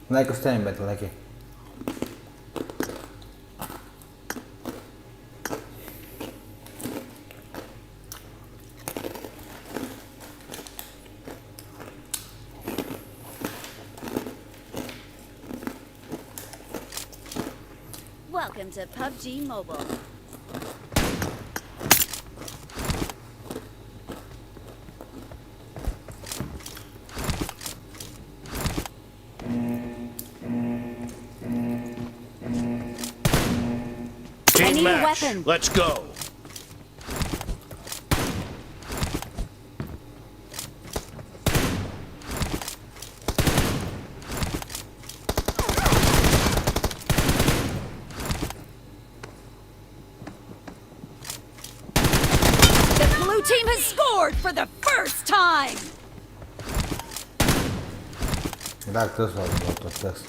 Лайк ставим, ребята, лайки. Welcome to PUBG Mobile. I Team need a match. weapon. Let's go. The blue team has scored for the first time. Так, кто сразу был тот тест?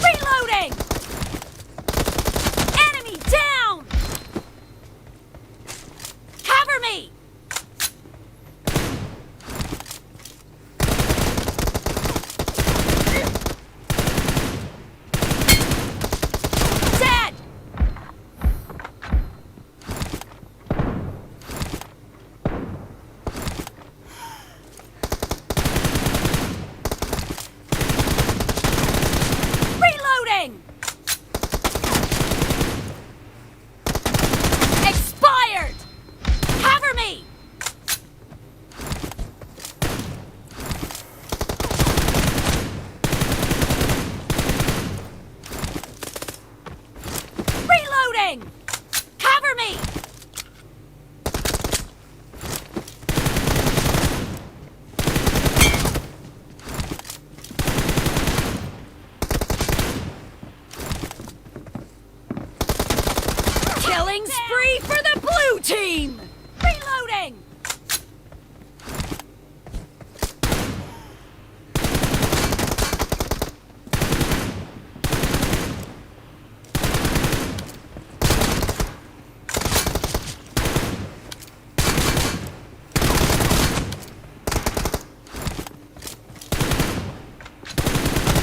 Reloading! Enemy down! Cover me! Dead! Reloading! Expired! Cover me! Reloading! Cover me! Killing spree for the blue team! Reloading!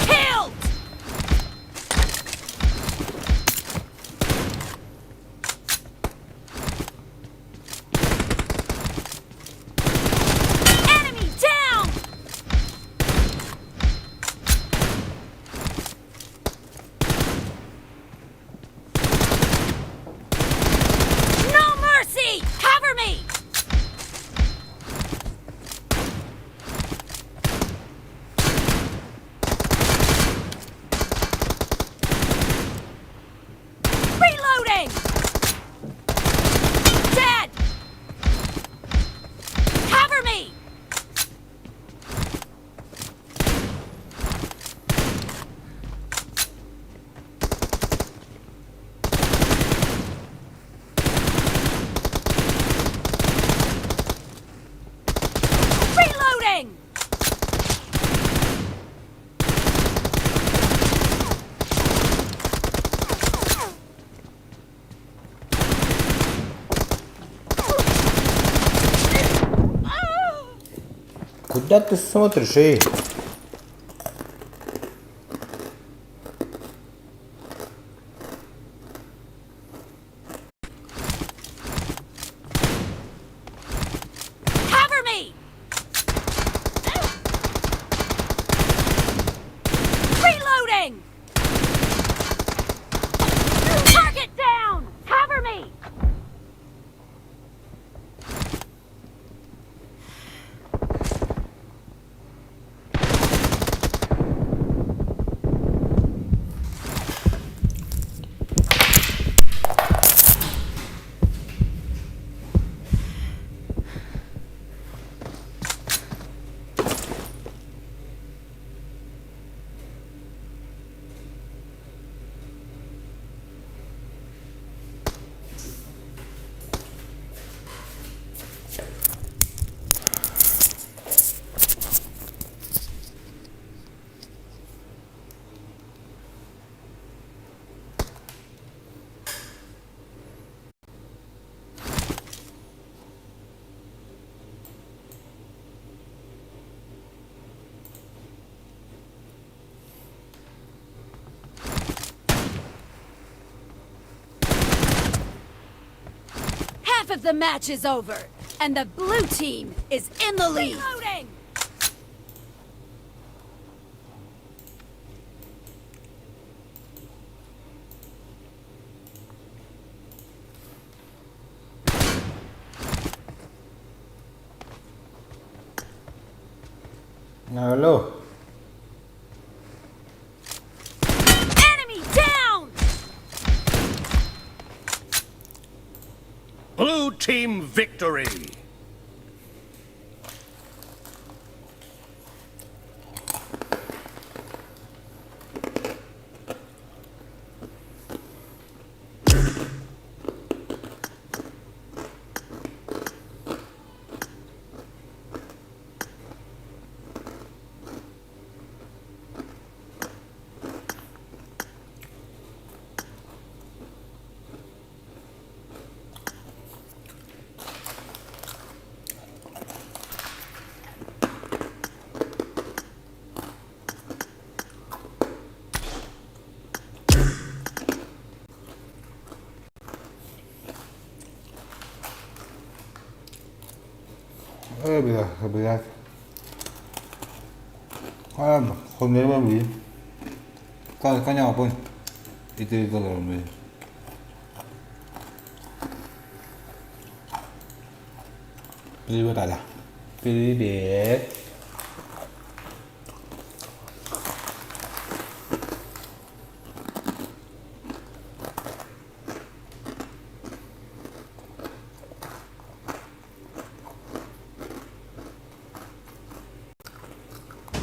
Killed! Enemy down! No mercy! Cover me! Reloading! Dead! Cover me! Reloading! Куда ты смотришь, эй? Cover me! Reloading! Target down! Cover me! Half of the match is over, and the blue team is in the lead. Reloading! Алло. Enemy down! Blue team victory! Ой, бля, блядь. А, хонерма би. Коня апын. Ити доллар би. Привет, Аля. Привет.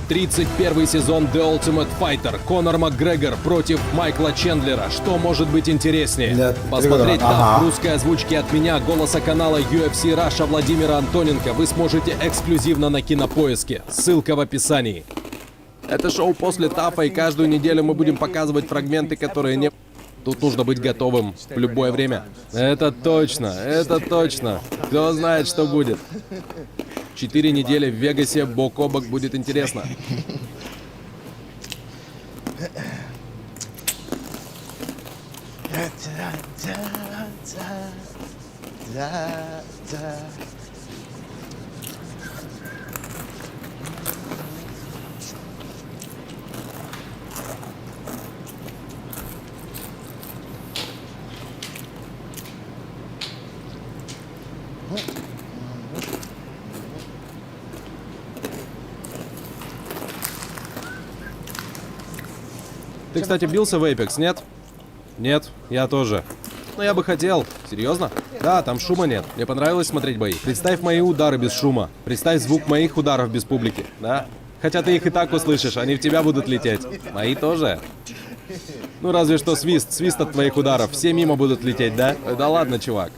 31 сезон The Ultimate Fighter. Конор Макгрегор против Майкла Чендлера. Что может быть интереснее? Для Посмотреть Ага. там в русской озвучке от меня, голоса канала UFC Russia Владимира Антоненко, вы сможете эксклюзивно на Кинопоиске. Ссылка в описании. Это шоу после TUF а, и каждую неделю мы будем показывать фрагменты, которые не... Тут нужно быть готовым в любое время. Это точно, это точно. Кто знает, что будет. 4 недели в Вегасе бок о бок будет интересно. Da, da, da. Ты, кстати, бился в Apex, нет? Нет, я тоже. Но я бы хотел. Серьезно? Да, там шума нет. Мне понравилось смотреть бои. Представь мои удары без шума. Представь звук моих ударов без публики, да? Хотя ты их и так услышишь, они в тебя будут лететь. Мои тоже. Ну, разве что свист, свист от твоих ударов. Все мимо будут лететь, да? Да ладно, чувак.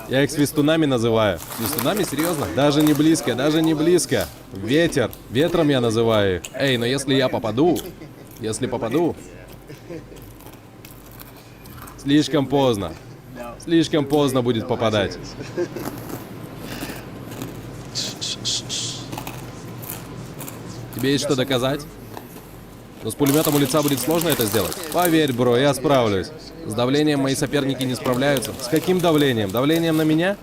Я их свистунами называю. Свистунами? Серьезно? Даже не близко, даже не близко. Ветер. Ветром я называю их. Эй, но если я попаду... Если попаду... Слишком поздно. Слишком поздно будет попадать. Тебе есть что доказать? Но с пулеметом у лица будет сложно это сделать. Поверь, бро, я справлюсь. С давлением мои соперники не справляются. С каким давлением? Давлением на меня?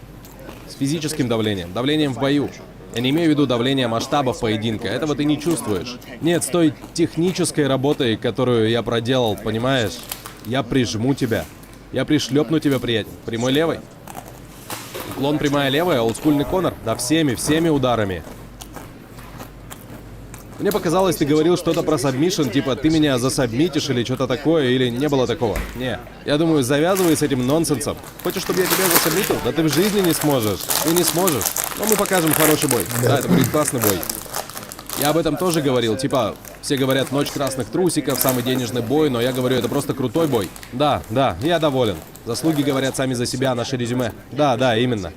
С физическим давлением. Давлением в бою. Я не имею в виду давление масштабов поединка. Этого ты не чувствуешь. Нет, с той технической работой, которую я проделал, понимаешь? Я прижму тебя. Я пришлепну тебя, приятель. Прямой левой. Уклон прямая левая, олдскульный Конор. Да всеми, всеми ударами. Мне показалось, ты говорил что-то про submission, типа ты меня засабмитишь или что-то такое, или не было такого. Не. Я думаю, завязывай с этим нонсенсом. Хочешь, чтобы я тебя засабмитил? Да ты в жизни не сможешь. Ты не сможешь. Но мы покажем хороший бой. Да, это будет классный бой. Я об этом тоже говорил, типа, все говорят «Ночь красных трусиков», самый денежный бой, но я говорю, это просто крутой бой. Да, я доволен. Заслуги говорят сами за себя, наше резюме. Да, именно.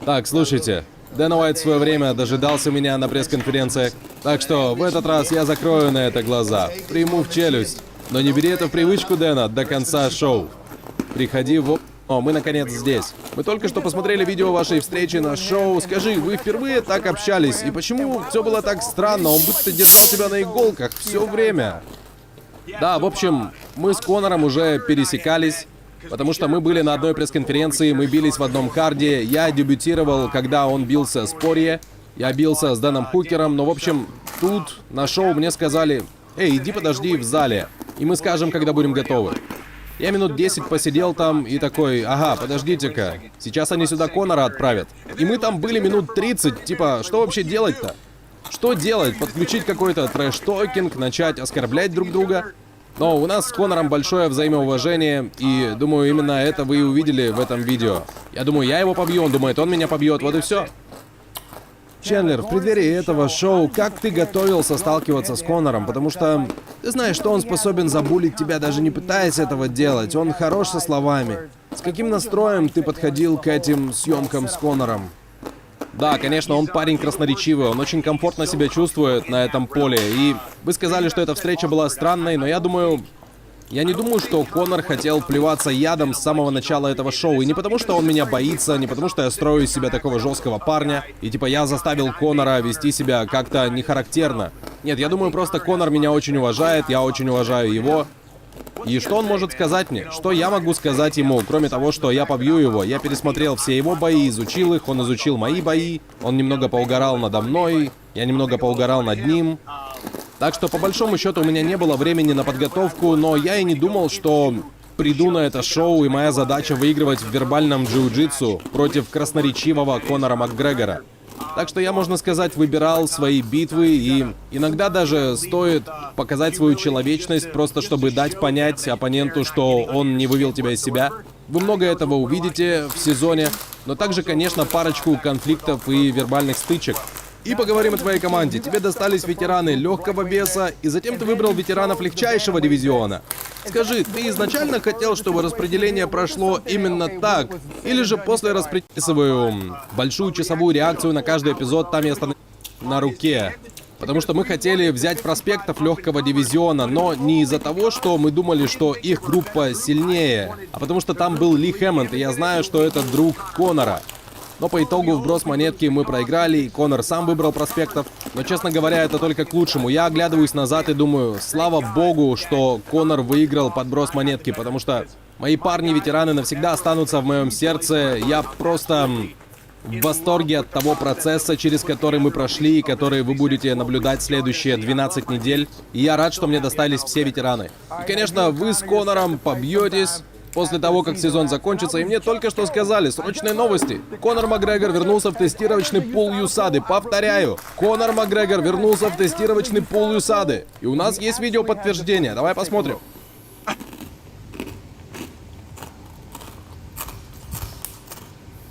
Так, слушайте, Дэна Уайт в свое время дожидался меня на пресс-конференциях, так что в этот раз я закрою на это глаза, приму в челюсть. Но не бери это в привычку, Дэна, до конца шоу. Приходи в... О, мы наконец здесь. Мы только что посмотрели видео вашей встречи на шоу. Скажи, вы впервые так общались? И почему все было так странно? Он будто держал тебя на иголках все время. Да, в общем, мы с Конором уже пересекались. Потому что мы были на одной пресс-конференции, мы бились в одном карде. Я дебютировал, когда он бился с Порье. Я бился с Дэном Хукером, но, в общем, тут на шоу мне сказали, «Эй, иди подожди в зале, и мы скажем, когда будем готовы». Я минут 10 посидел там и такой, ага, подождите-ка, сейчас они сюда Конора отправят. И мы там были минут 30, типа, что вообще делать-то? Что делать? Подключить какой-то trash talking, начать оскорблять друг друга? Но у нас с Конором большое взаимоуважение, и думаю, именно это вы и увидели в этом видео. Я думаю, я его побью, он думает, он меня побьет, вот и все. Чендлер, в преддверии этого шоу, как ты готовился сталкиваться с Конором? Потому что ты знаешь, что он способен забулить тебя, даже не пытаясь этого делать. Он хорош со словами. С каким настроем ты подходил к этим съемкам с Конором? Да, конечно, он парень красноречивый, он очень комфортно себя чувствует на этом поле. И вы сказали, что эта встреча была странной, но я думаю... Я не думаю, что Конор хотел плеваться ядом с самого начала этого шоу. И не потому, что он меня боится, не потому, что я строю из себя такого жесткого парня. И типа я заставил Конора вести себя как-то нехарактерно. Нет, я думаю, просто Конор меня очень уважает, я очень уважаю его. И что он может сказать мне? Что я могу сказать ему, кроме того, что я побью его? Я пересмотрел все его бои, изучил их, он изучил мои бои, он немного поугарал надо мной, я немного поугарал над ним. Так что, по большому счету, у меня не было времени на подготовку, но я и не думал, что приду на это шоу, и моя задача выигрывать в вербальном джиу-джитсу против красноречивого Конора Макгрегора. Так что я, можно сказать, выбирал свои битвы, и иногда даже стоит показать свою человечность, просто чтобы дать понять оппоненту, что он не вывел тебя из себя. Вы много этого увидите в сезоне, но также, конечно, парочку конфликтов и вербальных стычек. И поговорим о твоей команде. Тебе достались ветераны легкого веса, и затем ты выбрал ветеранов легчайшего дивизиона. Скажи, ты изначально хотел, чтобы распределение прошло именно так? Или же после распределения большую часовую реакцию на каждый эпизод, там я становлюсь на руке? Потому что мы хотели взять проспектов легкого дивизиона, но не из-за того, что мы думали, что их группа сильнее, а потому что там был Ли Хэммонд, и я знаю, что это друг Конора. Но по итогу вброс монетки мы проиграли, и Конор сам выбрал проспектов. Но, честно говоря, это только к лучшему. Я оглядываюсь назад и думаю, слава богу, что Конор выиграл подброс монетки, потому что мои парни-ветераны навсегда останутся в моем сердце. Я просто в восторге от того процесса, через который мы прошли и который вы будете наблюдать следующие 12 недель. И я рад, что мне достались все ветераны. И, конечно, вы с Конором побьетесь после того, как сезон закончится, и мне только что сказали, срочные новости. Конор Макгрегор вернулся в тестировочный пул USADA. Повторяю, Конор Макгрегор вернулся в тестировочный пул USADA. И у нас есть видео подтверждение. Давай посмотрим.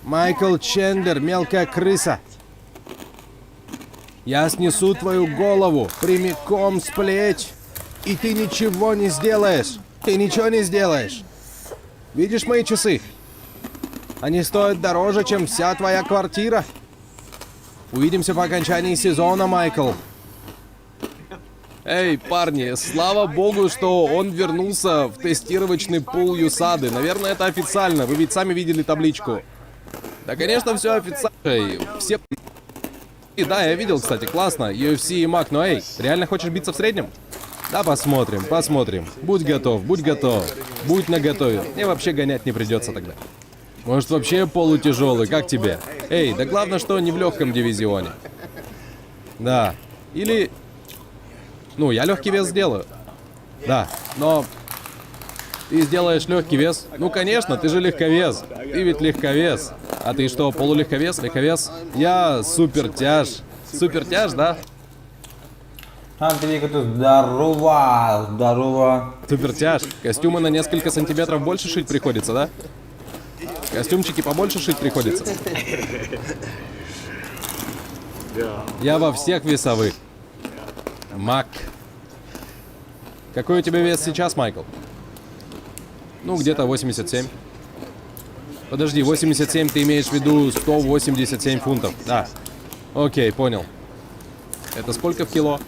Майкл Чендлер, мелкая крыса. Я снесу твою голову прямиком с плеч, и ты ничего не сделаешь. Ты ничего не сделаешь. Видишь мои часы? Они стоят дороже, чем вся твоя квартира. Увидимся по окончании сезона, Майкл. Эй, парни, слава богу, что он вернулся в тестировочный пул USADA. Наверное, это официально. Вы ведь сами видели табличку. Да, конечно, все официально. Все... И да, я видел, кстати, классно. UFC и Мак, но эй, реально хочешь биться в среднем? Да, посмотрим, посмотрим. Будь готов, будь готов. Будь наготове. Мне вообще гонять не придется тогда. Может, вообще полутяжелый, как тебе? Эй, да главное, что не в легком дивизионе. Да. Или... Ну, я легкий вес сделаю. Да, но... Ты сделаешь легкий вес? Ну, конечно, ты же легковес. Ты ведь легковес. А ты что, полулегковес, легковес? Я супертяж. Супертяж, да? Андрей, здорово, здорово. Супертяж. Костюмы на несколько сантиметров больше шить приходится, да? Костюмчики побольше шить приходится. Я во всех весовых. Мак. Какой у тебя вес сейчас, Майкл? Ну, где-то 87. Подожди, 87 ты имеешь в виду 187 фунтов? Да. Окей, понял. Это сколько в кило?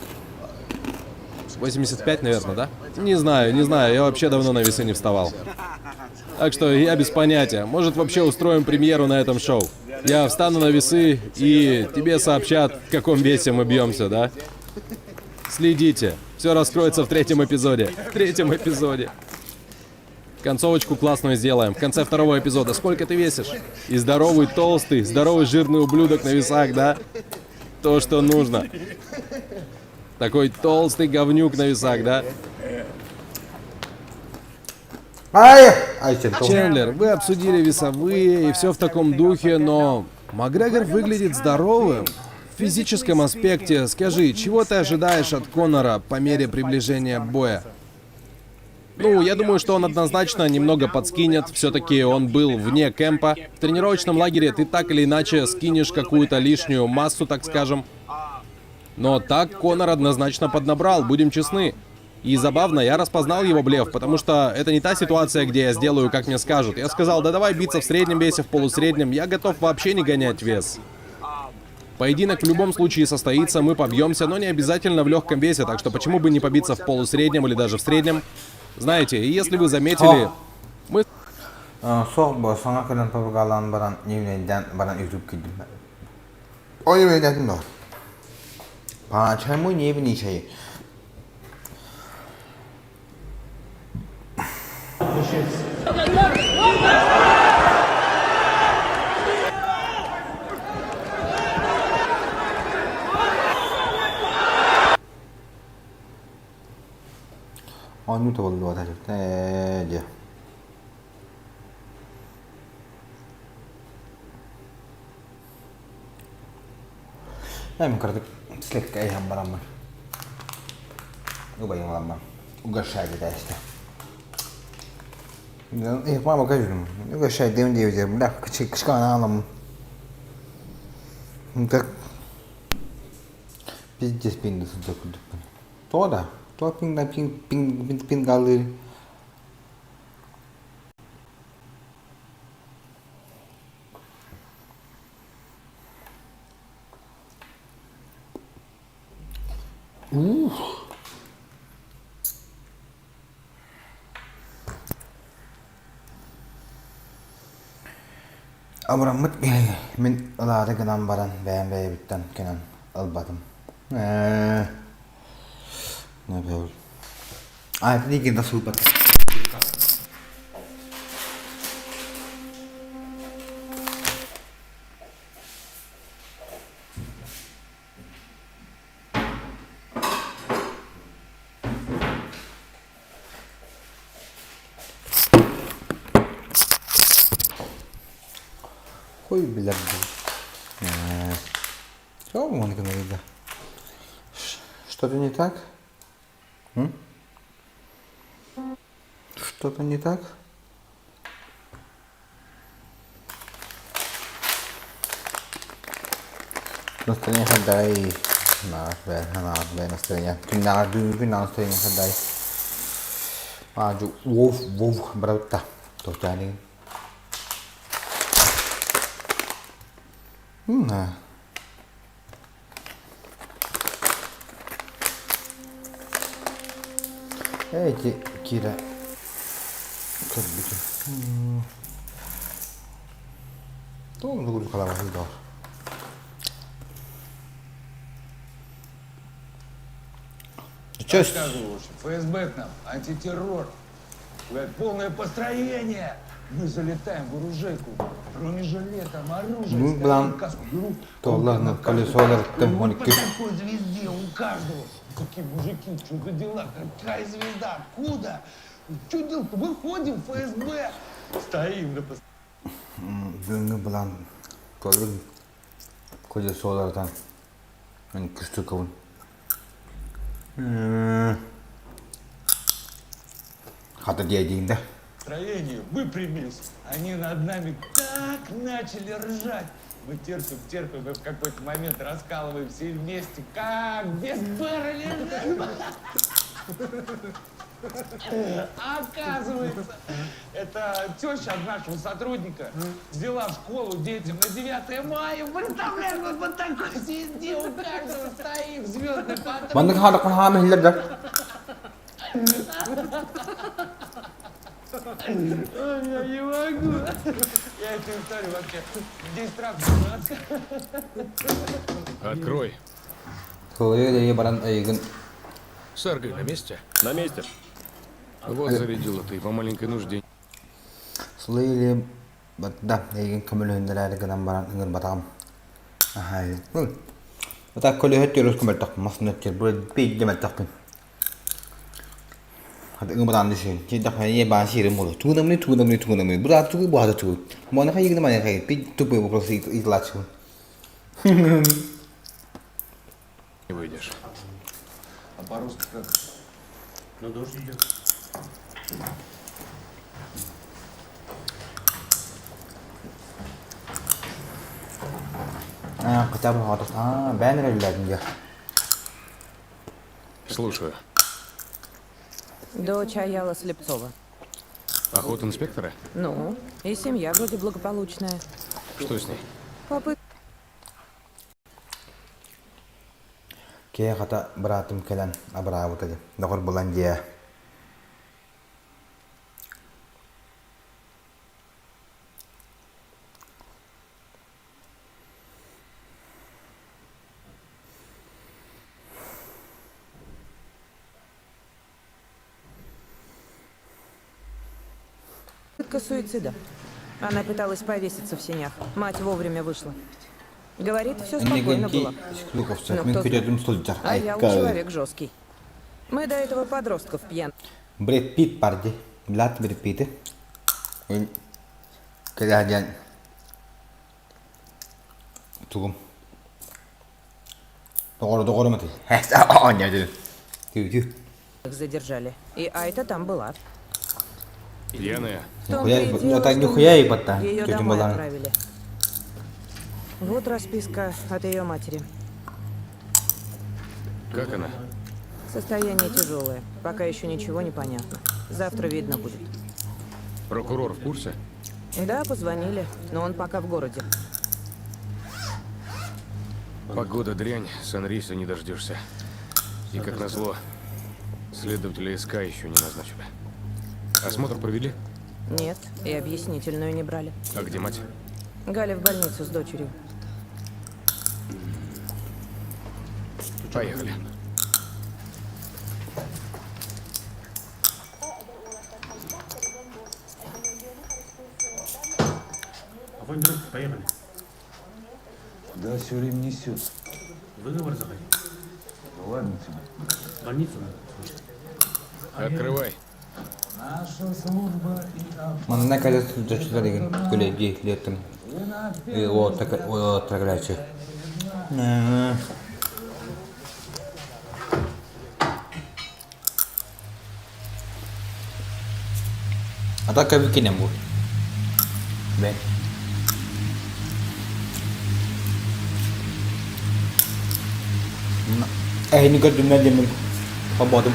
85, наверное, да? Не знаю, не знаю, я вообще давно на весы не вставал. Так что я без понятия. Может, вообще устроим премьеру на этом шоу. Я встану на весы, и тебе сообщат, в каком весе мы бьемся, да? Следите. Все раскроется в третьем эпизоде. В третьем эпизоде. Концовочку классную сделаем. В конце второго эпизода. Сколько ты весишь? И здоровый толстый, здоровый жирный ублюдок на весах, да? То, что нужно. Такой толстый говнюк на весах, да? Ай! Ай, сен тоң. Чендлер, вы обсудили весовые и все в таком духе, но Макгрегор выглядит здоровым. В физическом аспекте, скажи, чего ты ожидаешь от Конора по мере приближения боя? Ну, я думаю, что он однозначно немного подскинет. Все-таки он был вне кемпа. В тренировочном лагере ты так или иначе скинешь какую-то лишнюю массу, так скажем. Но так Конор однозначно поднабрал, будем честны. И забавно, я распознал его блеф, потому что это не та ситуация, где я сделаю, как мне скажут. Я сказал, да давай биться в среднем весе, в полусреднем, я готов вообще не гонять вес. Поединок в любом случае состоится, мы побьемся, но не обязательно в легком весе, так что почему бы не побиться в полусреднем или даже в среднем? Знаете, и если вы заметили, мы Суох бо, саҥа кэлэн пабыгалаан баран ньиэмэйдээн баран YouTube киирдим. Ой, ньиэмэйдээтим дуо? Почему нервничай? Оонньуу табыллыбата ээ дьэ. Эм кырдык слегка иһэн бараммын. Убайым ыламмын. Угощай диэтэстэ. Мама кажу, угощай диэм диэбитэ, бля, кычкаан Так пиздец пинды сылдьар курдукпун. Тоҕо да? Тоҕо пиҥ пиҥ пиҥ пингалыыр? Ух! Абыраммыт киһи мин ылаары гынан баран бэйэм бэйэбиттэн кэнэн ылбатым. Ээ, А, это не сылбат. Хуй билэр дуу. Что-то не так? М? Что-то не так? Настроение хадай. Настроение. Күннээҕи настроение хадай. Вов, вов, брата. Тоқтаның. Эти Кира көрбүтүм. Тоҕо халабаһый Чё? Рассказываю, ФСБ к нам, антитеррор. Говорят, полное построение. Мы залетаем в оружейку, бронежилетом, оружие, Ну, блан, каску беру. Туоллар колесолар Вот по такой звезде у каждого. Какие мужики, что за дела, какая звезда, откуда? Что делать? Выходим в ФСБ. Стоим на Бүгүҥҥү былаан көрүҥ колесолартан күстүкабын. Хата диэдиин да. Построение, выпрямились. Они над нами так начали ржать. Мы терпим, терпим, и в какой-то момент раскалываем все вместе, как без барреля. Оказывается, это теща от нашего сотрудника взяла в школу детям на 9 мая. Представляешь, вот, вот такой звезде у каждого стоит звездный патруль. Маннык хаалыкпын хаама иһиллэр да. Ой, я не могу. Я эту историю вообще 10 раз Открой. Кылыйы баран эйигин Саргай на месте? На месте. Вот зарядила ты по маленькой нужде. Сылы-илии барда, эйигин көмөлөһүннэрээри гынан баран ыҥырбатаҕым. Аһай. Ата көлөһө төрүс көмөлтөхпүн, массыына өттүгэр бу биирдэ мөлтөхпүн. Хата ыҥырбатаҕым десин. Чэйдэхпинэ ийэ баан сиэрим буолуо. Тугунамный, тугунамный, тугунамный. Бу да тугу, бу да тугу. Монаха игны манаха пить тупой вопрос ыйытылааччыбын. Не выйдешь. А по-русски как? Ну, дождь идет. А, хотя бы вот. А, бээн эрэллээтин дьэ. Слушаю. Дочь Аяла Слепцова. Охота инспектора? Ну, и семья вроде благополучная. Что с ней? Попытка Киһи хата быраатым кэлэн абыраабыта дии. Доҕор булан дьиэ. суицида. Она пыталась повеситься в сенях. Мать вовремя вышла. Говорит, все спокойно было. Склюковцев, Но мин кто күтэрдим сылдьар. А я человек жесткий. Мы до этого подростков пьян. Брэд Питт бар дии. Билаат Брэд Питти. Кэлэ диэн тугум доҕор доҕорум этий оонньоотун Түү-түү. Их задержали. И Айта там была. Пьяная. В том-то и Нихуя, дело, это что нихуя нет. ебать-то. Ее Тетя домой была. отправили. Вот расписка от ее матери. Как она? Состояние тяжелое. Пока еще ничего не понятно. Завтра видно будет. Прокурор в курсе? Да, позвонили, но он пока в городе. Погода дрянь, Санриса не дождешься. И как назло, следователя СК еще не назначили. Осмотр провели? Нет, и объяснительную не брали. А где мать? Галя в больницу с дочерью. Поехали. Огонь, друг, поехали. Куда все время несет? Выговор заходи. Да ладно тебе. В больницу надо. Открывай. Наша служба и Манна кэлэ сылдьаччылар игин күлэйдии леттим. Уоттара кэлээччи. А так выкинем будет. Бен. Эһини көрдүмнэр диэммин хоммотум.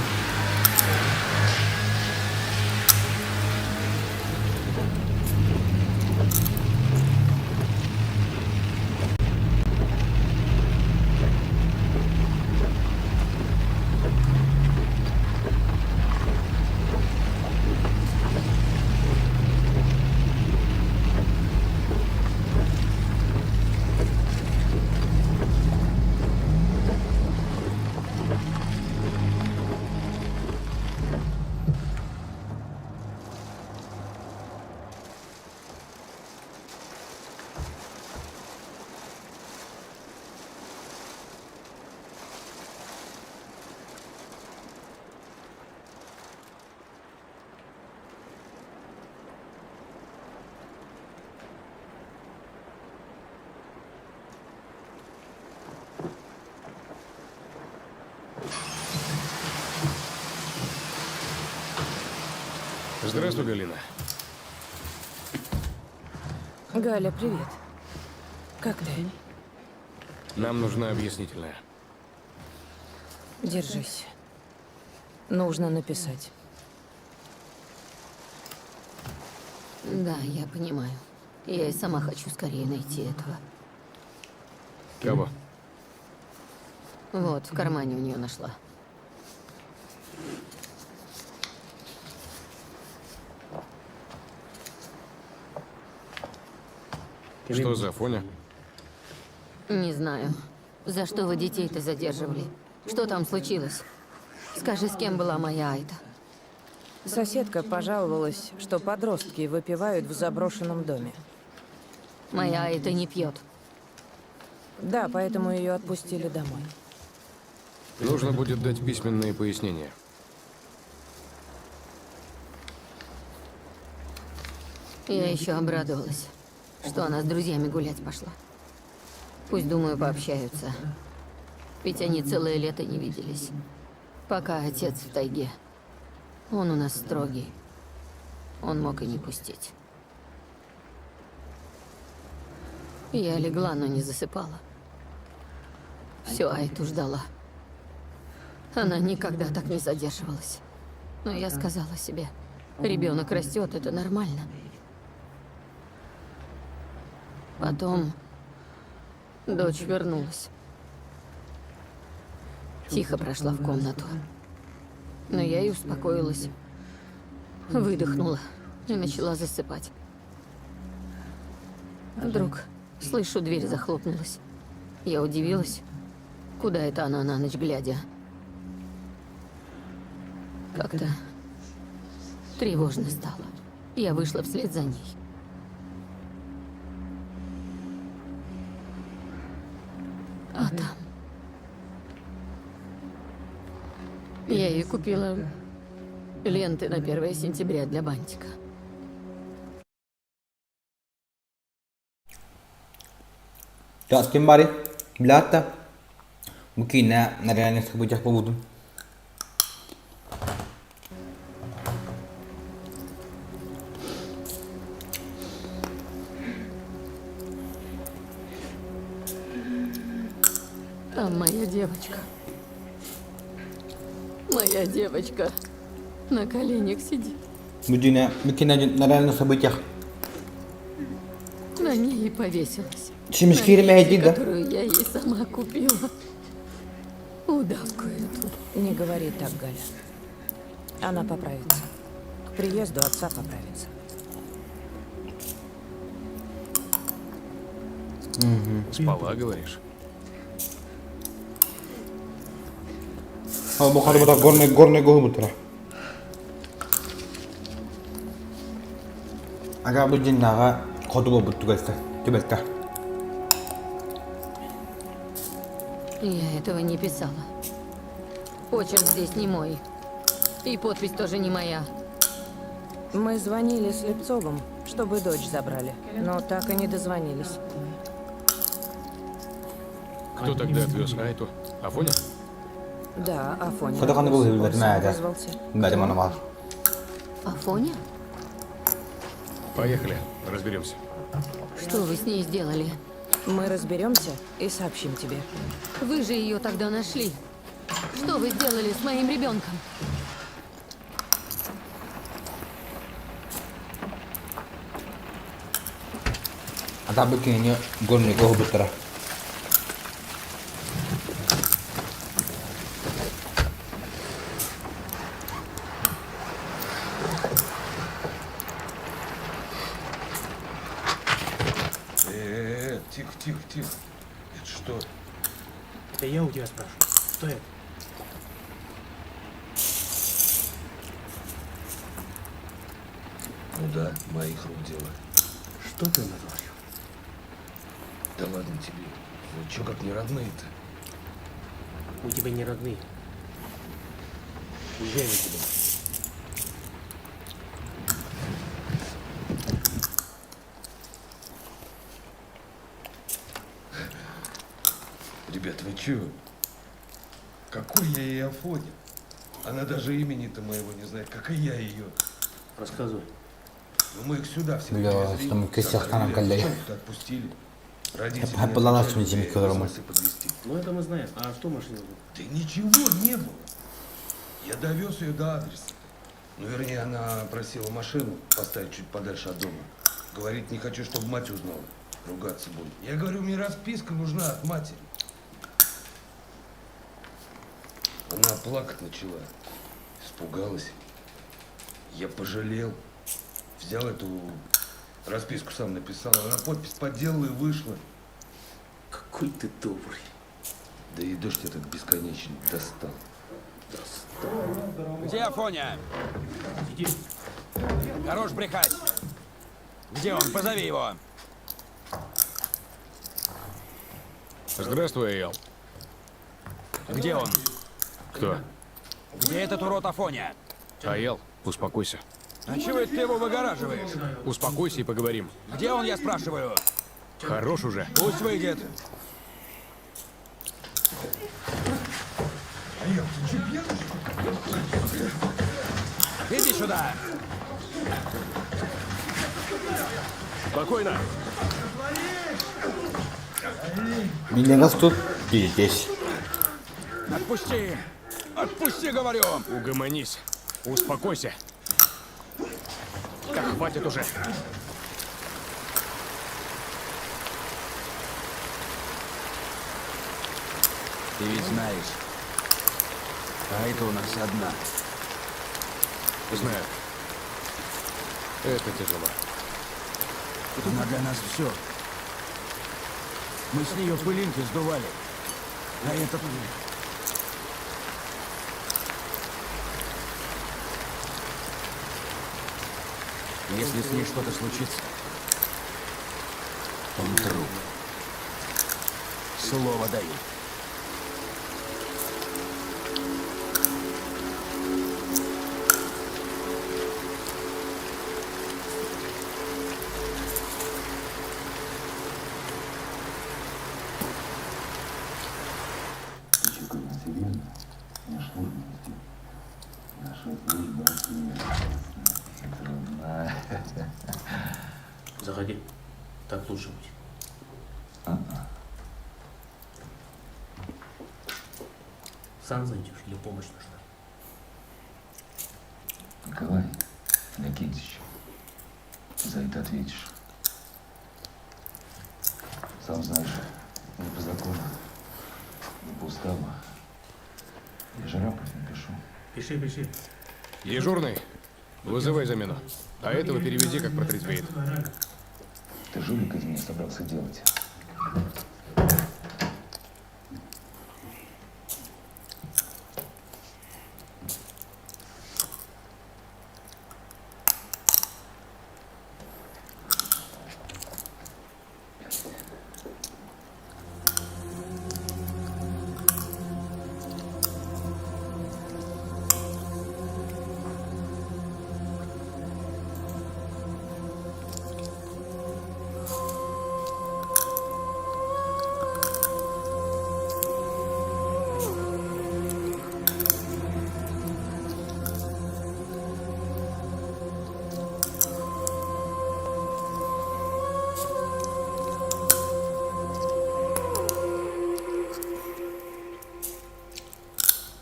Здравствуй, Галина. Галя, привет. Как ты? Нам нужна объяснительная. Держись. Нужно написать. Да, я понимаю. Я и сама хочу скорее найти этого. Кого? Вот, в кармане у нее нашла. Что за Фоня? Не знаю. За что вы детей-то задерживали? Что там случилось? Скажи, с кем была моя Айта? Соседка пожаловалась, что подростки выпивают в заброшенном доме. Моя это не пьет. Да, поэтому ее отпустили домой. Нужно будет дать письменные пояснения. Я еще обрадовалась, что она с друзьями гулять пошла. Пусть, думаю, пообщаются. Ведь они целое лето не виделись. Пока отец в тайге. Он у нас строгий. Он мог и не пустить. Я легла, но не засыпала. Всю Айту ждала. Она никогда так не задерживалась. Но я сказала себе, ребенок растет, это нормально. Потом дочь вернулась. Тихо прошла в комнату. Но я и успокоилась. Выдохнула и начала засыпать. Вдруг слышу, дверь захлопнулась. Я удивилась, куда это она на ночь глядя. Как-то тревожно стало. Я вышла вслед за ней. А там... Я ей купила ленты на 1 сентября для бантика. Ким баарый? Билэҕит да, бу киинэ на реальных событиях буолбутун. Там моя девочка. Моя девочка на коленях сидит. Бу дьиҥэ бу киинэ на реальных событиях На ней и повесилась. Симискири На ленте, мэһэйдиир да? которую я ей сама купила. Удавку эту. Не говори так, Галя. Она поправится. К приезду отца поправится. Спала, говоришь? Бу харбата горный горный буттара. Ага бу дьиннааҕа хоту буолбут түгэлтэ түбэлтэ. Я этого не писала. Почерк здесь не мой. И подпись тоже не моя. Мы звонили Слепцовым, чтобы дочь забрали, но так и не дозвонились. Кто тогда отвез Айту? Афоня? Да, Афоня. Хоту ханна отвез. был Он билбэтим сам ээ вызвался. Билбэтим ону баар. Афоня? Поехали, разберемся. Что вы с ней сделали? Мы разберемся и сообщим тебе. Вы же ее тогда нашли. Что вы сделали с моим ребенком? Ата бу кинини горный буттара. Э, тихо, тихо, тихо. Это что? Это я у тебя спрашиваю. Что это? Ну да, моих рук дело. Что ты натворил? Да ладно тебе. Вы чё как не родные-то? У тебя не родные. Уезжай отсюда. Ребят, вы чё? Какой я ей Афоня? Она даже имени-то моего не знает, как и я ее. Рассказывай. Ну мы их сюда всех Бля, привезли, что мы крестьян закрыли, калли. а девчонку-то отпустили. Родители Я не была отвечали, на я их килограмма. вызвался подвезти. Ну это мы знаем. А что в машине было? Да ничего не было. Я довез ее до адреса. Ну, вернее, она просила машину поставить чуть подальше от дома. Говорит, не хочу, чтобы мать узнала. Ругаться будет. Я говорю, мне расписка нужна от матери. Она плакать начала. Испугалась. Я пожалел. Взял эту расписку сам написал. Она подпись подделала и вышла. Какой ты добрый. Да и дождь этот бесконечный достал. Достал. Где Афоня? Хорош брехать. Где он? Позови его. Здравствуй, Эйл. Где он? Кто? Где этот урод Афоня? Аэл, успокойся. А чего это ты его выгораживаешь? Успокойся и поговорим. Где он, я спрашиваю? Хорош уже. Пусть выйдет. Иди сюда. Спокойно. Минньигэс тут здесь. Отпусти. Отпусти, говорю. Угомонись. Успокойся. Да хватит уже. Ты ведь знаешь, Айта у нас одна. Знаю. Это тяжело. Она для нас все. Мы с нее пылинки сдували. А этот... Если с ней что-то случится, он труп. Слово даю. Заходи. Так лучше будет. Сам зайдешь или помощь нужна? Николай Иннокентьевич, за это ответишь. Сам знаешь, не по закону, не по уставу. Я же рапорт напишу. Пиши, пиши. Дежурный, вызывай замену. А этого переведи, как протрезвеет. Ты жулика из меня собрался делать.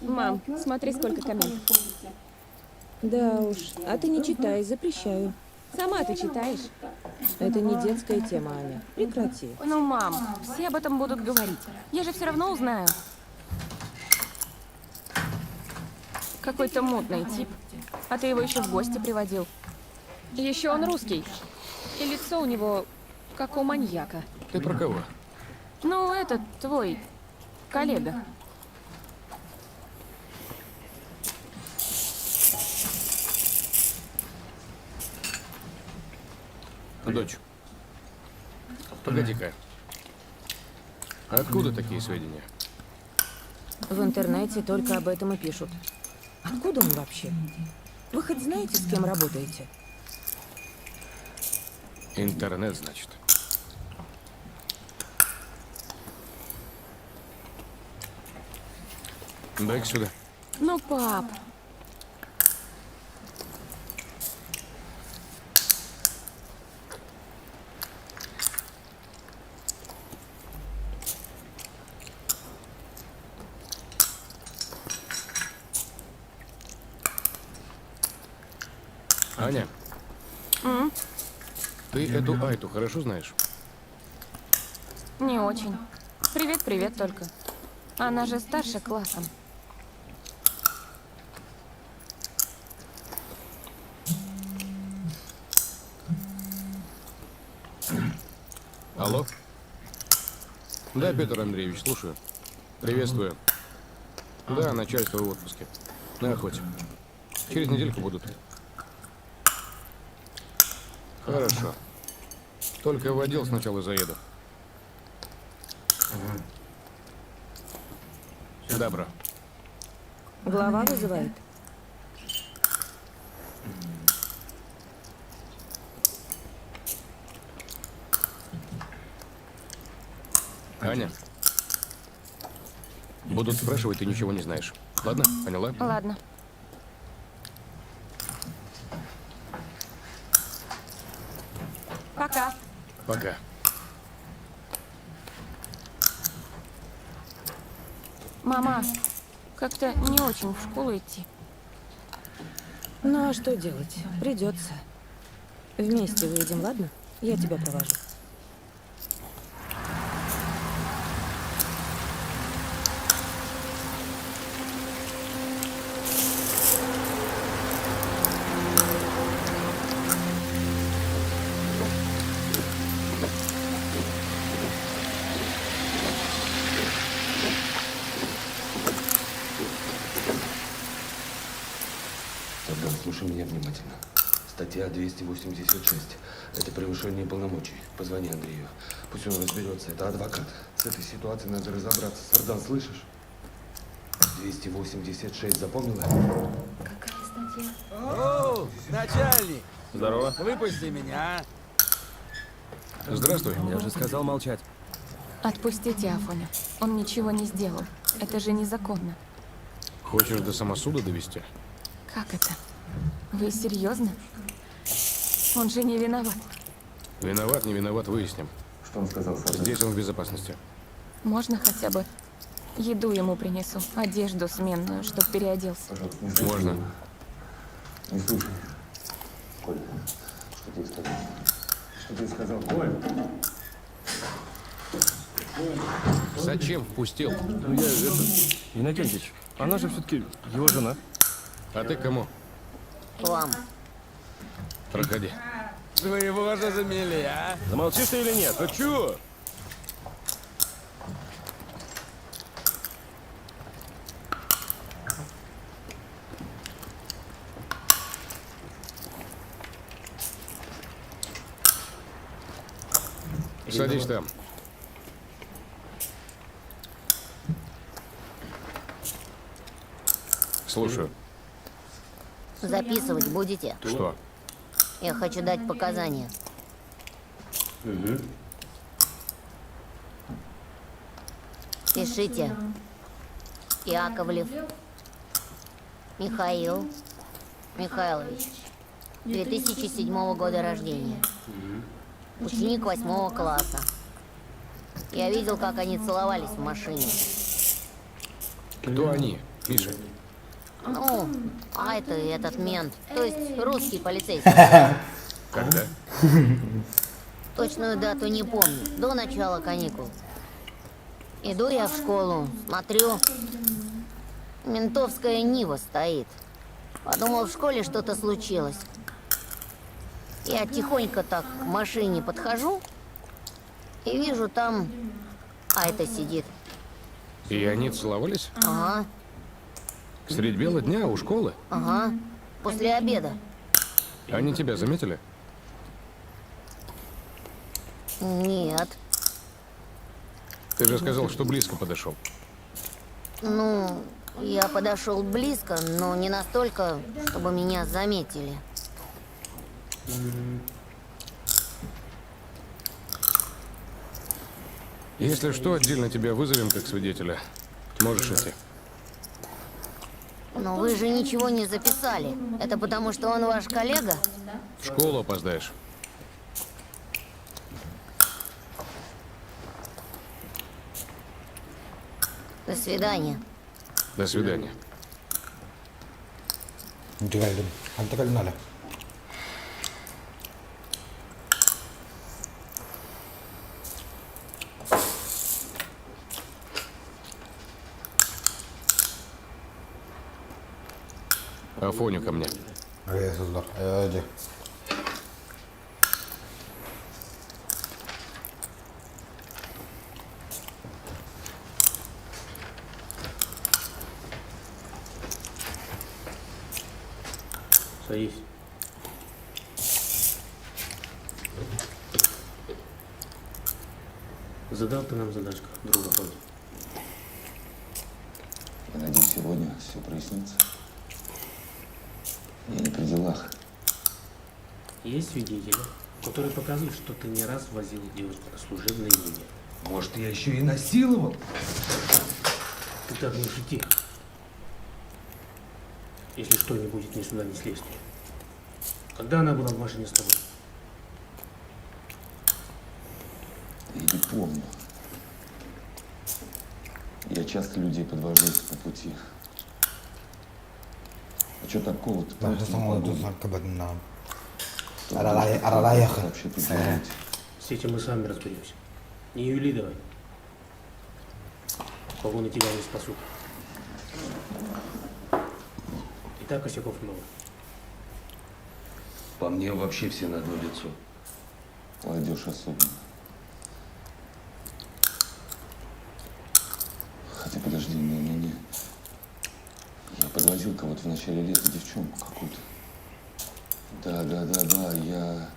Мам, смотри, сколько комментов. Да уж, а ты не читай, запрещаю. Сама ты читаешь. Это не детская тема, Аня. Прекрати. Ну, мам, все об этом будут говорить. Я же все равно узнаю. Какой-то мутный тип. А ты его еще в гости приводил. Еще он русский. И лицо у него как у маньяка. Ты про кого? Ну, этот твой коллега. Дочь. Погоди-ка. Откуда такие сведения? В интернете только об этом и пишут. Откуда он вообще? Вы хоть знаете, с кем работаете? Интернет, значит. Дай-ка сюда. Ну, пап. Аня, М? ты эту Айту хорошо знаешь? Не очень. Привет, привет только. Она же старше классом. Алло? Да, Петр Андреевич, слушаю. Приветствую. Да, начальство в отпуске. На охоте. Через недельку будут. Хорошо. Только в отдел сначала заеду. Добро. Глава вызывает. Аня. Будут спрашивать, ты ничего не знаешь. Ладно, поняла? Ладно. Пока. Пока. Мама, как-то не очень в школу идти. Ну а что делать? Придется. Вместе выйдем, ладно? Я тебя провожу. Тогда слушай меня внимательно. Статья 286. Это превышение полномочий. Позвони Андрею. Пусть он разберется. Это адвокат. С этой ситуацией надо разобраться. Сардан, слышишь? 286. Запомнила? Какая статья? О, начальник! Здорово. Выпусти меня, а! Здравствуй. Я же сказал молчать. Отпустите Афоню. Он ничего не сделал. Это же незаконно. Хочешь до самосуда довести? Как это? Вы серьезно? Он же не виноват. Виноват, не виноват, выясним. Что он сказал, Сардан? Здесь он в безопасности. Можно хотя бы еду ему принесу, одежду сменную, чтоб переоделся. Пожалуйста, не слушай. Можно. его. Не слушай. Коль, что ты сказал? Что ты сказал, Коль? Зачем впустил? Ну я это... Иннокентич, она же все-таки его жена. А ты к кому? Вам. Проходи. Своего же замели, а? Замолчишь ты или нет? Ну чё? Садись там. Слушаю. Записывать будете? Что? Я хочу дать показания. Пишите. Яковлев Михаил Михайлович, 2007 года рождения. Ученик восьмого класса. Я видел, как они целовались в машине. Кто они, Миша? Ну, а это и этот мент, то есть русский полицейский. Когда? Точную дату не помню. До начала каникул. Иду я в школу, смотрю. Ментовская Нива стоит. Подумал, в школе что-то случилось. Я тихонько так к машине подхожу и вижу там... А это сидит. И они целовались? Ага, Средь бела дня у школы? ага. После обеда. Они тебя заметили? Нет. Ты же сказал, что близко подошел. Ну, я подошел близко, но не настолько, чтобы меня заметили. Если что, отдельно тебя вызовем как свидетеля. Можешь идти. Но вы же ничего не записали. Это потому, что он ваш коллега? В школу опоздаешь. До свидания. До свидания. Кэллим. Ханта кэллин але. Афоню ко мне. Арыйа сыллар. Дьэ. Садись. Задал ты нам задачку, друг Афоня. Я надеюсь, сегодня все прояснится. Я не при делах. Есть свидетели, которые показывают, что ты не раз возил девушку на служебной линии. Может, я еще и насиловал? Ты так не шути. Если что, не будет ни суда, ни следствия. Когда она была в машине с тобой? Я не помню. Я часто людей подвожу по пути. А что такого-то? Вообще тут делаете? С этим мы сами разберемся. Не юли давай. Погоны тебя не спасут. И так косяков много. По мне вообще все на одно лицо. Молодежь особенно. Хотя подожди, не-не-не. Я подвозил кого-то в начале лета, девчонку какую-то. Да, да, да, да, я...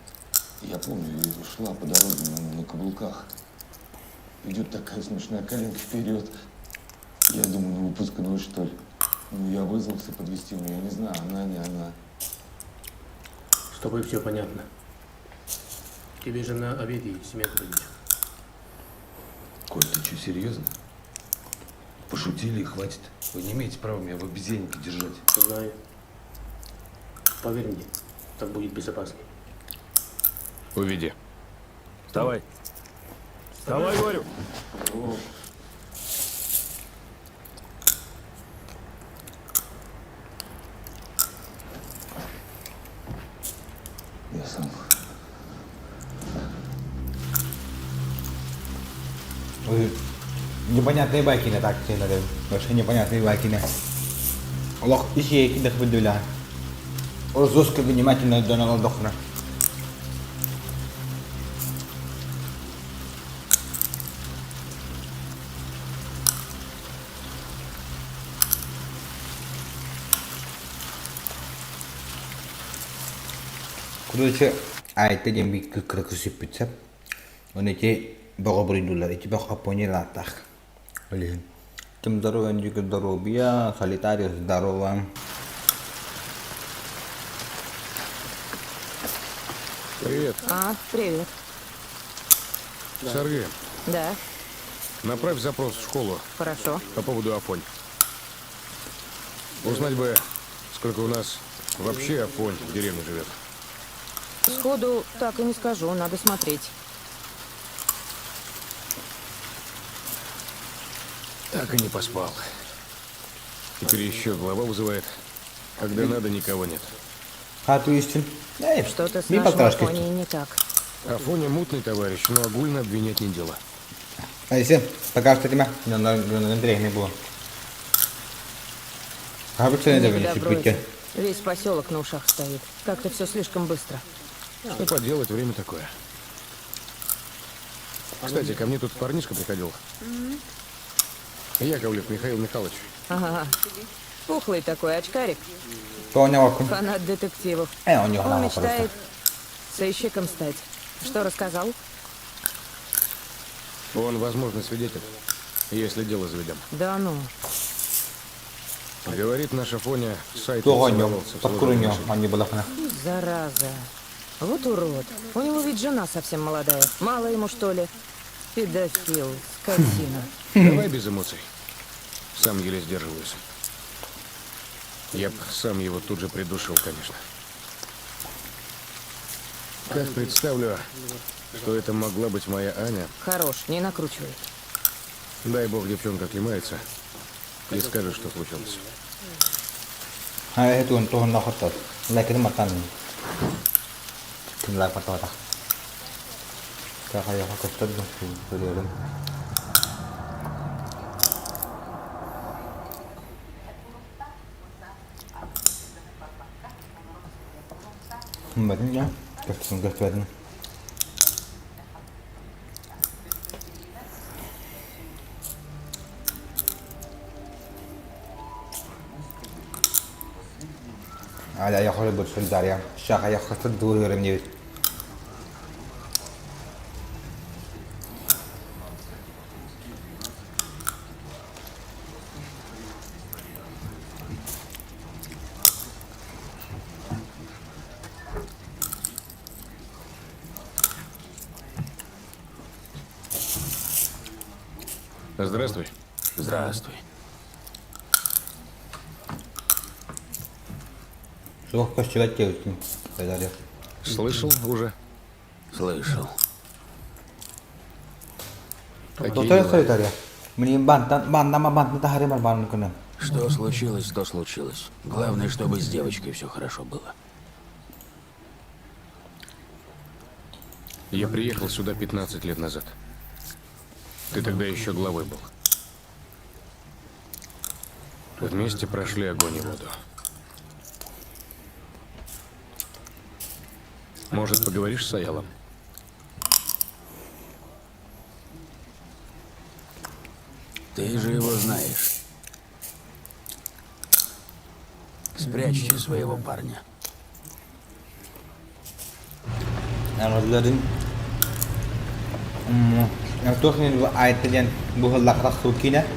Я помню, я шла по дороге на, на каблуках. Идет такая смешная коленка вперед. Я думаю, ну выпускной, что ли. Ну, я вызвался подвести, но я не знаю, она не она. С тобой все понятно. Тебе же на обеде семейку поднесет. Коль, ты что, серьезно? Пошутили и хватит. Вы не имеете права меня в обезьяннике держать. Знаю. Поверь мне, так будет безопаснее. Уведи. Вставай. Вставай, говорю. Я сам. Непонятные байки на так надо. Вообще непонятные байки на. Олох иши кидах бедуля. Орзуска внимательно донал дохна. Короче, айта диэн биир кыра сүппүт сөп. Оны ити бөҕө буруйдууллар, ити бөх аппоньялааттаах. Ол иһин. Ким здоровый, здоровья, солитариус здорово. Привет. А, привет. Сарги, Да, направь запрос в школу хорошо. по поводу Афонь. Узнать бы, сколько у нас вообще Афонь в деревне живет. Сходу так и не скажу, надо смотреть. Так и не поспал. Теперь еще голова вызывает. Когда надо, никого нет. А ты истин? Что-то с Ми нашим полторашки. Афоней не так. Афоня мутный товарищ, но огульно обвинять не дело. А если пока что тебя не было. А вы что Не не добро добрали, это. Весь поселок на ушах стоит. Как-то все слишком быстро. Что поделать, время такое. Кстати, ко мне тут парнишка приходил. Яковлев Михаил Михайлович. Ага. Пухлый такой очкарик, Понял. фанат детективов. У него Он голова мечтает сыщиком стать. Что рассказал? Он, возможно, свидетель, если дело заведем. Да ну. Говорит, наша Фоня сайт Тугоню, подкуруню, он не было. Зараза. Вот урод. У него ведь жена совсем молодая. Мало ему, что ли? Педофил, скотина. Давай без эмоций. Сам еле сдерживаюсь. Я б сам его тут же придушил, конечно. Как представлю, что это могла быть моя Аня, Хорош, не накручивай. дай бог девчонка оклемается и скажет, что случилось. А это он тоже нахотал. Лайк матан. Ким лайк матан. Kaya көстөр көрөрүм. Батын я, көстүн көстөрүн. Здравствуй. Здравствуй. Суох көстүбэт диэбитин Федоров. Слышал уже? Слышал. Такие Дотой дела. Федоров. Мне бантан, бандама бантан тахарымар бан күнү. Что случилось, то случилось. Главное, чтобы с девочкой все хорошо было. Я приехал сюда 15 лет назад. Ты тогда еще главой был. Вместе прошли огонь и воду. Может, поговоришь с Аялом? Ты же его знаешь. Спрячьте своего парня. Аналарын туох айта диэн бу сыл киинэ.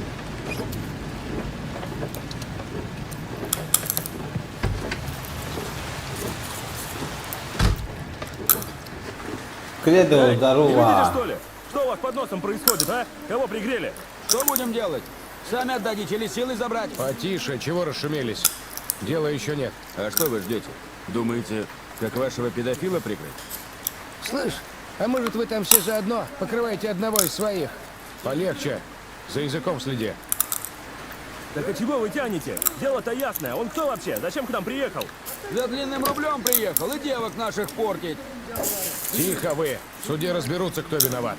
Кредо, Не видите, здорово. что ли? Что у вас под носом происходит, а? Кого пригрели? Что будем делать? Сами отдадите или силой забрать? Потише, чего расшумелись? Дела еще нет. А что вы ждете? Думаете, как вашего педофила прикрыть? Слышь, а может вы там все заодно покрываете одного из своих? Полегче. За языком следи. Так а чего вы тянете? Дело-то ясное. Он кто вообще? Зачем к нам приехал? За длинным рублем приехал и девок наших портить. Тихо вы! В суде разберутся, кто виноват.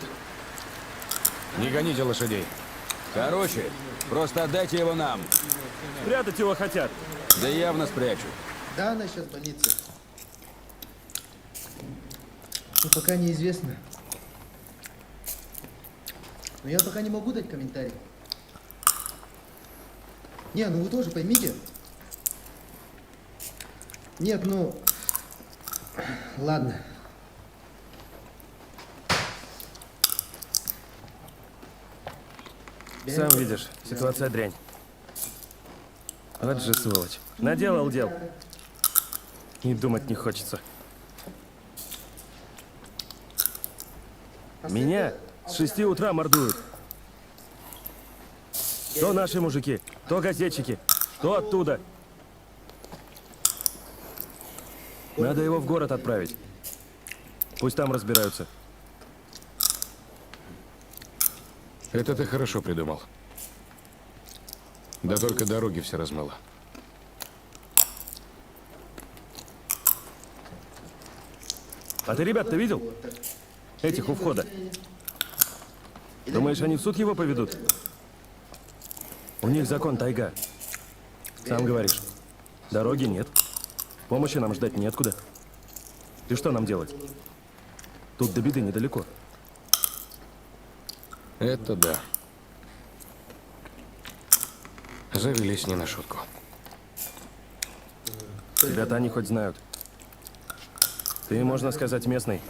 Не гоните лошадей. Короче, просто отдайте его нам. Спрятать его хотят. Да явно спрячут. Да, она сейчас в больнице. Но пока неизвестно. Но я пока не могу дать комментарий. Не, ну вы тоже поймите. Нет, ну... Ладно. Сам видишь, ситуация дрянь. Вот же сволочь. Наделал дел. И думать не хочется. Меня с 6 утра мордуют. То наши мужики, то газетчики, то оттуда. Надо его в город отправить. Пусть там разбираются. Это ты хорошо придумал. Да только дороги все размыло. А ты ребят-то видел? Этих у входа. Думаешь, они в суд его поведут? У них закон тайга. Сам говоришь. Дороги нет. Помощи нам ждать неоткуда. Ты что нам делать? Тут до беды недалеко. Это да. Завелись не на шутку. Тебя-то они хоть знают. Ты, можно сказать, местный.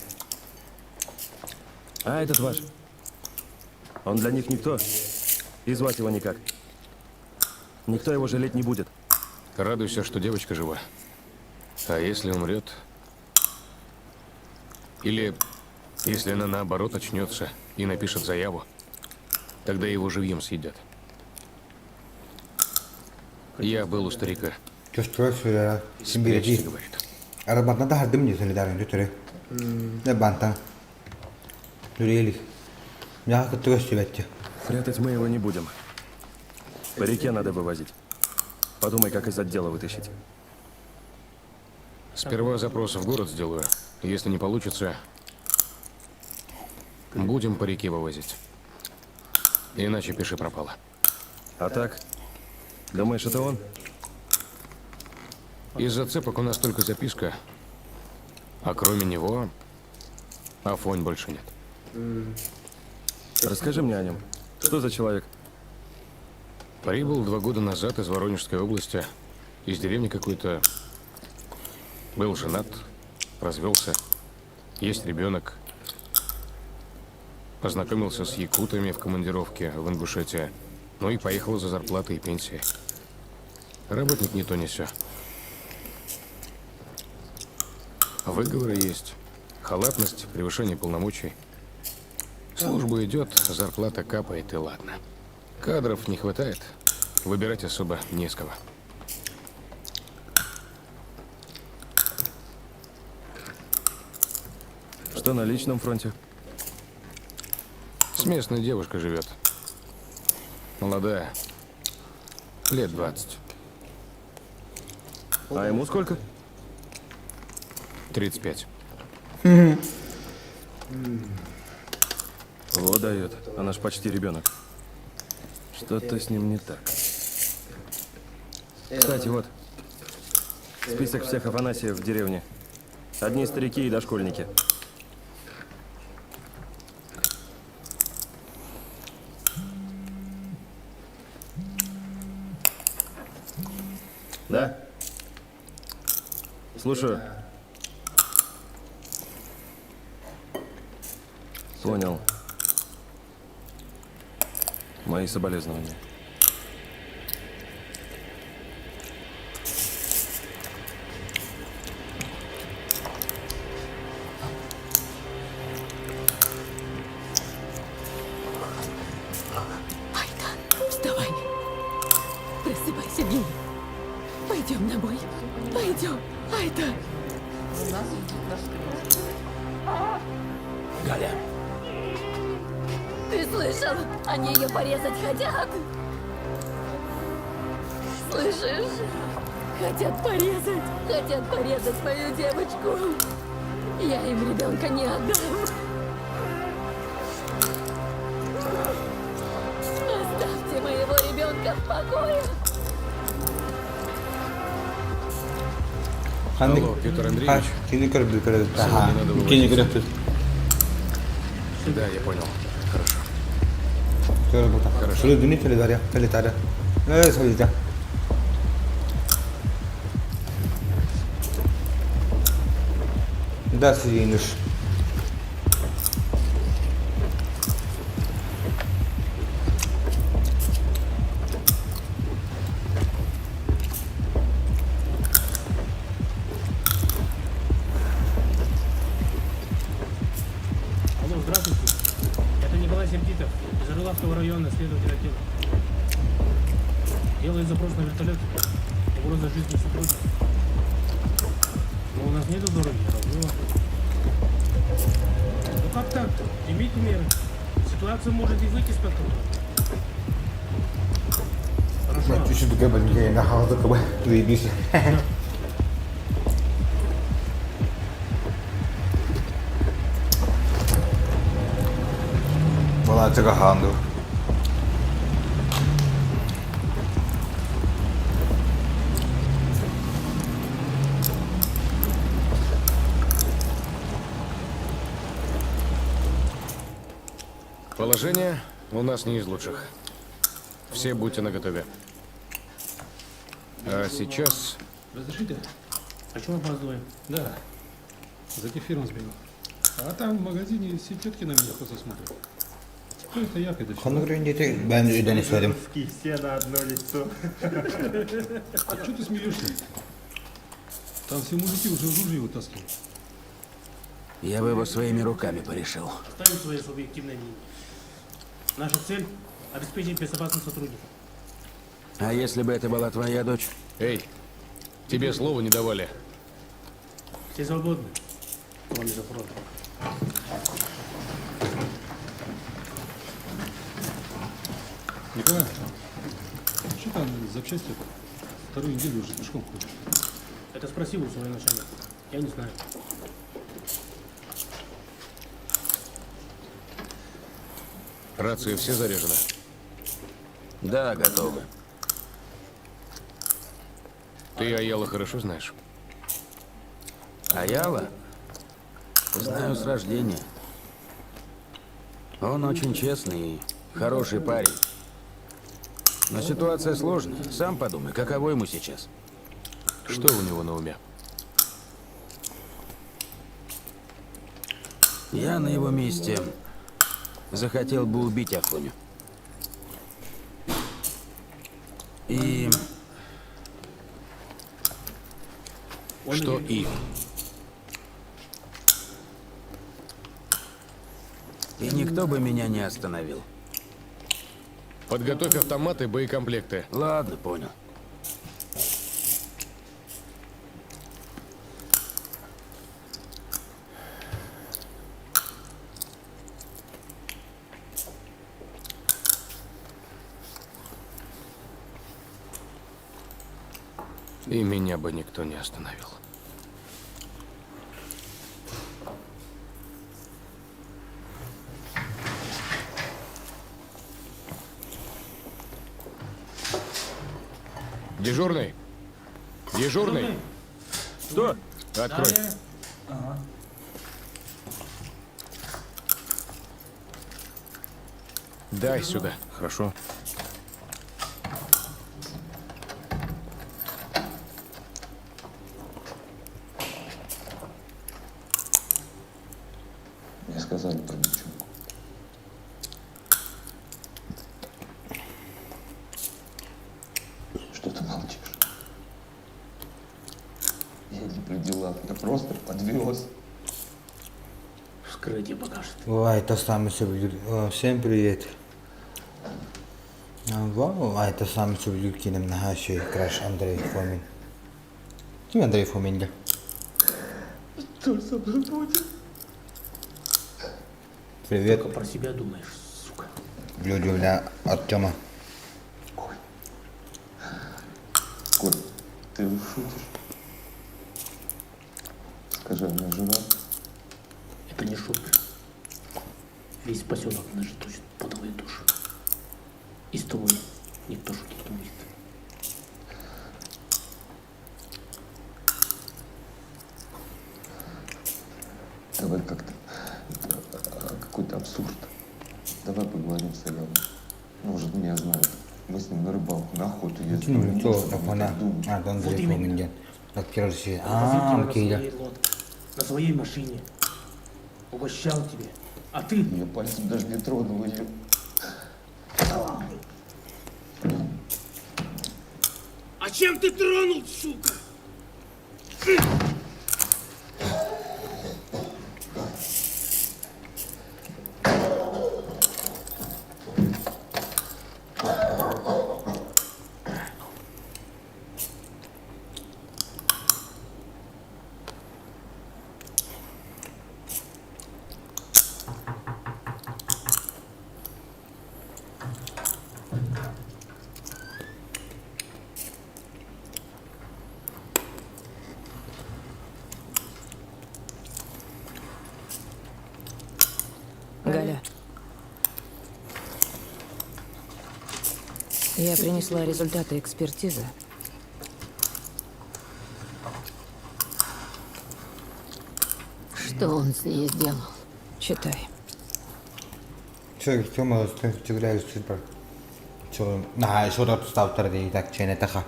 А этот ваш. Он для них никто. И звать его никак. Никто его жалеть не будет. Радуйся, что девочка жива. А если умрет? Или если она наоборот очнется и напишет заяву, тогда его живьем съедят. Я был у старика. Чувствую себя Спрячься, симбирди. говорит. Арабатна да хардым не солидарен төтөрү. Не бантан. Дүрелик. Я кытты көстүбэтти. Прятать мы его не будем. По реке надо вывозить. Подумай, как из отдела вытащить. Сперва запрос в город сделаю. Если не получится, будем по реке вывозить. Иначе пиши пропало. А так? Думаешь, это он? Из зацепок у нас только записка. А кроме него, Афонь больше нет. Расскажи мне о нем. Что за человек? Прибыл 2 года назад из Воронежской области, из деревни какой-то. Был женат, развелся, есть ребенок. Познакомился с якутами в командировке в Ингушетии. Ну и поехал за зарплатой и пенсией. Работник не то не сё. Выговоры есть. Халатность, превышение полномочий. Служба идет, зарплата капает, и ладно. Кадров не хватает. Выбирать особо не с кого. Что на личном фронте? С местной девушкой живет. Молодая. Лет 20. А ему сколько? 35. Вот дает. Она ж почти ребенок. Что-то с ним не так. Кстати, вот. Список всех Афанасьев в деревне. Одни старики и дошкольники. Да? Слушаю. Понял. Мои соболезнования. Айта, вставай. Просыпайся, Гений. Пойдем на бой. Пойдем, Айта. Галя, Ты слышал? Они ее порезать хотят. Слышишь? Хотят порезать. Хотят порезать мою девочку. Я им ребенка не отдам. Оставьте моего ребенка в покое. Ханнык Алло, Петр Андреевич. Кини көрбүт көрбүт. Сегодня надо Кини вывозить. көрбүт. Да, я понял. Хорошо. Хорошо. Дүнү солидария, солидария. Э, солидария. Да, сидишь. Алло, здравствуйте. Это Николай Сердитов из Орловского района, следователь отдела. Делает запрос на вертолет. Угроза жизни супруги. Но у нас нету дороги, равно. Ну как так-то? Примите меры. Ситуация может и выйти из-под контроля. Хорошо. Түшүп кебен на хазы кыбы. Заебись. Вона这个行的。 Положение у нас не из лучших. Все будьте наготове. А сейчас Разрешите? А чего опаздываем? Да. За кефиром сбегал. А там в магазине все тетки на меня косо смотрят. Кто это я, когда Ханнык ренжете ben öden istedim. Все на одно лицо. А что ты смеешься? Там все мужики уже ружья вытаскивают. Я бы его своими руками порешил. Оставим свое субъективное мнение. Наша цель – обеспечить безопасность сотрудников. А если бы это была твоя дочь? Эй, тебе слова не давали. Все свободны, кроме запроса. Николай, что там запчасти? Вторую неделю уже пешком ходишь. Это спроси у своего начальника. Я не знаю. Рации все заряжены. Да, готовы. Ты Аяла хорошо знаешь? Аяла? Знаю с рождения. Он очень честный и хороший парень. Но ситуация сложная. Сам подумай, каково ему сейчас. Что у него на уме? Я на его месте захотел бы убить Афоню. И... Что и? И никто бы меня не остановил. Подготовь автоматы и боекомплекты. Ладно, понял. И меня бы никто не остановил. Дежурный! Дежурный! Что? Открой. Ага. Дай сюда. Хорошо. Мне сказали про девчонку. Что ты молчишь? Я не при делах, я просто подвез. Вскрытие покажет. Ой, это самый сөбүлүүр. Всем привет. Вау, а это самый сөбүлүүр киинэм наһаа үчүгэй краш Андрей Фомин. Ким Андрей Фомин да? Что со мной будет? Привет. Только про себя думаешь, сука. Люди для Артема. Коль, ты шутишь? Скажи, она жива? Это не шутка. Весь поселок наш точит по твою душу. И с тобой никто шутить не будет. Давай как-то это, какой-то абсурд. Давай поговорим с Аленой. Может, меня знает. Мы с ним на рыбалку, на охоту ездили. Ким Может, то он Афона так думает. Андрей Вот именно. Фомин диэн. Актер Возил Аа, тебя на киирэ. своей лодке, на своей машине. Угощал тебя. А ты? Я пальцем даже не тронул ее. А чем ты тронул, сука? Галя. Я принесла результаты экспертизы. Что он с ней сделал? Читай. Все, все, супер. Все, на, еще раз так чайна таха.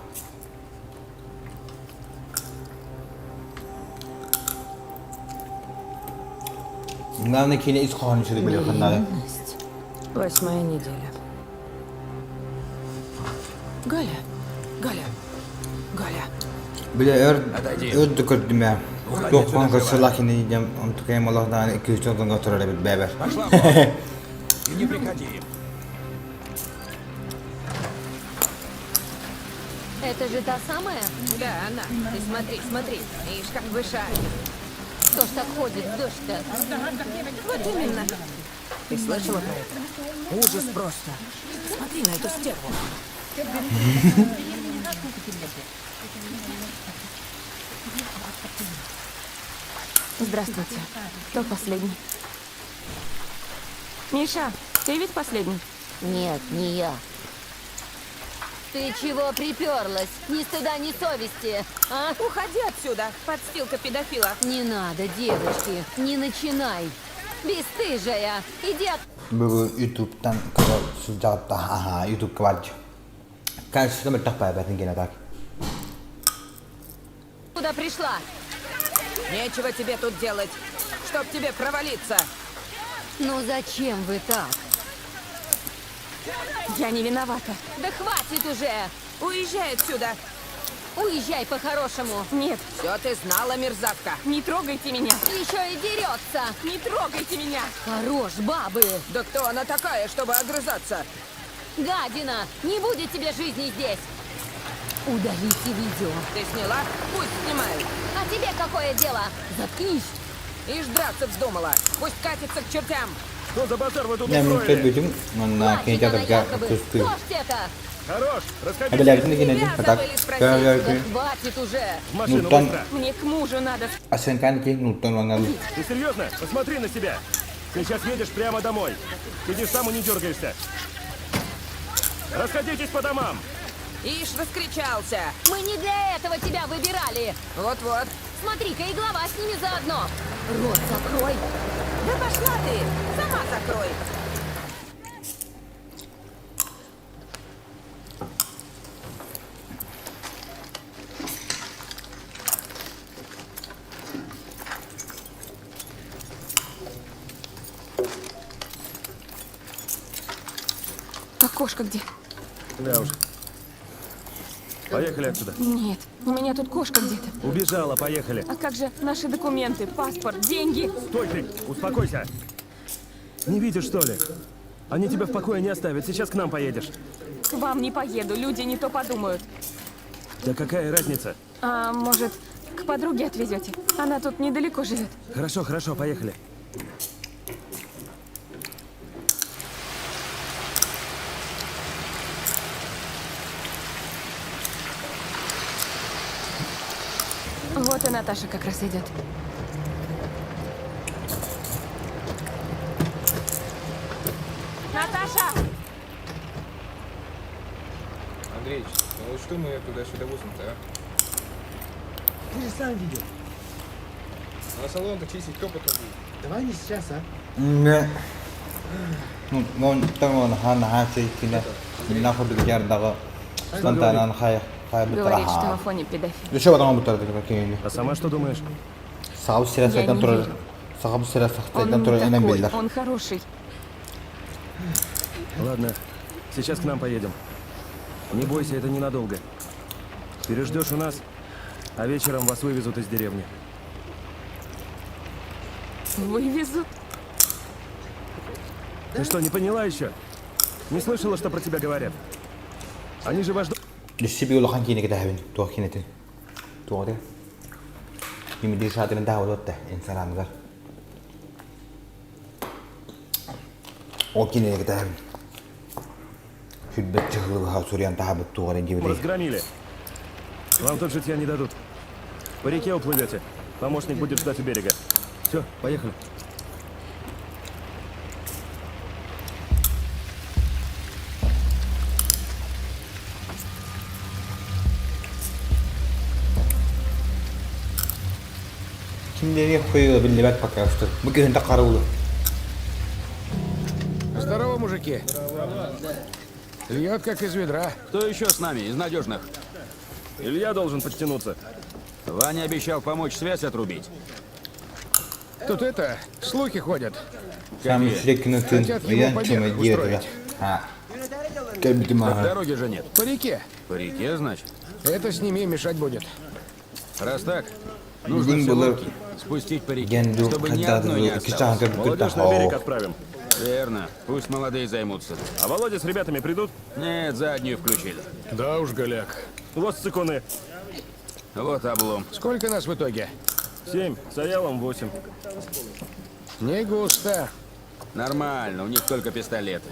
Главное, киинэ ис хоһоонун үчүгэй билиэххин наада. Беременность. Восьмая неделя. Галя, Галя, Галя. Бile өр Отойди. өр да көрдүм ээ. Уходи Туох отсюда баан живо. көрсөлөөх кини диэн онтукайым олох даҕаны 200 сылга турар эбит бэбэр. Пошла вон. И не приходи. Это же та самая? Да, она. Ты смотри, смотри. Ишь, как вышагивает. Кто ж так ходит в дождь-то? Вот именно. Ты слышала про это? Ужас просто. Смотри на эту стерву. Здравствуйте. Кто последний? Миша, ты ведь последний? Нет, не я. Ты чего приперлась? Ни стыда, ни совести, а? Уходи отсюда, подстилка педофила. Не надо, девочки, не начинай. Бесстыжая, иди от... Бүгүн Ютубтан көрө сылдьаҕыт аха Ютубка бар Качество мөлтөх баайбатын гена так. Куда пришла? Нечего тебе тут делать, чтоб тебе провалиться. Ну зачем вы так? Я не виновата. Да хватит уже! Уезжай отсюда. Уезжай по-хорошему. Нет. Все ты знала, мерзавка. Не трогайте меня. Еще и дерется. Не трогайте меня. Хорош, бабы. Да кто она такая, чтобы огрызаться? Гадина! Не будет тебе жизни здесь. Удалите видео. Ты сняла? Пусть снимают. А тебе какое дело? Заткнись. Ишь драться вздумала. Пусть катится к чертям. Что за базар вы тут Дьэ, мин устроили? көрбүтүм, уонна Хватит кини она театрга якобы. кустуу. Дождь это! Хорош, расходитесь. Эбэлээбитин да кинэтин, Тебя а так забыли спросить. Да көр хватит уже! В машину Нуттан быстро. Мне к мужу надо. Асенкан ки нуттан уонна Ты серьезно? Посмотри на себя. Сейчас едешь прямо домой. Сидишь там и не дергаешься. Расходитесь по домам. Ишь раскричался. Мы не для этого тебя выбирали! Вот-вот. Смотри-ка, и глава с ними заодно! Рот закрой! Да пошла ты. Сама закрой. А кошка где? Да уж. Поехали отсюда. Нет, у меня тут кошка где-то. Убежала, поехали. А как же наши документы, паспорт, деньги? Стой ты, успокойся. Не видишь, что ли? Они тебя в покое не оставят, сейчас к нам поедешь. К вам не поеду, люди не то подумают. Да какая разница? А может, к подруге отвезете? Она тут недалеко живет. Хорошо, хорошо, поехали. Вот и Наташа как раз идет. Наташа! Андреич, ну вот что мы ее туда-сюда возим-то, а? Ты же сам видел. Ну, а салон-то чистить кто потом будет? Давай не сейчас, а? Нэ. Ну, он там он хан хачи кине. Минна курдук жардағы стантанан хай хай Говорит, что бутараха. Афоня педофил. Еще потом бутар кине. А сама что думаешь? Сағып сирә Я сайдан не турар. верю. Сағып сирә Он сайдан не турар энен такой, биллер. он хороший. Ладно, сейчас к нам поедем. Не бойся, это ненадолго. Переждешь у нас, а вечером вас вывезут из деревни. Вывезут? Ты что, не поняла еще? Не слышала, что про тебя говорят? Они же ваш дом Лисси улахан кине китәһәбин. Туох кинетин. Туох де. Кими шатырын таа болот Инстаграмгар. О кине китәһәбин. Сүрбет чыгылы сурьян таа бут тугарын дибилей. разгромили. Вам тут житья не дадут. По реке уплывете. Помощник будет ждать у берега. Все, поехали. Кимдери хуйы биллебет пока что. Бу күн караулы. Здорово, мужики. Льет, как из ведра. Кто еще с нами из надежных? Илья должен подтянуться. Ваня обещал помочь связь отрубить. Тут это, слухи ходят. Сам сүрек күн Хотят ему ыян побег чөмө диэтиге. устроить. Ha. Кэлбитим Так аха. дороги же нет. По реке. По реке, значит? Это с ними мешать будет. Раз так, нужно Бүгүн все булар лодки спустить по реке, генду чтобы ни одной не хаддады кичаан осталось. Молодежь на берег көрбүт отправим. Верно. Пусть молодые займутся. А Володя с ребятами придут? Нет, заднюю включили. Да уж, голяк. Вот цикуны. Вот облом. Сколько нас в итоге? Семь, с Аялом восемь. Не густо. Нормально, у них только пистолеты.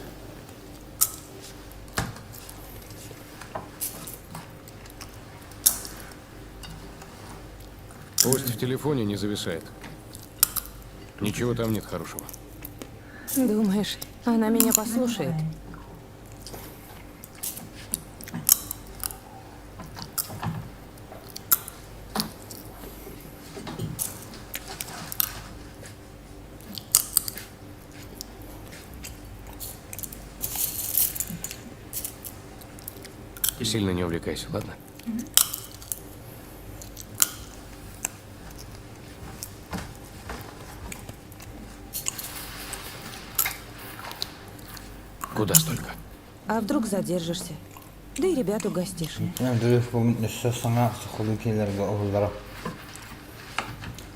Пусть в телефоне не зависает. Ничего там нет хорошего. Думаешь, она меня послушает? Сильно не увлекайся, ладно? Куда столько? А вдруг задержишься? Да и ребят угостишь. Өссө саҥа сахалыы киинэлэргэ уһуллара.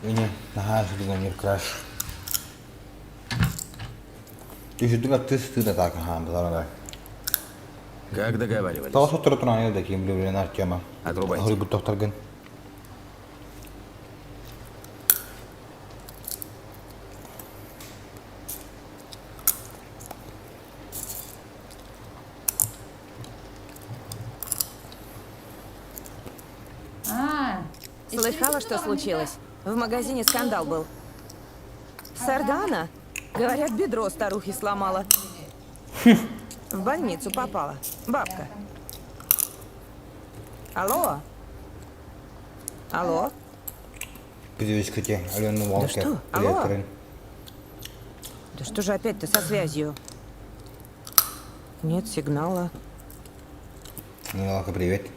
Ини наһаа үчүгэй краш. Түһүдүк аттыы сытыы да таак хаамбытар. Как договаривались? Тоҕо сотору туран да ким билэн Артема. Отрубайте. Хоруйбут тохторгын. Слыхала, что случилось? В магазине скандал был. Сардана, говорят, бедро старухи сломала. В больницу попала. Бабка. Алло? Алло? Привычките, Алена Уолкер. что? Привет, Алло? Рын. Да что же опять-то со связью? Нет сигнала. Алена привет.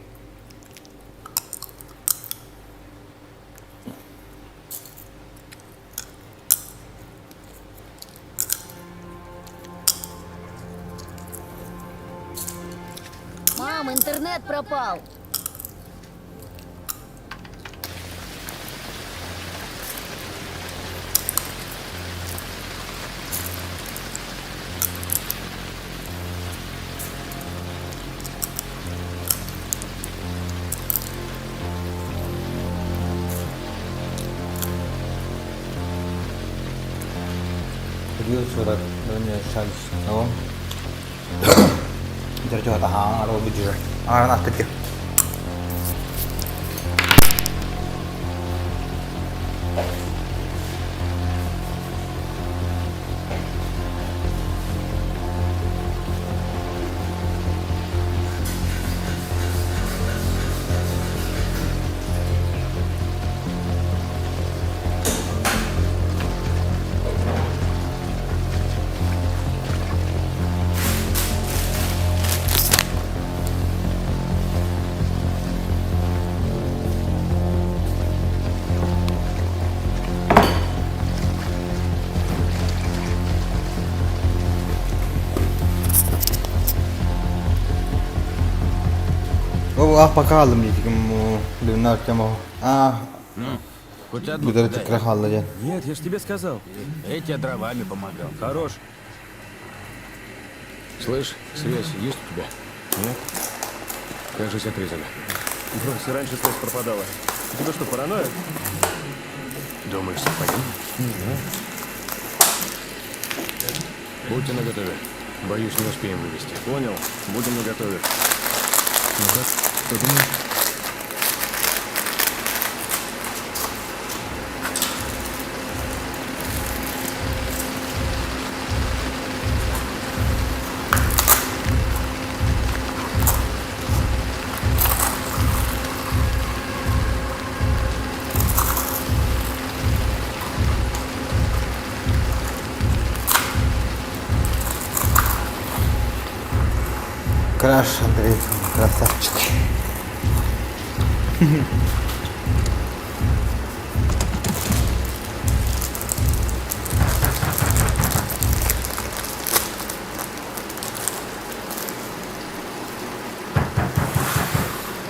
Мам, интернет пропал. Video surat dunia шанс. No. Ара настык. Ол пока алдым дейдім Лена Артема. А, Ну, хоть одну Гүдер дай. тикре халла ден. Нет, я ж тебе сказал. Я тебе дровами помогал. Хорош. Слышь, связь есть у тебя? Нет? Кажись, отрезали. Брось, раньше связь пропадала. У тебя что, паранойя? Думаешь, совпадение? Не знаю. Будьте наготове. Боюсь, не успеем вывести. Понял. Будем наготове. Ну как? Что думаешь? Краш, Андрей, красавчик.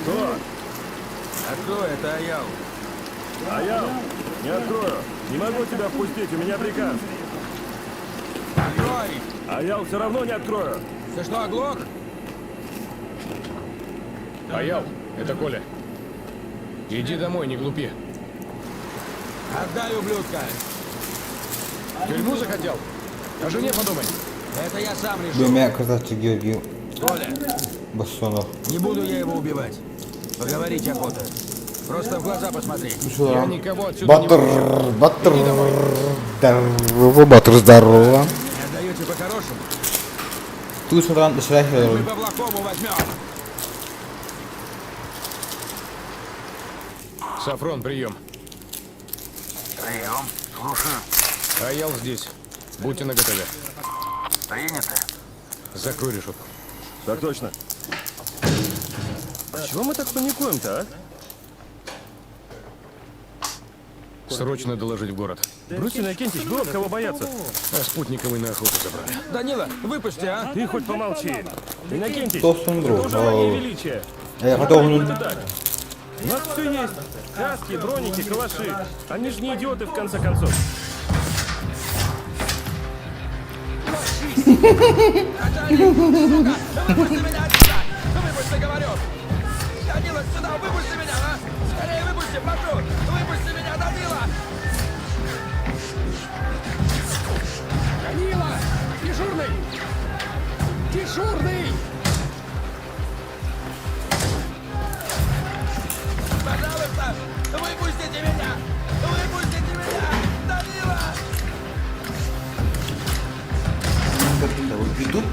Кто? Открой, это Аял. А я не открою. Не могу тебя впустить, у меня приказ. Открой! А я все равно не открою. Ты что, оглох? Аял, это Коля. Иди домой, не глупи. Отдай, ублюдка! В тюрьму захотел? О жене подумай. Это я сам решу. Двумя красавчик Георгий Коля, Бассонов. не буду я его убивать. Поговорить охота. Просто в глаза посмотри. Я никого отсюда не Батыр, выпущу. Батыр, Иди домой. здорово, Батыр, здорово. Не отдаете по-хорошему? Тут смотран, Мы по-плохому возьмем. Сафрон, прием. Прием. Слушаю. Аял здесь. Будьте наготове. Принято. Закрой решетку. Так точно. А чего мы так паникуем-то, а? Срочно доложить в город. Брось, Иннокентич, было б кого бояться. А спутниковый на охоту забрали. Данила, выпусти, а! Ты хоть помолчи. Иннокентич, Толстый это друг. уже мания величия. Э, Ну, готов. как это так? У нас все есть. Каски, броники, калаши. Они же не идиоты, в конце концов. Начальник, сука, выпусти меня отсюда! Выпусти, говорю! Данила, сюда, выпусти меня, а! Скорее выпусти, прошу! Выпусти меня, Данила! Данила! Дежурный! Дежурный! Пожалуйста, выпустите меня! Выпустите меня! Данила! Ведут.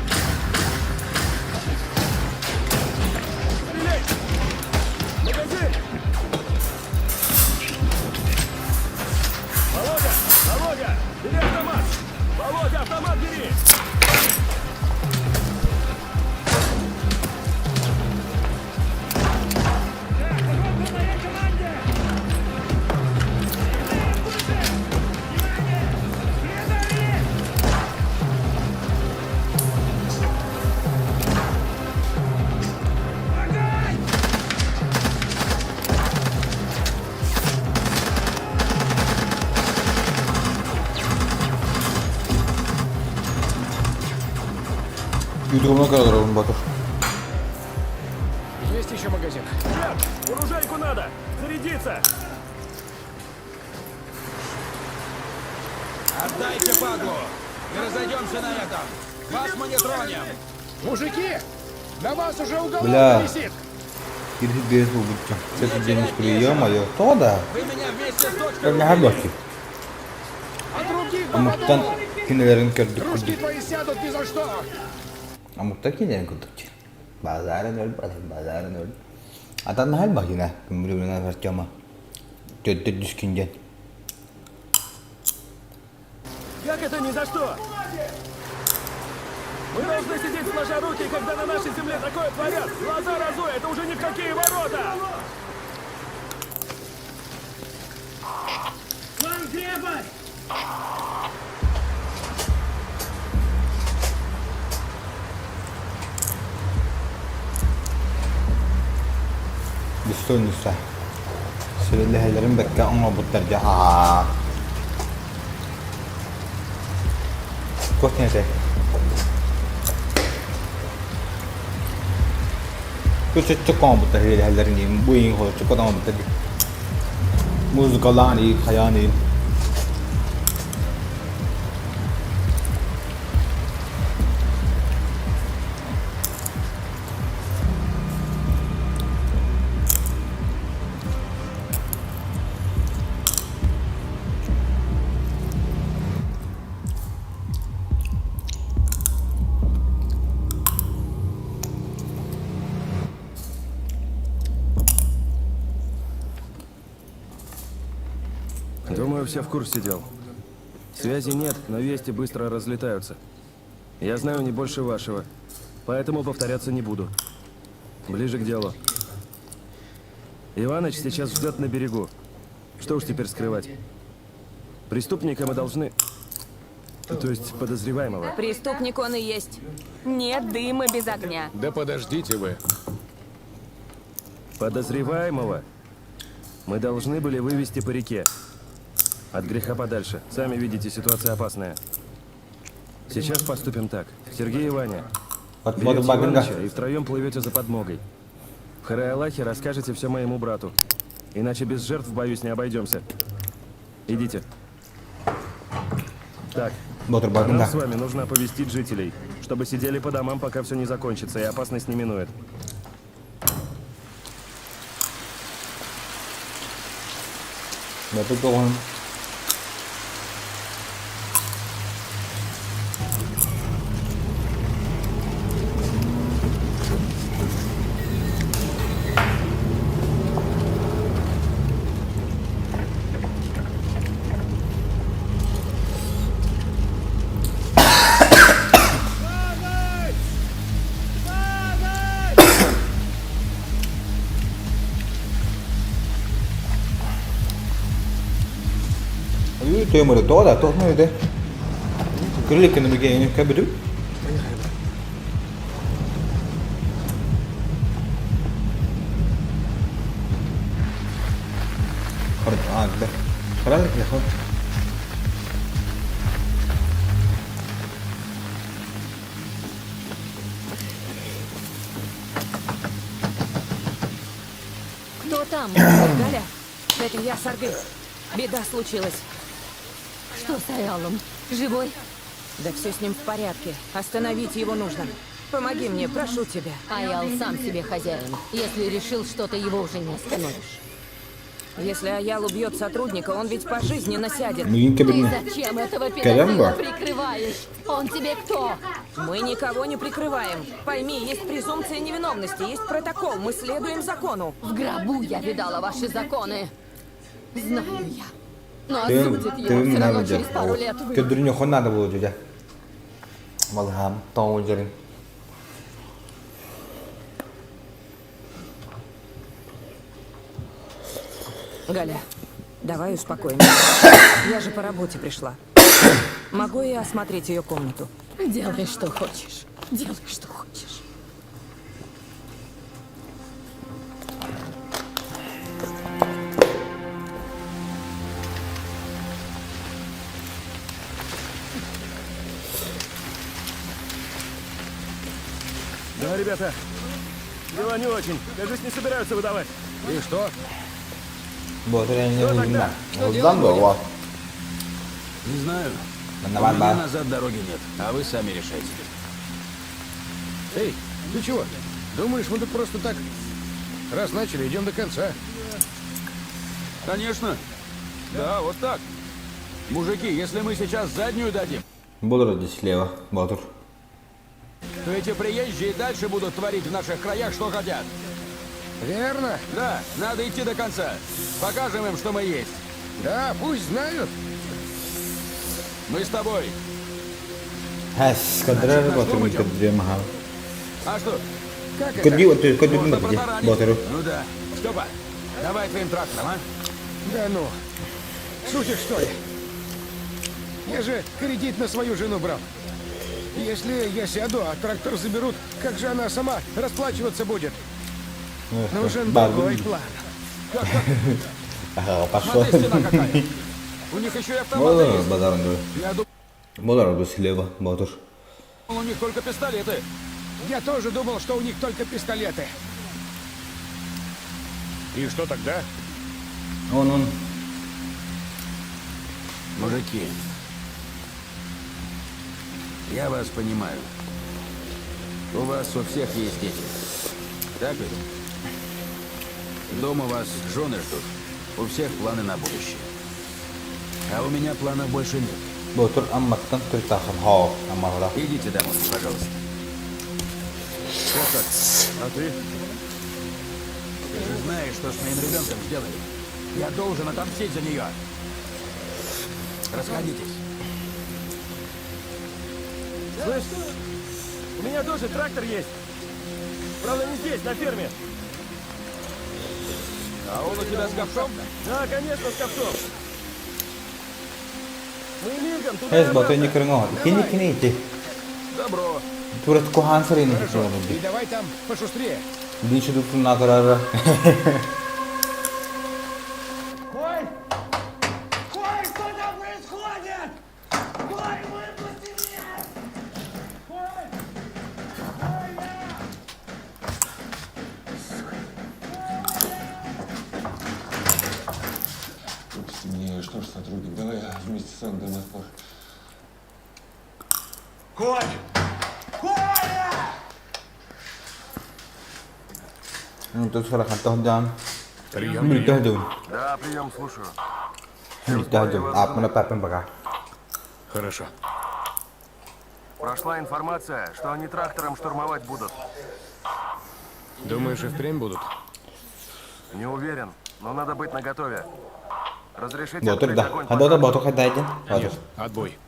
Магазин! Володя! Володя! Бери автомат! Володя, автомат бери! Ютуб'una kadar oğlum Batur. Есть еще магазин? Ребят, оружейку надо! Зарядиться! Отдайте падлу! И разойдемся на этом! Вас мы не тронем! Мужики! На вас уже уголовка Бля. висит! Girip bir bu Ses deniz ё-моё. То да. Вы меня вместе с дочкой Ben ne bakayım. А других Amuktan kinelerin gördük. Дружки твои сядут ни за что! Amukta kinelerin gördük. Bazarın öl, bazarın öl. Atan hal bakayım ha. Gümrüğüne vereceğim Töttü düşkünden. Как это ни за что? Мы должны сидеть сложа руки, когда на нашей земле такое творят! Глаза разуй, это уже ни в какие ворота! Достойныйся. Сөйләһәләрен бәккә аңа буттар ха. Кот нәтә. Көчө чыккан буттар һәләрен бу иң хо чыккан буттар. Музыкаланы, хаяны. Думаю, все в курсе дел. Связи нет, но вести быстро разлетаются. Я знаю не больше вашего, поэтому повторяться не буду. Ближе к делу. Иваныч сейчас ждет на берегу. Что уж теперь скрывать. Преступника мы должны... То есть подозреваемого. Преступник он и есть. Нет дыма без огня. Да подождите вы. Подозреваемого мы должны были вывести по реке. От греха подальше. Сами видите, ситуация опасная. Сейчас поступим так. Сергей и Ваня, Вот берете багында. Иваныча и втроем плывете за подмогой. В Харайалахе расскажете все моему брату. Иначе без жертв, боюсь, не обойдемся. Идите. Так, Батыр нам багында. с вами нужно оповестить жителей, чтобы сидели по домам, пока все не закончится и опасность не минует. Батыр тогон. Тоймору тоҕо да тоҕо да Кырылык кэннибигэ кэбидим. Кто там? Галя, это я, Саргы. Беда случилась. Что с Аялом? Живой? Да все с ним в порядке. Остановить его нужно. Помоги мне, прошу тебя. Аял сам себе хозяин. Если решил что-то, его уже не остановишь. Если Аял убьет сотрудника, он ведь пожизненно сядет. Мигин Ты кэбидне. зачем этого Кэлэн педофила дуо? прикрываешь? Он тебе кто? Мы никого не прикрываем. Пойми, есть презумпция невиновности, есть протокол. Мы следуем закону. В гробу я видала ваши законы. Знаю я. Но Тым осудит его тым все равно надо через пару лет. Көдүрүнү хон надо было дьэ. Балхам тоң дьэрин. Галя, давай успокоимся. Я же по работе пришла. Могу я осмотреть ее комнату? Делай, что хочешь. Делай, что хочешь. Да, ребята, дела не очень. Кажись, не собираются выдавать. И что? Боотур Что эҥин тогда? Что Улдан делать буо. Не знаю. Манна У баар меня баар. назад дороги нет, а вы сами решайте. Эй, ты чего? Думаешь, мы тут просто так? Раз начали, идем до конца. Конечно. Да, вот так. Мужики, если мы сейчас заднюю дадим, Буолар дии слева Боотур. то эти приезжие дальше будут творить в наших краях, что хотят. Верно? Да, надо идти до конца. Покажем им, что мы есть. Да, пусть знают. Мы с тобой. Хэс, кадырар Значит, на Боотур штурм мин идем? көдүрүө маха. А что? Как это? Көдүү оту көдүрүн Можно бата дии протаранить. Боотуру. Ну да. Степа, давай твоим трактором, а? Да ну, шутишь что ли? Я же кредит на свою жену брал. Если я сяду, а трактор заберут, как же она сама расплачиваться будет? Нужен другой план. Ага, пошел. Смотри, стена какая. У них еще и автоматы Буолар есть. базарын дуу. Я думал, Буолар дуу слева Боотур. у них только пистолеты. Я тоже думал, что у них только пистолеты. И что тогда? Он он. Мужики, я вас понимаю. У вас у всех есть дети. Так ведь? Дома вас жены ждут. У всех планы на будущее. А у меня планов больше нет. Боотур Амматтан төрүттээххин хоо Аммаҕа. Идите домой, пожалуйста. Вот так. А ты? Ты же знаешь, что с моим ребенком сделали. Я должен отомстить за нее. Расходитесь. Слышь, у меня тоже трактор есть. Правда, не здесь, на ферме. А он у тебя с ковшом? Да, конечно, с ковшом. Мы мигом туда и Хэс Боотур обратно. ини көрүҥ оҕо. Икини икини ити. Добро. Турат куһаан сарыйны Хорошо. ити. И давай там пошустрее. Динчи дутун натурара. Ой! Ой, что там происходит? Ой, выпусти меня! Ой! Выпусти меня, я что ж сотрудник, давай я вместе с вами до Москвы. Коль! Коля! Тут сарахантан Прием. Мин Да, прием, слушаю. Апмына папын бага. Хорошо. Прошла информация, что они трактором штурмовать будут. Думаешь, и впрямь будут? Не уверен, но надо быть наготове. Разрешите Боотур открыть да. огонь по Хадада трактору? Боотур хадайден. Боотур. Нет, отбой.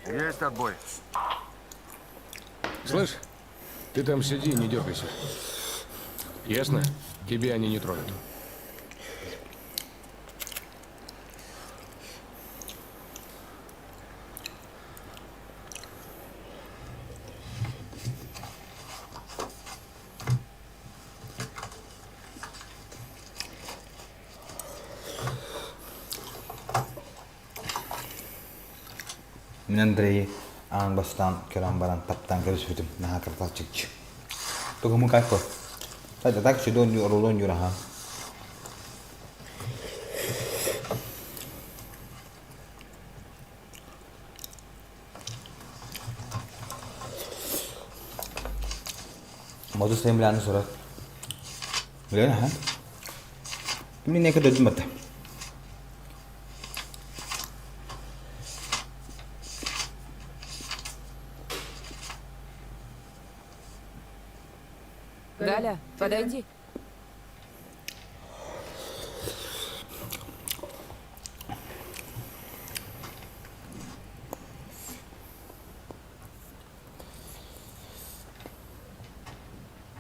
Есть отбой. Слышь, ты там сиди и не дергайся. Ясно? Тебя они не тронут. Мин Андрейи аан бастаан көрөн баран таптаан көрүспүтүм. Наһаа кырталчыкчы. Тугуму кайфо. Так, так сюда рулон юраха. Моду семляны сурат. Билен ха? Мин не көдөдүм бата. Галя, подойди.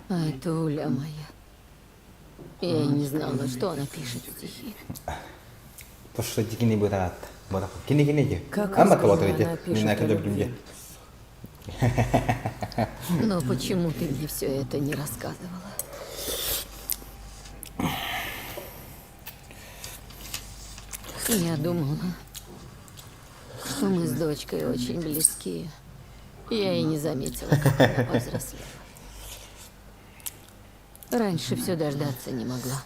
Айтуля моя. Я и не знала, что она пишет стихи. То, что кини бытаат. Кини кини Как Ама искренне она пишет Мин о любви. Но почему ты мне все это не рассказывала? Я думала, что мы с дочкой очень близки. Я и не заметила, как она повзрослела. Раньше все дождаться не могла.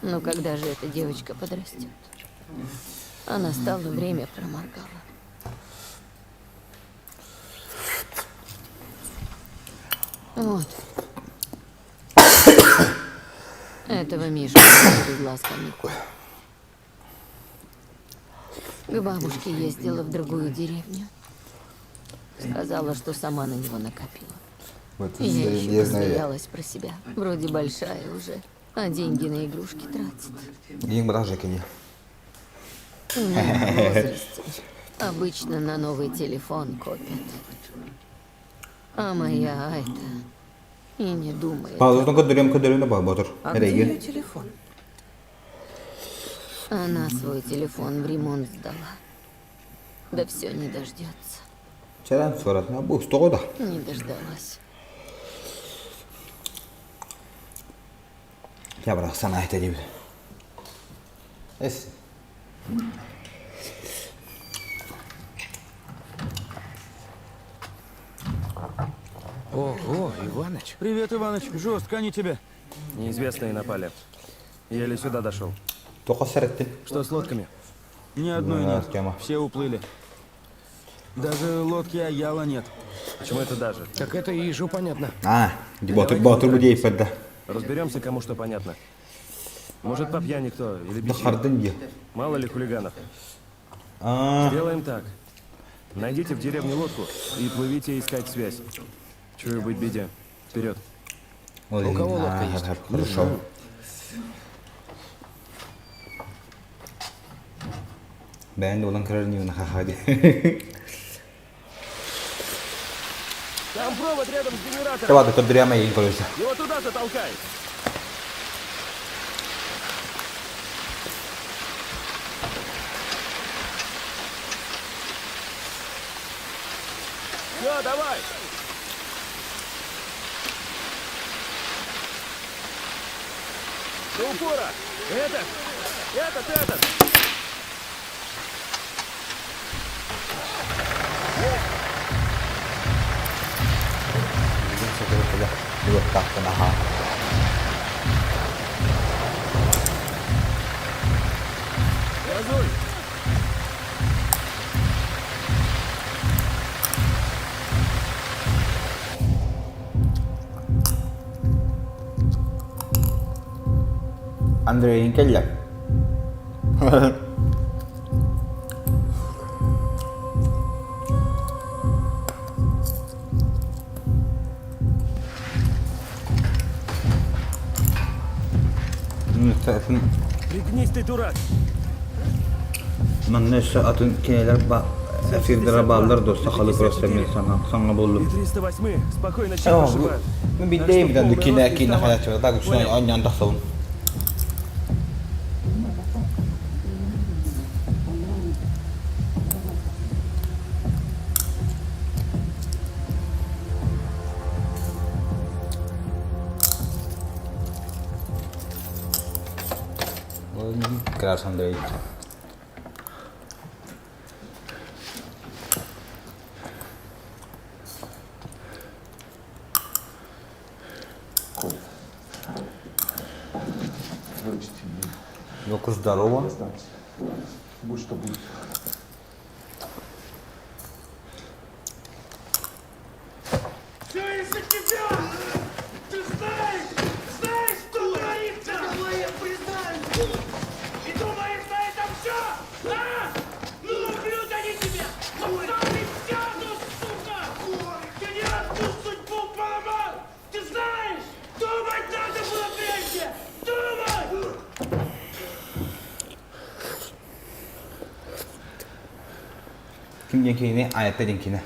Но когда же эта девочка подрастет? Она стала время проморгала. Вот. Этого Мишу привезла с каникул. К бабушке ездила в другую деревню. Сказала, что сама на него накопила. Вот, И я еще я знаю. посмеялась про себя. Вроде большая уже, а деньги на игрушки тратит. Ең бірақ жекене. В моем возрасте обычно на новый телефон копят. А моя Айта и не думает. Паузадан көдөрөм көдөрөм ба батыр. А где ее Эреге. телефон? Она свой телефон в ремонт сдала. Да все не дождется. Чаран соратна бу стоғода. Не дождалась. Я бірақ сана айта дейбі. Эс. Ого, Иваныч. Привет, Иваныч. Жестко они тебе. Неизвестные напали. Еле сюда дошел. Тоқа сәреттен. Что с лодками? Ни одной Да, нет. тема. Все уплыли. Даже лодки Аяла нет. Почему это даже? Так это и ежу понятно. А, батыр батыр бу дейіп бәді. Разберемся, кому что понятно. Может, по пьяни кто или Да бичи. хардын де. Мало ли хулиганов. А, Сделаем так. Найдите в деревне лодку и плывите искать связь. Чую быть беде. Вперед. У кого лодка есть? Хорошо. Бән olan карар не хахади. Там провод рядом с генератором. Давай, көдөрөм ең короче. Его туда затолкай. Все, давай. До упора. Этот, этот, этот. Газуй. Андрей келле. Пригнись ты, дурак. Манна атын кинелер ба эфирдere баллар dosta kalıp röstemin sana sana И buldum. 308 спокойно щит Tamam. прошибают. Bu bir değil mi dendi kine kine hayat var. Так что anyan da savun. Крас Андрей. Ну-ка, здорово. Будь что будет. Все из-за тебя! Ты знаешь, знаешь, что творится? Я признаюсь! И думаешь, на этом все? А? Ну, наплюют они тебе! Ну, сам сяду, сука! Ты не одну судьбу поломал! Ты знаешь? Думать надо было прежде! Думать! Ким диэн киһини Айта диэн кини.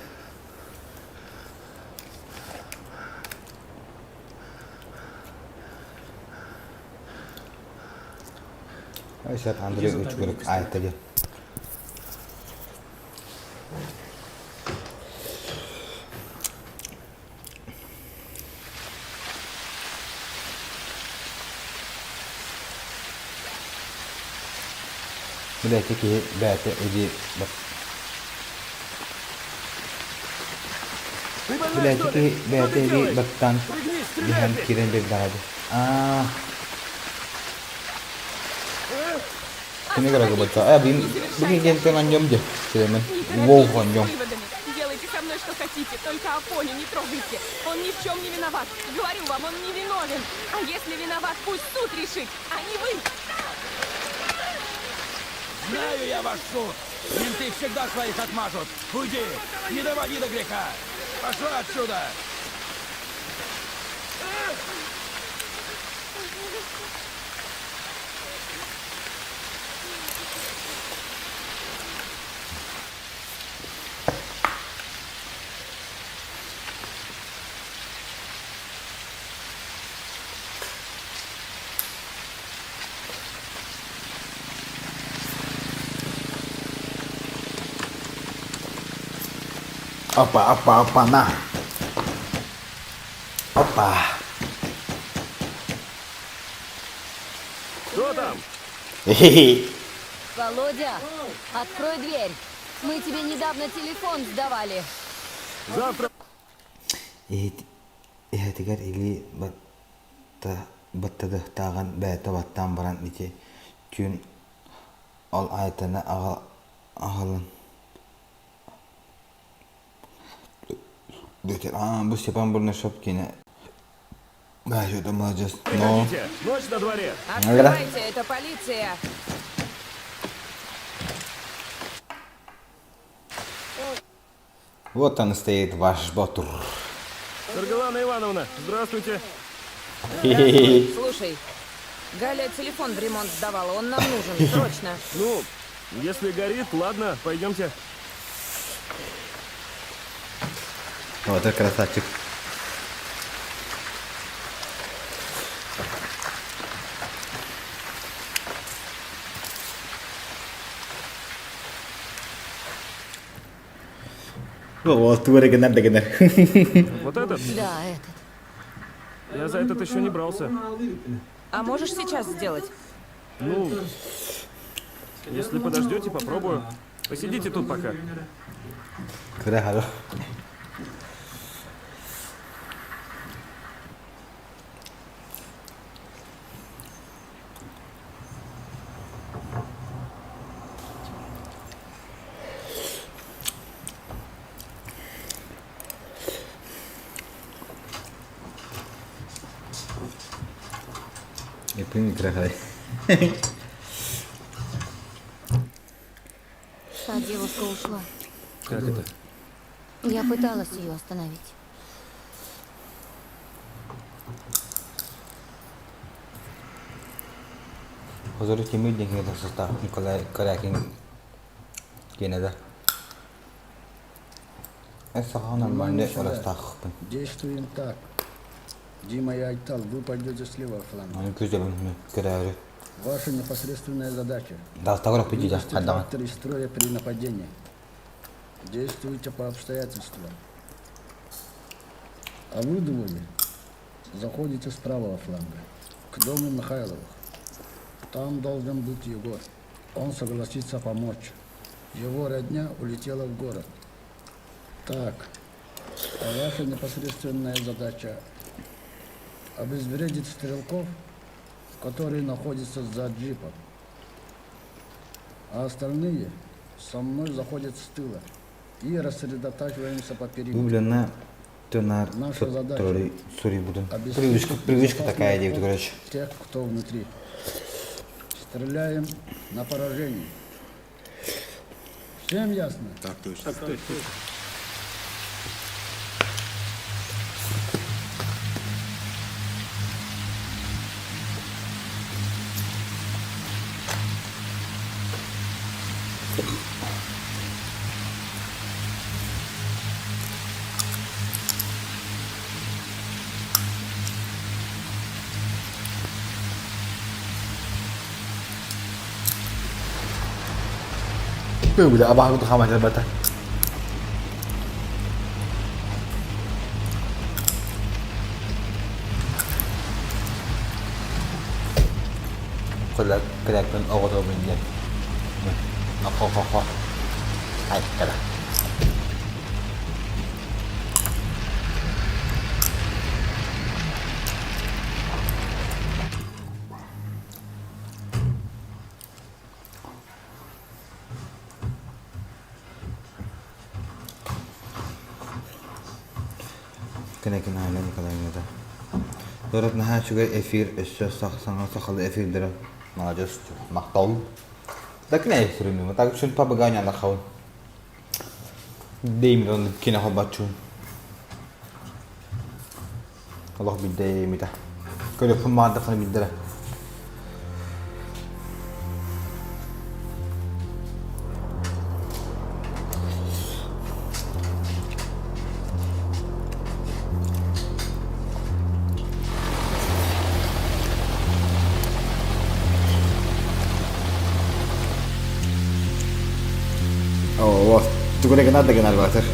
Айсат Андрей Учкурик Айта диэн. Билээти киһи бэйэтэ илии Билээти киһи бэйэтэ илии баттаан биһэн киирэн биэрдэҕэ дии. Аа. Кини көрөгө Э, бүгүн диэн анньом дии. Силемен. Вов анньом. Делайте со мной что хотите, только Афоню не трогайте. Он ни в чем не виноват. Говорю вам, он не виновен. А если виноват, пусть суд решит, а не вы. Знаю я ваш суд! Менты всегда своих отмажут! Уйди! Не доводи до греха! Пошла отсюда! Опа, опа, опа, на. Опа. Кто там? Хе-хе. Володя, открой дверь. Мы тебе недавно телефон сдавали. Завтра Иһэтигэр илии баттадыахтааҕын бэйэтэ баттаан баран ити түүн ол Айтаны аҕалан Аа, бу Степан Бурнашев киинэ Да, что-то молодец. Но... Погодите, ночь на дворе. Открывайте, это полиция! Вот он стоит, ваш Батур. Саргалана Ивановна, здравствуйте. Здравствуй. Слушай, Галя телефон в ремонт сдавала, он нам нужен, срочно. Ну, если горит, ладно, пойдемте. Вот это красавчик. Вот, гынар да гынар. Вот этот? Да, этот. Я за этот еще не брался. А можешь сейчас сделать? Ну, если подождете, попробую. Посидите тут пока. Кыра Эпин кыра Та девушка ушла. Как это? Я пыталась ее остановить. Хозору Тимир диэн состав Николай Корякин киэнэдэ. Эс саха нормальный орастаахпын. Действуем так. Дима и Айтал, вы пойдете с левого фланга. Аны күзөбүн көрөөрү. Ваша непосредственная задача Далтагыр пидида вывести хаддаҕан. трактор из строя при нападении. Действуйте по обстоятельствам. А вы двое заходите с правого фланга, к дому Михайловых. Там должен быть Егор. Он согласится помочь. Его родня улетела в город. Так, а ваша непосредственная задача обезвредить стрелков, которые находятся за джипом. А остальные со мной заходят с тыла и рассредотачиваемся по Бу периметру. блина тонар Наша задача суруйбутун. обеспечить Привычка, привычка безопасный такая диэбит обход короче. тех, кто внутри. Стреляем на поражение. Всем ясно? Так точно. Так точно. Бля, абааһы хааман бата. Кэлээппин оҕотобун диэн. Хо-хо-хо. Айкара. Кэнэкин Аля Николаевна. Дорот наһаа үчүгэй эфир өссө саҥа сахалыы эфирдэрэ маладьыас махтал. Да кинэ эфирин так үчүн пабыганя лахаун. Деймин кинэ холбаччун. Олох билдэ Көрөппүн маардахына билдэрэ. Оо, тугу гына да гынар батыр.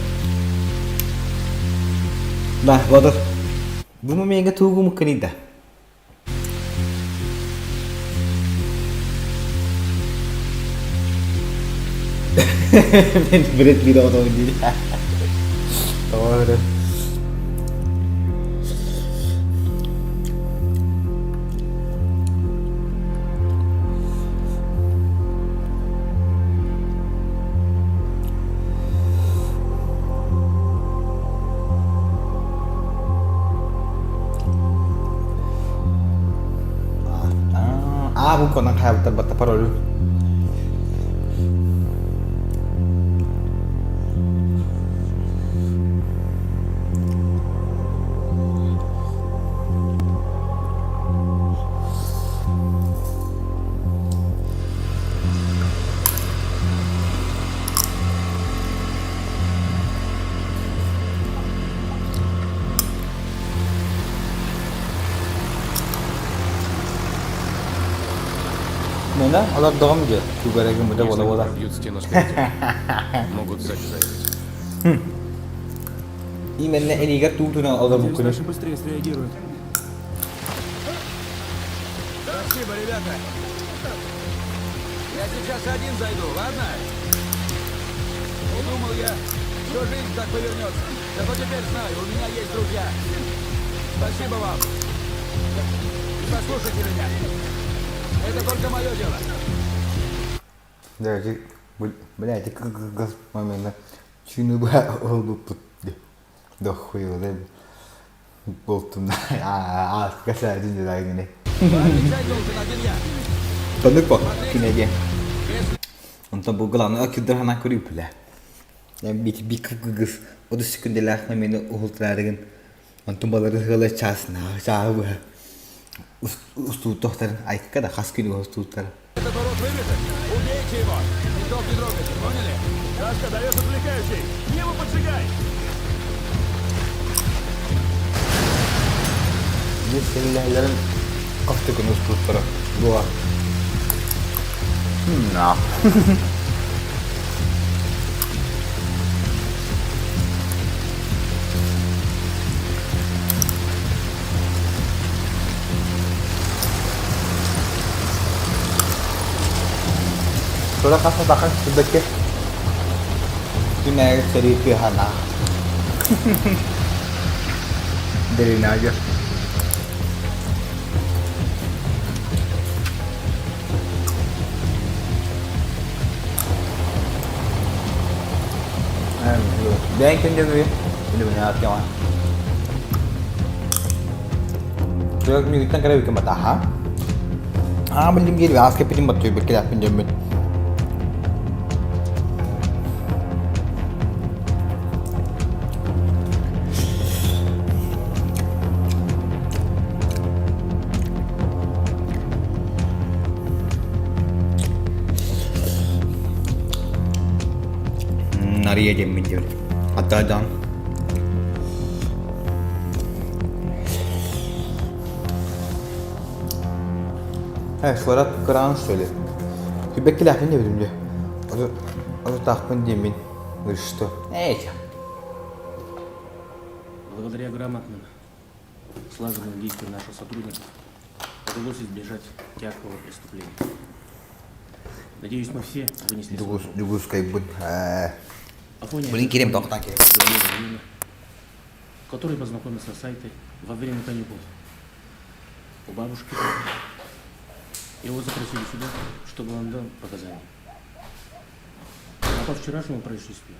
Да, батыр. Бу моментка тугу мукканида. Мен бред видео дейdi. Doğru. Аа, бу конан хаалта батта пароль. Neden? Олар догом же. Тугарагы муда Если бола они бола. пробьют стену спереди, могут сзади заехать. Именно энигер туутунан олар Надеюсь, буккуну. наши быстрее среагируют. Спасибо, ребята. Я сейчас один зайду, ладно? Не думал я, что жизнь так повернется. Зато теперь знаю, у меня есть друзья. Спасибо вам. И послушайте меня. Это только мое дело. Да, блядь, как момент. Чүнү ба олбуппут. Дохуй ол болтум. Аа, каса дин дагыне. Отвечать должен один я. Танып по кинеге. Онтон бу главное акыдыр хана көрүп бля. Бит бик гыс. Оду секунделах мени ухултарыгын. Онтон балары хыла часна, чаабы. Устуу тохтар айкка да хас күнү устууттар. Этот урод выбежит, убейте его. Никто не трогайте, поняли? Сашка, даешь отвлекающий! Небо поджигай! Бисмиллahirrahmanirrahim. Кафты күн устууттара. Буа. На. Sonra kasa bakın şuradaki Güney seri pihana. Derinager. Бэйэҥ күндүгү Иллюминатиҕа. Тыа мүгүттэн кэрэ бүкүн батаха. Аа билим диир аас кэппитин баттыйбыт кэлээппин дьоммут. Нария диэммин диэн. Хаттаадаан. Э, куорат кыраан что ли? Күбэккилээхпин диэбитим дии. Отутаахпын диэммин. Говоришь, что? Эй! Благодаря грамотным, слаженным действиям наших сотрудников удалось избежать тяжкого преступления. Надеюсь, мы все вынесли свой урок. Дьугускайбын. Афоня Блин, кирем тоқтан кирем. района, который познакомился с Айтой во время каникул у бабушки. Его запросили сюда, чтобы он дал показания. А по вчерашнему происшествию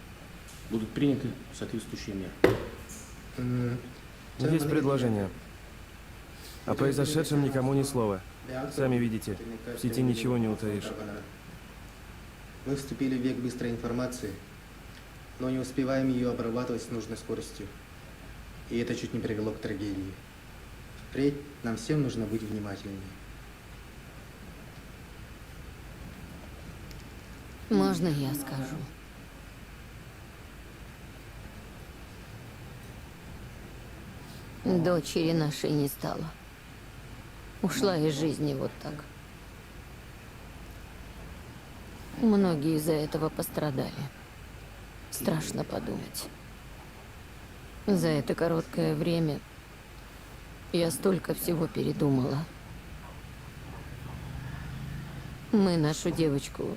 будут приняты соответствующие меры. Есть предложение. О произошедшем никому ни слова. Сами видите, в сети ничего не утаишь. Мы вступили в век быстрой информации, но не успеваем ее обрабатывать с нужной скоростью. И это чуть не привело к трагедии. Впредь нам всем нужно быть внимательнее. Можно я скажу? Дочери нашей не стало. Ушла из жизни вот так. Многие из-за этого пострадали. Страшно подумать. За это короткое время я столько всего передумала. Мы нашу девочку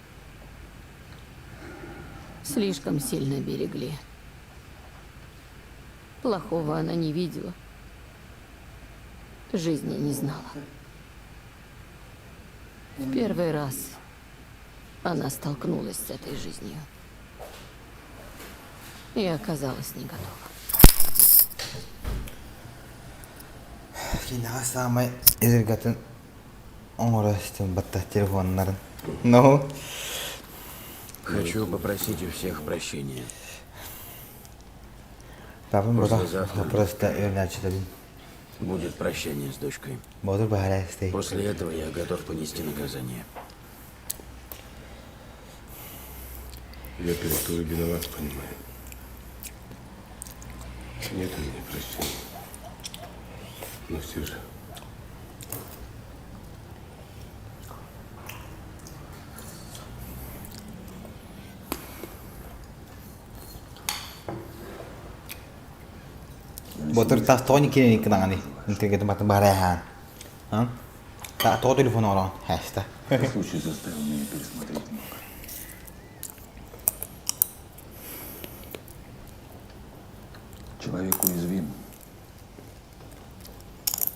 слишком сильно берегли. Плохого она не видела. Жизни не знала. В первый раз она столкнулась с этой жизнью. И оказалась не готова. Кинэҕэ саамай эдэргатын оҥоро истэн баттах телефоннарын. Ну? Хочу попросить у всех прощения. Папам Послезавтра просто үөрэнээччилэрин будет прощание с дочкой. Боотур баһаарай После этого я готов понести наказание. Я перед тобой виноват, понимаю. Нет у меня прощения. Но все же. Боотур тас тоҕо киирэн икки Интернет матын баһаарай хаан. Тоҕо телефон оҥорон хэста. Случай заставил меня пересмотреть много. Человек уязвим.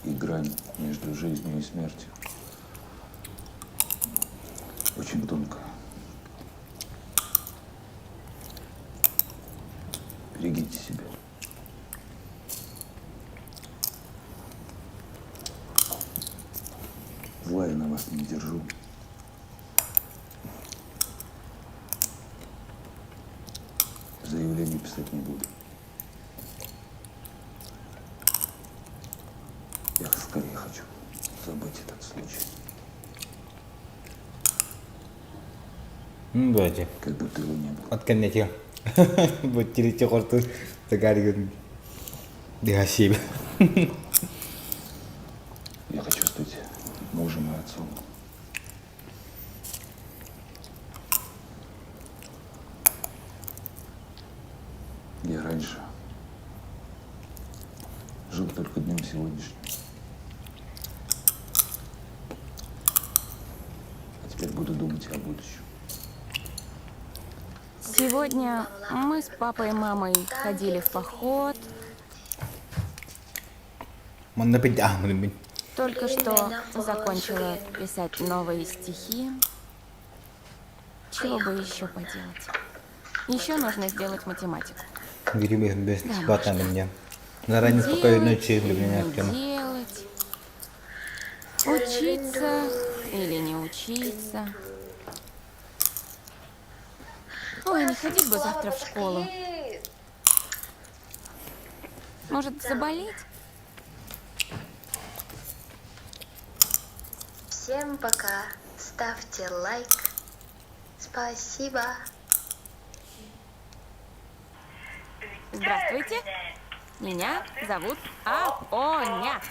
И грань между жизнью и смертью очень тонкая. Берегите себя. Зла я на вас не держу. Заявление писать не буду. Я скорее хочу забыть этот случай. Давайте. Как будто его не было. От кэннэтигэр. Бу тириччи хортун тагаригын дихасиби. Я хочу стать мужем и отцом. Я раньше жил только днем сегодняшним. А теперь буду думать о будущем. Сегодня мы с папой и мамой ходили в поход. Манна пить аһмын Только что закончила писать новые стихи. Чего бы еще поделать? Еще нужно сделать математику. Грибы бесплатно мне. На ранее спокойной ночи для меня Не делать. Учиться или не учиться. Ой, не ходить бы завтра в школу. Может, заболеть? Всем пока. Ставьте лайк. Спасибо. Здравствуйте. Меня зовут Афоня.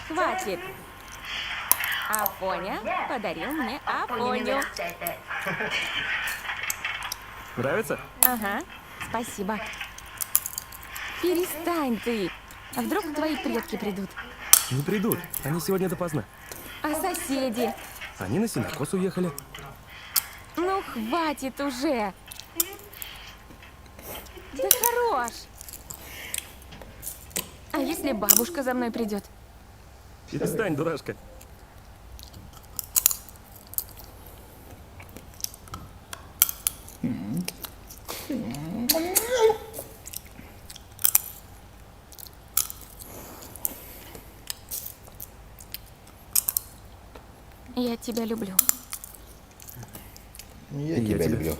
Хватит. Афоня подарил мне Афоню. Нравится? Ага, спасибо. Перестань ты. А вдруг твои предки придут? Не придут. Они сегодня допоздна. А соседи? Они на сенокос уехали. Ну, хватит уже. Да хорош. А если бабушка за мной придет? Перестань, дурашка. Я тебя люблю. Я И я тебя тебя. люблю.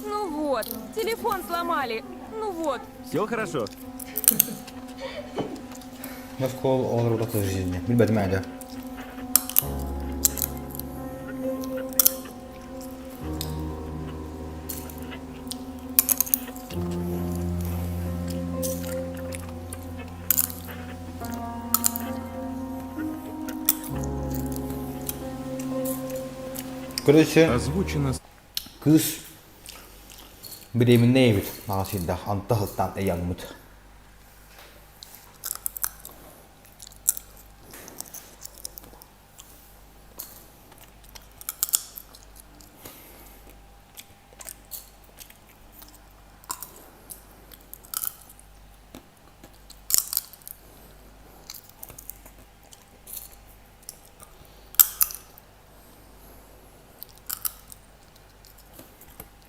Ну вот, телефон сломали. Ну вот. Все хорошо. Москва олар жизни. Билбэтим ээ. Короче, Озвучено кыыс беременная эбит аҕас ыйдаах онто сылтаан ыйаммыт.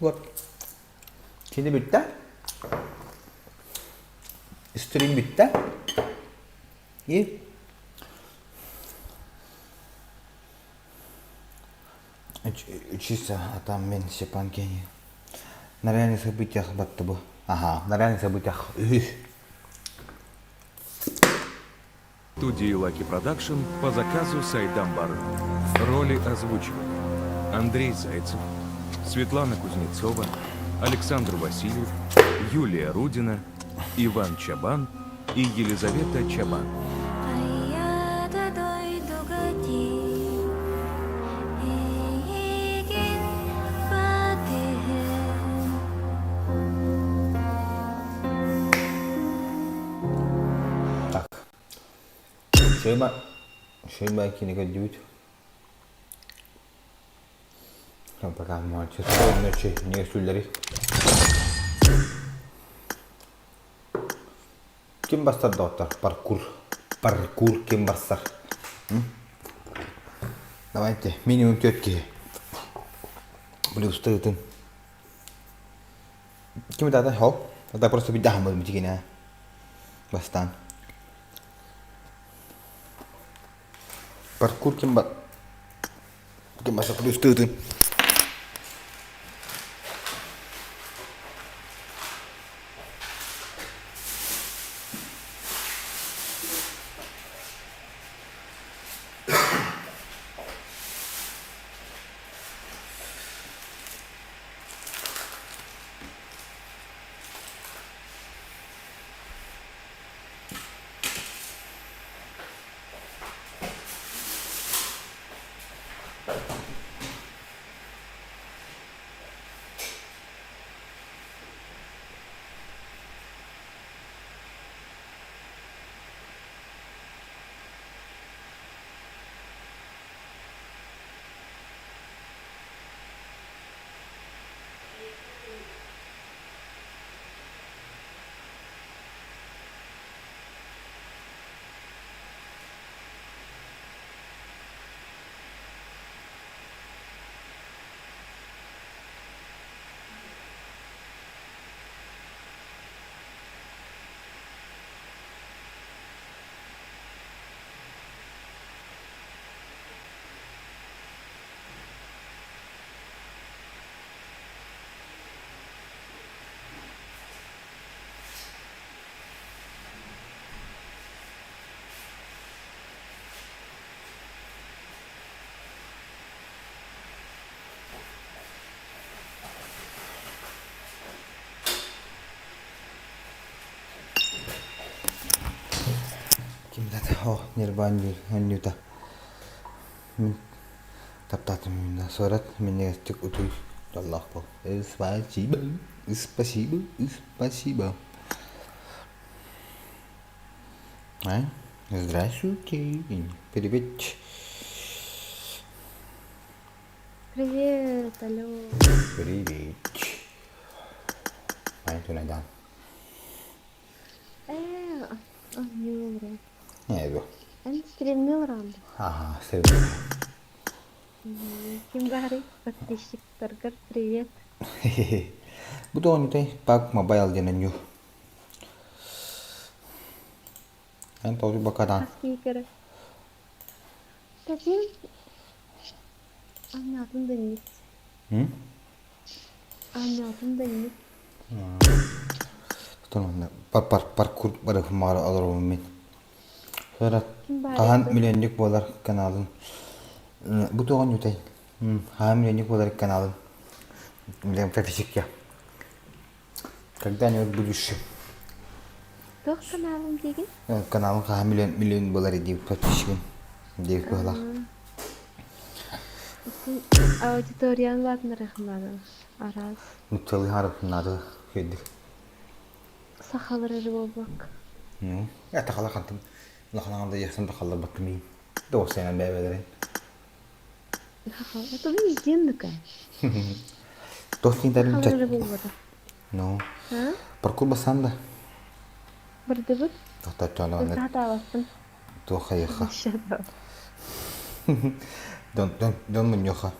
Вот. Кини бүттэ. Стрим бүттэ. И Учиться, а там мен Степан Кенни. На реальных событиях батты бу. Ага, на реальных событиях. Үһү. Студии Lucky Production по заказу Сайдамбар. Роли озвучивали Андрей Зайцев, Светлана Кузнецова, Александр Васильев, Юлия Рудина, Иван Чабан и Елизавета Чабан. Так. Шойма Шойма кини көрдүбүт. Пока мальчик ночи не сүллэри. Ким бастар доктор? Паркур. Паркур ким барсар? Давайте, минимум төрт киһи. Плюс тыытын. Ким дата? Хоп. Это просто бидахамыл митигине. Бастан. Паркур ким бар? Ким барсар плюс тыытын. Ким да о нерван анньыыта. Мин таптаатым именно. Суорат минньигэстик утуй дьоллоох буол. Спасибо, спасибо, спасибо. А? Здравствуйте. Привет. Привет, алло. Привет. Ай, түнайдан. Э, анньыылара. Не, Эн стримни ылараҕын дуо? Ага, стримни. Ким баарый? Подписчиктаргар привет. Бу тоҕонньутай Пак Мобайл диэн онньуу. Эн тоҕу бакадан. Хас киһи көрөр? Таким Анньаатын да инник. Анньаатын да инник. Паркур барыхмаары олоробун мин. Хаһан миллионник буолар каналын. Бу тоҕонньутай. Хаһан миллионник буолар каналын. Блин, профисик Когда-нибудь будущем. Туох каналым диигин? Каналым хаһан миллион миллион буолар диэбит подписчигым диэбит быһалаах. Аудиторияны улаатыннарыахын араас. Нуччалыы харыппынаады күйдүк. Сахалар эрэ буолбакка. Ну, атахала хантым улахан да яхсан да халларбаттым иин. Доосайан бэйбэлэрин. Это везде Туох кинтэрин Сахалар эрэ буолбатах. Ну, паркур бассан да. Бардыбыт. Тохточчоно Сатаабаппын. Туох хайыха. Дон дон дон мунньуха.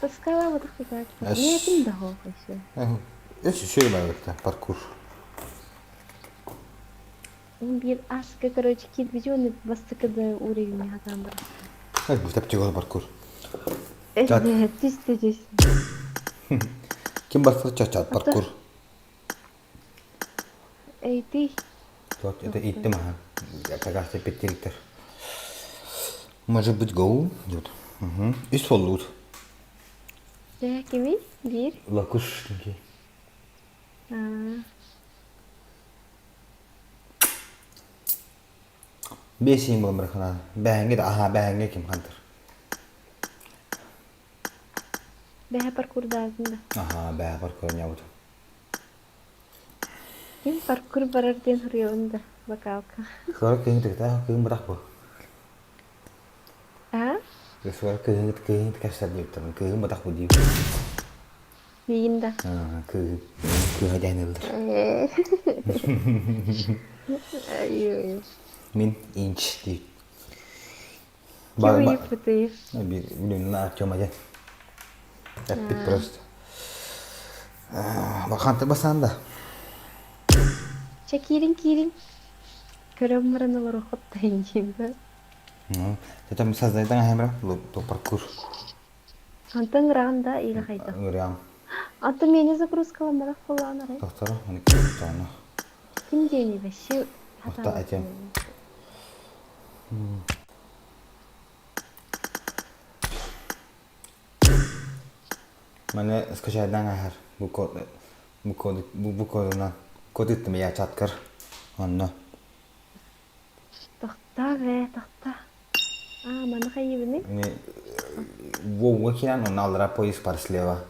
Таскалаабатах так. Нетим да хоох еще. Өс үсүө барбытта паркур. Биир аска, короче, киирбит уонна бастакы да уровень хатаан барар. Эй, бу тэптик паркур. Түстэ түс. Ким барсар чачат паркур. Эй, ты. Вот это иттим аха. Такасты петтириктер. Может быть, гоу? Идет. Угу. И солут. Дьэ, кимий? Биир. Лакуш. Биэс иин буолан барахана бэһэҥҥэ да аһаа бэһэҥҥэ ким хантар Бэһэ паркурдаатын да. Аһаа бэһэ паркурнябыт. Ким паркур барар диэн суруйабын да вокалка. Суора кыһын тыгытаа кыһын бырах бу. Аа? Суора кыһын кыһын кэпсэр диэбиттэрин кыһын бытах бу диибит. Миигин да. Кыыһы кыыһа дэһэн ыллар. Мин инч диир. Ким ыйыппытый? Билимин Артем один. Эппит просто. Баканты басан да. Чэ киирин киирин. Көрөн баран олоруоххут диим да. Ну, это мы создайдан ахемра, паркур. Онтон ыраҕын да или хайдах? Ыраам. Антон миэнэ загрузкаламматах буоллаҕына арай. Тохторо, оны киттоно. Ким диэний вообще Охта этим. Маны скачайдан ахар бу код бу код бу кодунан код иттим я чаткар онно. Тохтоо бээ, тохтоо. Аа, маны хайыыбыный? Вовга киирэн онно аллара поезд бар слева.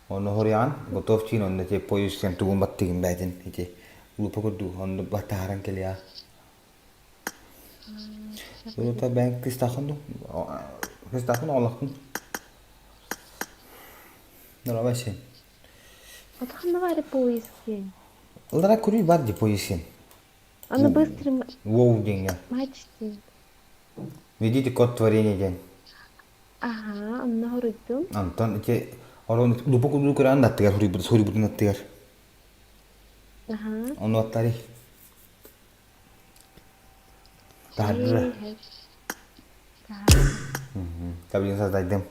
Онно хоруйаҕын готов чин онно те поезд кэм тугун баттыгын бээтин ити лупа курдук онно баттаһаран кэлиэ. Ылыта бэйэҥ кыстааххын дуу? Кыстааххын оҕолоххун? Давай сен. Отохонно баары поезд диэн. Ылара күрүй бар ди поезд сен. Аны быстрый Воу диэҥҥэ. матч диэн. Видите код творения диэн. Аһаа, онно хоруйдум. Онтон ити орон лупа курдук көрөн аттыгар суруйбут суруйбутун аттыгар. Аһаа. Ону аттарый. Таһырдыра. Таблин создайдым.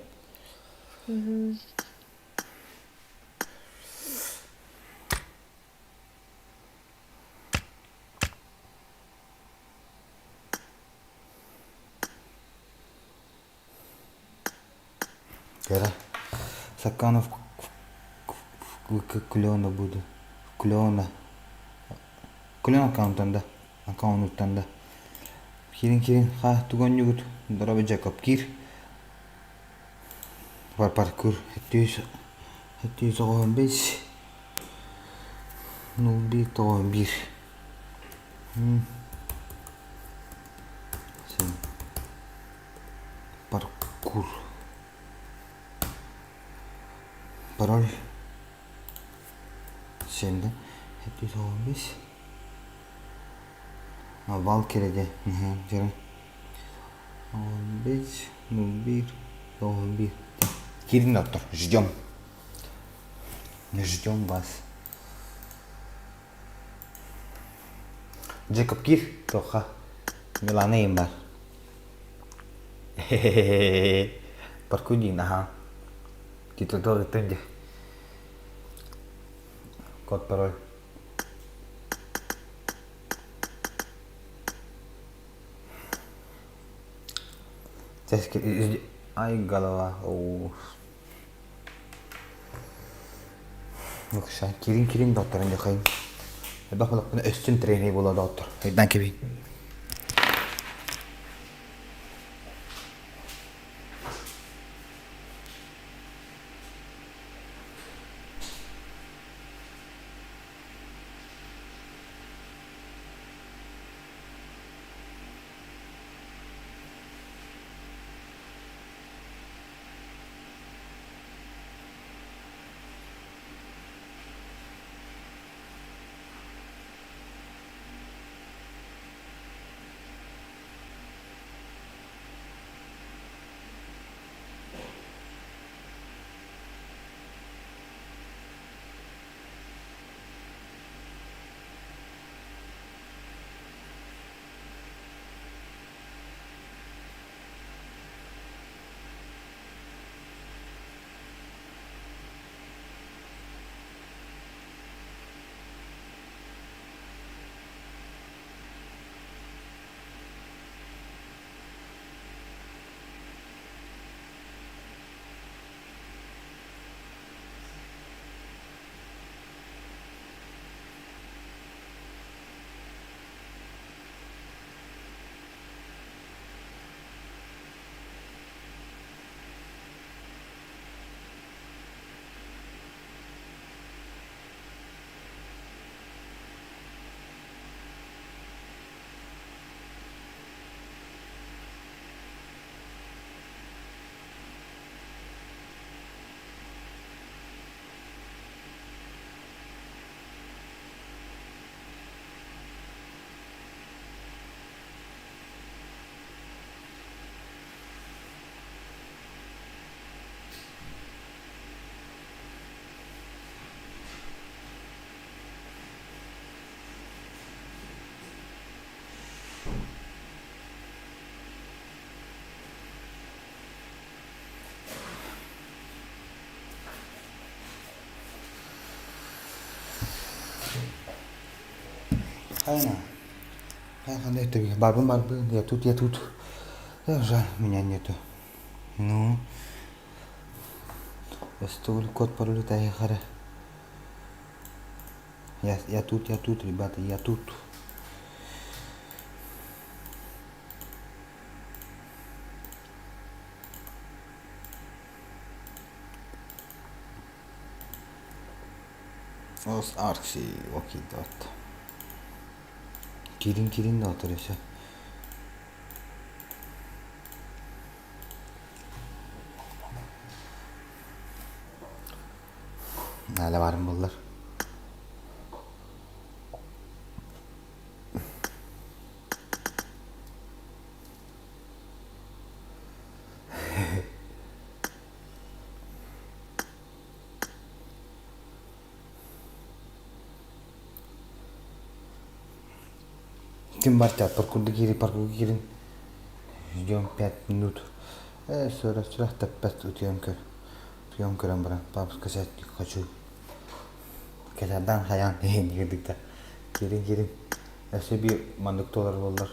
Кэрэ Саканов клена буду. Клена. Клен аккаунтан да. Аккаунуттан да. Киирин киирин ха тугонньугут дороба Джекоб киир. Бар паркур 795 01 91. Sen паркур. Пароль 7 да 795 Вал кереде. Жара. 15 01 91. Кирин доктор, ждем. Ждем вас. Джекоб кир, тоха. Милана им бар. Паркудин, ага. Титул тынде. Код пароль. Ай, голова. Укса, кирин кирин доктор дьахайым. Элбэх олохпун өссүн тренер буола доктор. Өйдөөн кэбиһин. Хайна. Хайна, это барбын барбын, я тут, я тут. Да, жаль, меня нету. Ну, стол, код пароль, хара. Я, я тут, я тут, ребята, я тут. Ос аркси окидот. Кирин кирин да отыр все. Наля барым буллар. Ким бар паркурда кири паркурга кирин. Ждем 5 минут. Э, сора сора таппат утуйан көр. Утуйан көрөн баран. Папа сказать не хочу. Кэлэрдан хайаан кирдик да. Кирин кирин. Өссө биир маннык туолар буоллар.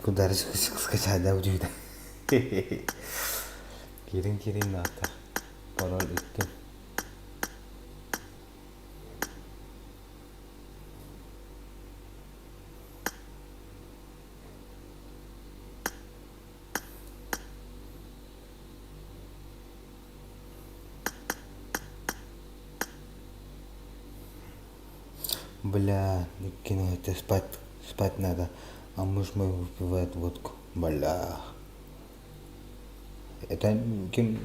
Куда скачать да Киирин киирин наата. Пароль иттим. Бля, кино это спать, спать надо. А муж мой выпивает водку. Бля. Это ким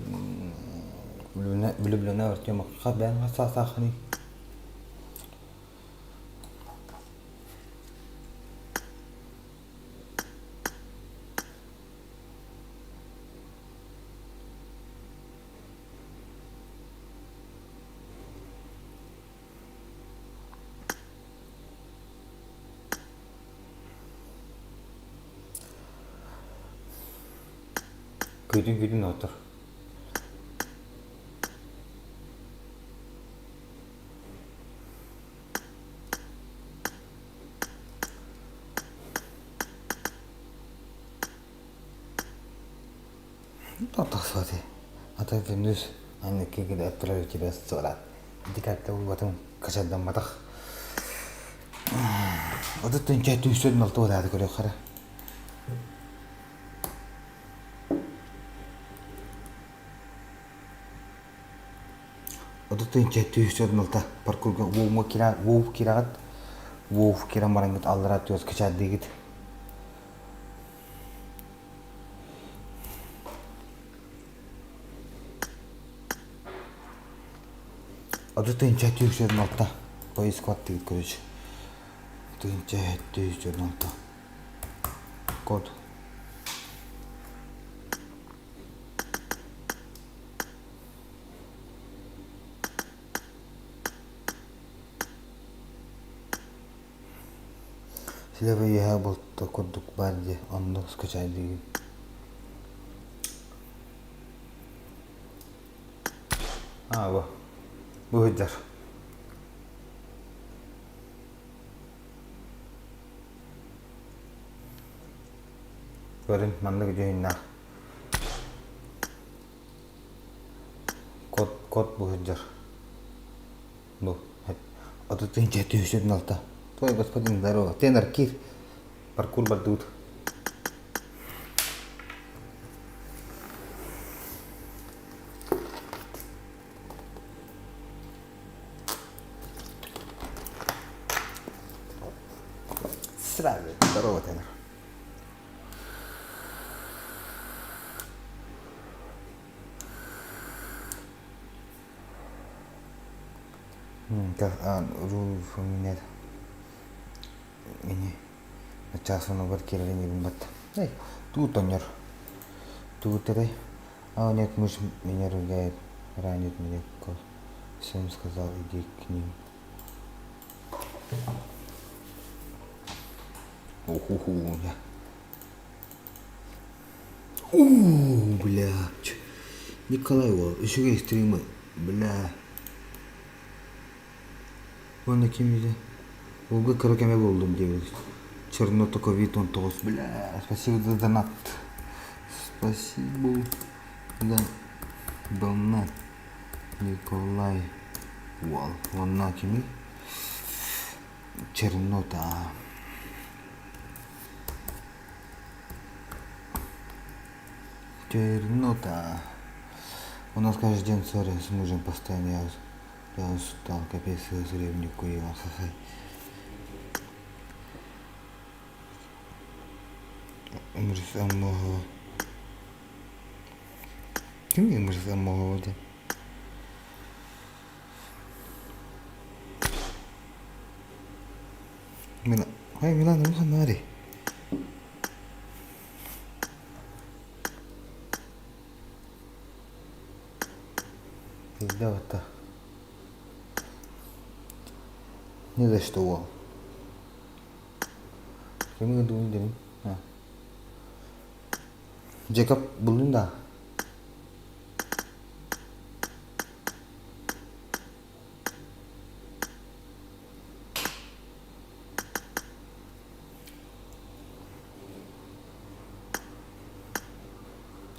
влюблена, влюблена в Артема Хабян Сасахани. Күүтүн күүтүн отор. Ну, так смотри. А то вернусь, а когда отправлю тебя с Ити как-то уотун качардамматах. Отут тынча түүсөд малту удаады көрө хара. Отут тынча түүсөд малта паркурга воума кира воу кирагат воу киран барангыт аллара түөс качардыгыт. 30 306 поиск баттыгыт короче. 1706. Код. Слева үөһэ болто курдук баар дии, онно скачайдыыгын. Аа, бу. Бу сылдьар. Көрүн, маннык дьүһүннээх. Кот, кот бу сылдьар. Бу, 30 6. Твой господин здорово. Тенор, кир. Паркур бардыбыт. Сразу. Здорово, тенор. Нет. Ини начаас онугар киирэрин иһин батта. Эй, туут тонньор. Туут этэй. А нет, муж меня ругает, ранит меня. Всем сказал, иди к ним. Уху-ху, бля. У, бля. Николай, үчүгэй стримы, бля. Уонна ким Уолга кыра кэмэ буоллум диэбит. Чернота ковид 19 бля. Спасибо за донат. Спасибо за донат. Николай уол. Уонна кимий? Чернота. Чернота. У нас каждый день ссоры с мужем постоянно. Я, я устал, капец, ревнику его. Мырзамоҕо. Кимий Мырзамоҕо диэн? Мила, ай Милана ханнаарый? Пизда вот Не за что уол. Кими гын дим? Джекоб буллун да?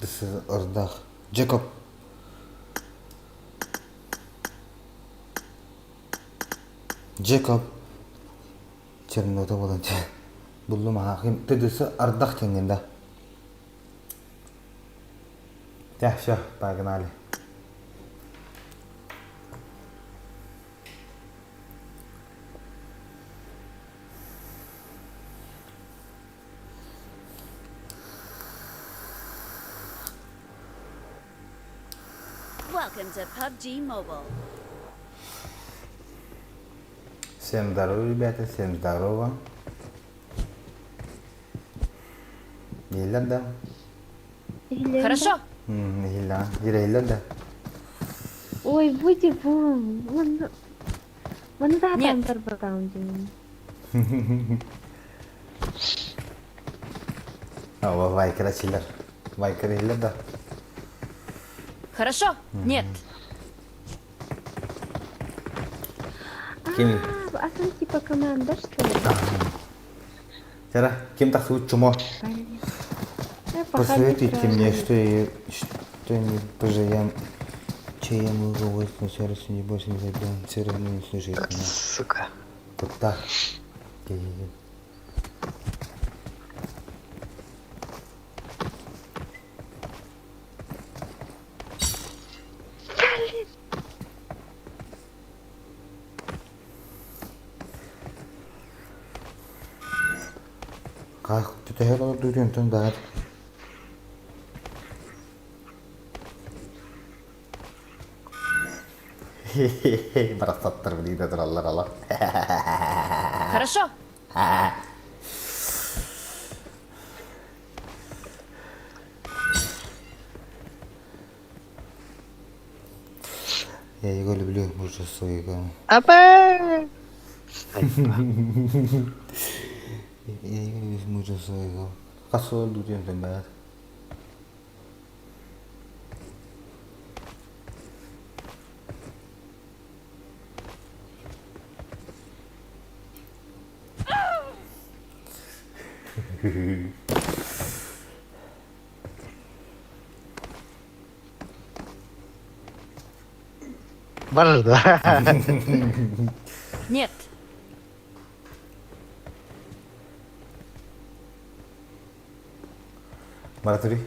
This is Ардах. Джекоб. Джекоб. Чернота буолан буллум аха. ТДС Ардах диэҥҥин да. Дьэ, все, погнали. Welcome to PUBG Mobile. Всем здорово, ребята, всем здорово. Иһиллэр да? Хорошо. Иһиллэҕин. Иһиллэр да? Ой, будь бум. Маны да тарбатаун дии. Ава вайкер ачилар. Вайкер иһиллэр да? Хорошо? Нет. Ким? А там типа команда, что ли? Сара, ким тахсыбыт чумо? Посоветуйте мне, что я что-нибудь пожаям, че я могу вот на сердце не больше не забил, все равно не слушает меня. Сука. Вот так. Как ты төһө баар Барахсаттар билиитэ тураллар ала. Хорошо. Я его люблю больше своего. Апа! Я его люблю мужа своего. Хас ол дутен баар. Бар да. Нет. Маратури.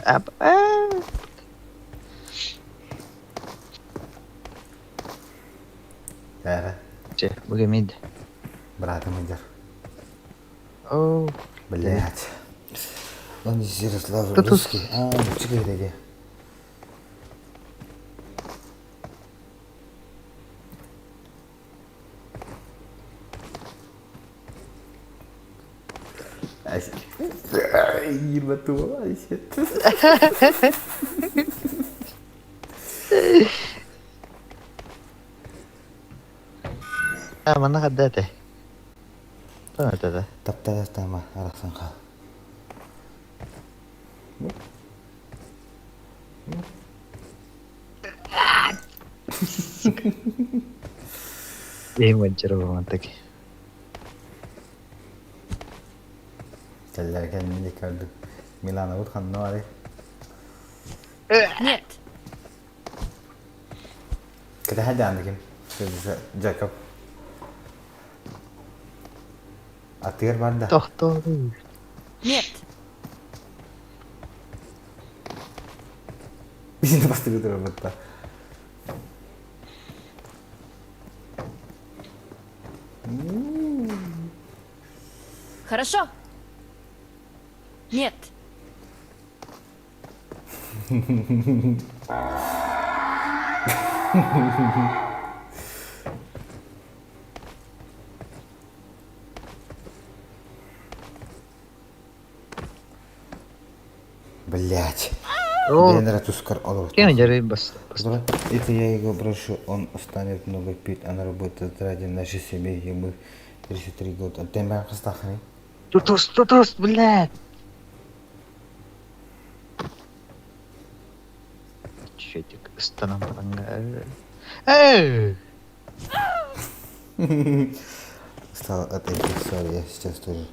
Апа! Эра. Че, бугемид. Братым идер. О, Блять. Он из Ярославля Да тут- русский. А, чекай, А, манна хаддате. Та Таптарастама арахсан хаал. Ең манчара таки. Кэллэр кэннини көрдүк. Миланабыт ханна бары. Нет. Кэтэһэ дааны ким? Джекоб. Атыгар бар да. Тохтоо. Нет. Бисин бастыгы турар Хорошо. Нет. Блять. О. Денера тускар олор. Кем жарый бас. Если я его брошу, он станет много пить, а на работу ради нашей семьи ему 33 года. Ты меня костахни? Тутус, тутус, блядь. Үчүгэйдик ыстанан бараҥҥа Эй! Стал от этих ссор, я сейчас тоже.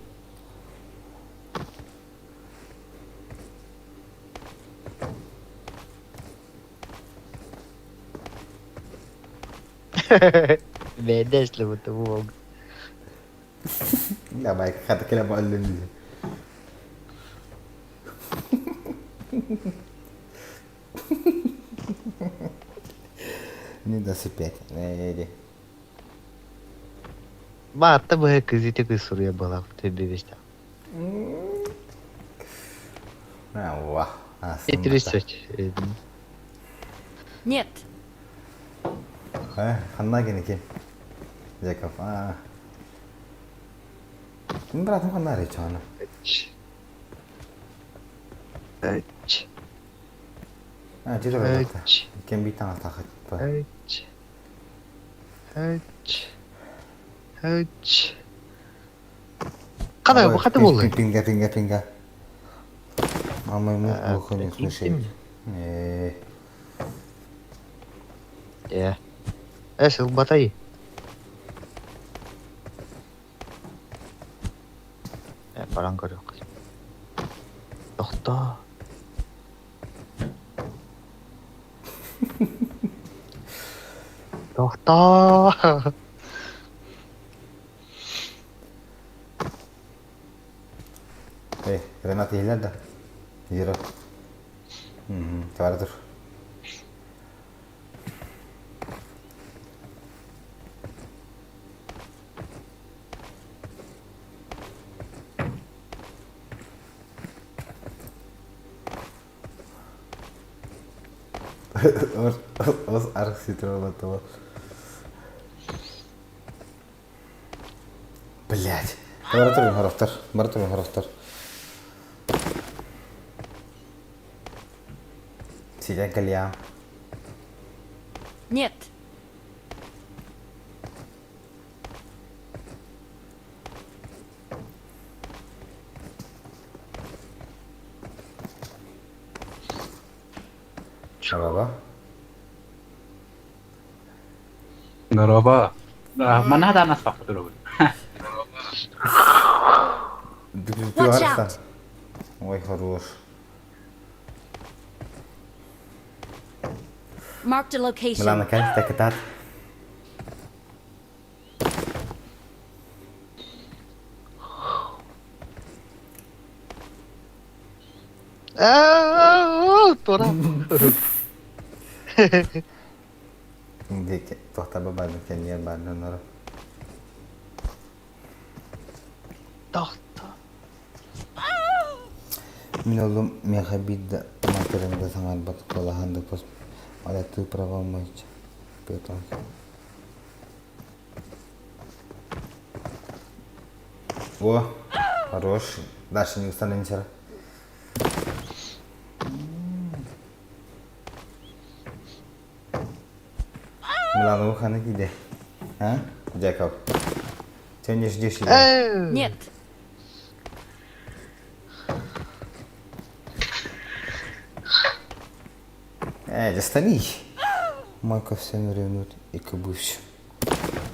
Бэйдэ буолга. لا ما هذا كلام مؤلم Не 25. Иди. Баатта быһа кызите кысуруя была тебе вестя. Ва. Тридцать. Нет. Ханна генеки. Яков. А. Ким братым ханна речана? А, жили Кем битан тахат. Эч. Эч. Эч. Кана бу хаты болду. Пинга, пинга, пинга. Мама ему плохо не слушает. Э. Э. Эс, батай. Э, баран көрөк. Тохто. Тохто. Эй, Ренат иһиллэр да? Ира. Бара тур. Ос архситроватого. Блять. Бара тур, харафтар. Бара тур, харафтар. Сидя кальян. Нет. Merhaba. Merhaba. Manna da nasıl bakıyor? Watch out. Ой, хорош. Marked a location. Милана, кәл, тәкетат. Тура. Дике, тохтаба барды кәньер барды нора. Тохто. Мин олум меха бидда материнда саңарбат колахан пос Аля ты права мыть. Петон. О, хорош. Дальше не устанемся. Милану ханы киде. А? Джекоб. Ты не ждешь его. Нет. Эй, достанись. Майка всем ревнует и кобыш.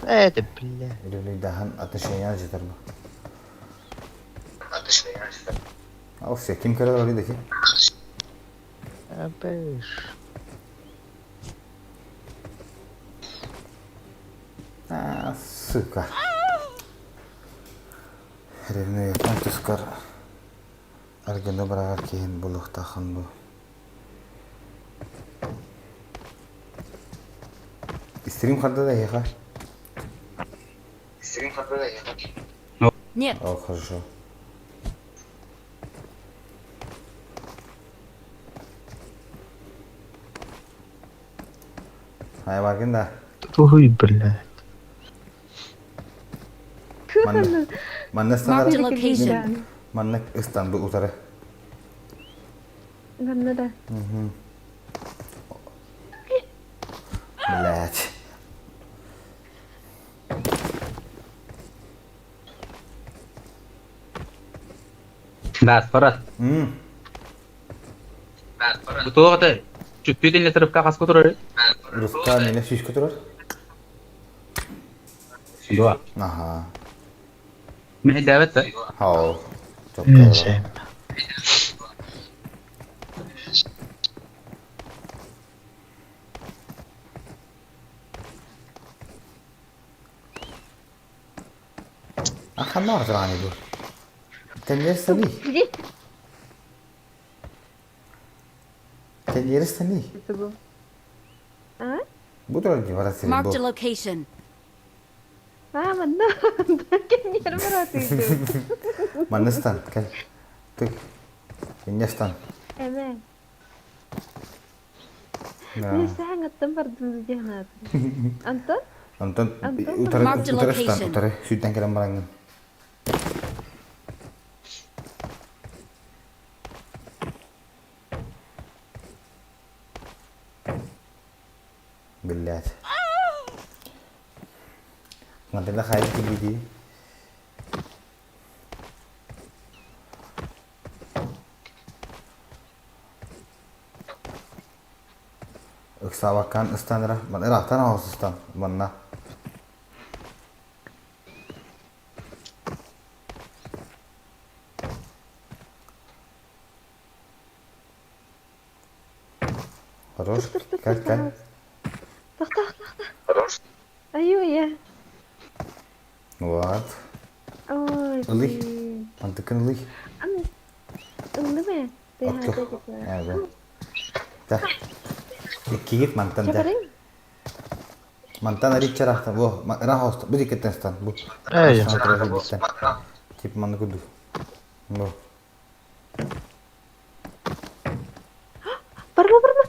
Это, бля. Ревнует дахан отношения жетарба. А все, ким карар бар иди Апеш. А, сука. Ревнует антускар. Аргена брагар киһин булуктахан бу. Стрим харда да еха. Стрим харда да еха. Нет. О, хорошо. Ай, баргын да. Ой, блядь. Манна манна Marked a location. Манна Истанбул утары. Манна да. Угу. Блять. Да, Фарад. Бу туох этэй? Чүттүү литровка хаска турар? Рывка мені сүүскэ турар. Дуо. Аха. Мэһэйдээбэт да? Хау. Ханна баран бу? Теннерсани. Теннерсани. Бу турар дии барар сирин Marked a бу. location. А, манна кэнниэр баратыытым. Манна стан, кэл. Тык. Инне стан. Эмэ. Да. Мен саҥаттан бардым диэн аатым. Антон? Онтон Антон утары Marked a утары стан, location. утары сүүрдэн кэлэн бараҥҥын. Биллээт. Мантан хайа килиди. Ыксаабаккан ыстаныра. Ыраахтан аҕыс ыстан. Манна. Хорош. Кэл кэл. Тохтоо, тохтоо. Аюу я. Вот. Ой. Ылый. блин. Антыкын ылый. Аны ыллым ээ. Отто. Эбэ. Да. Иккигит мантан да. Чабарың. Мантан ариччарахтан. Бу ыраах оста. Бу диккеттен стан. Бу. Эй. Тип манны курдук. Бу. Барма, барма.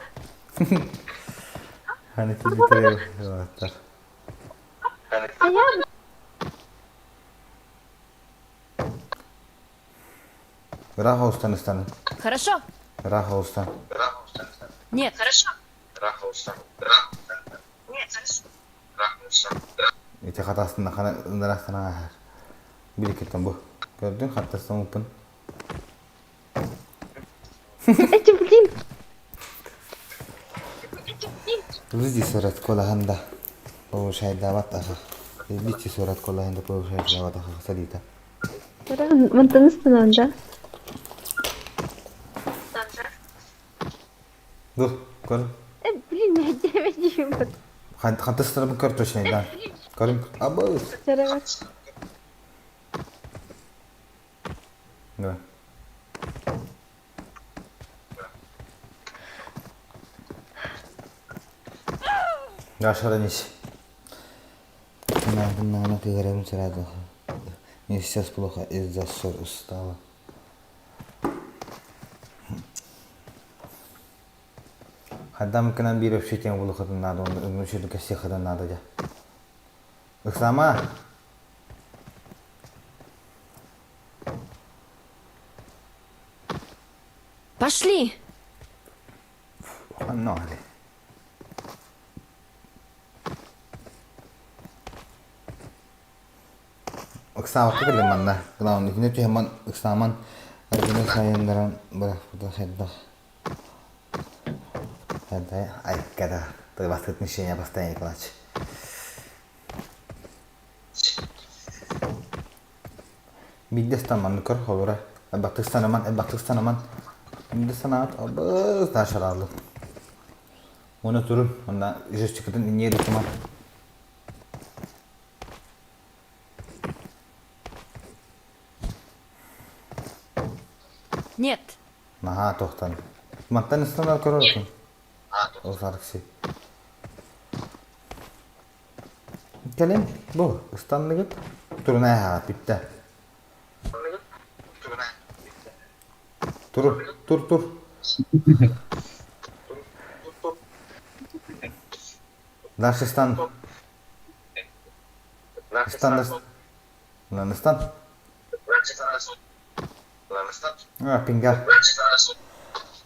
Ханы тибитере. Аттар. Аяа. Ыраах оустан ыстан. Хорошо. Ыраах оустан. Нет. Хорошо. Ити хатастын хана ынырастан ааһар. Биликкеттен бу. Көрдүн хаттастан уппун. Эти, блин. Выйди сурат колаханда. Повышайдават аха. Бити сурат колаханда повышайдават аха садита. Мантан ыстанан да. Ду, көр. Э, блин, мэһэйдээбэт Хантастарбын көр точно да. Көрүм. Абы. Чарабат. Да. Дашаранись. На, на, ты сразу. Мне сейчас плохо из-за ссор устала. Хадам к нам бир вообще тем было надо, он вообще только всех надо, да. Сама. Пошли. No, ale. Ыксаабакка кэллим манна. Главное, күнэ түһэммин ыксааман аргыны сайыннаран бырахпыта хайдах. Хайда айккада. Ты отношения постоянно плачь. Бидде станман көр холура. Бактык станаман, бактык станаман. Бидде станат, абыз ташаралы. Оны турун, онда жестикатын иннери туман. Нет. Наһаа тохтан. Мантан ыстанар көрөрүн. Ол сарыксы. Кэлин бу ыстанныгыт турунай хаҕа бүттэ. Тур, тур, тур. Дальше стан. Стан, стан. Стан. А, пинга.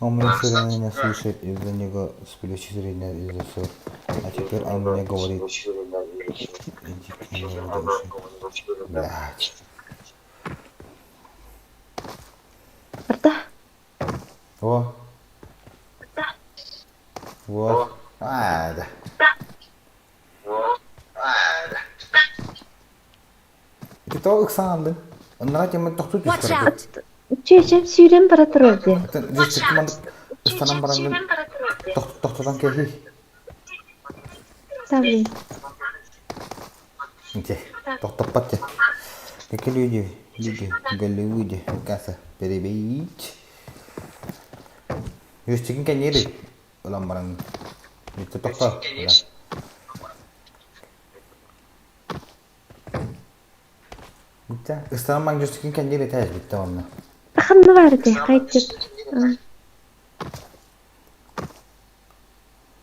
Он мне все время меня слушает, из-за него с плечи средняя из-за ссор. А теперь он мне говорит, иди к нему дальше. Блядь. Барда. О. Вот. А, да. Ити тоҕо ыксаан Оннуга тимир тохтуу Watch түстэр. out! Чүөчэм сүүрэн бара турар дии. Ыстанан баран тохтотон кэһии. Тавли. Ити, тохтоппот дии. Какие люди, люди, в Голливуде, касса, перебить. Юстигин кэннири ылан баран бүттэ тохто. Бүттэ. Ыстанан баран Юстигин кэннири этээс бүттэ онно. Ханна баар этэй? Хайдыр.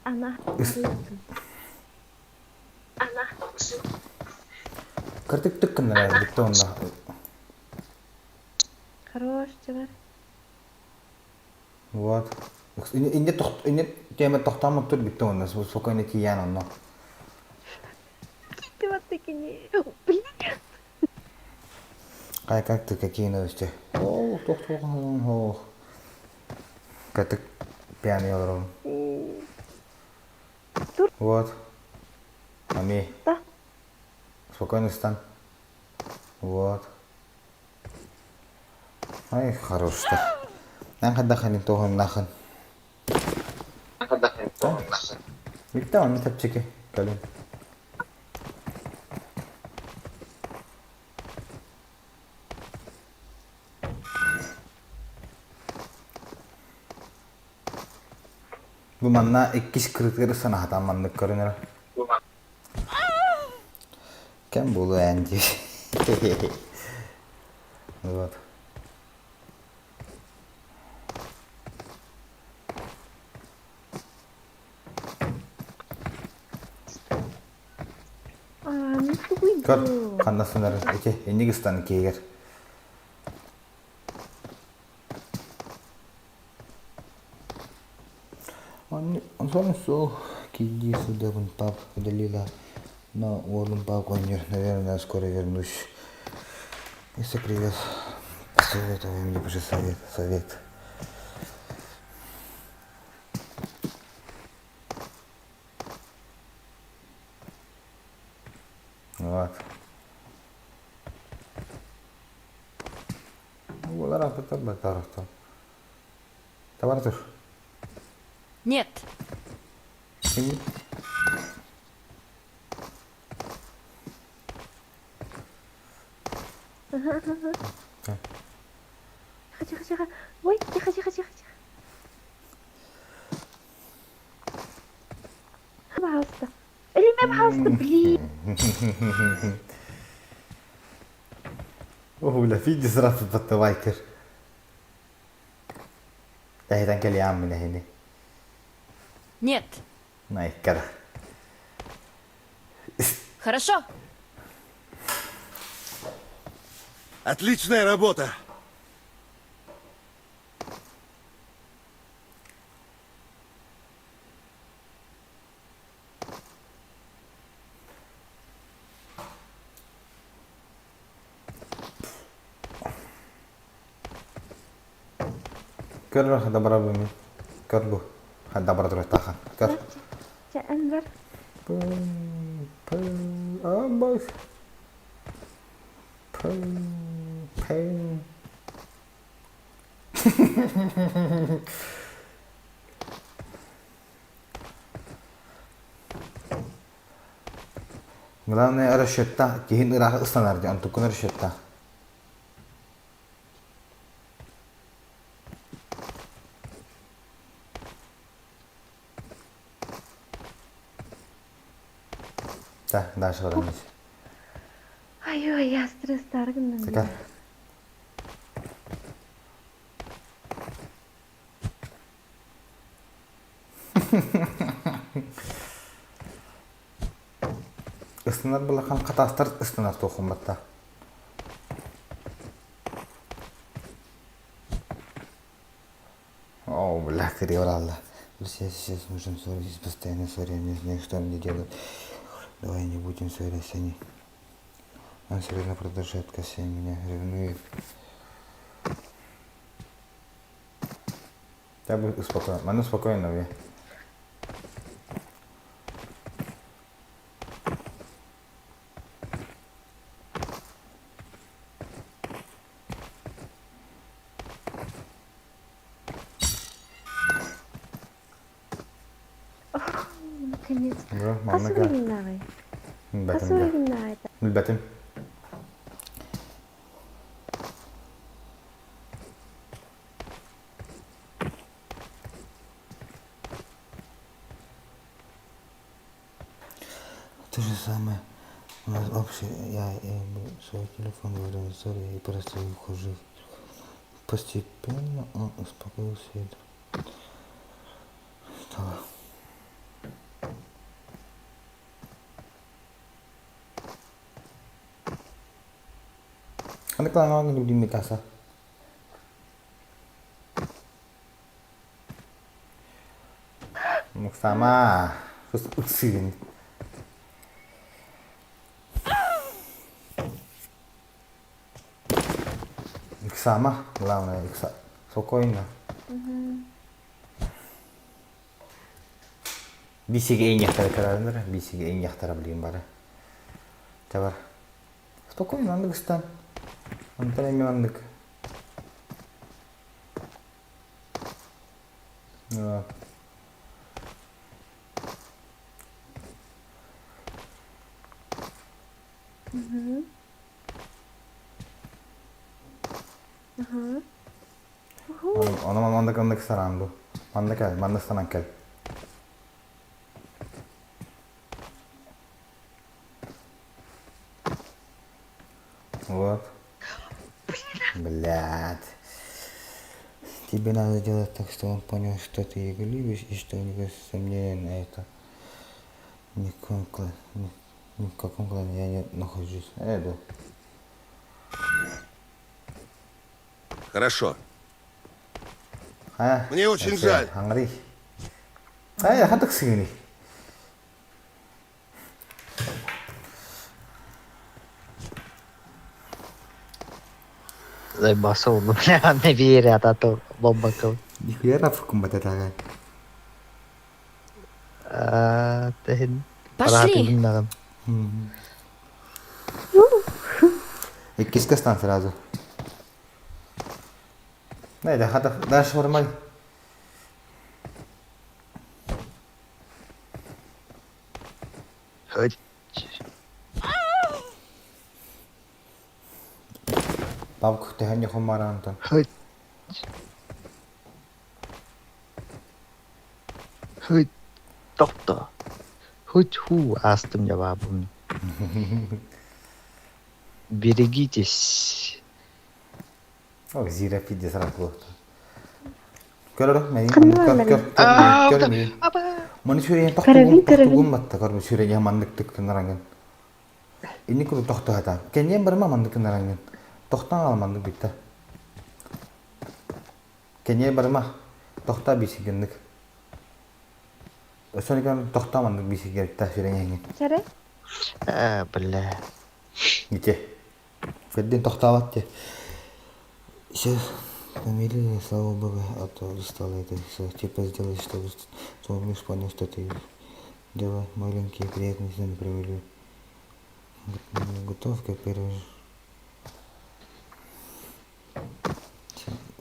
Ана. Кырдык түк гыннар бүттэ онно. Хорош, чувак. Вот. Инде инде тема тохтоомут тур бүттэ онно спокойно тиийэн онно. Ты вот таки Блин. Кай как ты какие новости? О, тох тох ох. Катык пьяный олорон. Вот. Ами. Да. Спокойно стан. Вот. Ай, хорош-то. Нахын дахын тоһун нахын. Бүттэ онно чэпчэки кэлин. Бу манна иккис кырытыгар санаһатан маннык көрүнэр. Кэм буолуо эн дии. Вот. Көр, ханна сынарын ити инник ыстан киигэр. Он он сол киди сюда пап удалила, но уолум пап наверное, скоро вернусь. Если привет, советую мне пожалуйста совет, совет. Вот. Буолар атытар батарахтар. Табар тур. Нет. Ким? Тихо, тихо, тихо. Ой, тихо, тихо, тихо, тихо. Пожалуйста. Или пожалуйста, блин. О, бля, фиди сразу подтывайкер. Тэһитэн кэлиэм мин эһини. Нет. Найккара. Хорошо. Отличная работа! Көр хадабара бу мин. Көр бу. Хадабара туруохтааххын. Көр. Чэ, Энвер. Абас. Пэ. Главное расчетта киһин ыраах ыстанар дии онтуккун расчетта. Да, дальше барамыз. Ай-ой, я стресстар гынным. Така. Ыстанар былахан хатаастар ыстанар туохумматта. О, бля, кривала. Друзья, сейчас нужно ссориться, постоянно ссоря, не знаю, что мне делать. Давай не будем ссориться, они. Он все равно продолжает косить меня, ревнует. Я буду спокойно, ману спокойно, я. Наконец. Бро, Хас манна кэл. уровеннааҕый? Хас Билбэтим дьэ. уровеннааҕый это? Билбэтим. То же самое. У нас общий, я свой телефон говорю, сори, и просто ухожу. Постепенно он успокоился и стало. Ano ka nga hindi mi casa? Sama. Sus ыксыгын. Ыксама, главное, ыкса. Спокойно. Бисиге эң яхтара карарындар, бисиге эң яхтара билген бары. Табар. Спокойно, андык ыстан. Антан эми андык. Вот. Угу. Ага. Оны мандык андык саран бу. Манна кел, манна станан кел. Вот. Блядь. Тебе надо делать так, чтобы он понял, что ты его любишь и что у него сомнения на это. Ни в каком, кла- ни, ни в каком клане я не нахожусь. Эду. Хорошо. А? Мне очень жаль. Андрей. Ай, хатык сигини. Заебался, бля, не верят, а то бомба кыл. Нихуя раф кумбататага. Аа, тэһин. Пошли. Иккиска стан сразу. Да, хата дальше формай. Хоть. Бабка тэхэнье хумарантан. Хоть. Хоть. Тохто. Хоть ху астым жавабым. Берегитесь. Ок, зира пиздец сразу. Көрөр, мен Кымны көр бар көр Аа, көр ота- көр. Маны сүрәйен Карабин, тохтугум карабин. тохтугум батта көр сүрәйен маннык тык кынаранган. Инни куру тохту хата. Кенен барма маннык кынаранган. Тохтан ал маннык битте. Кенен барма. Тохта бисигинник. Өсөнүкөн тохта маннык бисигер та сүрәйен. Чары? Аа, бля. Ите. Феддин тохтават те. Сейчас помирили, слава богу, а то устала это все. Типа сделай, чтобы твой муж понял, что ты делай маленькие приятности, например, готовка первый.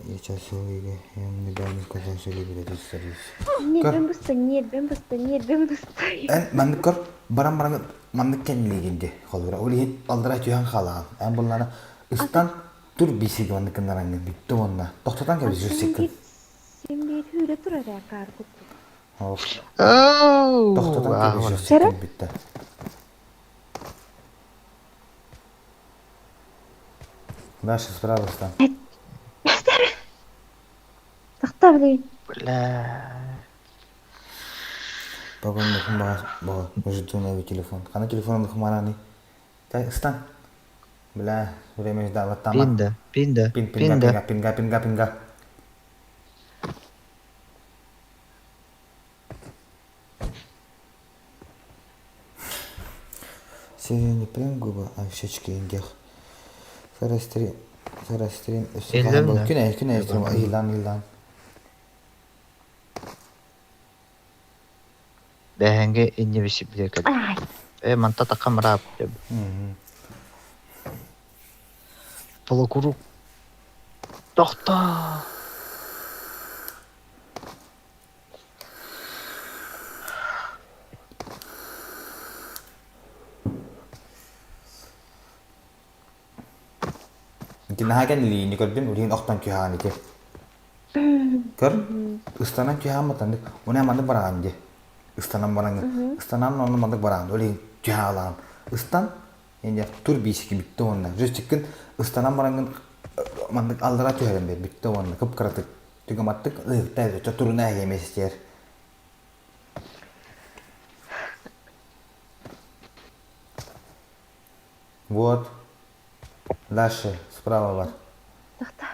Я сейчас увидел, я вам недавно сказал, что любит этот сервис. Нет, Көр. бен баста, нет, бен баста, нет, бен баста. Эн маннык көр, баран баран маннык кэннилигинди холура. Ол иһин алдыра түһэн хаалаҕын. Эн буллана ыстан тур бисиги маннык кыннараҥҥын бүттэ уонна тохтотон кэбис сиккин. Сен бир хүрэ турар акар кутту. Ох. Оу, Тохтотон аа, кэбис Чары? сиккин бүттэ. Дальше справа стан. Тохта блин. Бля. Бүгін баға, жду новый телефон. Қана телефонымды хумараны. Тай, стан. Бля, время ждало там. Пинда, пинда, Пин, пинга, пинда. пинга, пинга, пинга, пинга. Серия не прям губы, а в щечки индях. Сарастрим, сарастрим, Илдем да. Күнә, күнә, илан, илан. Бэһэнгэ инне бисип кэл. Ай. Э, манта такамрап. Полукруг. Тохто. Ити наһаа кэннилиини көрдүм, улиин охтон түһэҕин ити. Көр, ыстанан түһэҕин батаннык, уна маннык бараҕын дии. Ыстанан бараҥ, ыстанан онно маннык бараҕын, улиин түһэҕалаҕын. Ыстан, инде тур биисики бүттэ уонна. Жестиккин ыстанан бараҥҥын маннык аллара түһэрэн бэр бүттэ уонна кып-кыратык түгэматтык ыһыкта өтө туруна эһиэмэстиэр. Вот. Дальше справа бар. Тохто.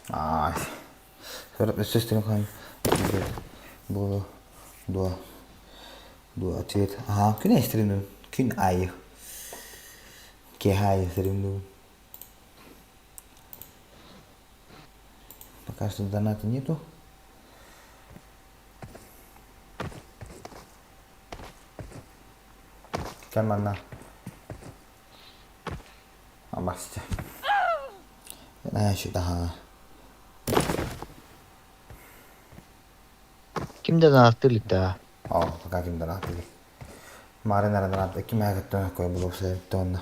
Ай. Сестрин хан бу дуо дуо ответ. Ага, күн эстрин күн айы. Киэһэ айы сирин Пока что доната нету. Кэм манна. Абасте. Наша Ким да донаттыыр да. О, пока ким донаттыыр. Марын ара донат ким ягыттан кой булуп тонна.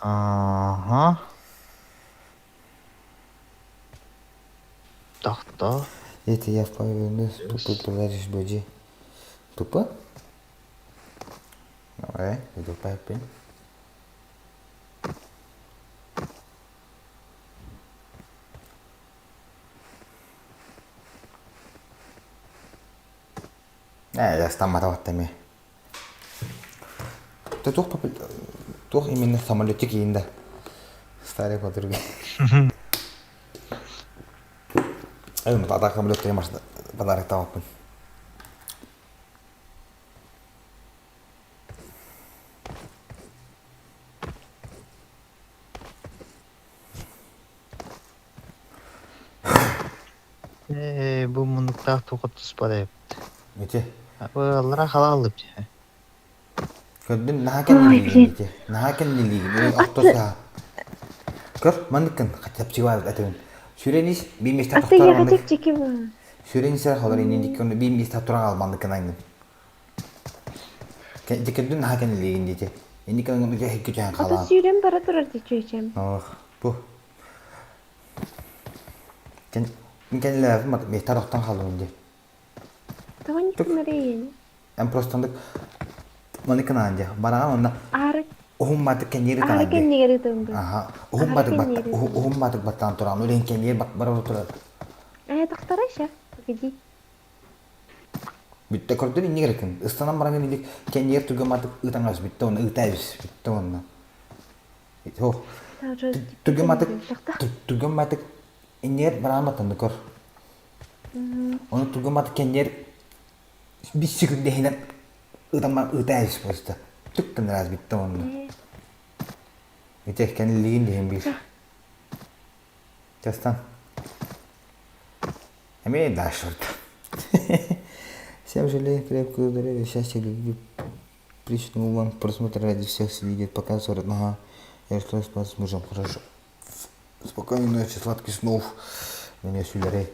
Ага. Тохто. Это я повернусь, тупо товарищ Баджи. Тупо? Давай, иду папе. Ээ, астамматабат эмиэ. Туох туох именно самолетик иинда старые подруги. Эй, атак самолет подарок табаппын. Ээ, бу муннуктаах туохха туспат эбит. Ити. Аллара халааллып дьэ. Көрдүм, наһаа кэннилиигин ити. Наһаа кэннилиигин. Охтосаа. Көр, манныккын хачапчыга этебин. Сүрэн ис, биир миэстэ тохтор маннык. Сүрэн исэр холор иннин дикки онно биир миэстэ туран ал манныккын айнын. Диккэрдүн наһаа кэннилиигин дити. Инник ылын хикки түһэн Ата халаан. сүүрэн бара турар дичүөчэм. Ох, бу. Кен кэннилээбин мат миэстэ тохтон халын ди. Тоҕо никкинэрейин? Эн просто андык маныкын аан дьэ бараҕан онно Аары уһун маатык кэнниэр аары ытаҕан дьэ кэннигэр ытым бу. аха уһун Аары маатык батта кэннигэр ытым. уһун маатык баттаан туран үлэһин кэнниэр бара турар Ээ, тохторо еще. Погоди. бүттэ көрдөр иннигэр ыкын ыстанан баран илик кэнниэр түргэн маатык ытаҥас бүттэ онно ыта эбис бүттэ онно Ох, түргэн маатык түргэн маатык иннигэр бараан баттанды көр Ону түргэн маатык кэнниэр бис секунда иһинэн ытаммар ытаайыс просто. Түк раз битте онно. Ити кэннилигин диһин биир. Частан. Эмиэ дашырд. Всем желаю крепкого здоровья, счастья, любви. Лично вам просмотр ради всех видео показывает. Ага. Я что спать с мужем. Хорошо. Спокойной ночи, сладких снов. Меня сюлерей.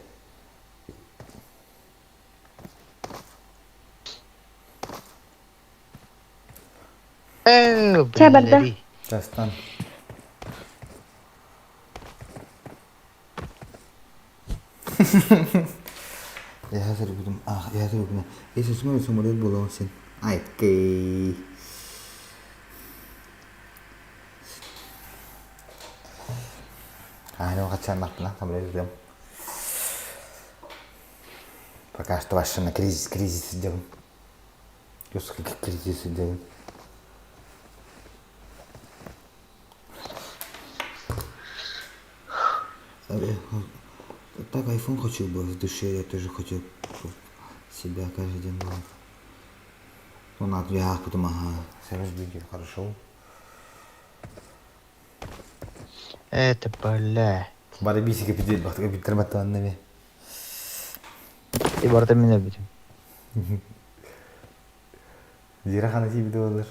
Ээ, Чэ барда. блин. Частан. Я сырбытым, ах, я сырбытым. Если смотрю, самолет был он син. Ай, кей. А, ну хотя нахуй, самолет ждем. Пока что вообще на кризис, кризис идем. Жестко кризис идем. Так, айфон хочу бы в душе, я тоже хочу себя каждый день был. Ну, на я потом, ага, сервис видео, хорошо. Это бля. Бары бисики пидет, бахтыга биттер баттаннами. И барда мен өлбүтүм. Зира хана ти видео олар.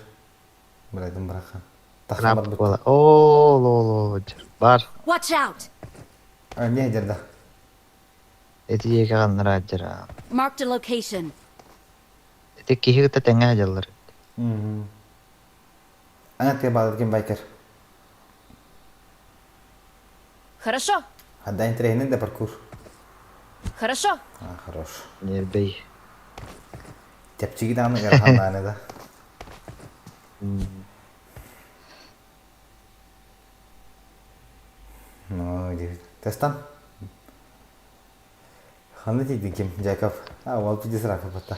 Бырайдым бырахан. Рап буола. Ол, ол, ол, бар. Watch out! А, не, дерда. Ити диэки ханнарааддьара. Marked a location. Ити киһи кытта тэҥҥэ сылдьаллар. Ана ты балыкин байкер. Хорошо. Хадда интересный да паркур. Хорошо. А, хорош. Нербей. Чэпчэки даҕаны ыарахан даҕаны да. Ну, Тестан. Ханна тиийдин ким? Жаков. А, уол тиийди сыраапа батта.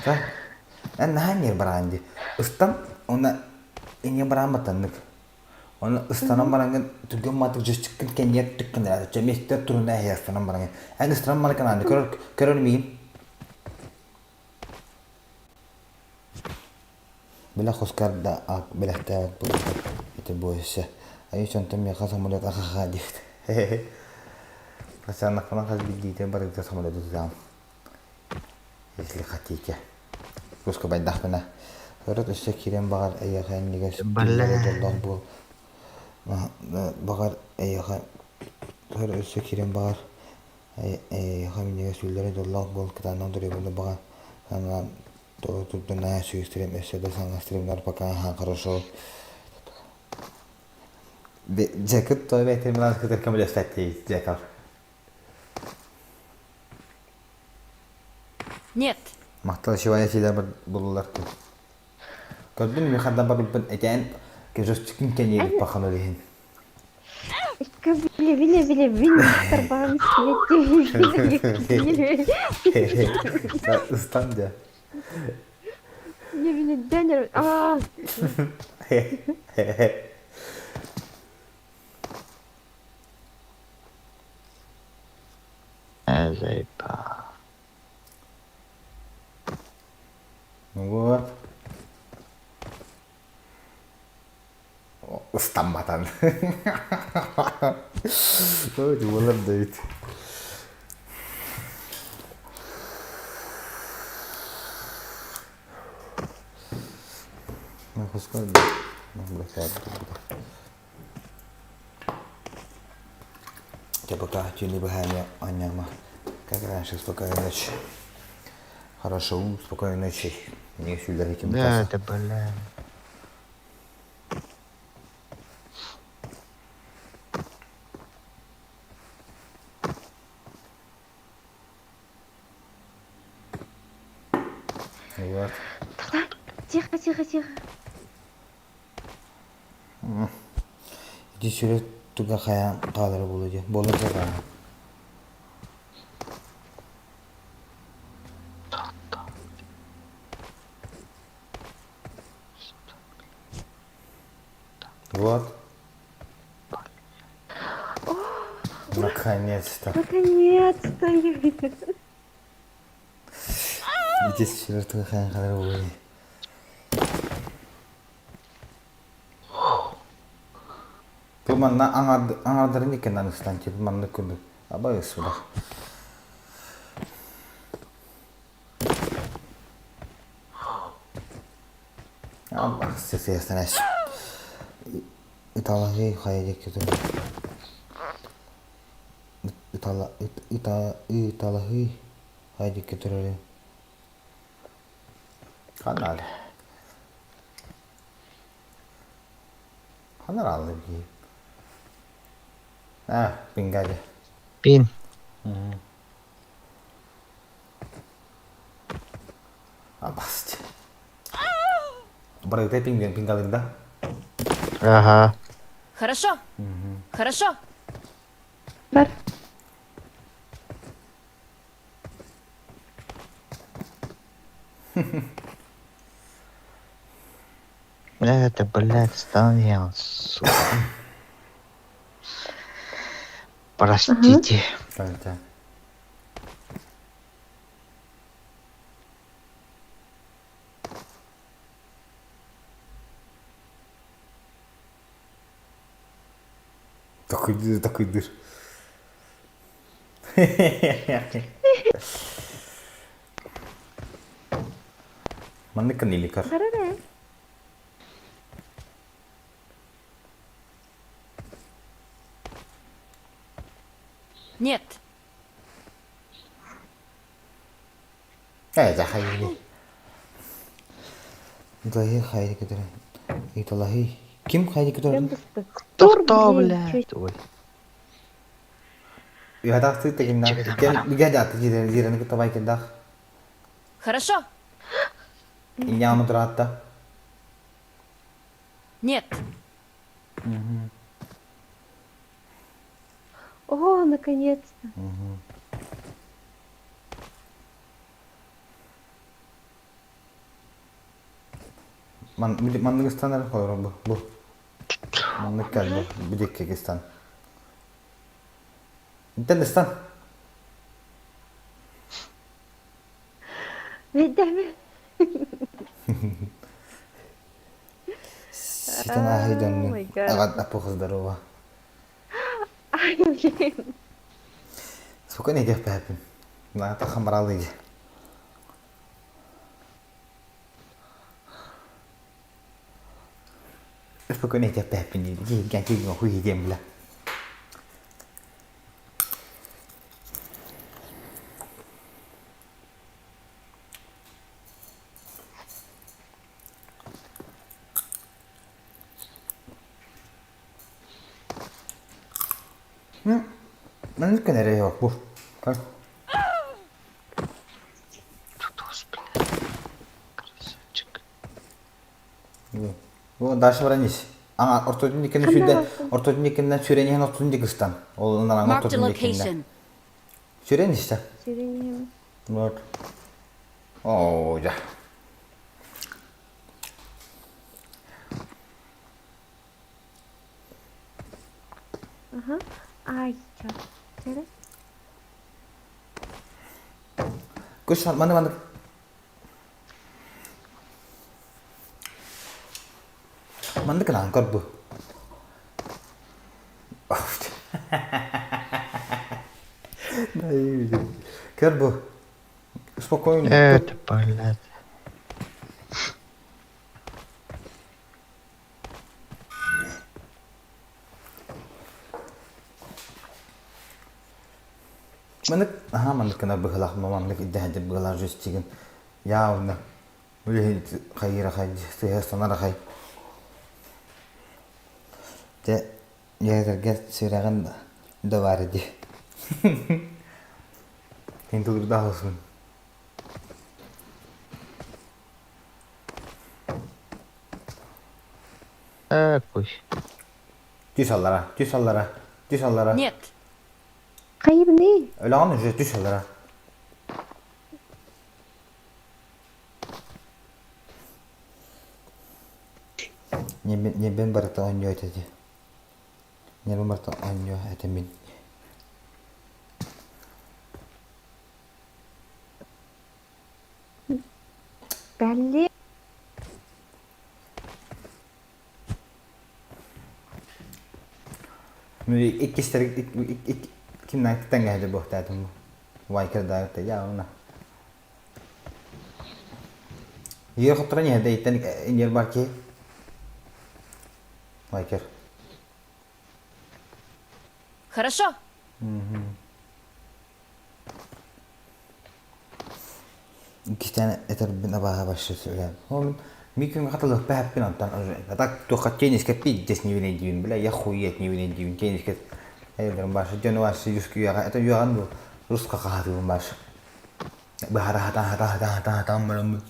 Та, эн наһаа ньир бараан дии. Ыстан, уонна иньэ бараан баттаннык. Оны ыстанан бараҥҥын түргэн маатык дьөсчүккүн кэнниэр түккүн эрэ чэ миэстэ туруна эһэ ыстанан бараҥҥын. Эн ыстанан баран канааны көрөр көрөр миигин. Бile хускар да бэлэхтээбит буолбута. Ити буойуса. Айы онтон миэхэ самолет ахаха диэбит. Хасаннахпына хас биирдиитэ барыта самолету тутаам. Если хотите. Куска байдахпына. Сорот өссө киирэн баҕар эйиэхэ иннигэр дьоллоох буол. Баҕар эйиэхэ сорот өссө киирэн баҕар эйиэхэ минньигэс үллэрэ дьоллоох буол кытаанах доруобуйаны баҕар санаан Тоҕо турда наһаа үчүгэй стрим өссө да саҥа стримнар пока аһаан хорошо. Дьэкыт той бэйтин милан кытыр көмөлөспөттүй Дьеков. Нет. Махтал шивая сида булулар ту. Көрдүн ми хандан барбыппын этээн кежөстүкүн кэньиэрик пахан олиһин. Бile bile bile bile тарбаҕын Ыстан дьэ. Не бile дэнер аа Заебал. Вот. Ыстамматан. Ой, буолар да эбит. Чэ, пока түүнү быһаанньа анньаама. Как раньше, спокойной ночи. Хорошо, спокойной ночи. Не сюда этим Да, это бля. Вот. Тихо, тихо, тихо. Ити сүрэ туга хайаан хаалара буолуо дии. Буолар да Вот. Наконец-то. Наконец-то. Ити сүрэ туга хайаан хаалара буолуо дии. Бу манна аҥардарын иккинэн ыстан тип маннык курдук абай ысылах. Аллах сесиэстэнэс. Италаһыы хайа диэки турар. Итала ита италаһыы хайа диэки турарын. Ханна Ханна аалла бии? А, пингаде. Пин. Абаст. Барыта пинген пингалык да? Ага. Хорошо. Хорошо. Бар. Бля, это, блядь, стоял, сука. Простите. Да. Такой, такой дыр. Маннык иликар. Барара. Нет. Ээ, хайы. Италахи хайы кетер. Италахи. Ким хайы кетер? Тохтоо, блядь. Ой. Уһатахтыы тегиннах. Кем бигэ дааты жирени кытта байкырдах. Хорошо. Иньяны тураатта. Нет. О, наконец-то. Маннык ыстан эрэ холоро бу. Бу. Маннык кэл бу. Бидикке кистан. Интен ыстан. Видами. Ситэн ааһый Oh дьоннун. my god. Аҕат аппых здорово. Ай, блин. Сука не диэх бэһэппин. Наата хамралый. Спокойно этиэх бэһэппин дии. Киһи киһи хуй диэн бля. Маннык кэнэрэ yok бу. Красавчик. Бу дальше баран ис. Аңа ортотун диккенен сүрден, ортотун диккенен сүрен иһэн ортотун дик ыстан. Ол ынаран Marked a ортотун диккенен. location. Сүрен истэ. Сиренем. Вот. О, да. Ага. Ай, чё. Сире? Күш маны маны. Маннык гынан көр бу. Көр бу. Спокойно. Это, блядь. Маннык, аха маннык гына быһылах, маннык иддэһэдир быһылах жестигин. Явно. Үлэһит хайыра хай, сыһа санара хай. Дьэ, дьиэтэргэ сүрэҕин да баар дии. Кин тулурдаах осун. Э, пусть. Түс аллара, түс аллара, түс аллара. Нет. Хайыбыный. Өлөҕүн уже түс аллара. Небен барыта оонньуу этэ дии. Небен барыта оонньуу этэ мин. Блин. Иккистер кимнэн тэҥҥэһэ буохтаатым бу. Вайкердаабыт я уна. Ер хотторон иһэрдэ иттэн иньер бар киһи. Вайкер. Хорошо. Иккистээн этэрбин абааһы вообще сөбүлээн. Ол мин күҥҥэ хатылыахпын онтон а так туохха теннискэ пиздец не винедиибин бля я хуеть не винедиибин теннискэ эйдэрин башы дьону башы юскуяҕа это үөҕэн бу руска хаһатыыбын башы быһара хатан хатан хатан хатан хатан бараммын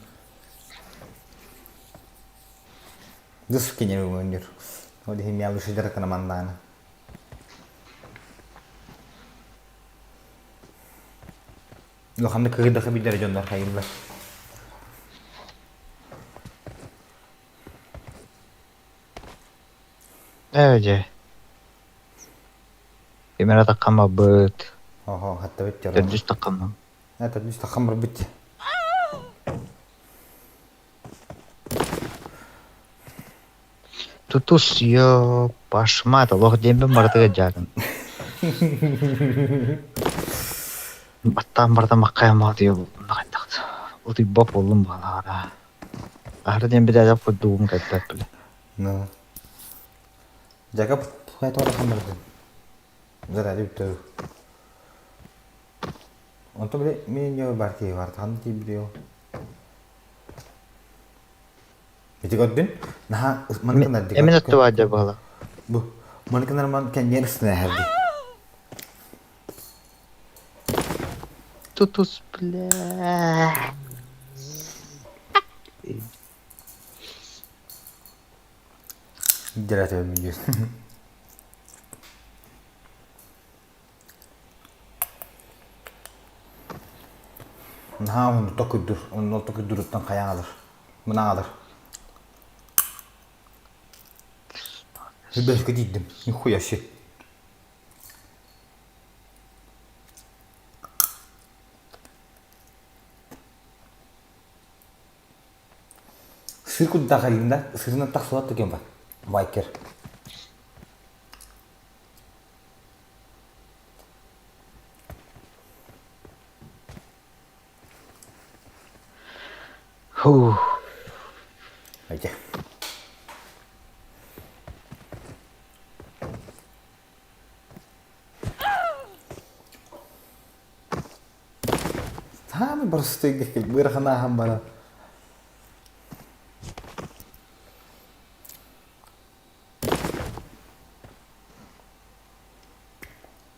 дус кине өнүр ол иһин миа лучше дьарыктанамандааны Улаханнык кыгыдаха билэр дьоннор хайыллар. Ээ дьэ. Ким эрэ таххаммаппыт. Оһо, хаттабыт дьоро. Төрдүс таххаммам. Ээ, төрдүс таххаммарбыт. Тутус ё пашмат олох диэммин барытыгар дьаатын. Баттаан барда маккайамаат ийэ хайдах утуйбат буоллум баҕалаара. Аһара диэн билээдэх курдугум кэлбэт бile. Ну. Жакап хайта барахаммардын. Заради бүттө. Онтон били мин инньэ бар киһи бар ханна тиийбитий ол? Ити көрдүн? Наһаа маннык гынар Эмин оттубаадьа буола. Бу маннык гынар ман кэнниэр ыстана эһэрди. Тутус, бля. Дирәтебин диэн. Наһаа уһун токуйдур, онно токуйдуруттан хайаан алар, мынаан алар. Бэскэ тиийдим, нихуя себе. Сыр курдаах эрийдим да, сырынан тахсыбат да кем бар. Байкер. Фух. Айда. Самый простой быраханаахан баран.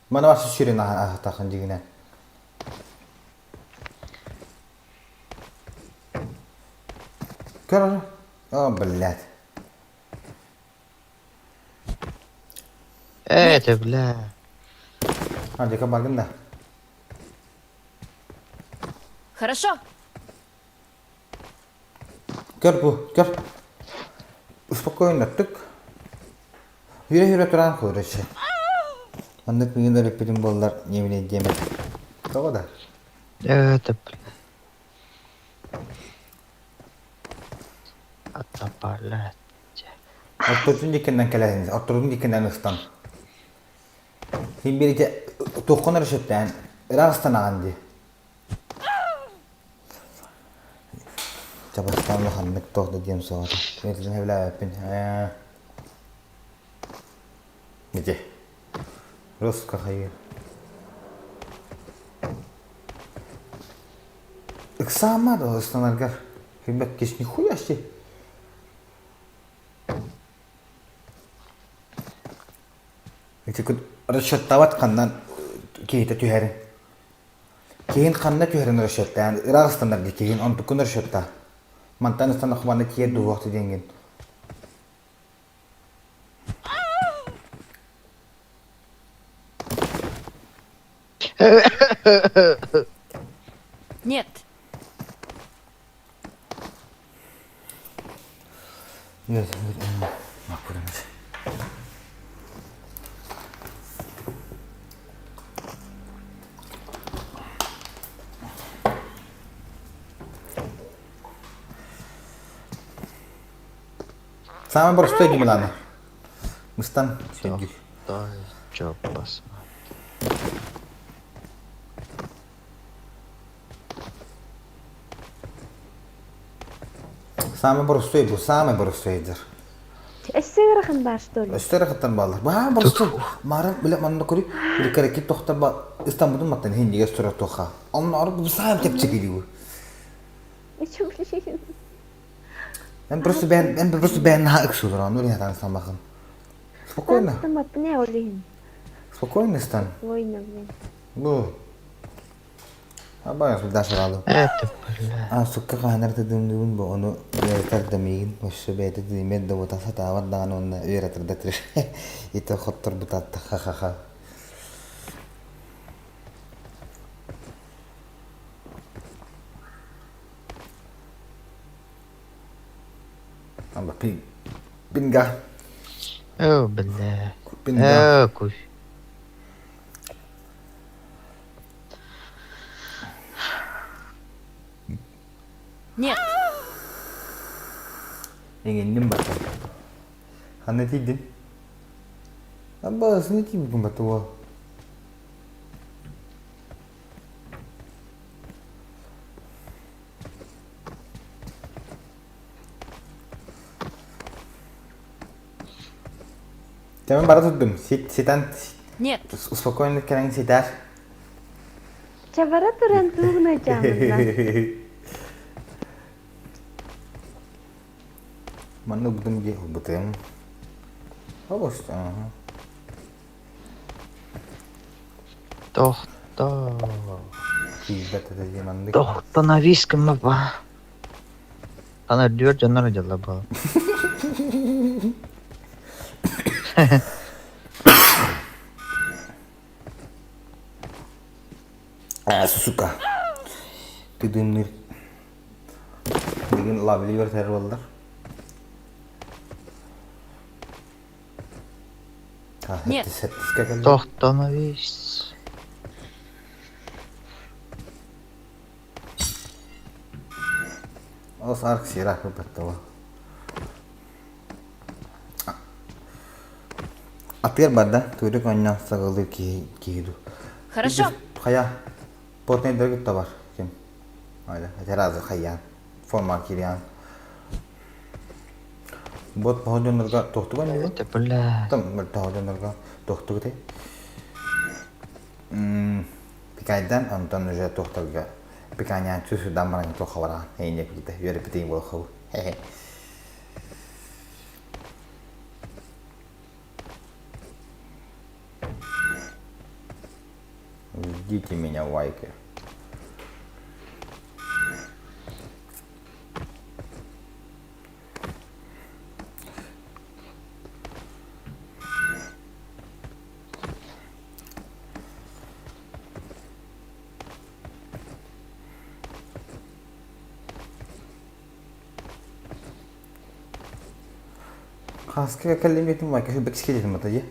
Мана барсы сүрүн аһатахын дигинен. Көр О, блядь. Это, бля. А, дека баргын да. Хорошо. Көр бу, көр. Спокойно түк. Хүрэ-хүрэ туран көрөчү. Маннык миигин өлүппүтүм буоллар ньиэминэй диэм этэ. Тоҕо да? Это, бля. Это, блядь. Ортотун диккеннэн кэлэһин, ортотун диккеннэн ыстан. Син биир ити туоххун эрэ сөптөөн ыраах ыстанаҕын дии. Чабастаан улаханнык туох да диэм суоҕа. Бэйэтин сөбүлээбэппин. Ээ. Ити. Руска хайыы. Ыксаама да ыстанаргар. Билбэт кис нихуя себе. Ити расчеттаабат ханнан киһитэ түһэрин. Киһин ханна түһэрин расчеттаан, ыраах ыстанар дии киһин онтуккун расчеттаа. Мантан ыстанах манна тиийэр дуһуохта диэҥҥин. Нет. Нет, нет, Самый простой Гимлана. Мыстан сүйдүр. Чё посмотри. Самый простой бу, самый простой дыр. Өссө ыарахан баар что ли? Өссө ыарахаттан бааллар. Баа простой. Марын биле манна көрү, били кэрэкит тохтор ба Истанбулун маттан хиндиге сурар туха. Онно бу саам чэпчэки дии. Блин. Эн просто бэйэн эн просто бэйэн наһаа ыксыылар ону илин хатан ыстаммаккын. Спокойно. Ыстаммаппын ээ ол иһин. Спокойно ыстан. Спокойно, блин. Бу. Абай Даша ралы. Это, бля. А сукка хаанар тыдымдыбын бу ону үөрэтэр да миигин өссө бэйэтэ тыымет да бута сатаабат даҕаны уонна үөрэтэр да тир ити хотторбутаатта ха-ха-ха. Amba пин пинга О, бля. пинга Э, куй. Нет. Эҥинним баттан. Ханна тиийдин? Абба, сыны тиийбиккин батта уол. Кэмин бара турдум. Сит, ситэн, Нет. спокойно кэлэн ситээр. Чабара туран тугуна чаамынна. Манна ылбытым дии ылбытым. Обос, ага. Тохто. Киирбэт этэ дии маннык. Тохто навис гыммапа. Аны үрдүгэр дьоннор дьалла буолан. А, сука. Ты дымный. Билигин лавливер буоллар. Нет. Тохто навис. Ол саарк сира хыпаттала. Атыыр барда, туйрuk онньон саҕалыы киһи киһи ду. Хорошо. Хайа, потный дөргүт табар ким. Айда, этеразы хайян. Форма кириан. Бот походуннарга тохтуган Это бля. Там тоходуннарга тохтугутай. Пикайдан онтон уже тохторго пиканян сүсүдан баран туохха бараҕын эйне кутута үөрэппитиҥ буолхабы Ждите меня, лайки. Хаска кэллимитин майка бэкске дедим ата же.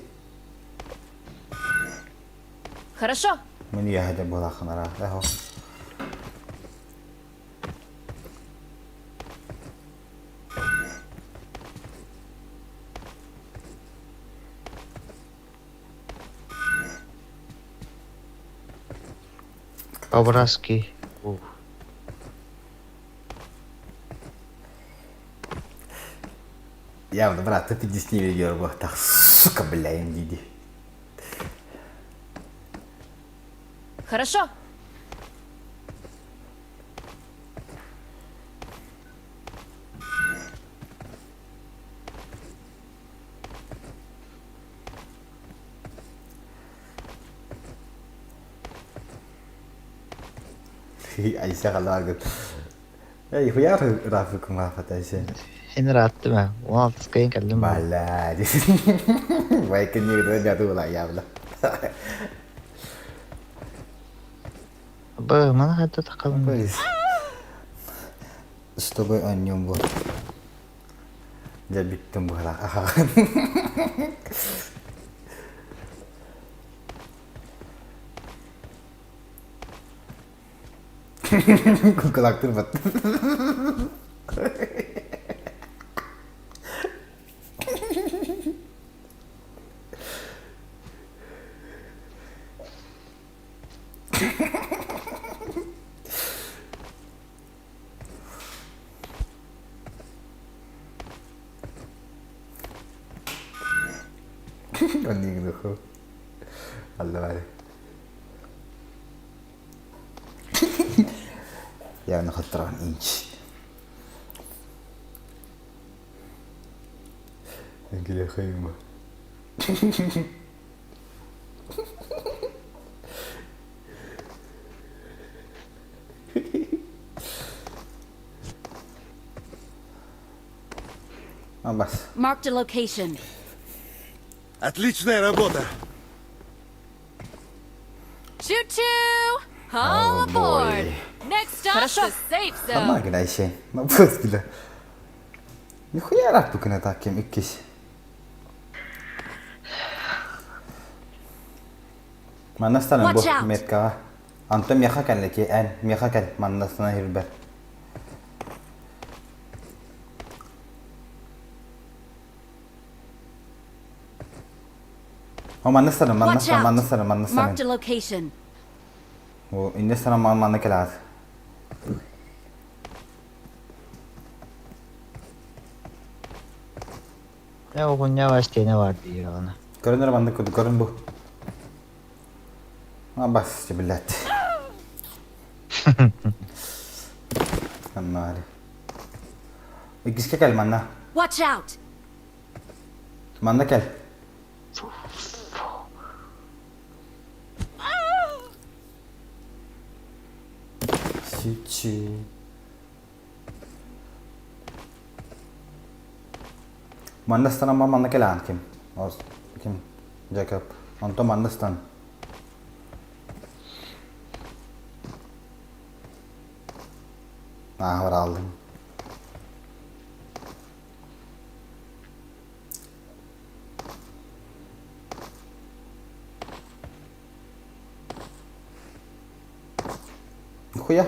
Хорошо. Мен яһада буолахынара. Эхо. По-братски. Ух. Явно, брат, ты пиздец не Так, сука, бля, индиди. Хорошо. Айса халааргыт. Эй, хуяр рафик мафат айса. Хин ырааттым ээ. 16 кыйын кэллим бу. Бала. Вайкин не датула явла. Бы, маны хайда таххабын. С тобой о нем вот. Дьэ бүттүм быһалаах. Кукулактыр бат. Оннигнуху. Аллавари. Явно хаттран инч. Гиле хайма. Абас. Marked a location. Отличная работа! Choo-choo! All Oh, aboard! boy. Next stop, Хорошо. the safe Хама zone. гнайше. Мабус гила. Нихуя рак тукана таким иккис. Маннастанан бу Watch out. меткаҕа. Онтон миэхэ кэллэки эн миэхэ кэл маннастана ирбэр. О маннастанан Watch маннастанан out. маннастанан маннастанан. Marked a location. О иннестанан ман манна кэлэҕит. Ne oğun ne var ne var diyor ona. Көрүнэр маннык курдук көрүн бу. А бас блядь. Аннаары. Иккискэ кэл манна. Watch out! Манна кэл. Сичи. Манна ыстанан манна кэлэҕин ким? Ким? Jacob. Онтон манна ыстан. Ааһа барааллыҥ. Нихуя.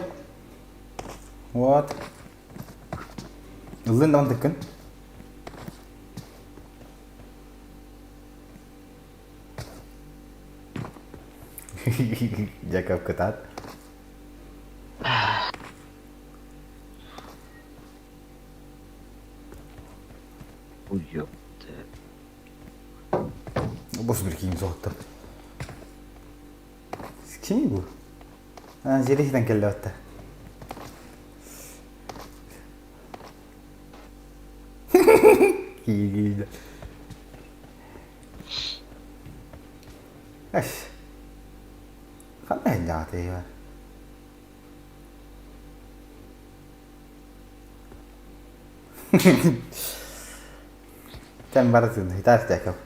Вот. Ыллын да тыккын. Яков кытаат. Уёпты. Бос bir киим соһутта. Кимий бу? Зелихтен келле атта. Киигиилэ. Эс. Ханна иһиллэҕэ Кэм барытын хитаастээкэп.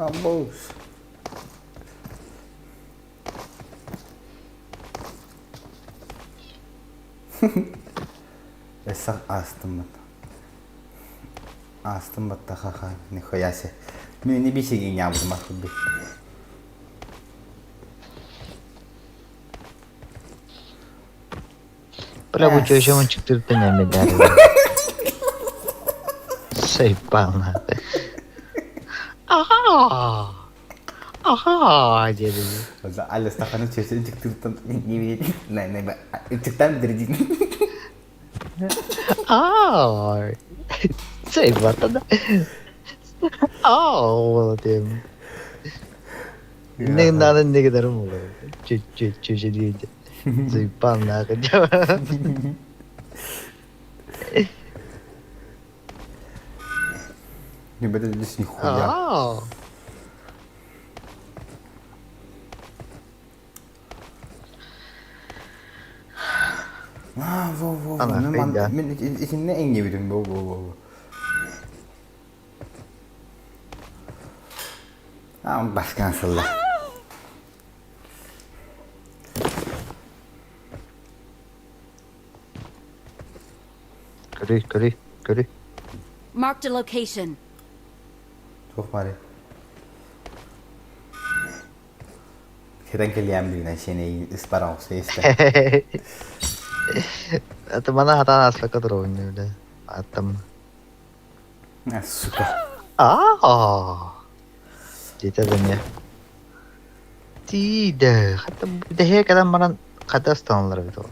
Almost. Өссө аастыммыт. Аастым баттаха нихуя се. Мен не бисигин ябытым ахыбы. Бля, бу чөчөмүн чыктыртан эмедер. Заебал нахуй. Ага. Ага, диэри. Аля Стаханы чөчө чыктыртан не Чыктан дирдин. Аа. Заебата да. Аа, диэм. Не надо не giderim olur. Çö çö deyince. Заебал нахуй. Ребята, здесь нихуя. Аа. Аа, во во во. Ана, Мен ман да. мен итинне эңгебитим во во во. Аа, баскан сылла. Көрүй, көрүй, көрүй. Marked a location. Туох бары. Хитэн кэлиэм дигинэн сиэнэ испара охсо истэ. Это мана хатан аспакка туругун бля. Аттам. А, сука. Аа. Дите да не. Тиде. Хата дэхэ кадан маран хата станалар бит ол.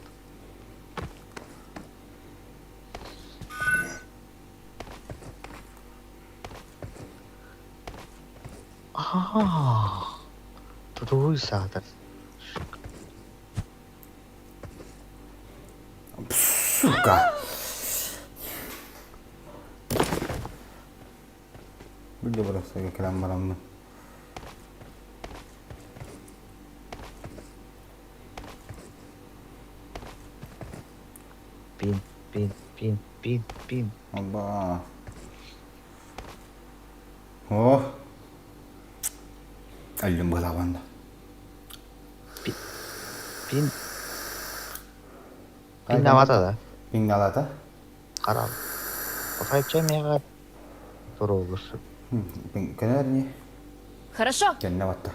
Аа. Туруй саатар. Сука. Биле барахсага кэлэн бараммын. Пин, пин, пин, пин, пин. Алба. О. Өллүм быһалаабан да. Пин. Пин навата да. Пин налата? Карал. Офайча мега туруулур. Пин көнөр не? Хорошо. Кэннэ батта.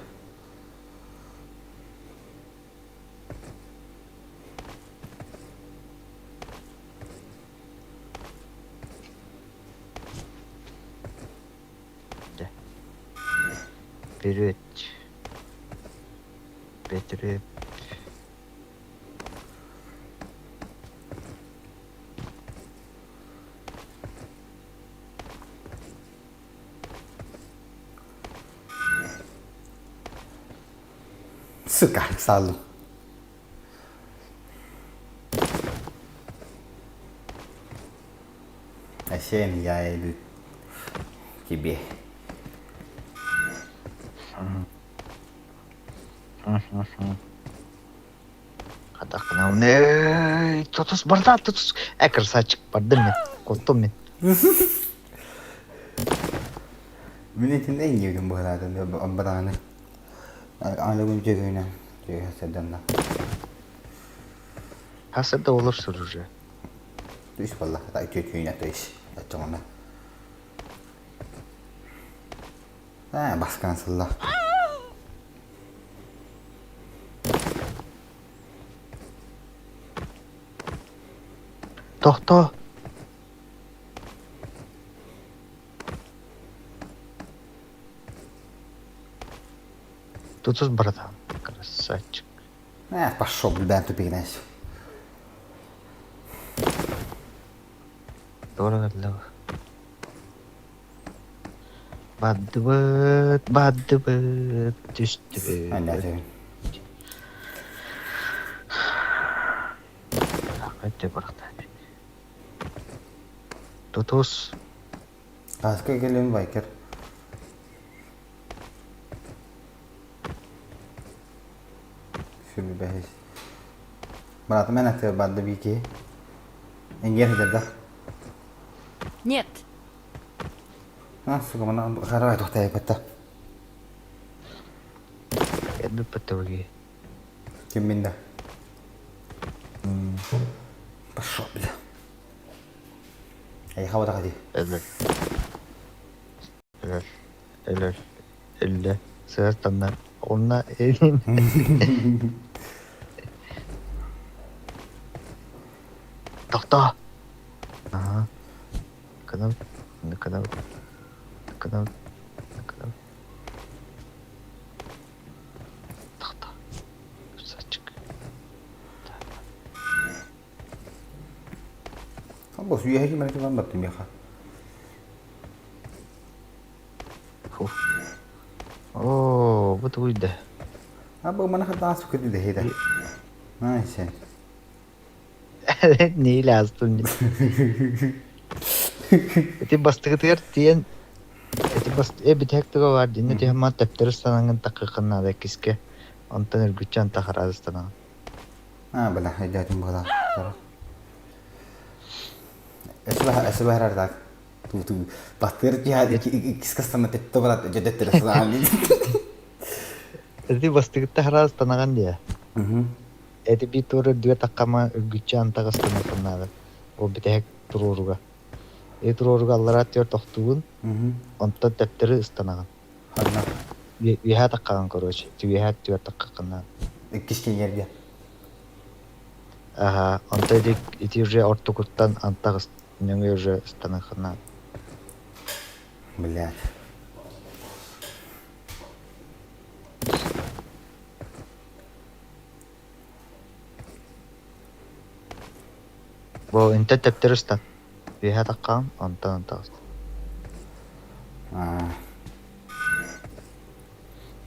Вперед. Бөтүрүөп. Сука, саллым. Асен, я иду к тебе. Хатахына тутус барда тутус. Э, красавчик, бардым мен. Куттум мен. Мин итиннэ иҥиэбитин быһалаатым бадаҕаны аналыгын дьөгүнэн дьөгү Хас да олорсур уже. Үс буолла, үтүө то есть оччоҕуна. Аа, баскан сылла. Тохтоо. Тутус братан, красавчик. Э, пошел, блядь, тупик, Дорого для Бардыбыт, бардыбыт, түстүбүт. Өтө бырахтаат. Тутус. Аска келем байкер. Сүрбэһис. Братым мен аты барды бики. Энгер хедерда. Нет. А, сука, мана харай тохтай патта. Эдду паттавги. Ким минда? Пошел, бля. Эй, хава тагади. Элер. Элер. Элер. Элле. Сыартанна. Онна элин. Тохтоо. Ага. Канал. Канал. Канал. Канал. Тохтоо. Красавчик. Бос, үөһэ ким эрэ ким баттым яха. Фу. Оо, бу тугуйда. А бу мана хатаас күтү дэһида. Найсе. Нейле астым. Эти бастыгытыгар тиэн эти бас э битек туга бар динне тиһэ ма тэптер станангын таккыкыннаада киске онтон үргүччэн тахараадыстанаҕын. А, бля, идятин була. Эсбә эсбә так. Ту ту бастыр жихад кискастана тетте барат жедеттер саан. Эти бастыгытта хараадыстанаҕын диэ. Эти би тур үрдүгэ таккама үргүччэн тагыстанакыннаада. Ол битэһек туруоруга. Э туруоруга аллараат түөр тохтугун онтон тэптеры ыстанаҕын. Ханна. Үөһээ таккаҕын короче. Түгэһээ түөр таккакыннаада. Иккис кенерге. Аха, онто ити ити уже ортокуттан антагыс нөҥүө уже ыстанахына. Блядь. Бу инте тэптер ыстан. Үөһээ таккаҕын онтон антагыс. А.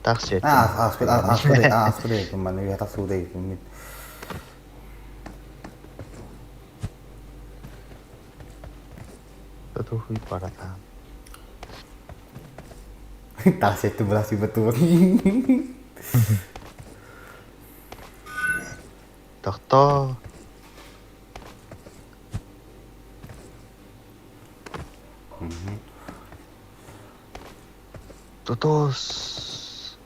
Так сет. А, аспыр аспыр аспыр мана я так суда мен. Туту хуй парата. Так сетті брasi betul. Тохтоо. Тутус.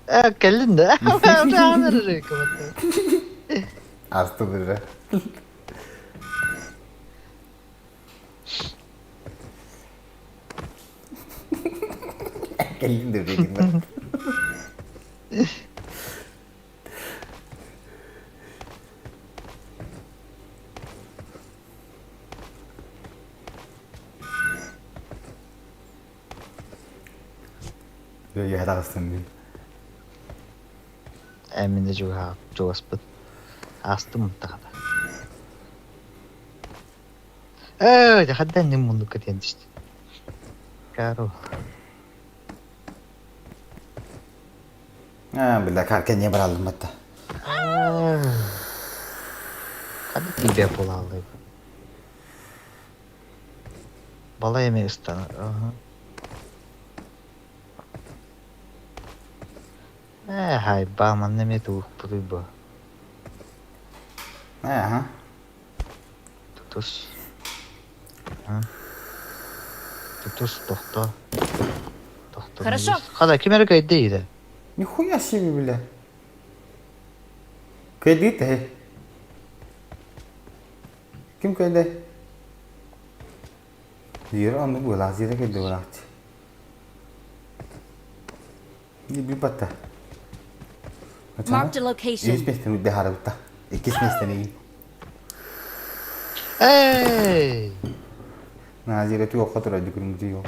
Э, кэллин да. Асты Кэллин да бегин. Үөһэ таҕыстым мин. Ээ мин да чугаспыт. Аастым тахата. Ээ, хаддан ним мундукка тиэн түстү. Каро. Аа, бля, карка не бралым батта. Хадда тиийбэ буолааллай. Балай эмэ ыстанар. Аха. Ээ, хайбаа, манна эмиэ тугукпутуй бу? Ага. Тутус. Тутус, тохто. Тохто. Хорошо. Хада, ким эрэ кыайда иирэ? Нихуя себе, бля. Кыайдыт э. Ким кыайда? Зира оннук быһыылаах, Зира кэллэ быһыылаах Билбатта. Marked a location. Үһүс миэстэни быһаарыбытта. Иккис миэстэни. Эй! Назира туохха турар дикүрүҥ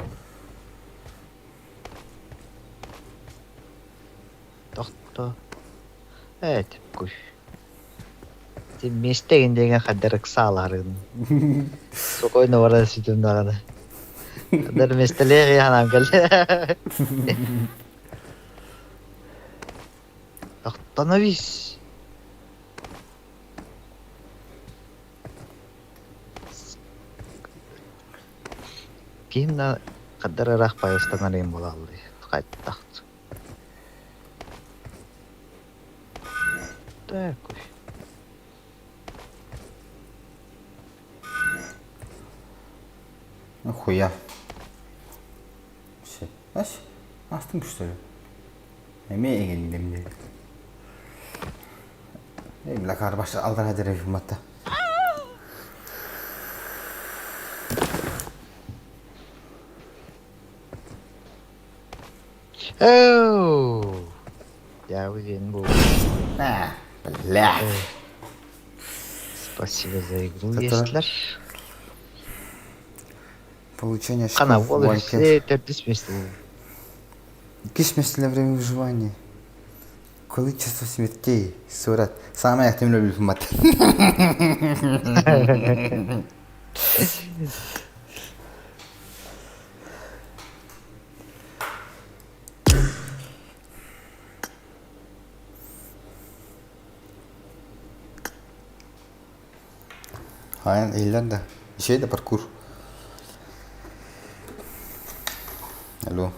Тохто. Ээ, типкуй. Ти миэстэгин деген хаддар ыксаалаарын. Спокойно бара сүтүм даҕаны. Хаддар миэстэлээх иһанам кэллэ. Остановись! Ким да хаддар ыраах пайыстанар буолааллыы. Хайтах. Так. Нахуя? Все. Ас? Астым что ли? Эмиэ эҥинним дии. Эй, бля, карбаш алдан хадыр матта. Оу! Я уверен был. А, бля. Спасибо за игру, Который? если. Получение Хана, очков вот Валькет. все төрдүс миэстэ. Иккис миэстэлэр время выживания. Количество смертей. Сурат. Самое активное люблю мат. Хайан иһиллэр да. Ишей да паркур. Алло.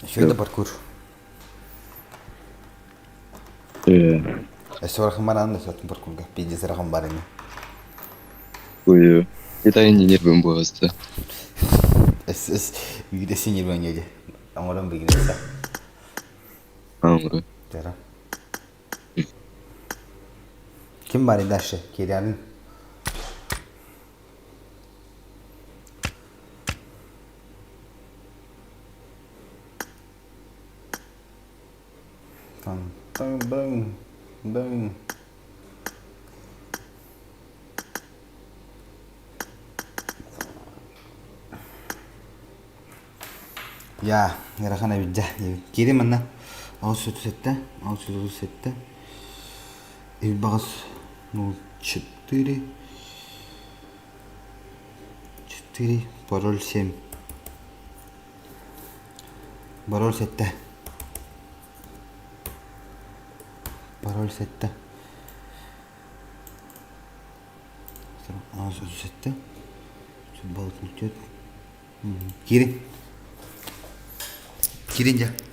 Еще да паркур. Өссө барахын баран да сөттүн паркурга. Пиздец ырахан бар ини. Ой, это инженер буолуста. Эс эс биирдэ синьербэҥҥэ дии. Оҥорон билигин Аңыры. Тара. Ким бар дальше? Кирянин. Там, там, бэм, бэм. Я, ыарахан эбит дьэ. Киирим манна. 837, 837. Илбаҕас 04, 4, пароль 7. Пароль 7. Пароль 7. 837. Балык Киирин. Киирин дьэ.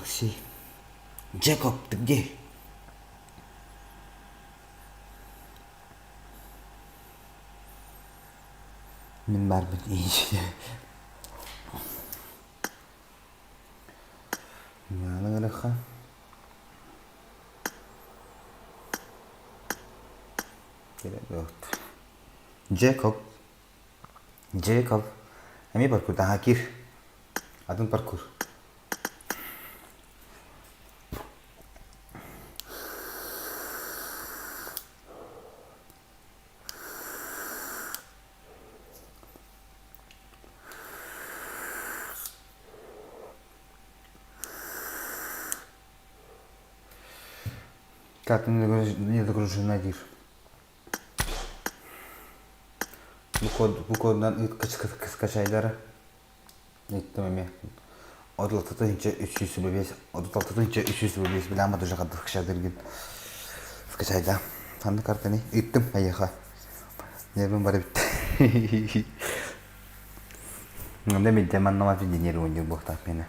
Алексей. Джекоб, ты где? Мин барбын иичэ. Мааны Джекоб. Джекоб. Эмиэ паркурдаха кир. Атын паркур. Как не загружена диир. Бу код бу кодунан скачайдара. Ыйыттым эмиэ. 36 305 36 305 билэм уже хаддых скачайдыргын. Скачайда. Ханна картаны ыйыттым эйиэхэ. Нервим бары бүттэ. Онда мидде манна ма видение оонньуур буолтаах миэнэ.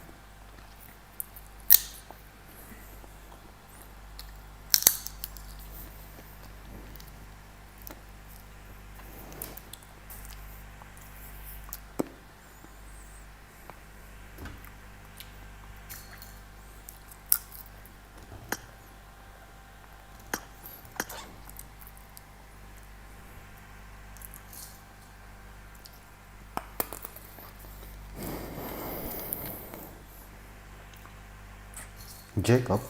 Jacob.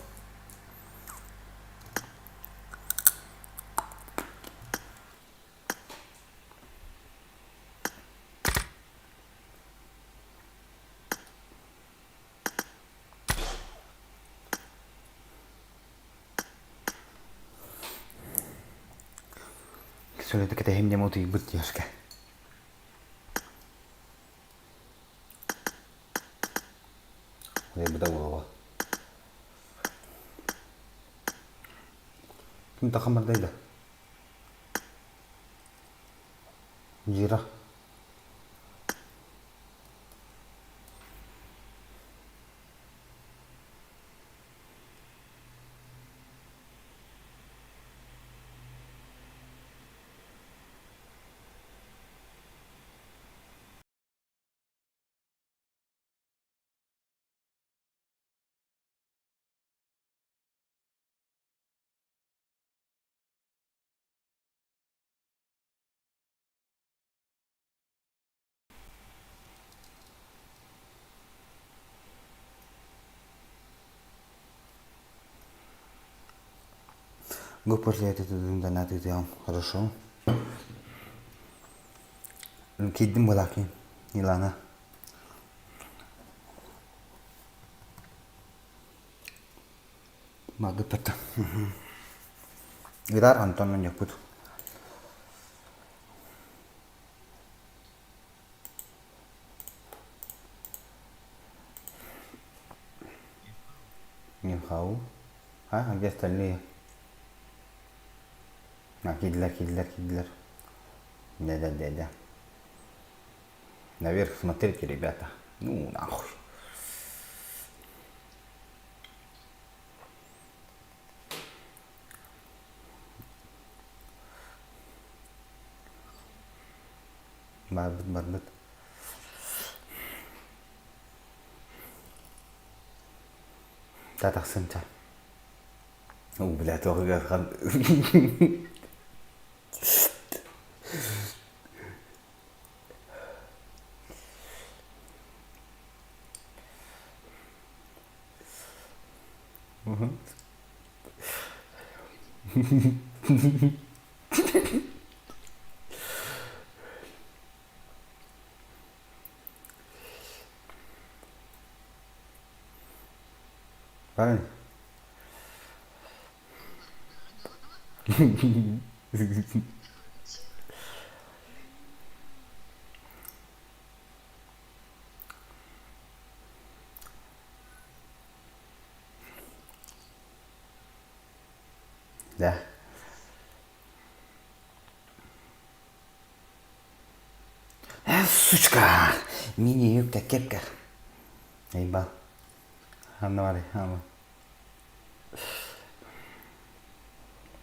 Сөйледі кэтэһим дем утуйбут диэшкэ. Утуйбута буолуо. Ким тахан бардайда? Жира. После этого хорошо. Киирдим буолаакин Илана. Магыппата. Ырар Антон онньоппут. Нихау. А, где остальные? А, киирдилэр, киирдилэр, киирдилэр. Да-да-да-да. Наверх смотрите, ребята. Ну, нахуй. Барбыт, барбыт. Та тахсын ча. О, бля, тоҕугар Правильно? Да. Э, сучка! Мини-юбка, кепка. Ебал. Анна Мария, ама.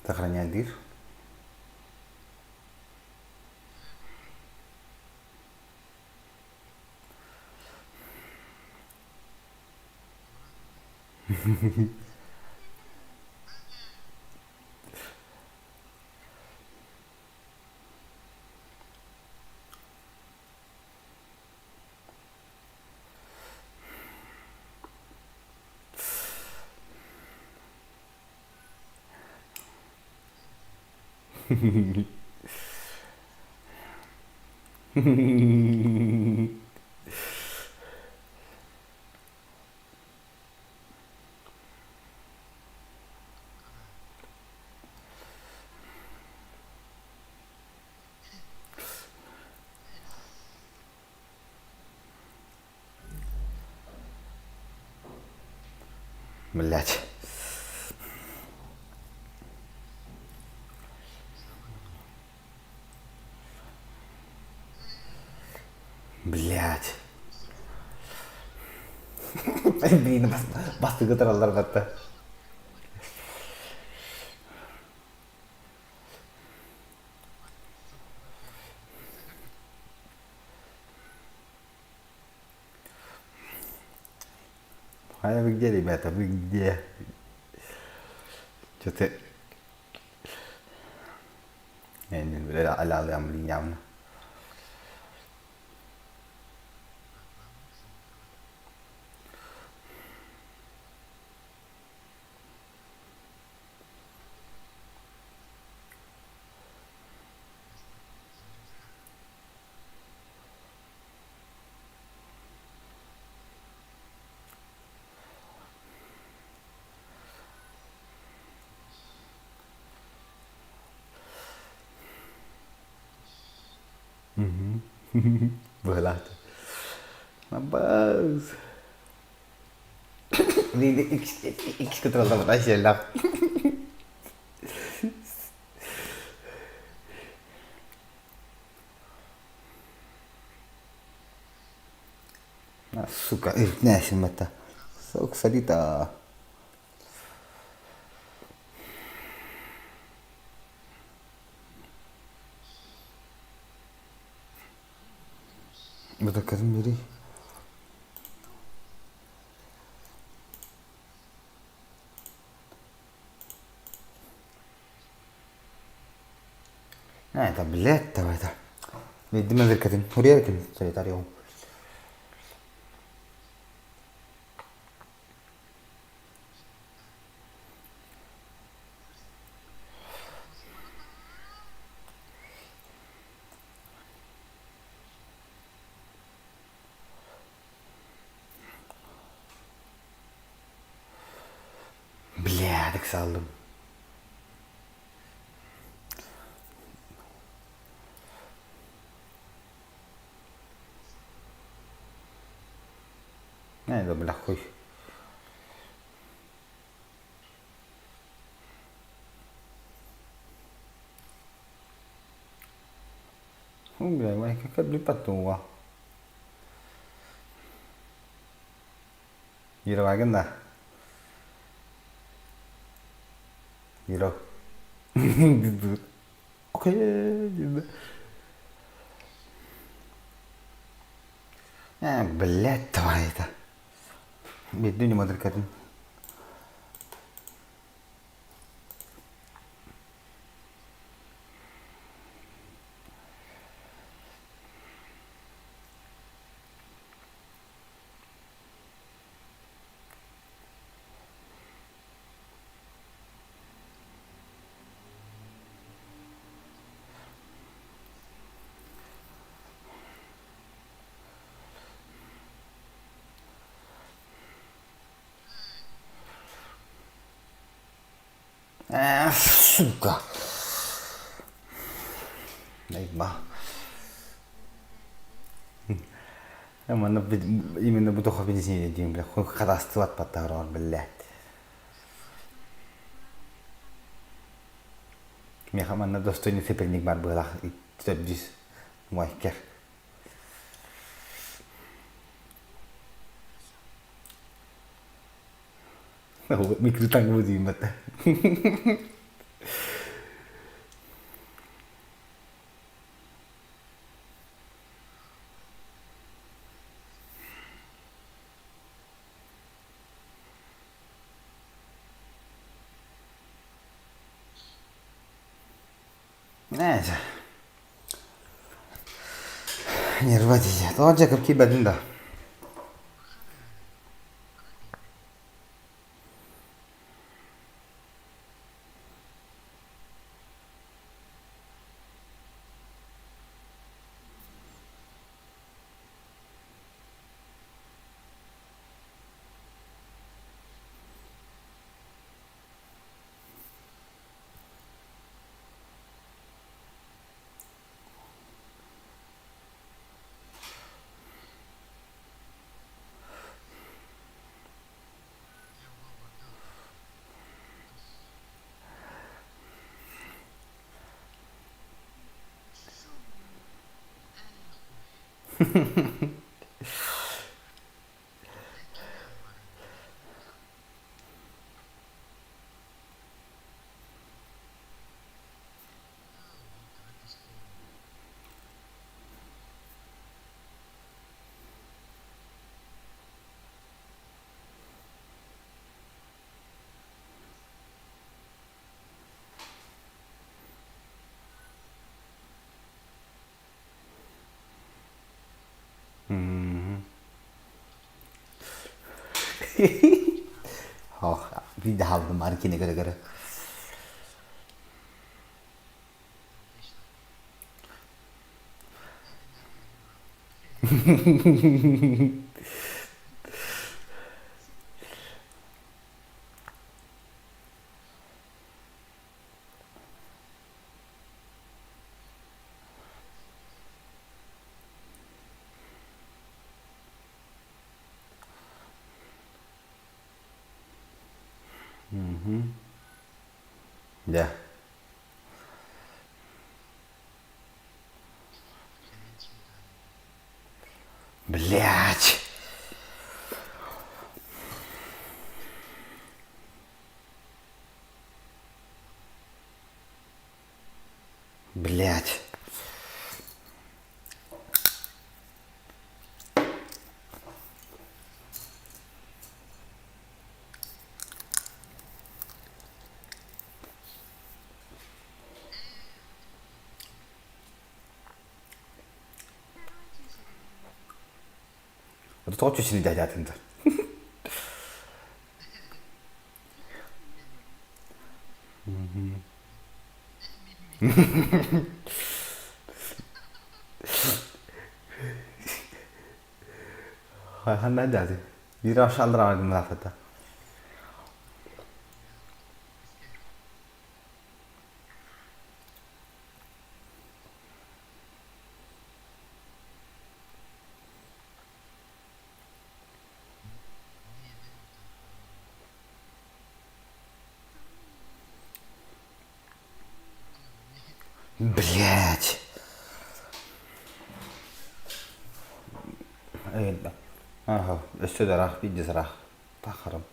Сохраняй дыр. Блять. Блять. Блин, бастыгы тураллар батта. А вы где, ребята, вы где? Что-то... Явно. Быһалаат. Аббас. Икки кытыраллар айсиэллэх. Сука, иртнээсин батта. Сук, садита. Бытаккатын бери. Это, блядь, давай это. Видимо, веркатын. Хурьеркин, солитариум. Бля, так салдым. Не, да бля, хуй. Бля, май, какая блипатуа. Ира да? Ира. Окей. Э, блядь, тварь это. Бедный не мадрикатын. Э, сука. Наиба. Манна именно бу тоха бензине диэн бля хадастыбат баттаар блядь. Меха манна достойный соперник бар быһалах төрдүс муайкер. Микротаҥҥа тиийбэтэ. Neyse. Нерва дии. Тоҕо дьэ киирбэтин да. Биир да хаалбытым баар киинэ көрө-көрө. Дьэ. Блять. Блять. Тоҕо чүчүнү дьаатын да. Ханна дьааты? Биир ашаллар мылафата. Блять. Ага, өссө да ыраах биирдэ ыраах. Тахарым.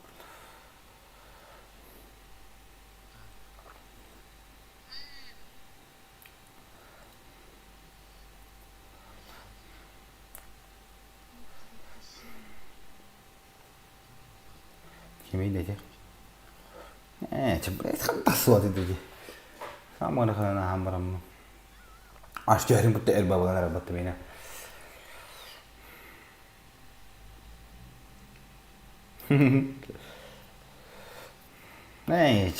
Кимий ити? Ээ, чэ, блядь, хантас суот ити. Самара хана хамбараммын. Аш түһэрин бутта эр бабалан арабатты мena. Эй.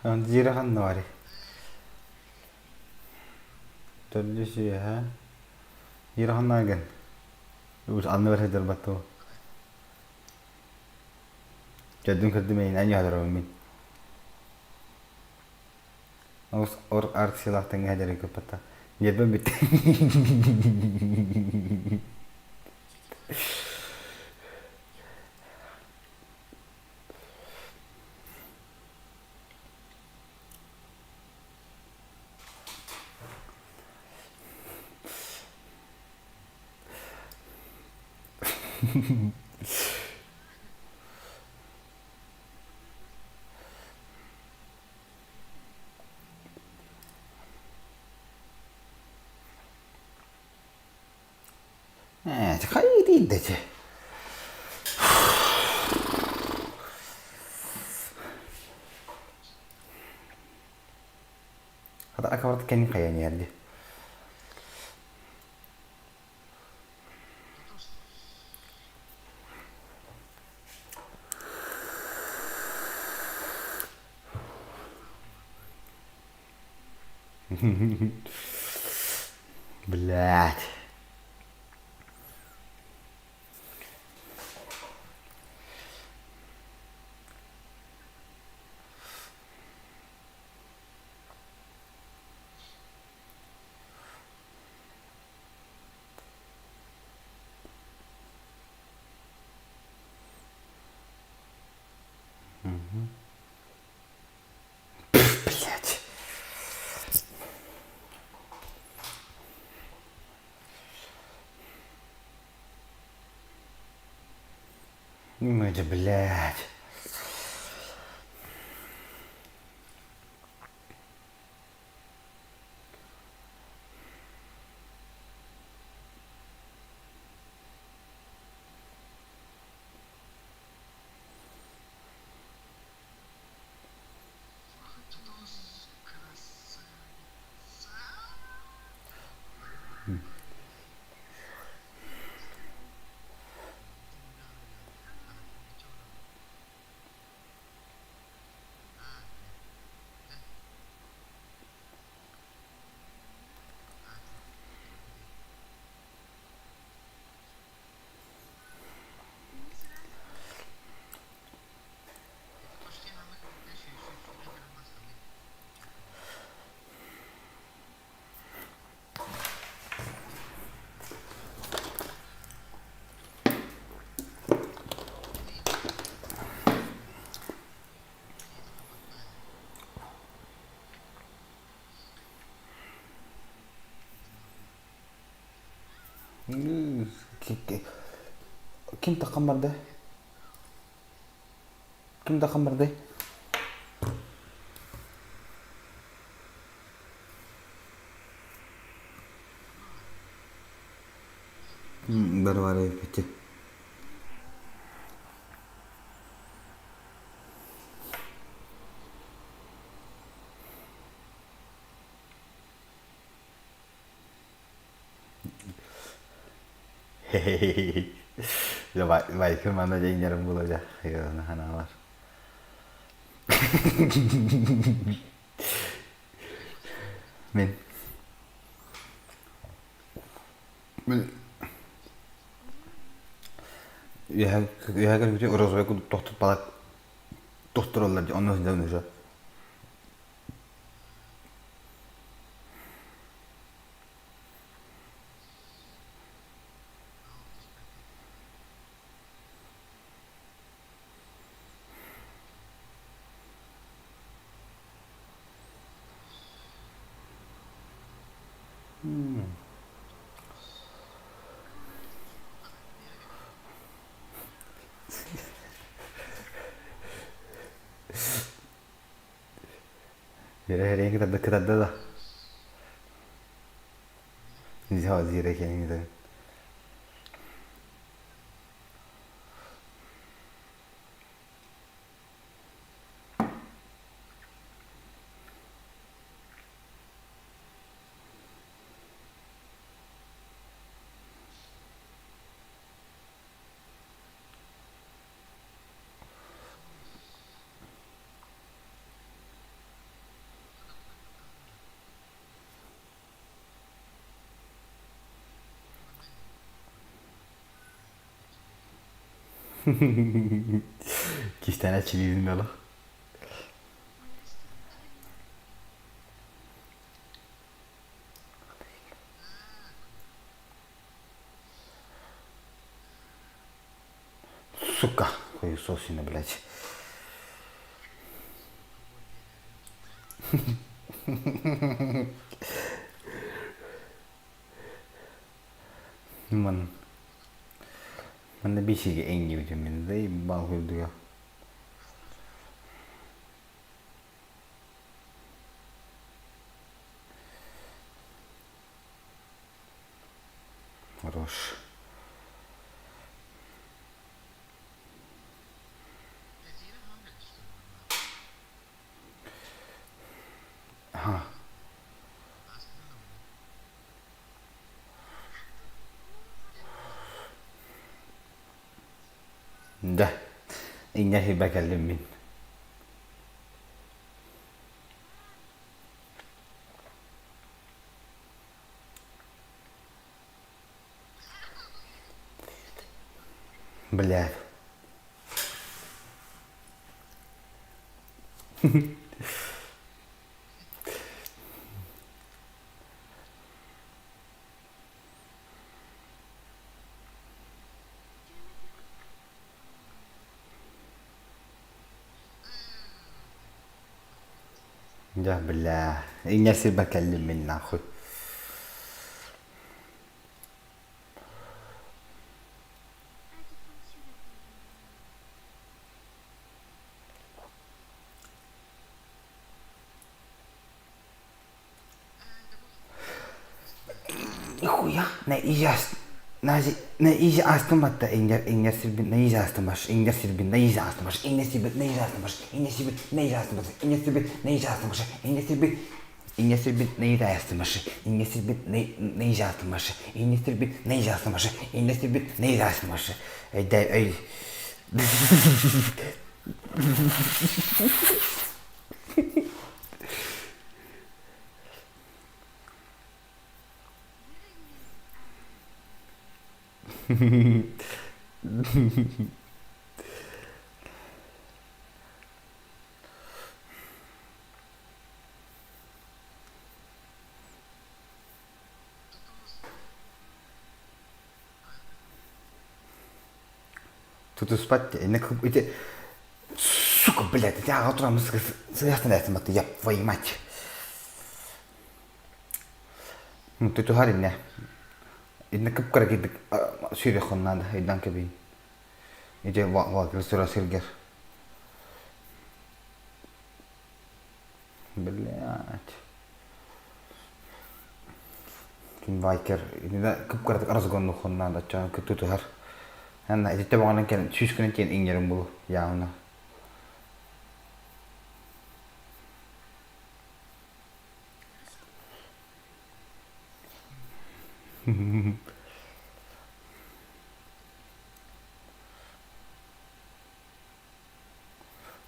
Дьиэрэ ханна барый? Төрдүс үөһэ. Дьиэрэ ханна гын? Анны бар сылдьар баттуу. Төрдүн көрдүм эйин эн яһаларым мин. Ор арксилаах тэҥҥэ сылдьарын көппөттө. Ньиэрбэм бүттэ. Ээ, хайыы да чэ. Хата акабарт кэннин хайан иһэрди. Блядь. Блядь. Ну это, блядь. Ким таххан барда? Ким таххан барда? Барбара эппити. Байкыр манна дьэҥнэрим була ханаалар. Мин. Мин үөһэ көрбүтү розовай курдук тохтут балак тохтороллор онно сылдьан уже. Зира кытарда кытарда да. Зира киэҥ Кистэнэ чилиибин бөлөх. Сука, хуесосина, блядь. Ман. Манна биисигэ иҥнибитим мин да бал курдуга. Хорош. Ага. Да, инньэ сирбэ кэллим мин. Блядь. Дьэ, бля, инньэ сирбэ кэллим мин нахуй. Нихуя, на ижас, на изи астым батта ингер ингер сирбин на изи астым баш ингер сирбин на изи астым баш ингер сирбин на изи астым баш ингер сирбин на изи астым баш ингер сирбин на изи астым баш ингер сирбин ингер сирбин на изи астым баш ингер сирбин на изи астым баш ингер сирбин на изи астым баш ингер сирбин на изи астым баш эй эй Тутуспат ити сука, блядь, ити аҕа тураммыт сыһыахтан этим я твою мать. Тутуһар инне. Инне кып-кыра кирдик сүүрүөххүн наада, өйдөөн кэбиһин. Ити валкыр сүрэ сиргэр. Блядь. Вайкер иннэ кып-кыратык разгоннуоххун наада, оччоҕо тутуһар. Анна ититтэ баҕанан кэлэн сүүскүнэн тиийэн иҥнэрин булу явно.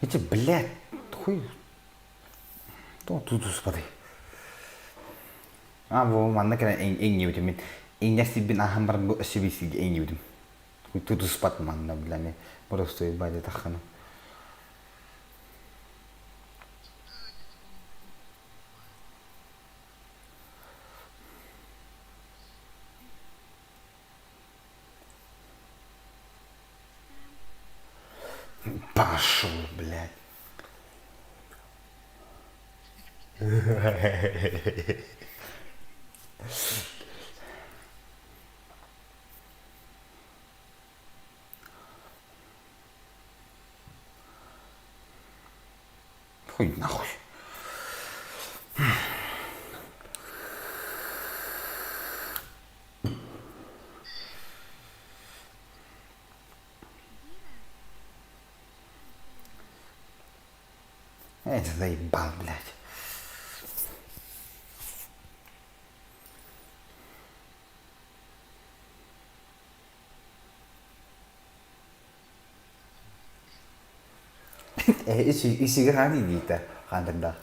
Эти, блядь, хуй. Тоҕо тутуспатай? А, бу манна кэлэн иҥнибитим мин. Иҥнэр сирбин ааһан баран бу өссө биир сиргэ иҥнибитим. Тутуспат манна, бля, мен боростуой баайда таххана. Пошел, блядь. Хуй нахуй. Это заебал, блядь. Исигэ хаан иитэ хаандырдаах.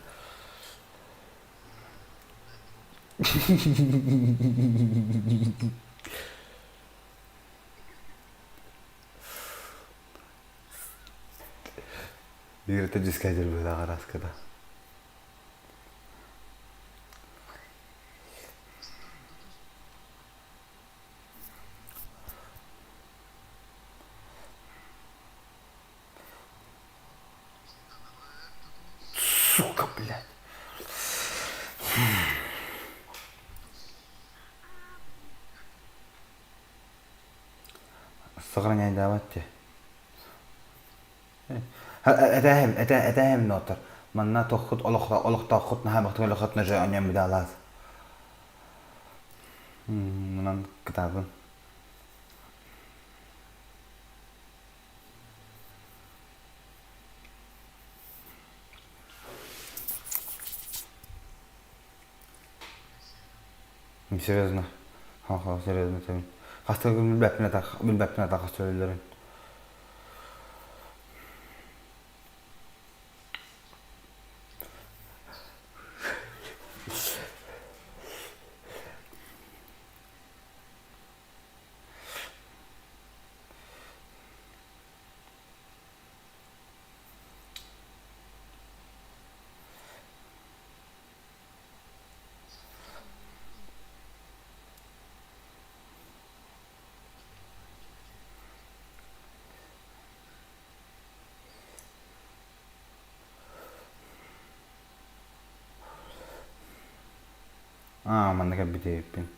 Бииртэ дискайдер быһыылаах араската. Сука, блядь. Сохраняйдаабат дии. Этээһим, этэ, этээһим ноотор. Манна туоххут олохтооххут наһаа бахтык олоххут же оньон быдаалаат. Манан кытаатын. Серьезно. Ха-ха, серьезно этим. Хаста билбэппин атах, билбэппин атах сөйлөрүн. Аа, манна кэлбит эбиппин.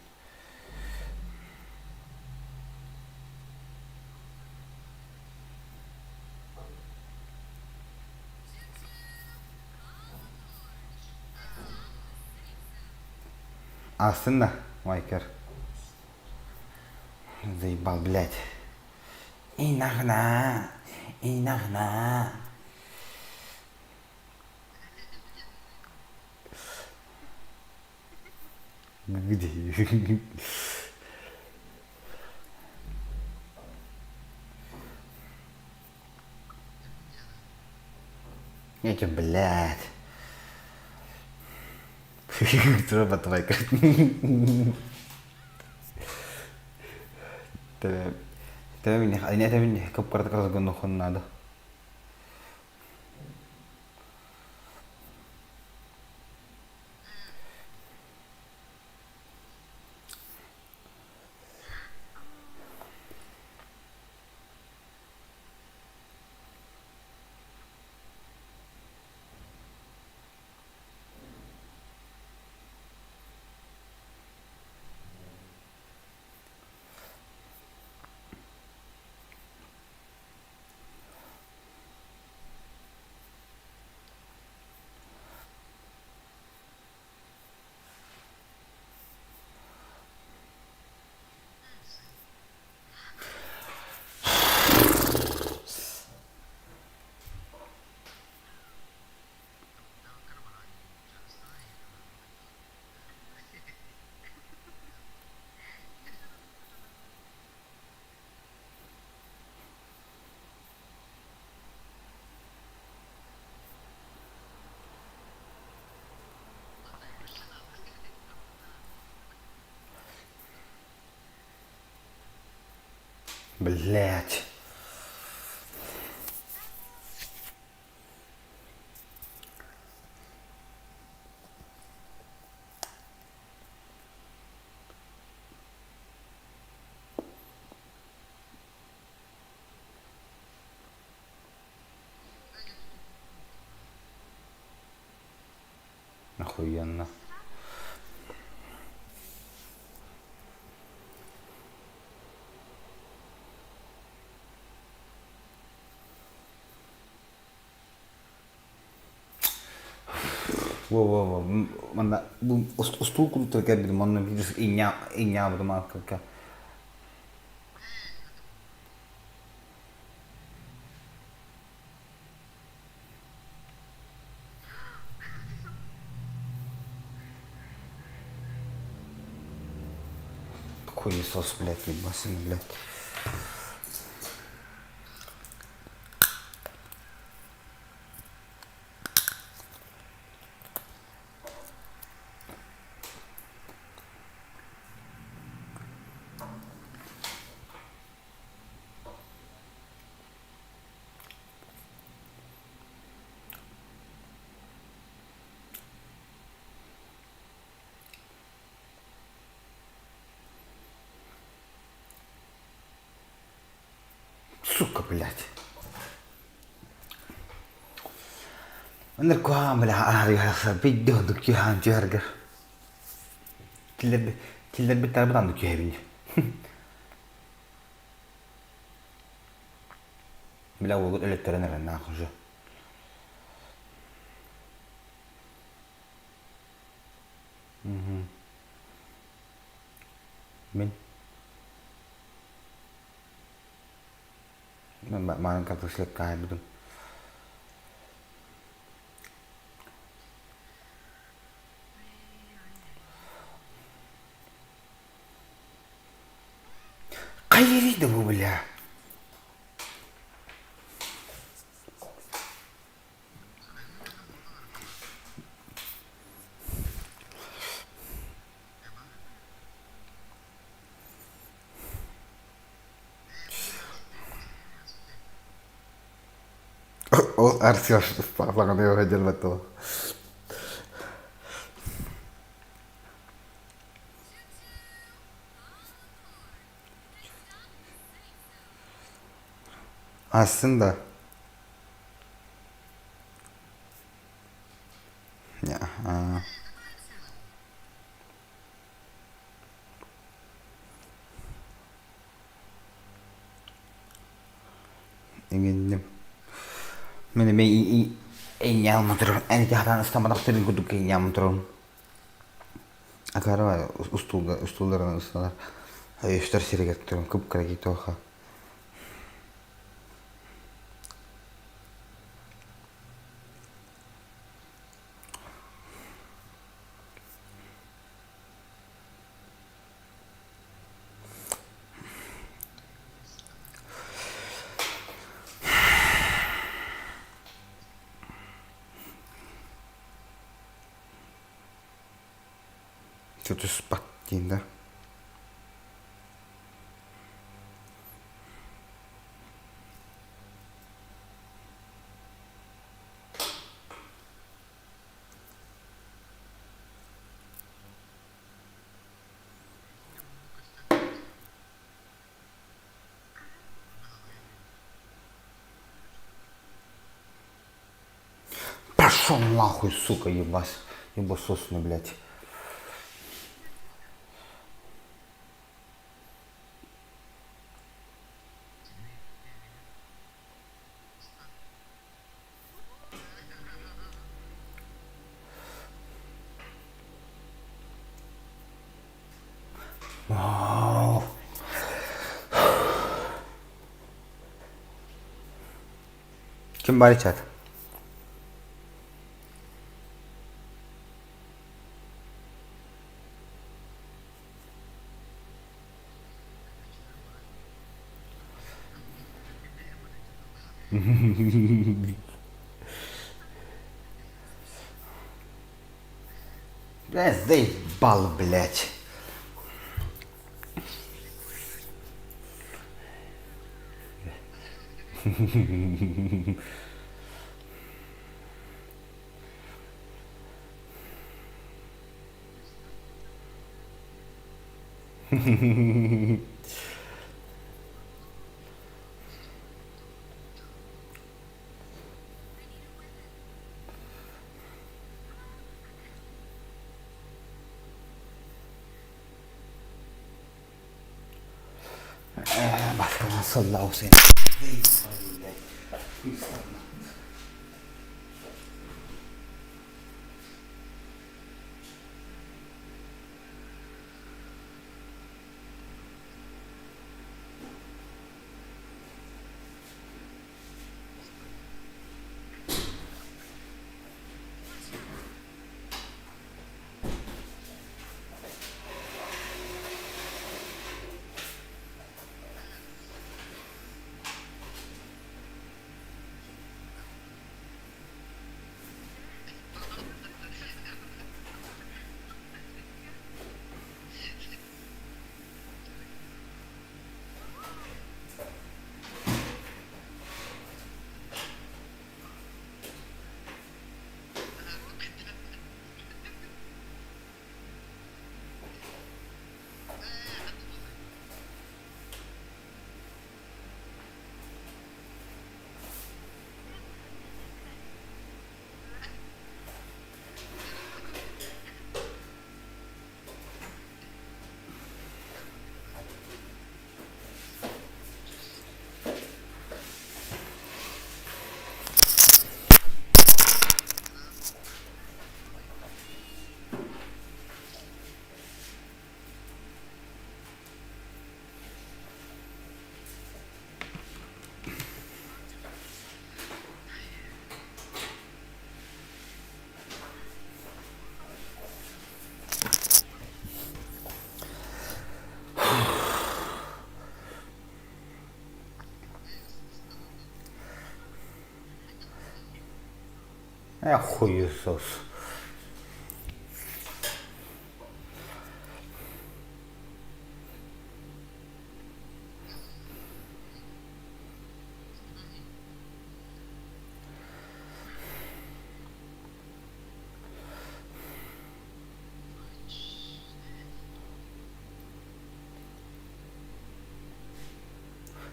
Астын да, Майкер. Заебал, блядь. Инахна, инахна. Где? Эти, блядь. Срабатывай. Төбө кып-кыратык разгоннуоххун наада. Блять. Охуенно. Во-во-во, манна бу устуу курдук кэлбитим, онно биир инньаабытым аакка. Хуесос, блядь, ебасый, блядь. Сука, блядь. Ыныр куһаҕан бile аарыйа биирдэ киһаан түһэргэр. Киллэрбит тарбытан да түһэбин. Бля уолгут өлөттөрөн эрэр нахуй уже. Мгм. Мин. Маанын картошка хаайбытым. Хайырый да бу бля. Ол Арсен саҕана дьалбаттала. Астын да. Иҥинним. Мин эмиэ инньээн турар. Эн ити хатаан ыстамматах төрүн курдук инньээн турарым. Акара устуулга устуулларынан ыстанар. Өйөстөр сиригэр туран кып-кыра киитоха. Түспат диин да. Пошел нахуй, сука, ебас, ебасосный, блядь. Ким баар чат? Бля, заебал, блядь. صلى وسلم. Э, хуесос.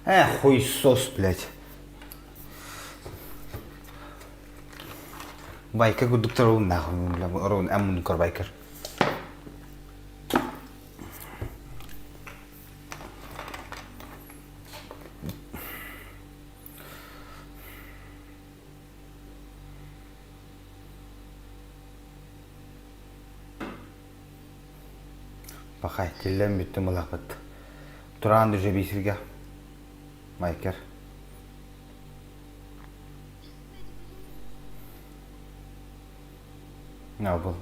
Э, хуйсос, блядь. Байкер курдуктар ол нахуй, бля, орон аммунукар байкер. Пахай, тиллэн бүттүм ылахпыт. Тураан уже биисиргэ. Майкер. Был.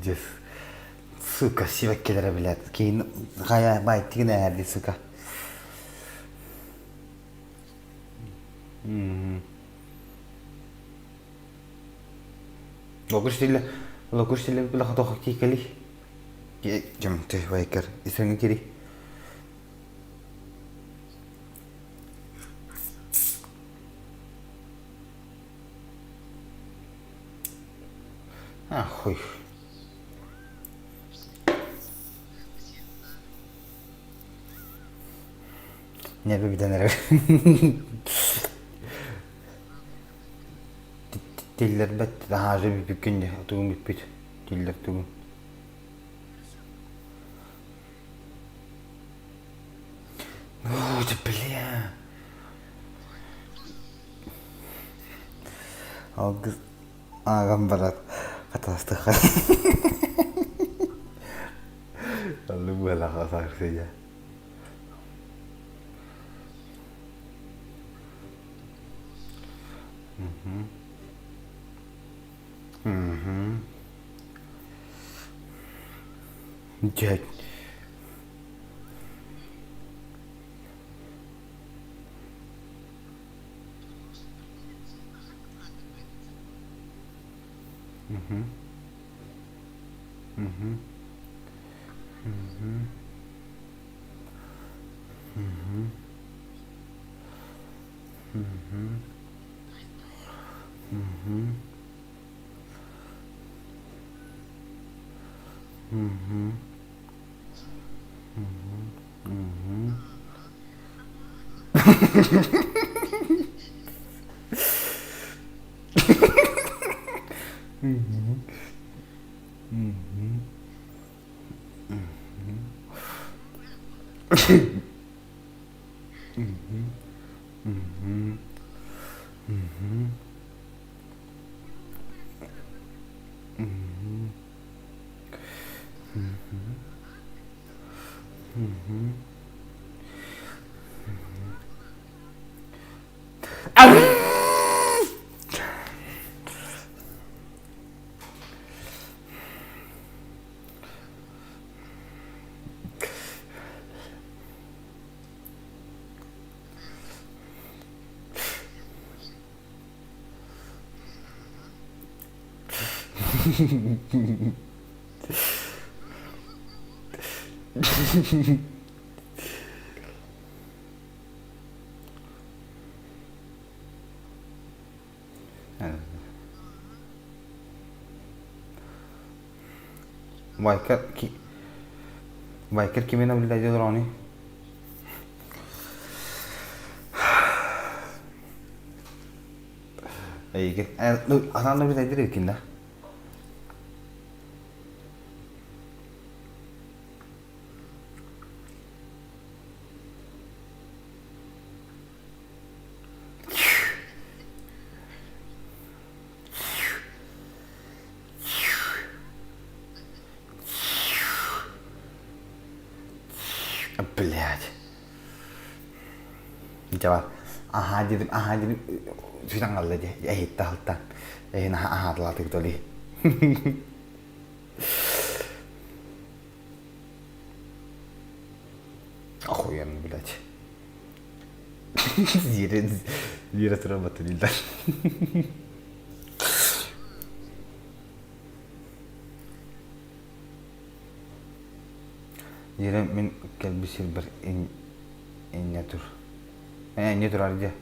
Пиздец. Сука, сибэккилэрэ блядь. Киин хайа байтигин ээрди, сука. Локуш тилле, локуш тилле била хатох кикали. Жам ты вайкер, исреңе кири. А, хуй. Нерві бүтэн эрэр. Тиллэрбэт аһаажы бүппүккүн дии, тугум бүппүт. Тиллэр тугум. Ну, бля. Алгыс ааҕан барар хатаастыха. Аллы буолаха саарсыйа. Дьэ. Мгм. Мгм. Мгм. Мгм. Мгм. Мгм. Мгм. Мгм. Мгм. Мгм. Мгм. Мгм. Мгм. Мгм. Мгм. Мгм. Мгм. Байкер ки Байкер кими наблюдать олороҕуний? Эйиги анаан наблюдайдыр эбиккин да? Блядь. Дьэ бар. Аһаа дедим, аһаа дедим. Сүтэн қалла де. Эһитте алтан. Эһин аһаатылаатык толи. Охуенно, блядь. Зире, зире сработали, да. Зире мин кэлбит сирбэр инньэ тур. Ээ, инньэ турар дьэ.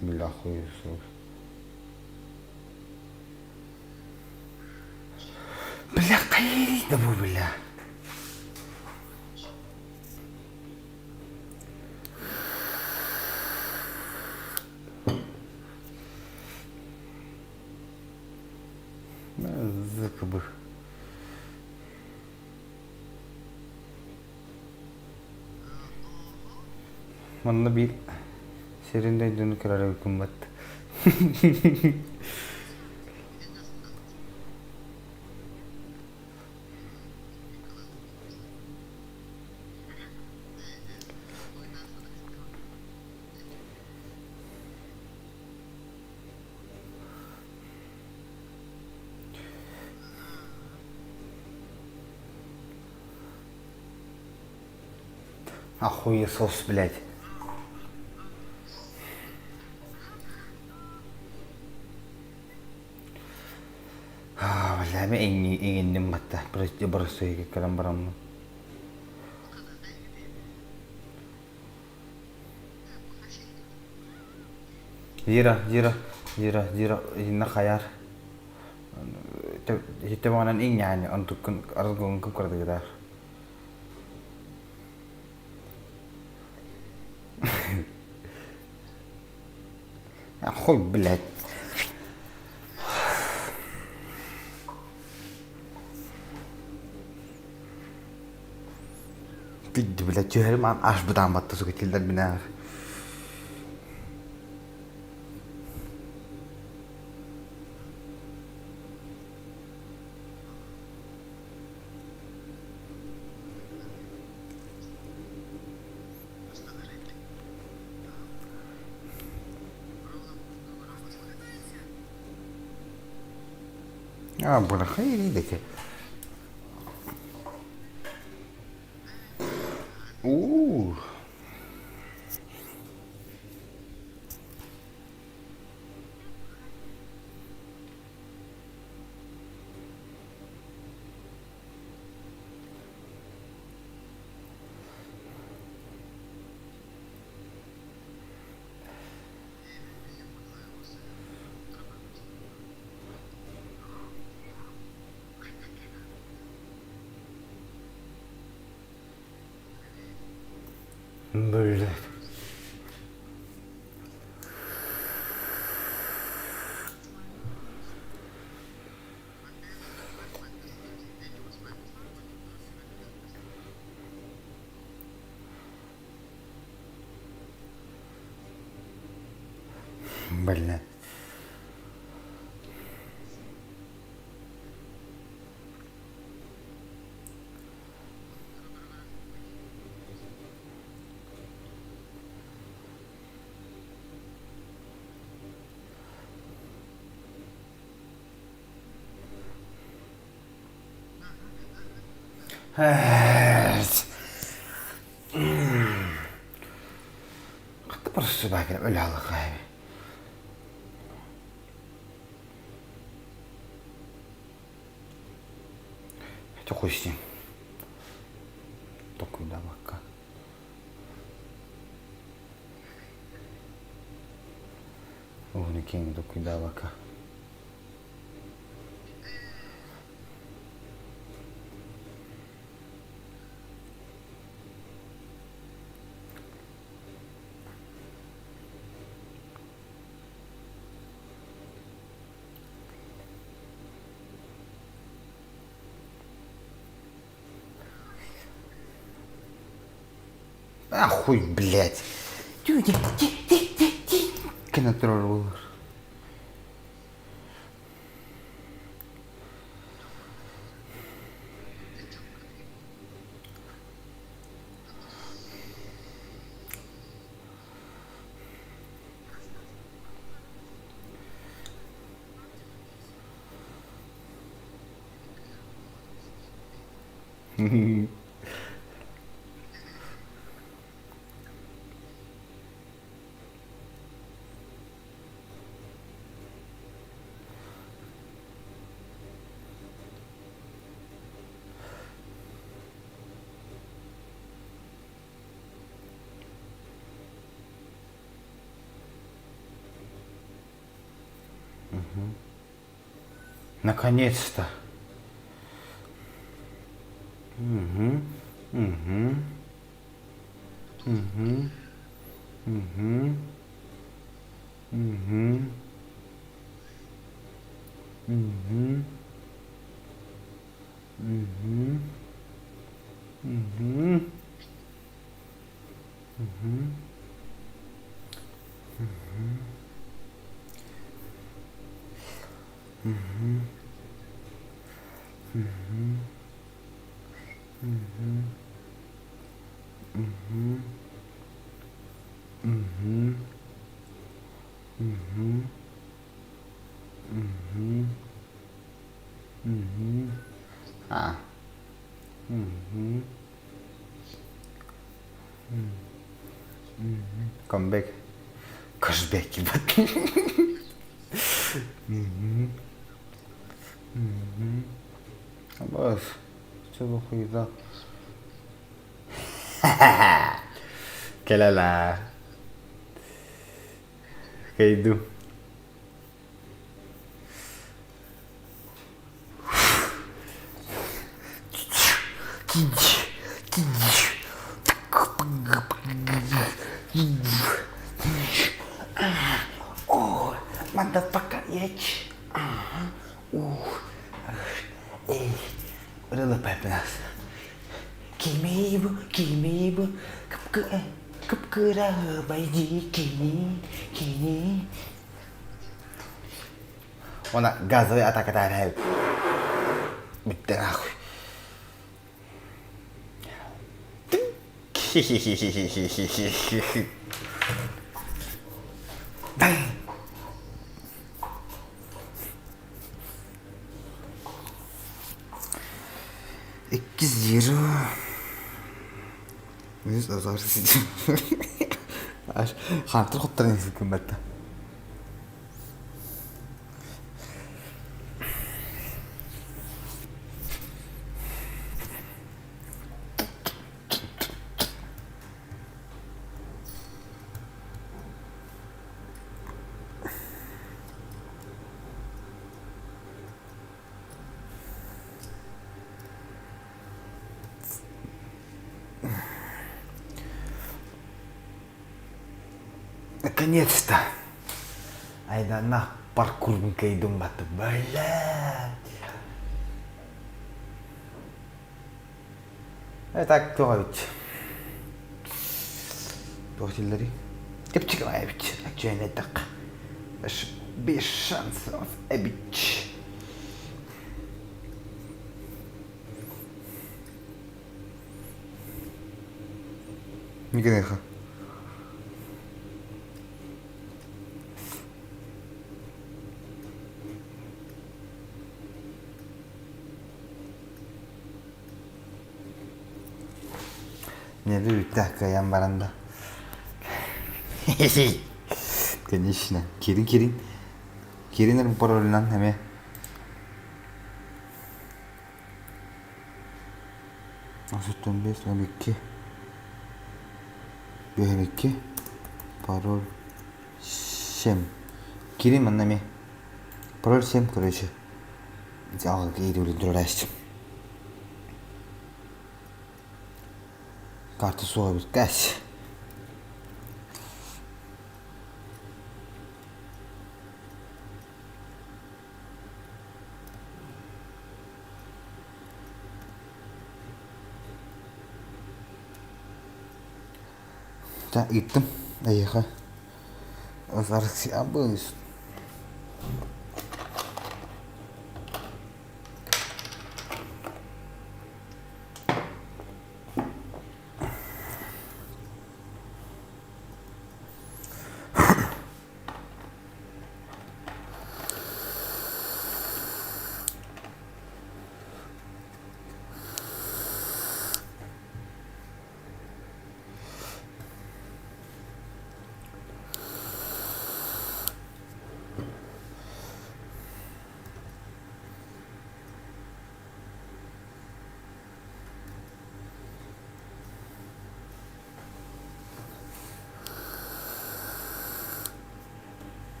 Бля, хуесос. Бля, да бу, бля. Зыкыбы. Манна биир сирин дойдуну көрөр гыммат. Охуесос, блядь. Бля, мен иҥинним батта. Боростуойга кэлэн бараммын. Зира, Зира, Зира, Зира, инна хайар. Хитте бағанан иң яғни, онтуккун арызгылын кым кырадыгыдар. Хуй, блядь. Пидди, блядь, түһэрим аан аш бытаан батта сука тилдер бинээр. А, бля, хайридете. У. Блядь. Блядь. Хатта просто бакыр өлө алыкай. Хуй с ним. Токуйдаабакка. Уһуну киэҥи токуйдаабакка. Ахуй, блядь. Кинотроллер. Наконец-то. Угу. Угу. Угу. Угу. Угу. Угу. Угу. Угу. Угу. Угу. Угу. Угу. Угу. Угу. Угу. Угу. Угу. Угу. А. Угу. Камбэк. Кэшбэк ебать. Угу. Угу. Абас. Что хуйда? Кэлэлээ. Кэйду. Oh, motherfucker, bitch. Эй, ырылыппаппынас. Кимибу, кимибу, кып-кыра байди кини, кини. Она газовый атака таарай. Бүттэ нахуй. Иккис зеро. Үс азар Хантыр хоттарын күммәтті. Наконец-то! Айда паркурбун кайдум баты, блядь. Это кто ведь? Туох тиллери? Кэпчик эбит. Акчайнетак. Без шансов эбит. Никонеха. Не так каян баранда. Конечно. Кирин кирин. Киринер паролынан эме. Асыттан 5, 12. 2. Пароль 7. Кирин манна эме. Пароль 7, короче. Ага, кейди турарастым. Карта суға бит кәс. Чэ, ыыттым эйиэхэ. Абыс.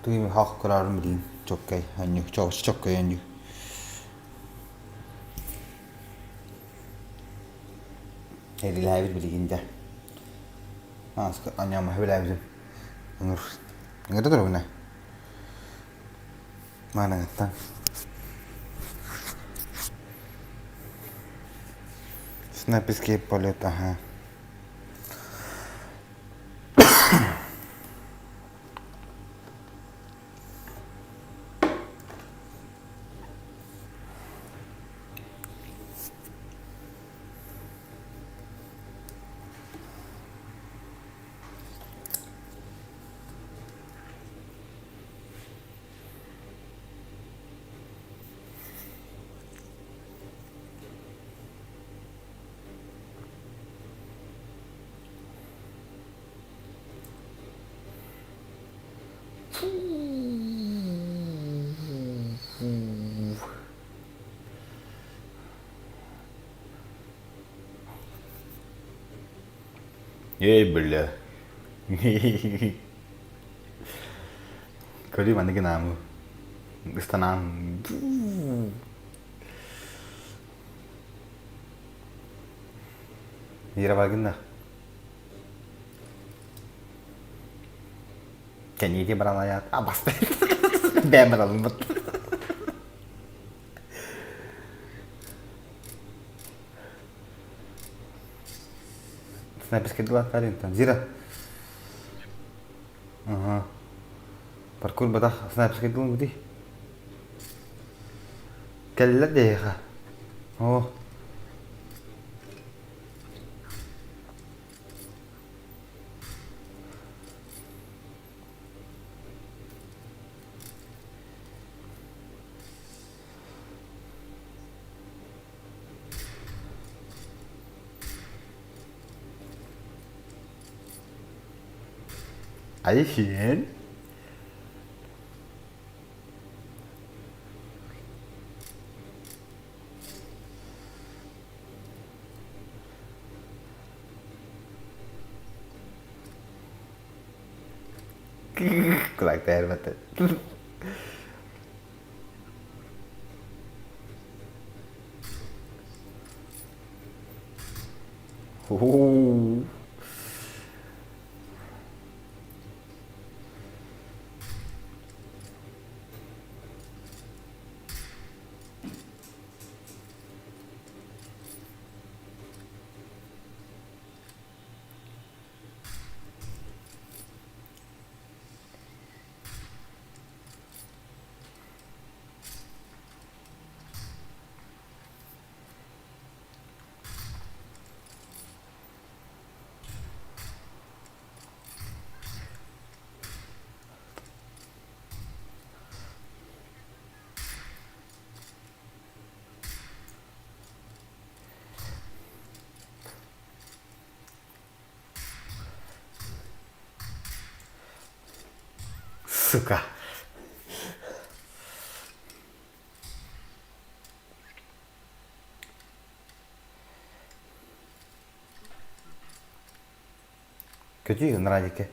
Тыым хах көрөрүм билигин чоккай анньу чоккай анньу Эрилээбит билигин да. Ааска анньаама сөбүлээбитим. Ыҥыр. Ыҥырда турабына. Манаҥыттан. Снайперский полет, ага. Эй, бля. Көрүү манныгы наамы. Ыстанаан. Ира баргынна. Кэнниити баралайаат, а баста. Бэйэм баралыммыт. Снайперский дылаттар Зира. Ага. Паркур батах снайперский дылын бути. Кэллэр дэйэха. О. Айхин. Like that, but the Ooh. Сука. Көтүү Радике.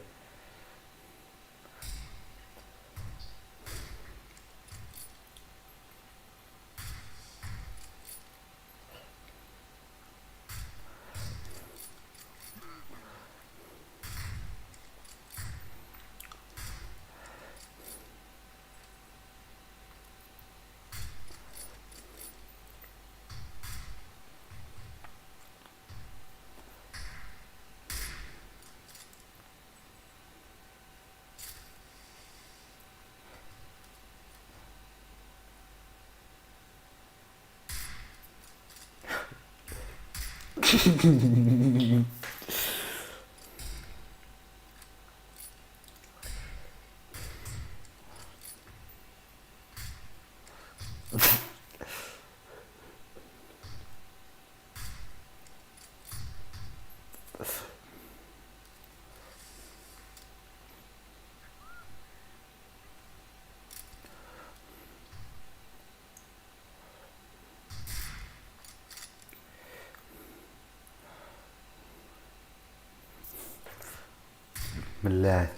Блядь.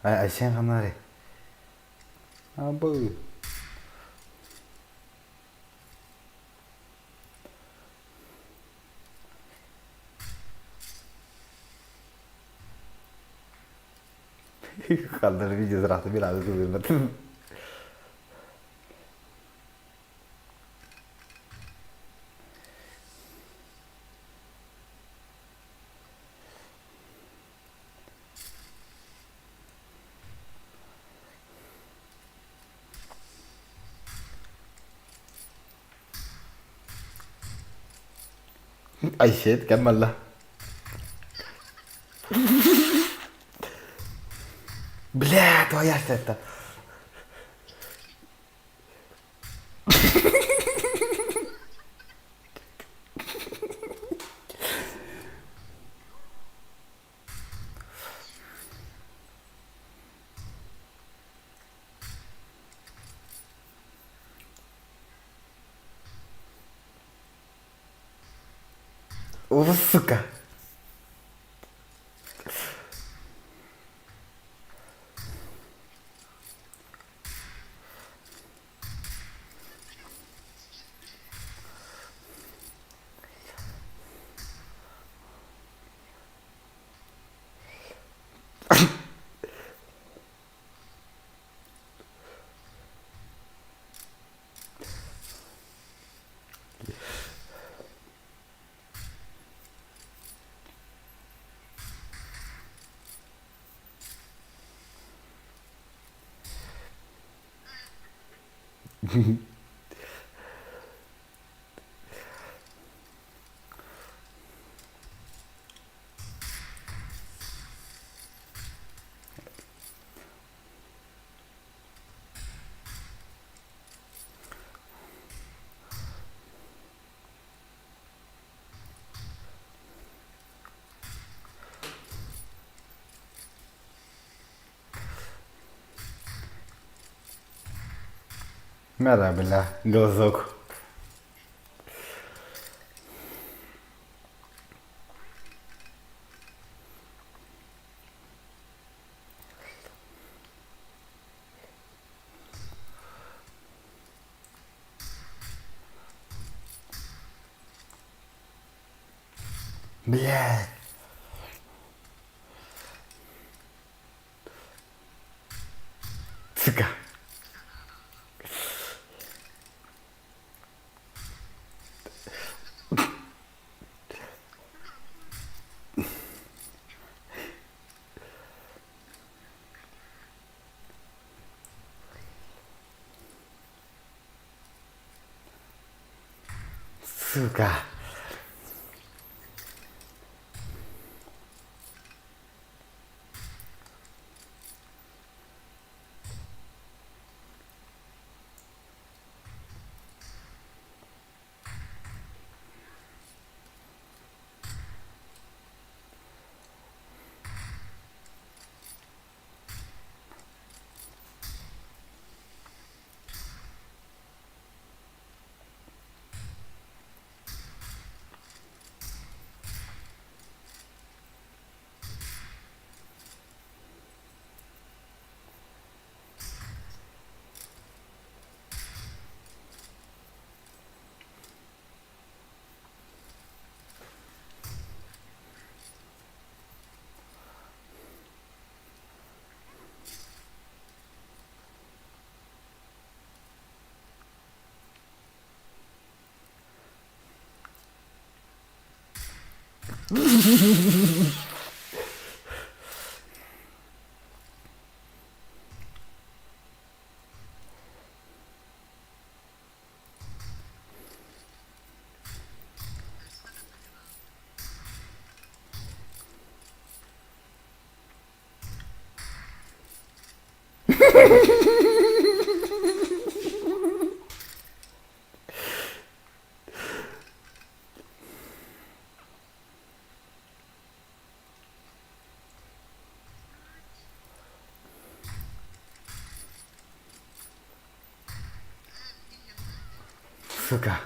Айсен ханари. Абы. Ханна видео зрата бирады тугырбат. Айсет кэммалла. Бля, твоя это. О, сука. Мера, бля, глазок. Блядь. Сука. Сука. Сука.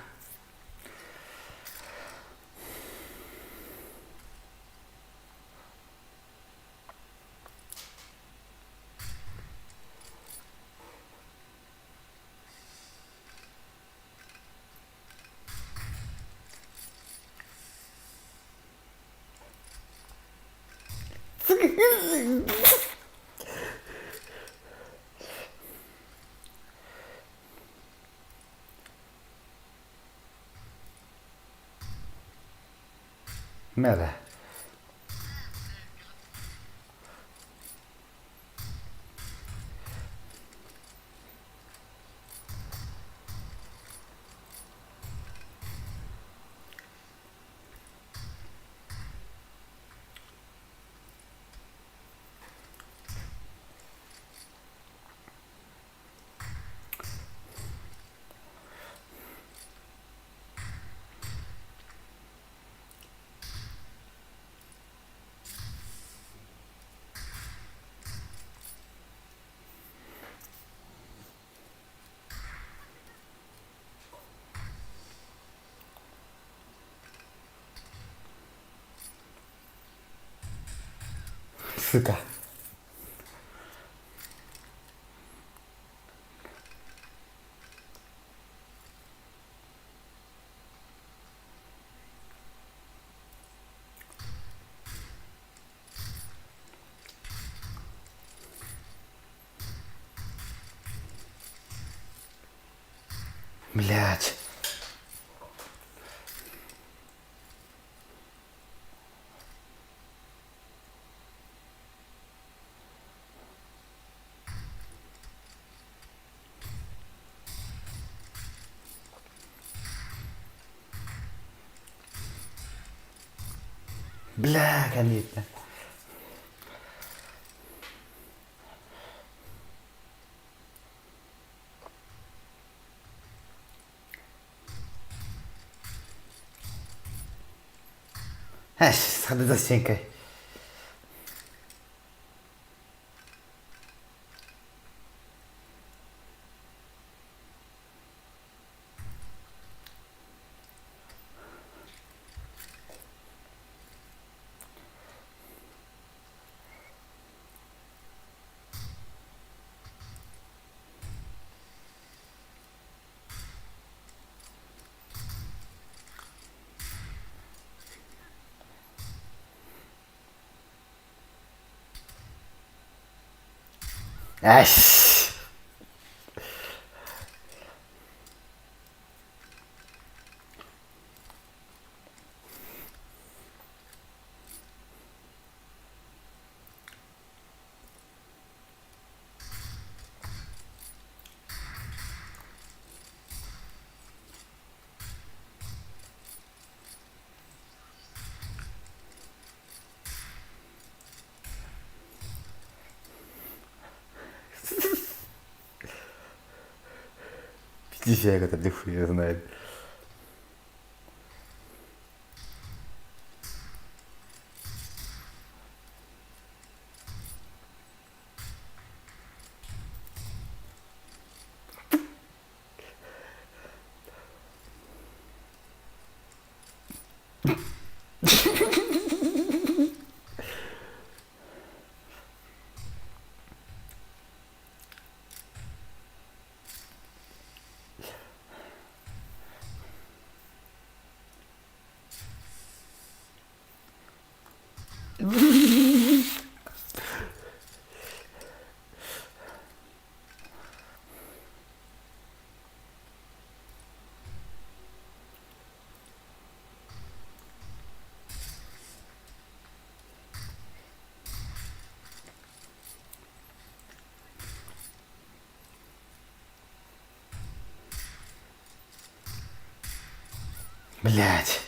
Mele. Сука. Блять. Бля, конечно. Эс, садыда сенькой. Эс. Пиздец, это хуй знает. Блять.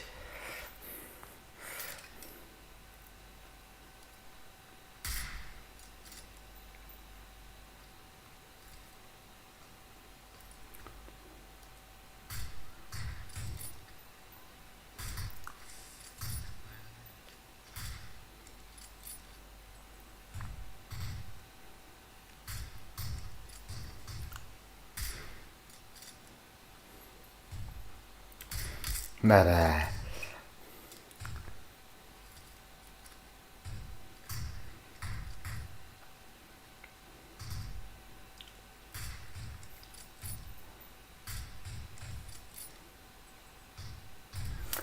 Бара.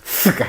Сука.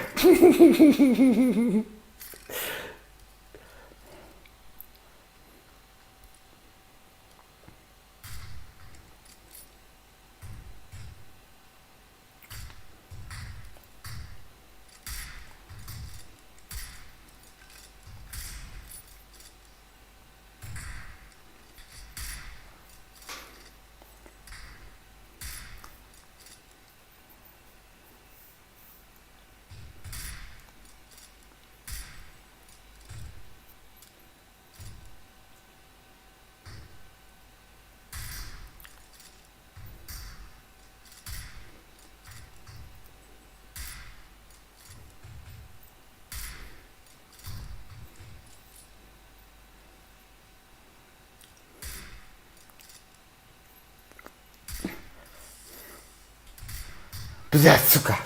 Блядь, сука.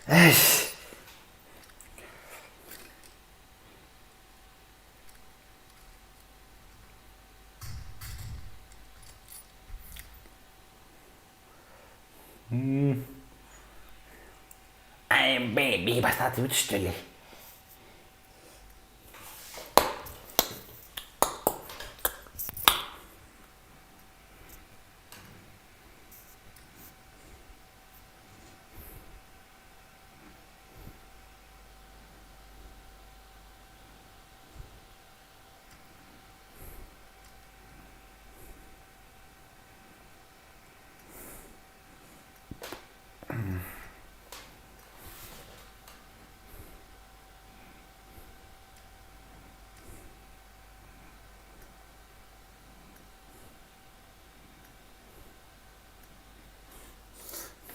Эх. I'm baby бастаатыбыт что ли?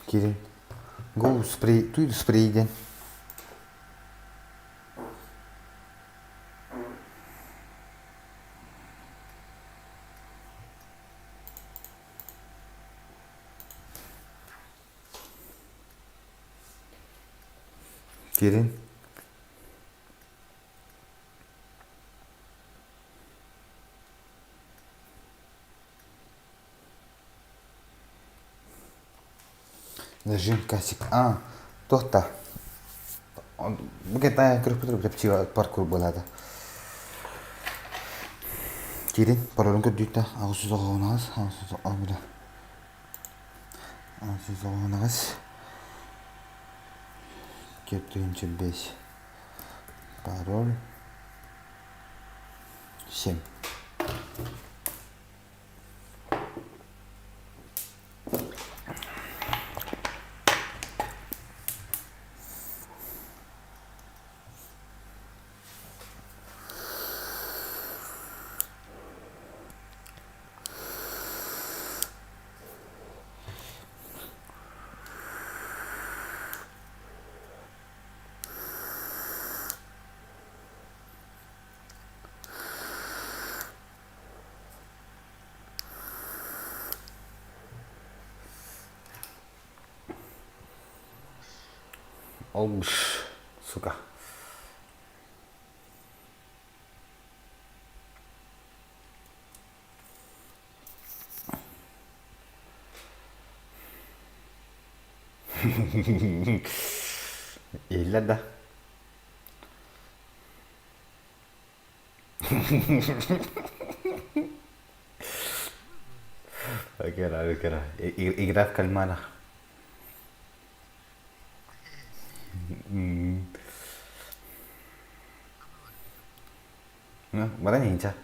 Кирин. Go spray, туй спрей диэн. Кирин. Режим касик. А, туохта? Бу кэнтэ көрүппүт чэпчигэ паркур буолаата. Киирин, паролун көрдүүттэ. 898, 898, 898, 405. Пароль 7. Олус, сука. Иһиллэр да? Окей, окей. Игра в кальмарах. Баран иһинчэ.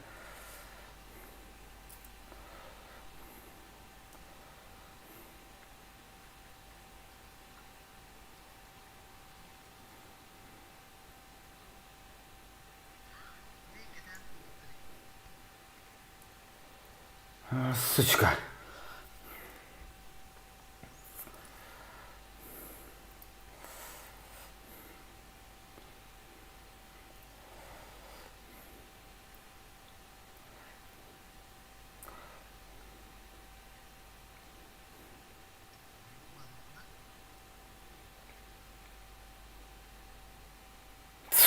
Сучка.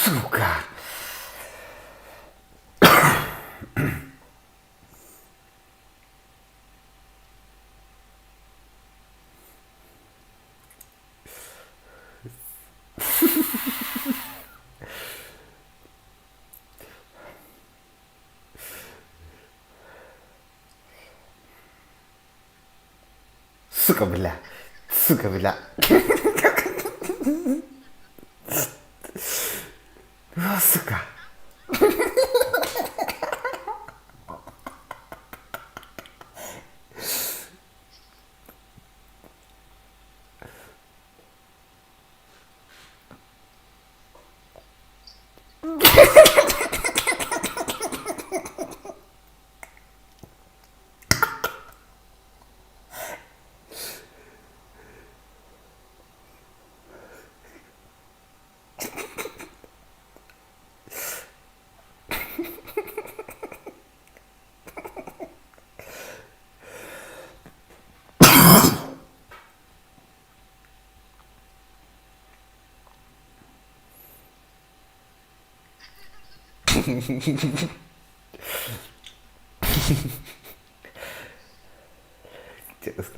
Сука! Сука, бля. Сука, бля. А, сука. Честно.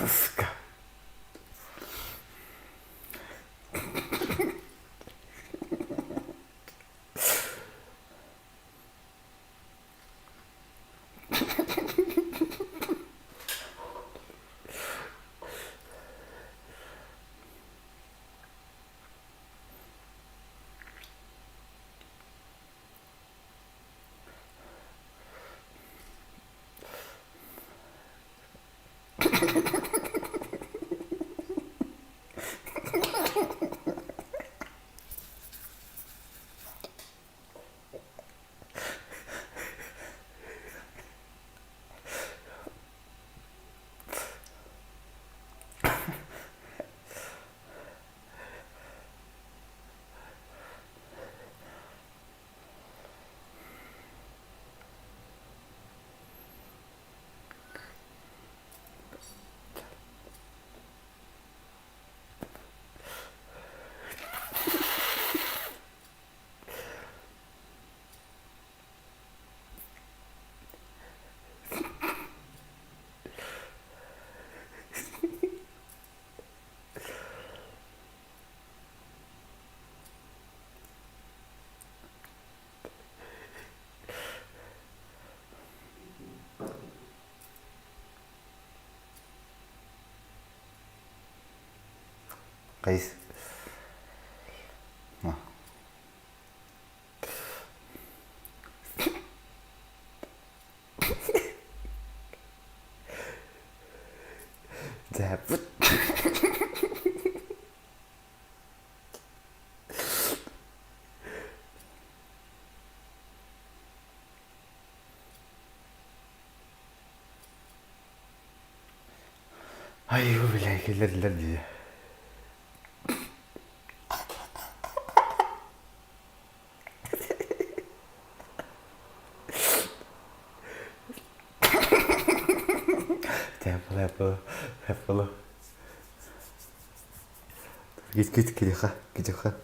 Сука. Кайс. Ма. Дьээппит. Айуу, бля, кэлэрилэр дии. Apple, apple, apple. Git git кириха, кириха.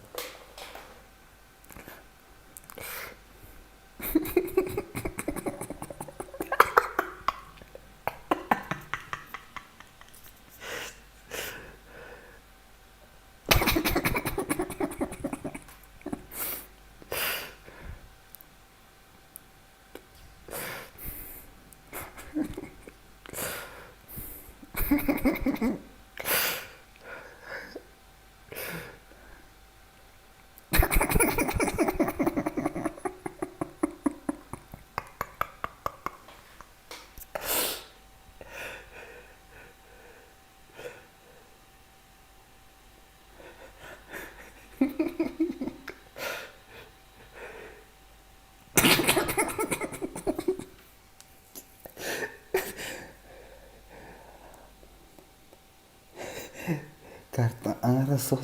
Суох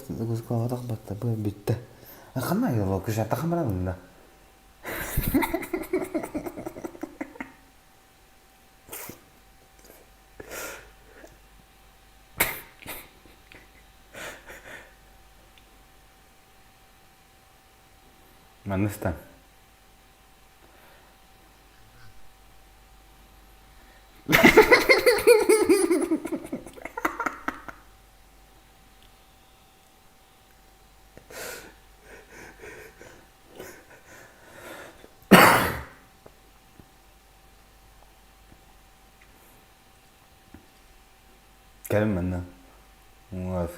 куһаҕатах батта бу бүттэ. Ханна айылла кышаттахан баран да. Манна ыстан. Кэлин манна. Вот.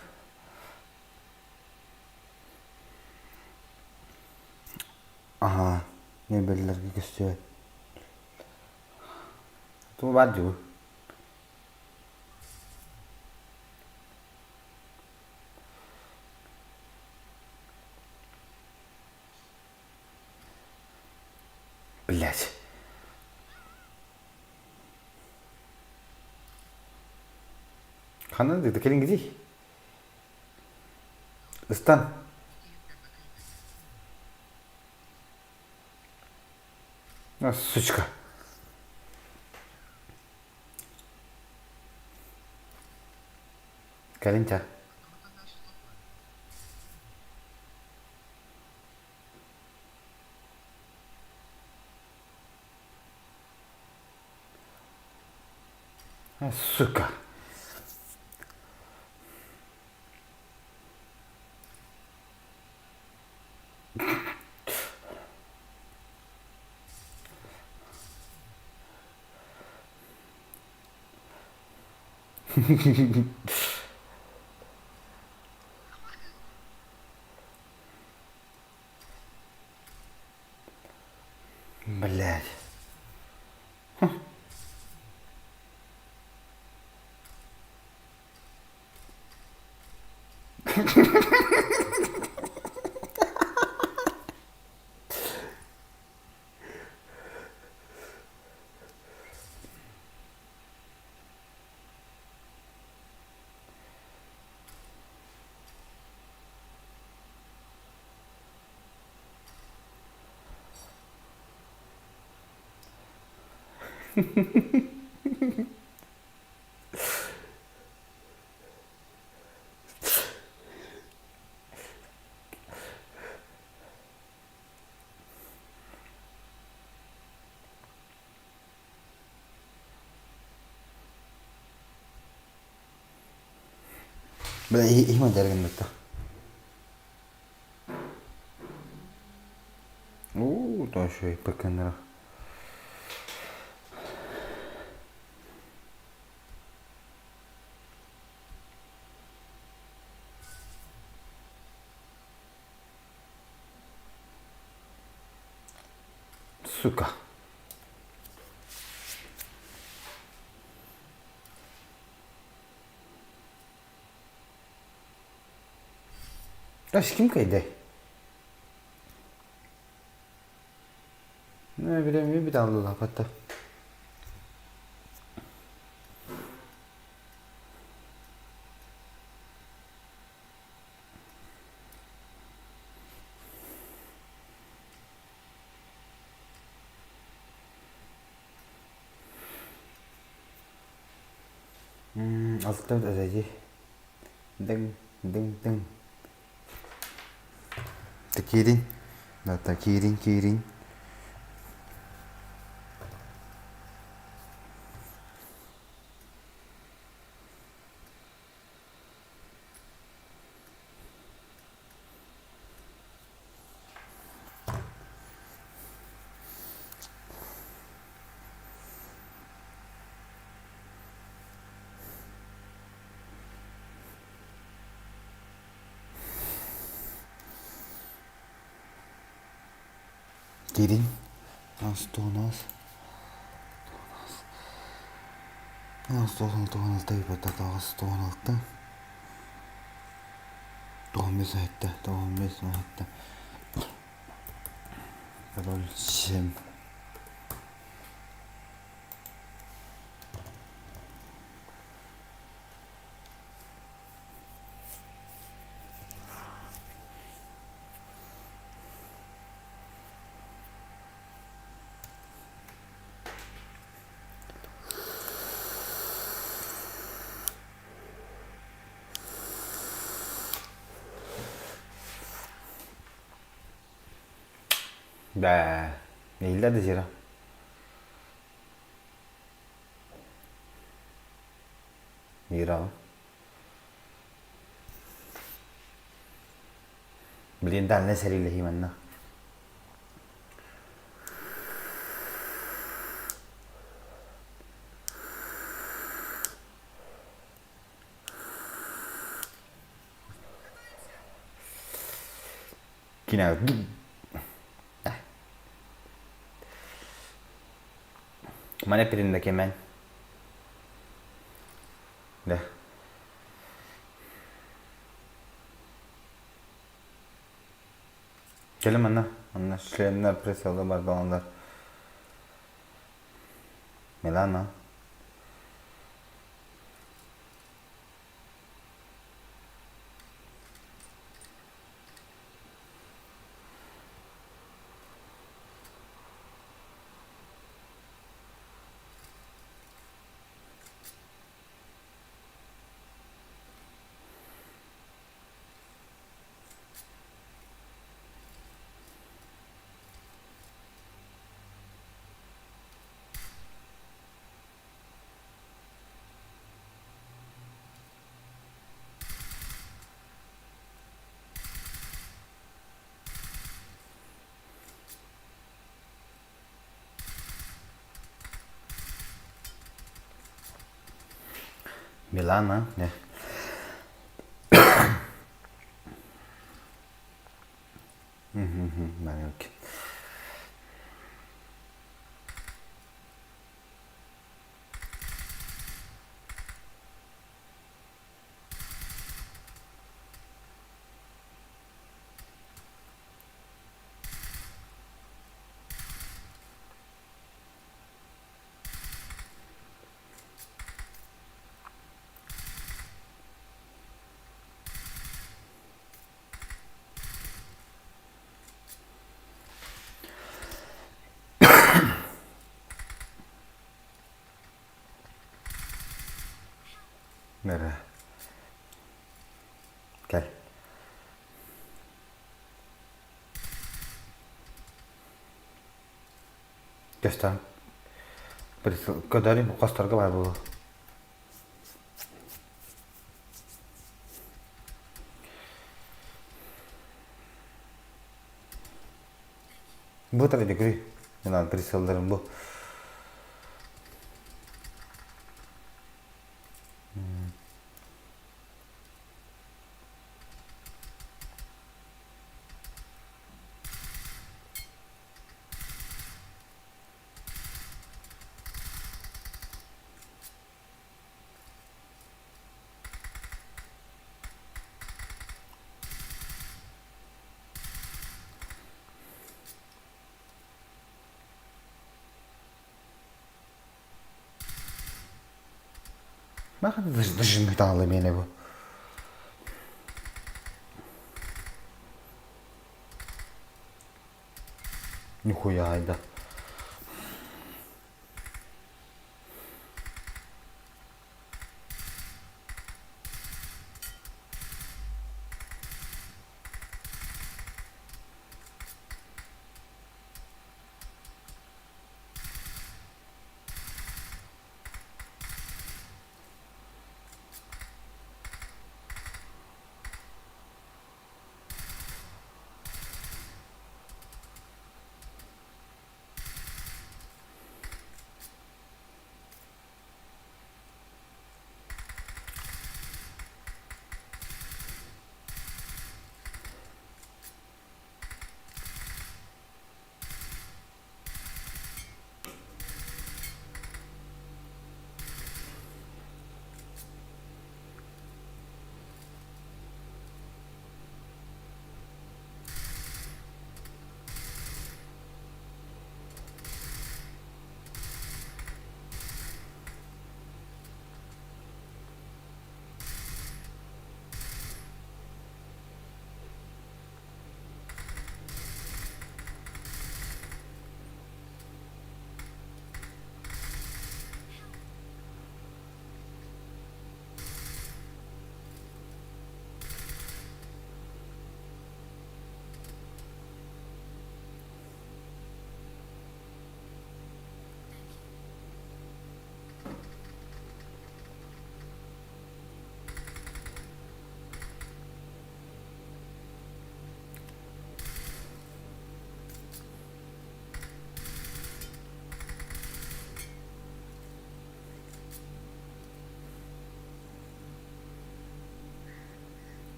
Аһаа, мебеллэргэ көстүбэт. Тугу баар дии бу? Блять. Ханна дии кэлин гидий? Ыстан. А, сучка. Кэлин ча. А, сука. Блядь. Бля, иһим дьарыгын Уу, то еще и Сука. Ас ким кайдай? Не билем bir аллыла патта. Алтан эрэйи дыҥ дыҥ дыҥ Киирин киирин киирин Киирин. Аас, Аас, 96, 95 7, 95 6, 07. Бээ, иһиллэр да сира. Мираҕа. Блин, дальнай сэриилэһии манна. Кинэ Мане пиринна кемен. Да. Кэлим манна. Манна членнэр прицелы барбаландар. Милана. Милана, не. Бэрэ. Кэл. Көстөн. Көдөрүн хосторго бар буолуо. Бу традикри. Мына прицелларым бу. Маханы миэнэ бу. Нихуя айда.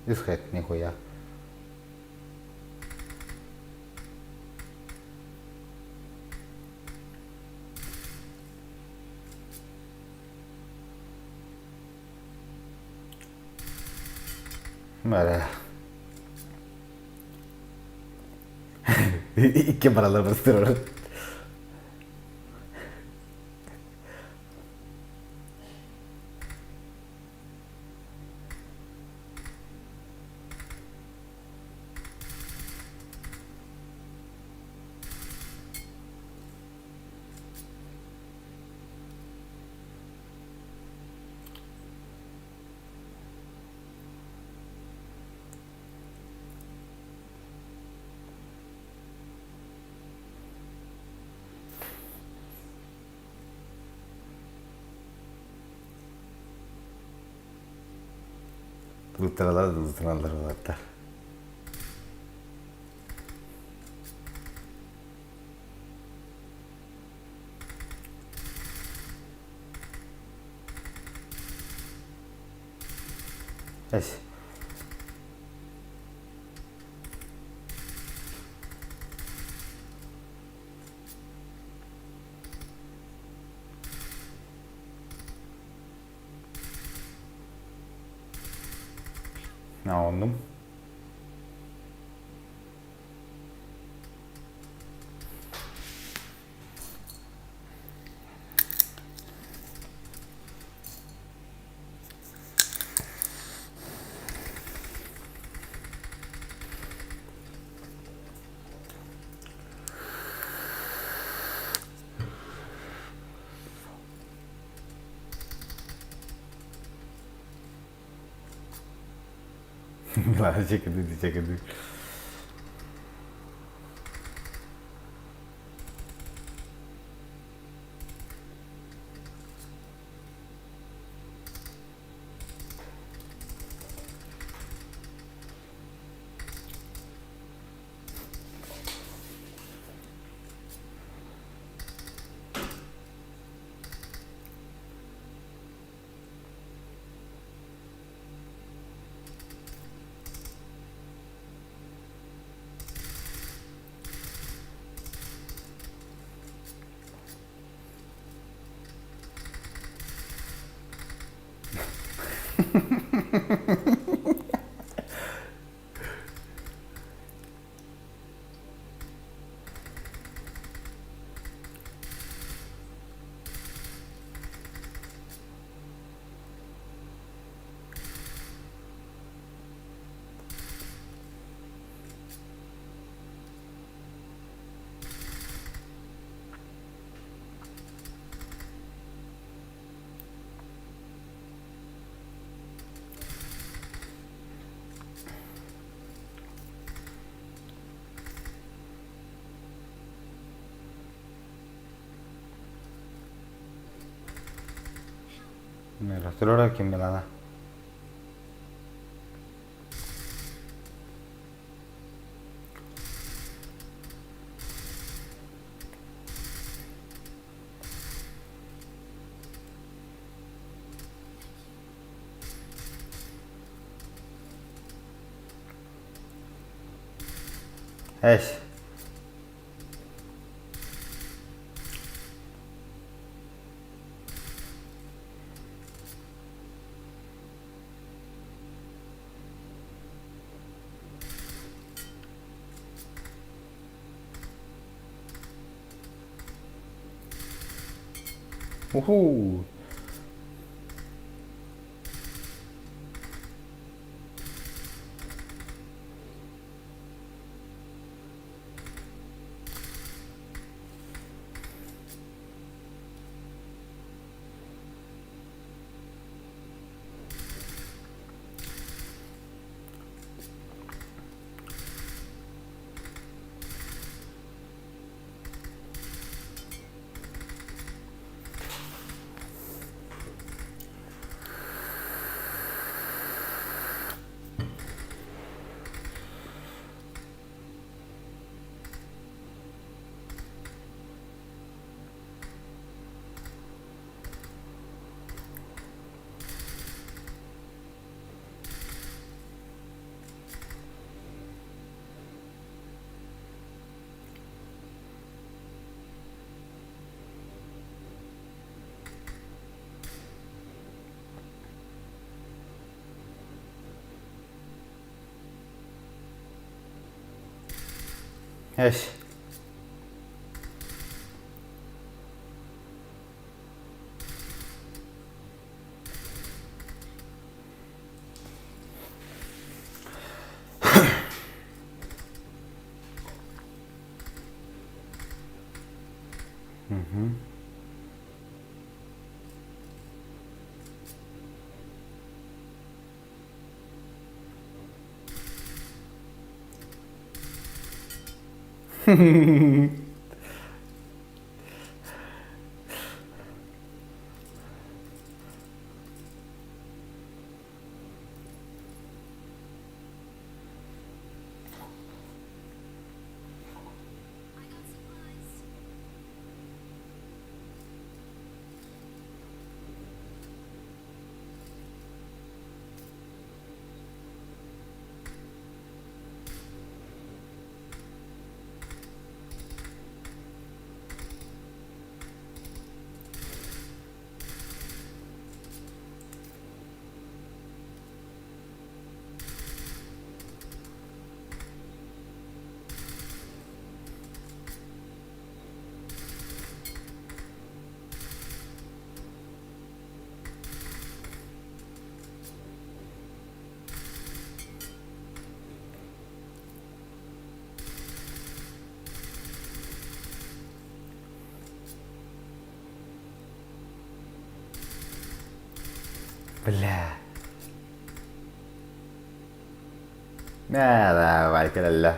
Үс хэт нихуя. Бара. Икки баралар бастырар. Ылтаралар ылтаралар ылаттар. Эс. Оннум. Чекеди, чекеди. Мира, ким Милана? Эш. Уху. Эс. Угу. Бля. Давай, кэлэллэ.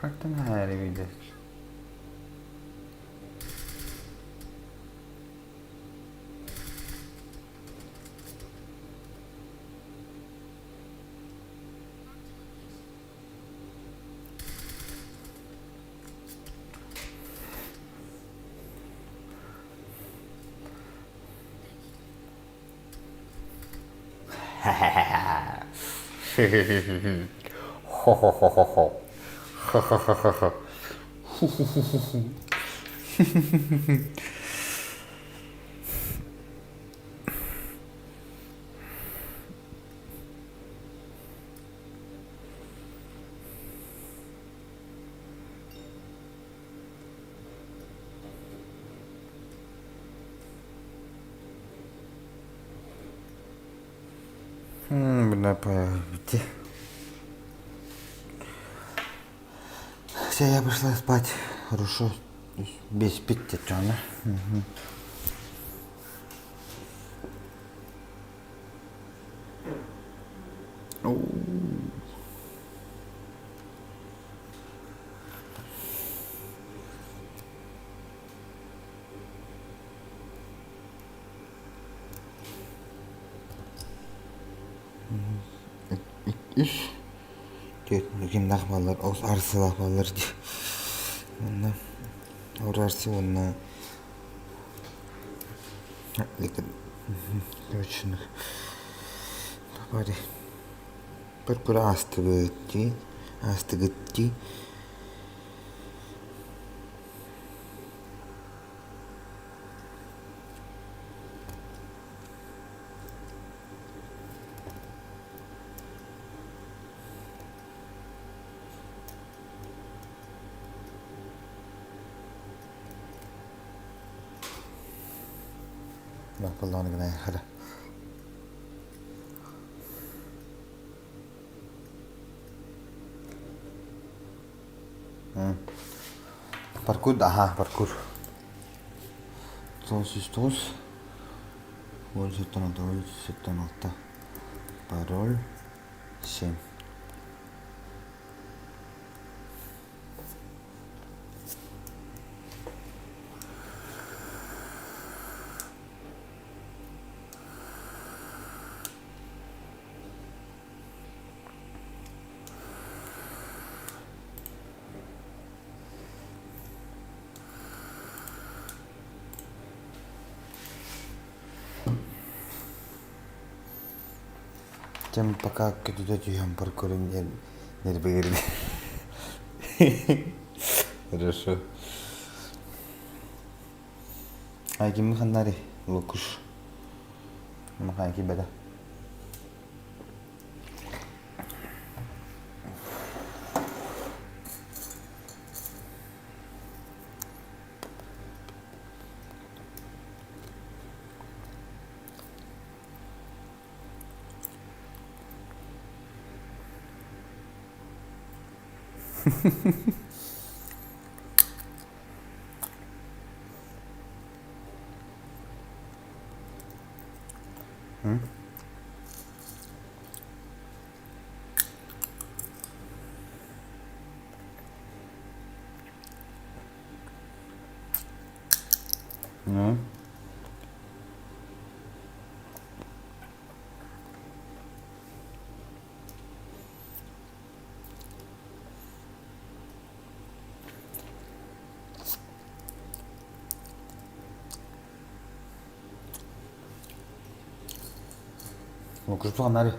Хантан хайа Хо-хо-хо-хо-хо. Ха-ха-ха-ха-ха. Бля, где? Все, я пошла спать. Хорошо. Без пить она. Угу. Үс түөрт кимнээх бааллар олус арсылаах бааллар дии уонна арсы уонна короче Пырпыр аастыбыт дии, аастыгыт дии Паркур, ага, паркур. 909 10 9 76 пароль 7. Тем пока көтүтэ түһэн паркурун нервигирди. Хорошо. Ай кимми ханнари? Лукуш. Махай кибеда. М? Ну? Лукуш погнали.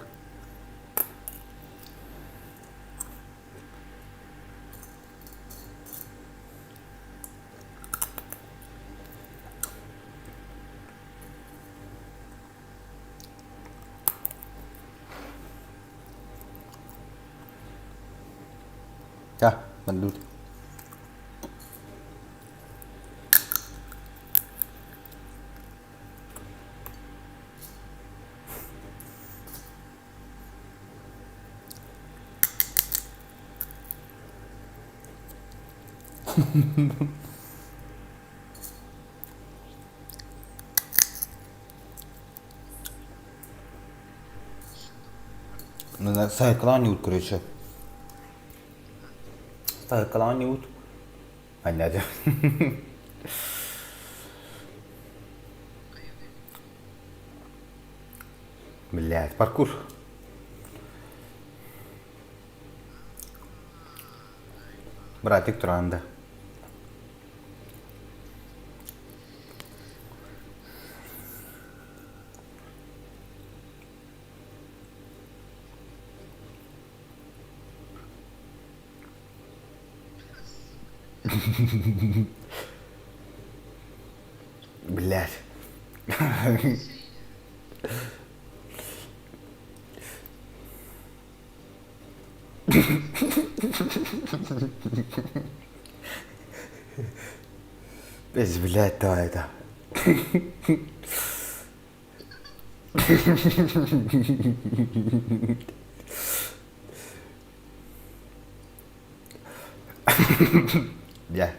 Ja, man doet. Сайкалаан короче. Сайкалаан Аннядя. Блядь, паркур. Братик туранда. Блядь. Блядь, давай это. Дьэ.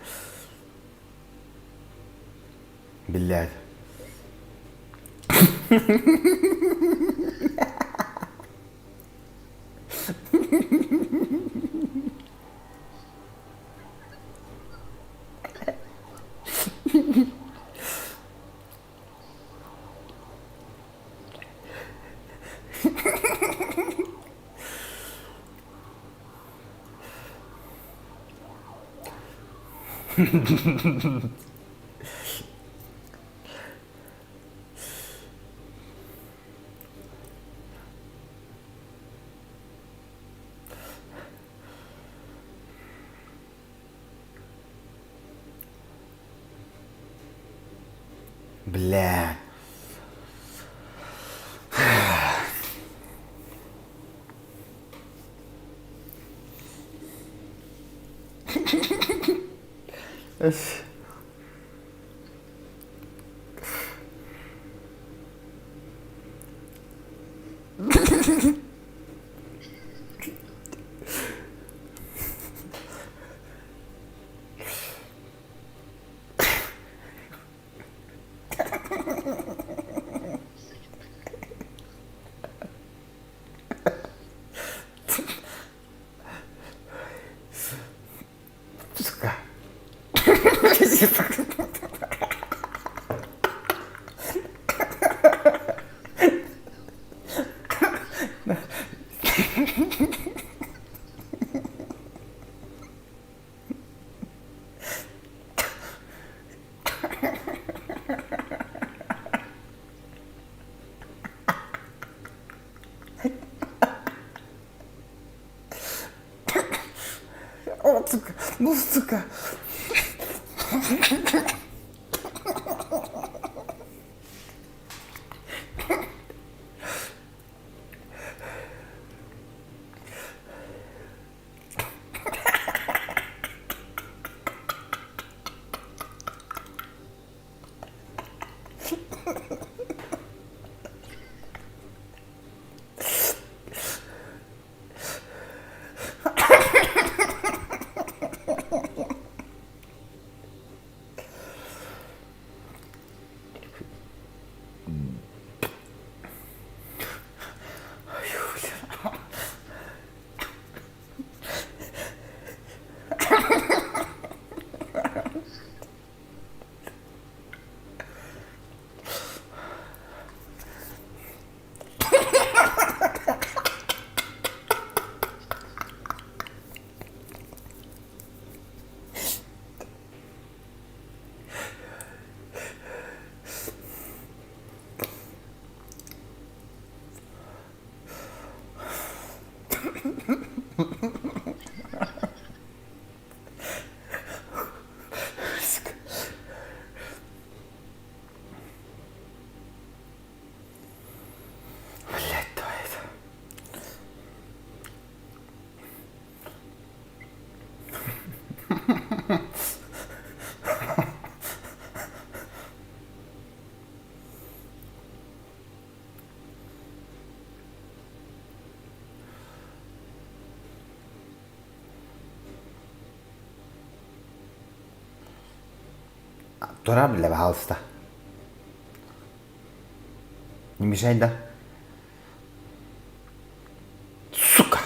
Блядь. Бля. Эс. Сука. О, сука, ну сука. Сука. Блять, то это. Тура, бля, пожалуйста. Не мешай, да? Сука!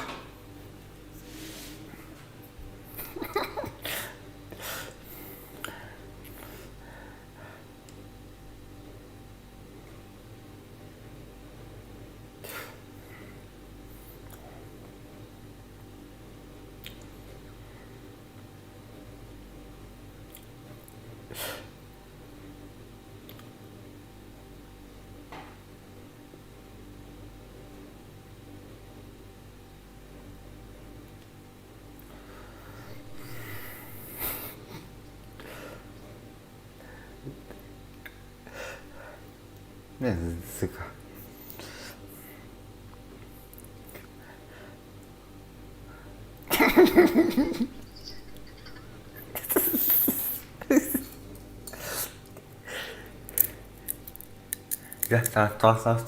Сука. Дьэ, саас саас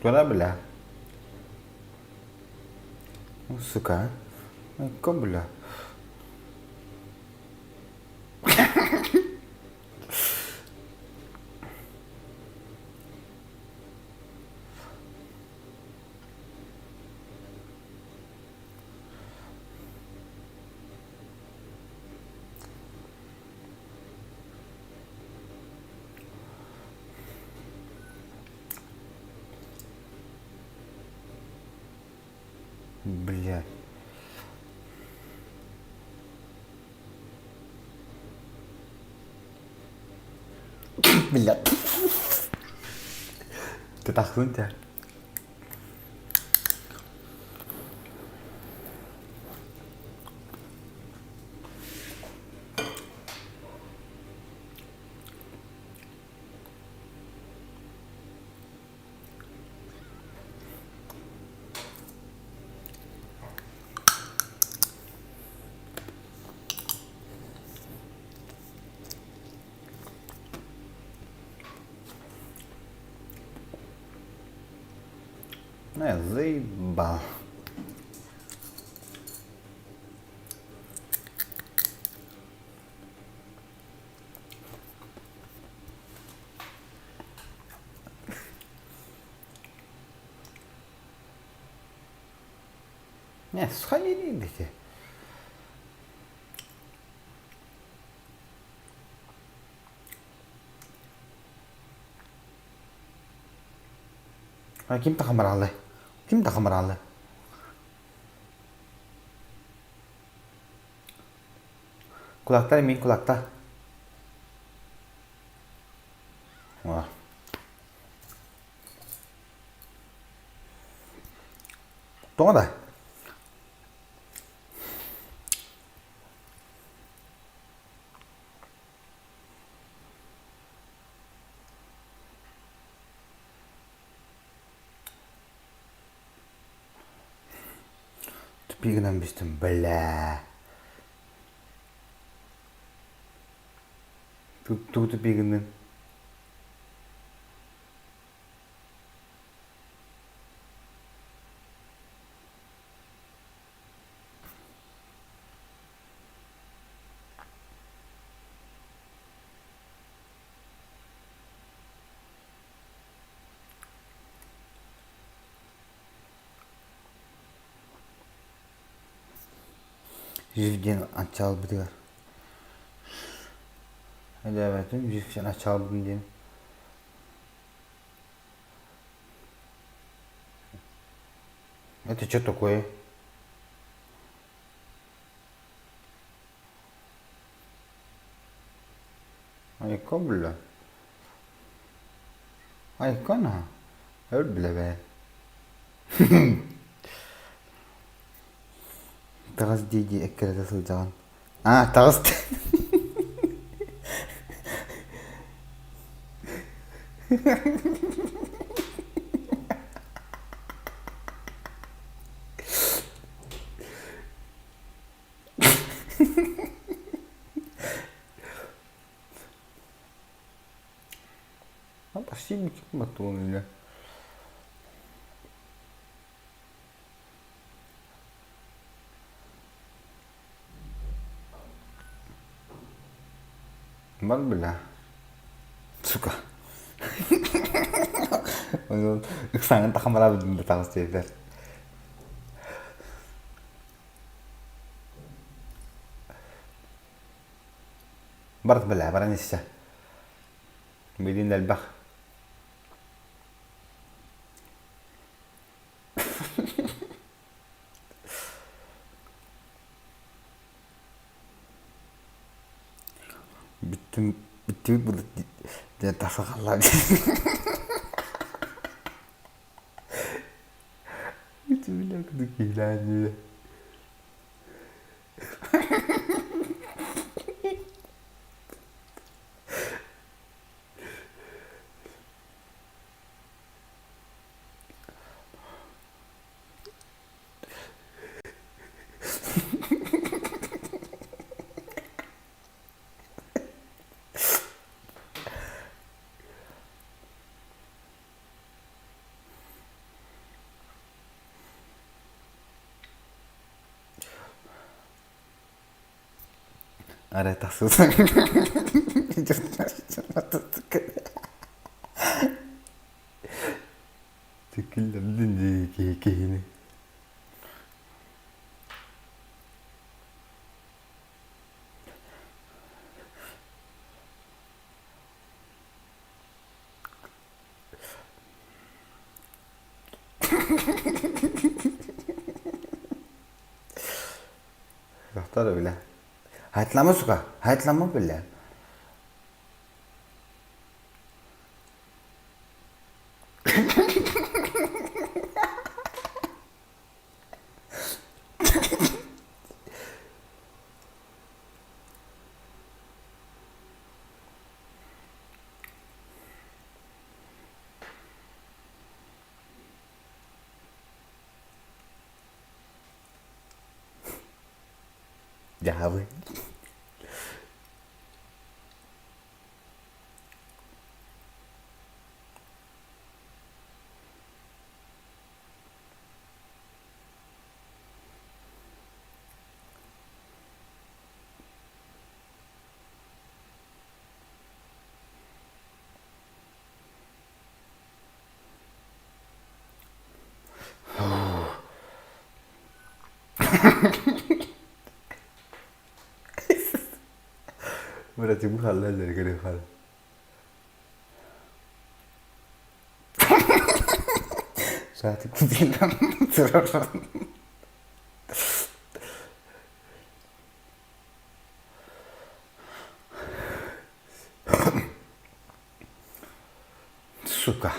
Куда бля? Сука, а? бля? Блядь. Блядь. Ты тахсың тебя. Не, заебал. Не, сходили идите. Ким тахамараллай? Ким тахамараллай? Кулактар мин кулакта. Тоҕо да? Тупик гынан бистим, бля. Тугу тупик гыннын? Жив диэн аччаалбытыгар Өйдөөбөтүм, жив диэн аччаалбытым диэн. Это что такое? Айка бля. Айкана. Өр билэбэ. Таҕыс дии-дии эккирэтэ сылдьаҕын. Аа, таҕыс Почти матунули. Бар бля. Сука. Ыксаҥын тахамараабытын да таҕыс диэтэр. Барт бля, баран иссе. Билин элбэх. Бүттүм бүттүбүт будут диэн тахса хаалла. Киһилээн Арай тахсысан Түкүллэрдин дии киһи киһини. Тохтор бile. Хайтлама сука, хайтлама бile. Дьаһабы. Братик хаалла көрө хаал. Саатик турар. Сука.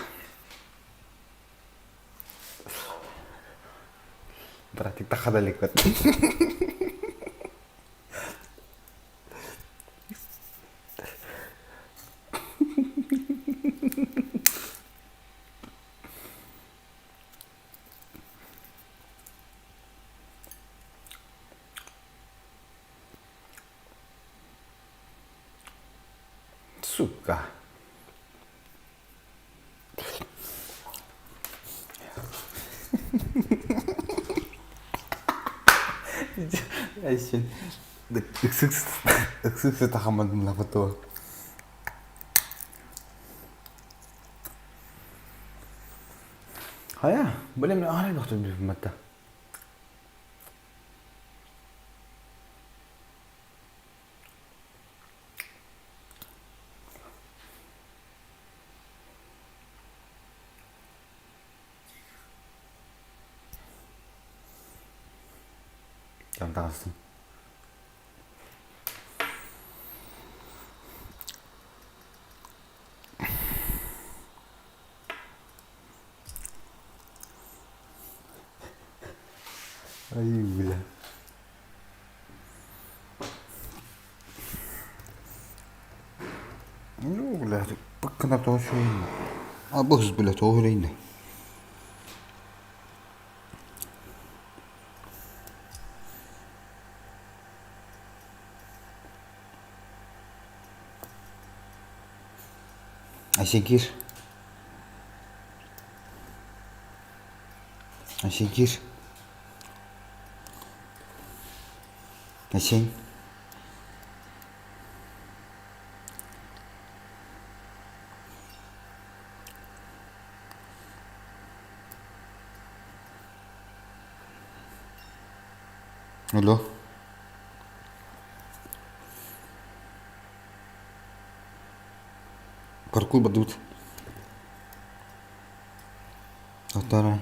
Братик тахадалик Сука. Айсен ыксык сытахаммын лапытуо. Хайа, билем арай бахтым бимматта. Таҕыстым. Ай, бля. Ну, бля, пыккына тоҕо үчүгэйин. Абыс, бля, тоҕо үчүгэйин. Айсен киир. Айсен киир. Айсен. Алло. Паркур бардыбыт. Аттара.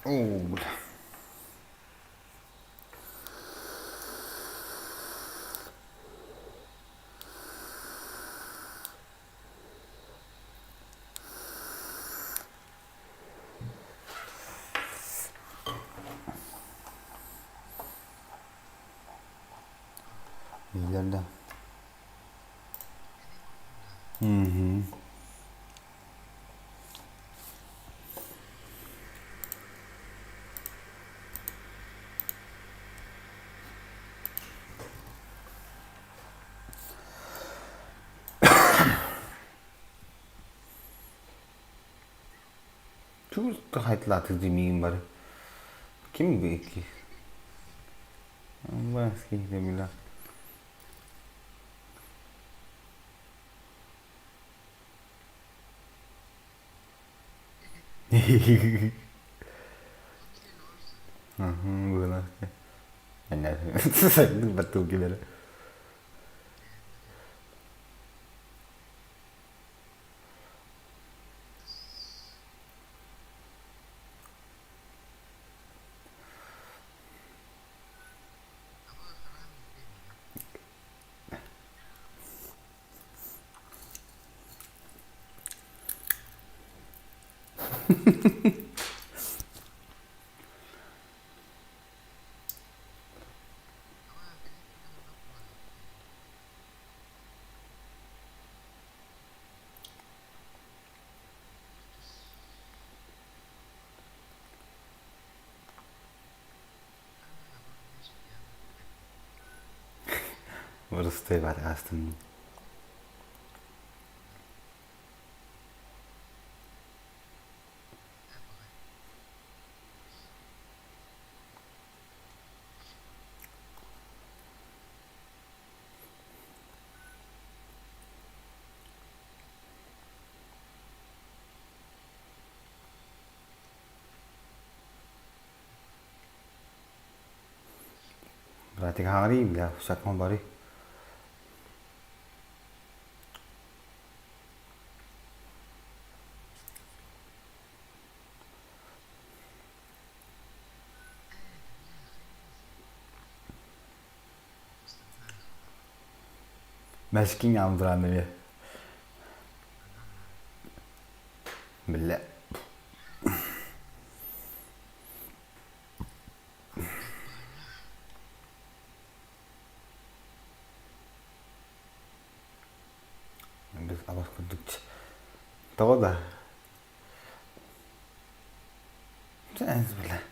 Оо, бля. Иһиллэр да? Мм. Туох хайдалаатык дии бары. Ким бу икки? Бля. Было. Баттылги бere. Вырастай бар астын. Братик хаҥарый бля, сакман бары. Мэскиҥ аамдыраан эмиэ. Биллэ. Біз абас курдук Тоҕо да? Бля.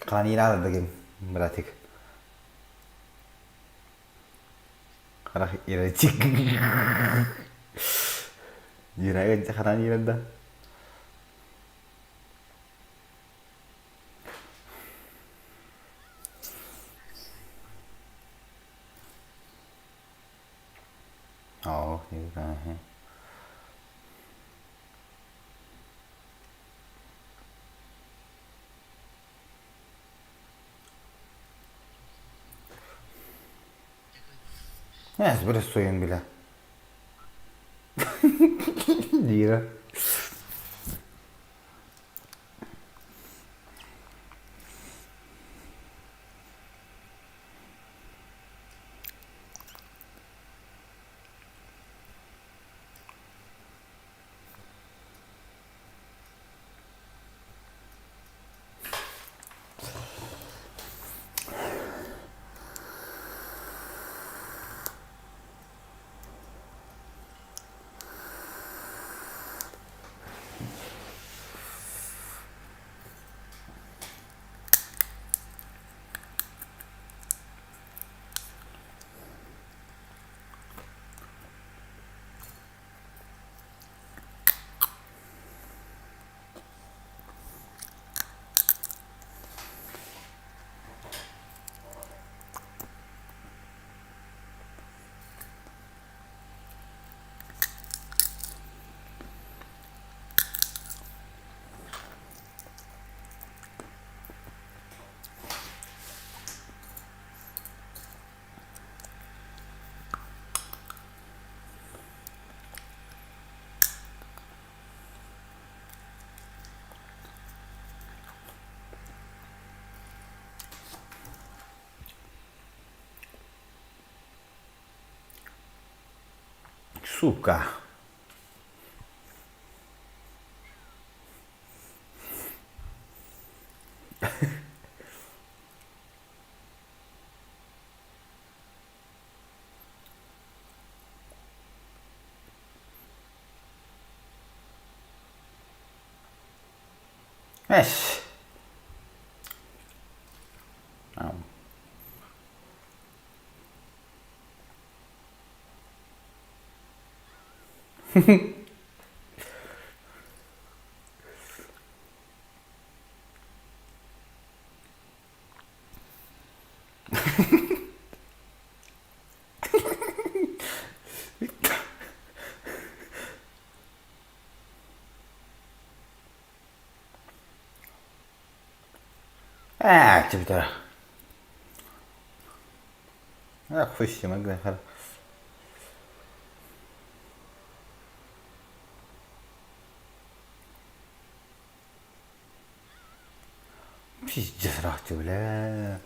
Ханиираада дагин, братик. Харах ирачик. Ирага харан ирада. Oh, Yes, soyun bile. Диира. Сука. Эс. Ээ, типа. Ах, хуй с ним, Пиздец, бля.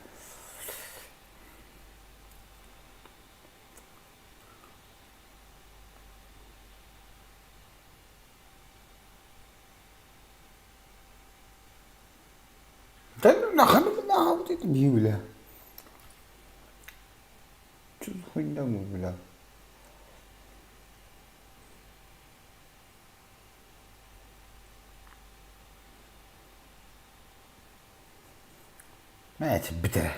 Да нахуй нахуй ты бля. Что за хуйня, бля? Мать, бля.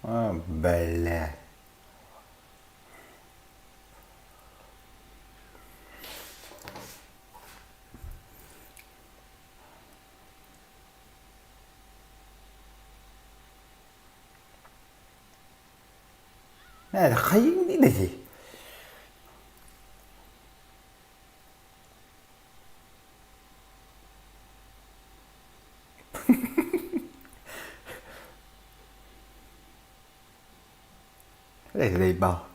А, бля. Хайын дии Заебал.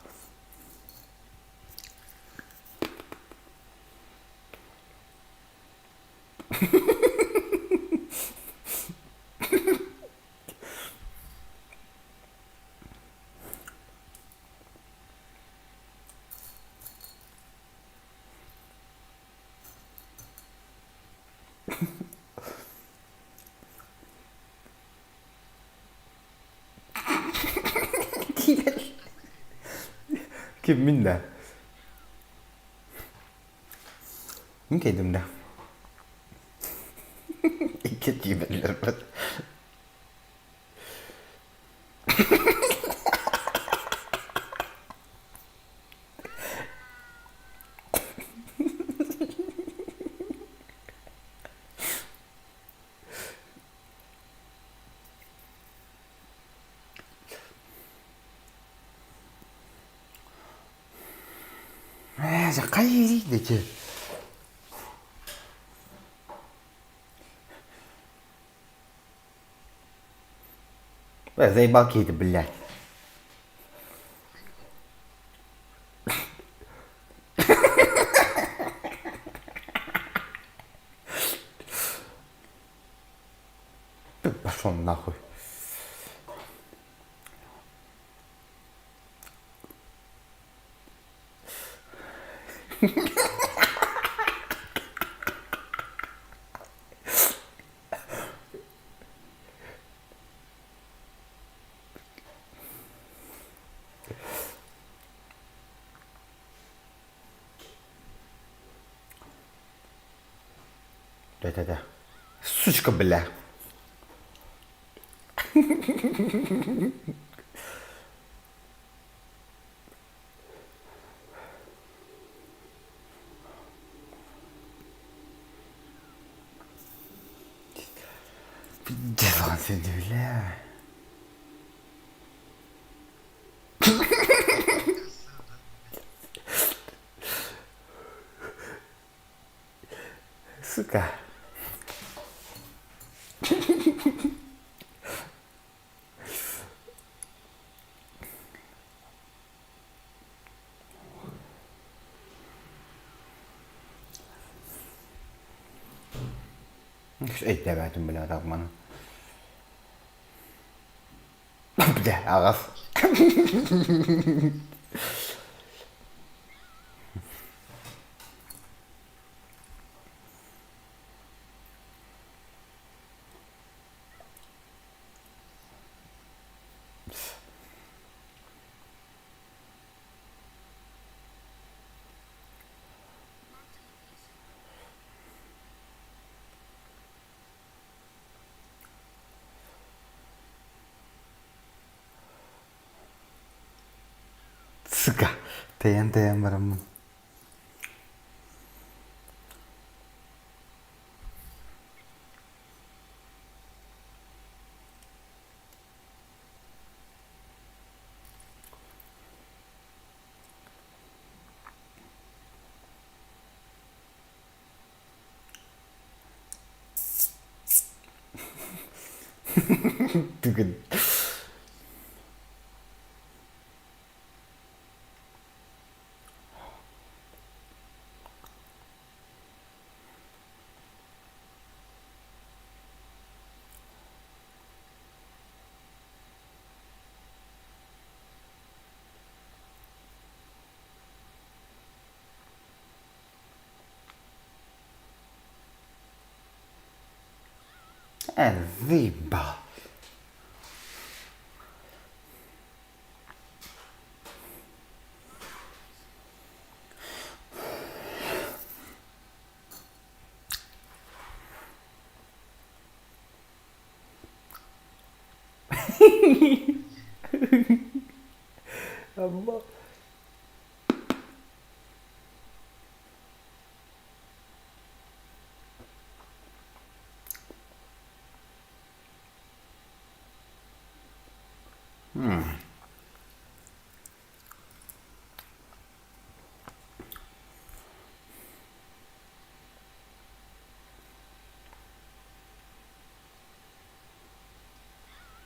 Ким мин да? Мин кэйдим да. Икки тиибэллэр Хайыы Заебал какие-то, блядь. Пошел нахуй. Да-да-да. Сучка, бля. Пиздец, бля. Сука. Өйдөөбөтүм бile атаҕым Бля, аҕас. Сука, тэйэн-тэйэн бараммын. Түгэн. Заебал.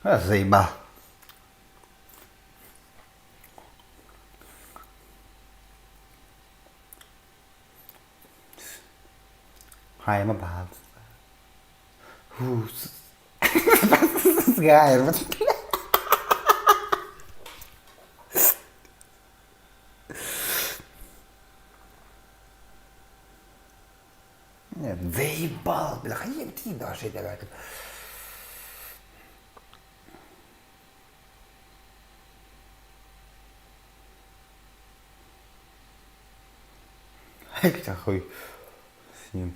Заебал. Хайма баҕалаах. Заебал, бля, хуй с ним.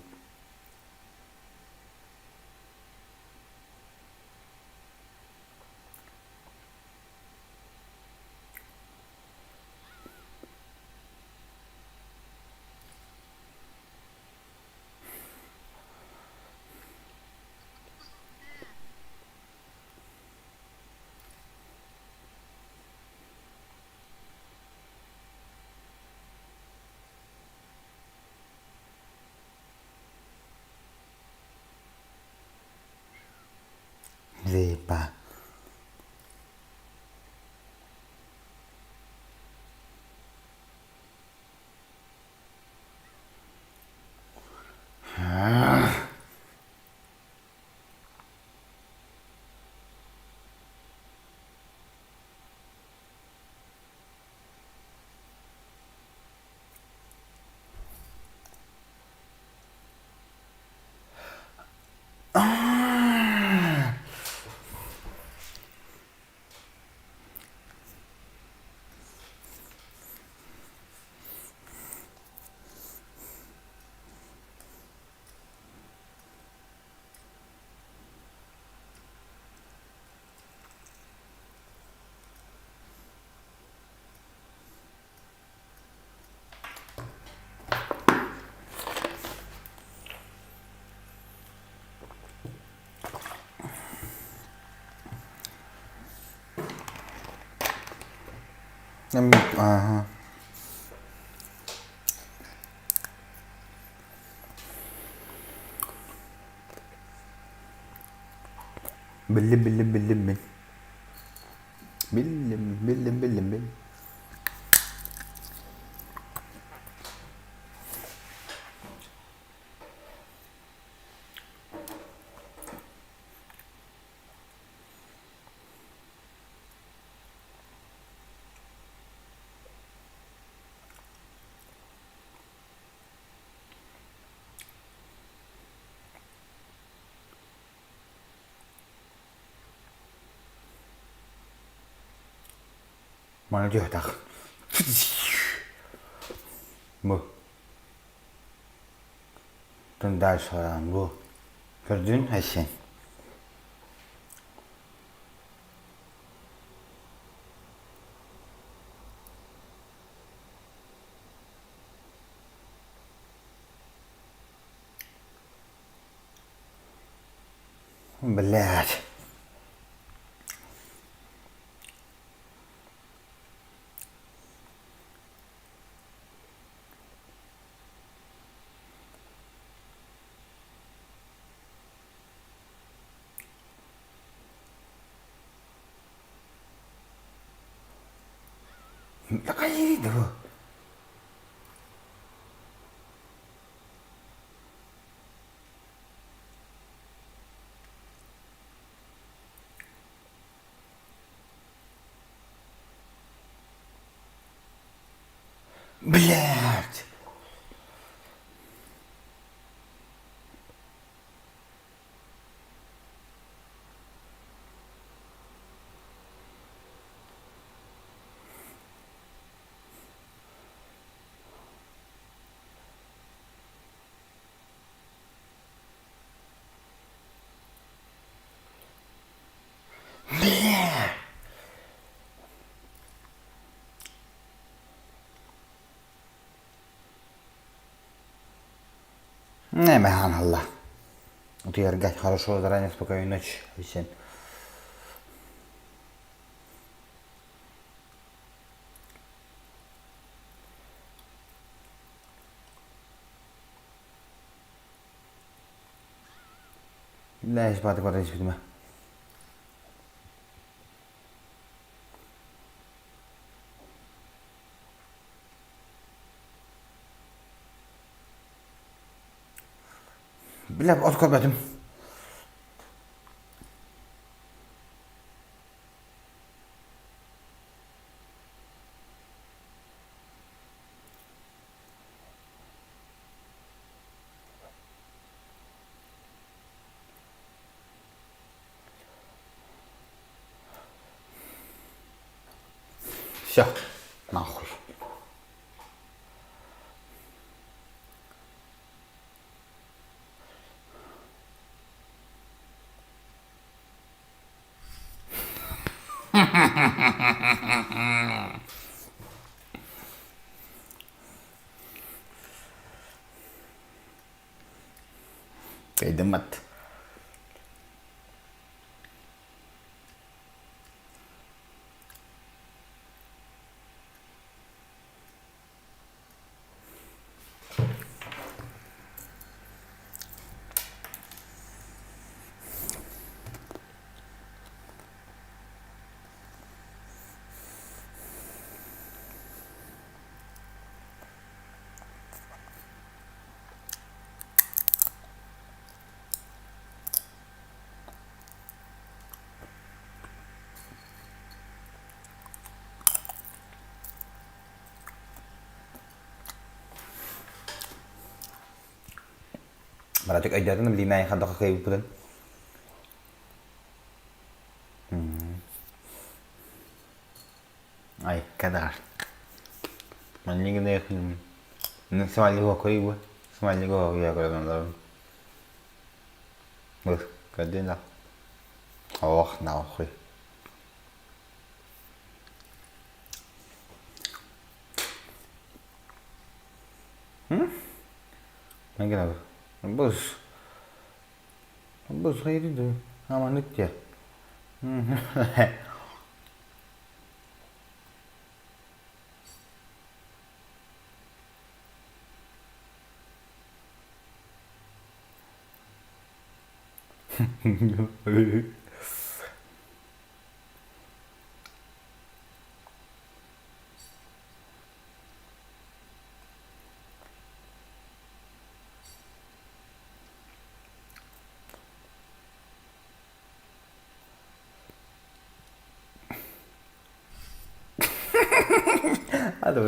Заебал. Ага. Биллим, биллим, биллим мин. Биллим, биллим, биллим мин. Маны түһэтэх. Бу. Тун дальше бу. Көрдүн айсен. Блядь. Хайыы Блядь! Бля! Не, Allah. Утуйарга хорошо, заранее спокойной ночи, Айсен. Бля, испаты куда испитиме. Бля, от көрбөтүм. Все, нахуй. Кайдымат. Братик өйдөөтүн билиинэйин хардах кыайбыппытын. Айка дар. Маннигын смайлиго койбу. Смайлиго я көрөн Бу көрдүн да. Ох, нахуй. Мангына бу. Бу хайды. Аманыкте. Ады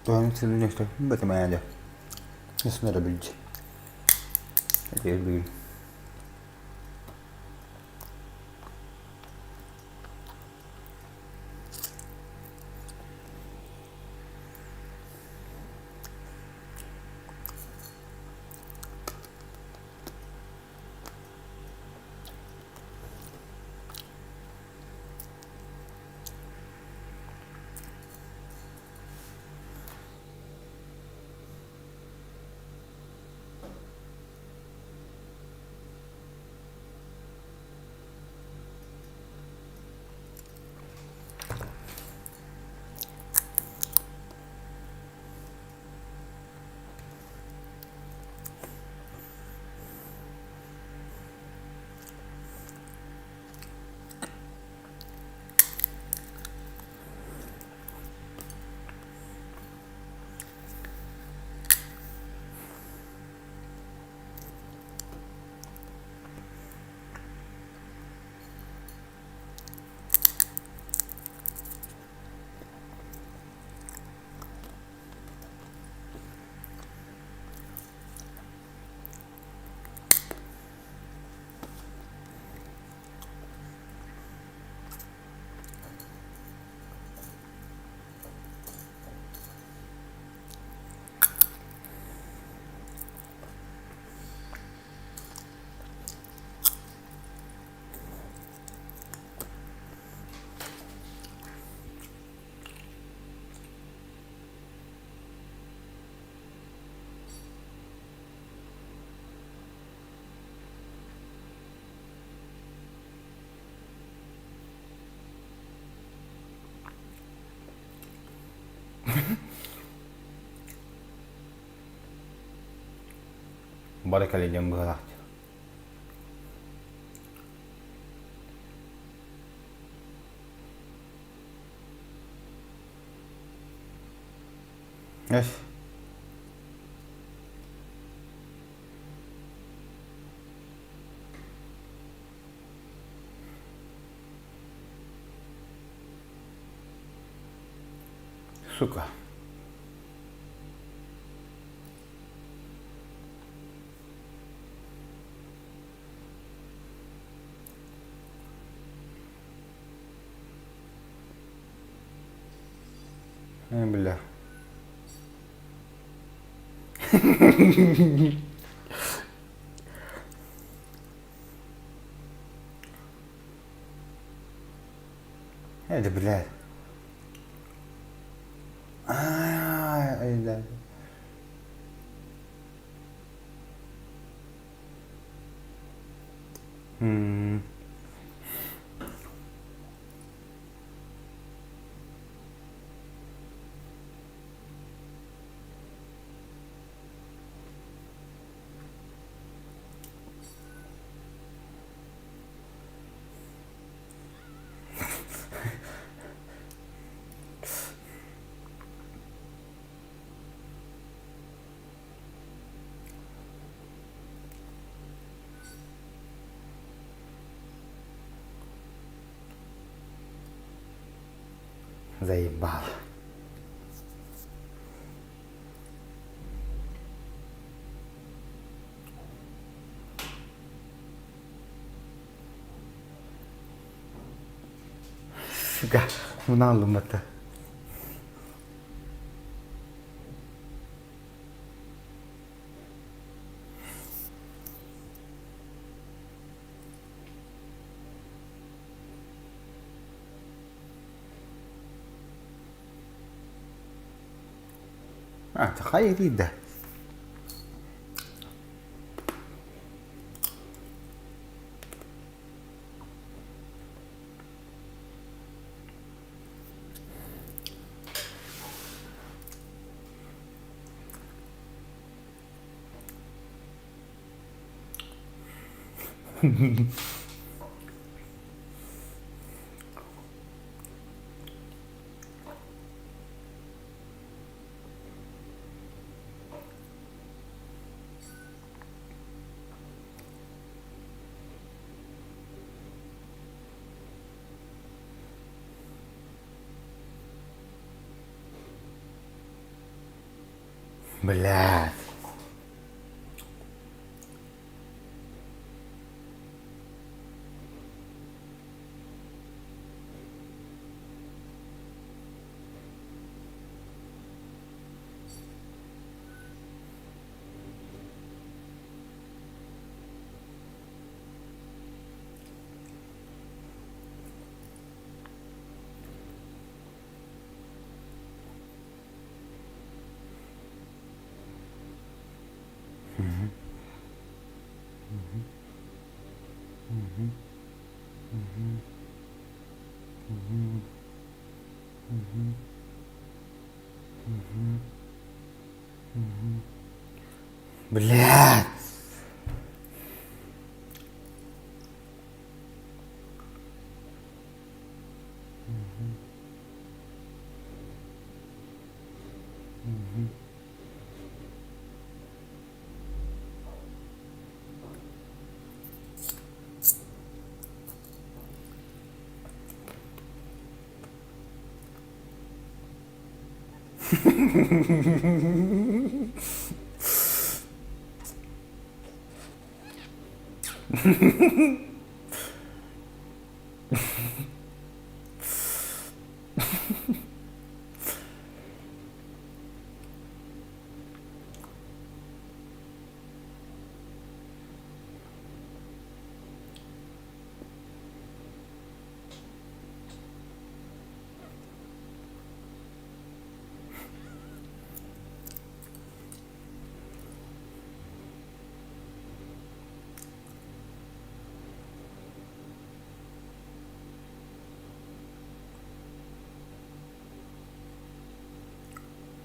Туһаҥ сылын бэтэмээдэ. Ысынара билдьи. Этиэр Бары кэлин дьон быһыылаах Эс. Сука. Бля. Это, блядь. Ай, да. Заебало. Сука, мунаалыммата. Хайа да. Блядь. Блядь.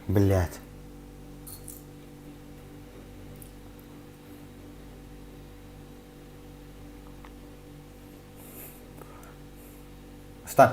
Блядь. Ыстан.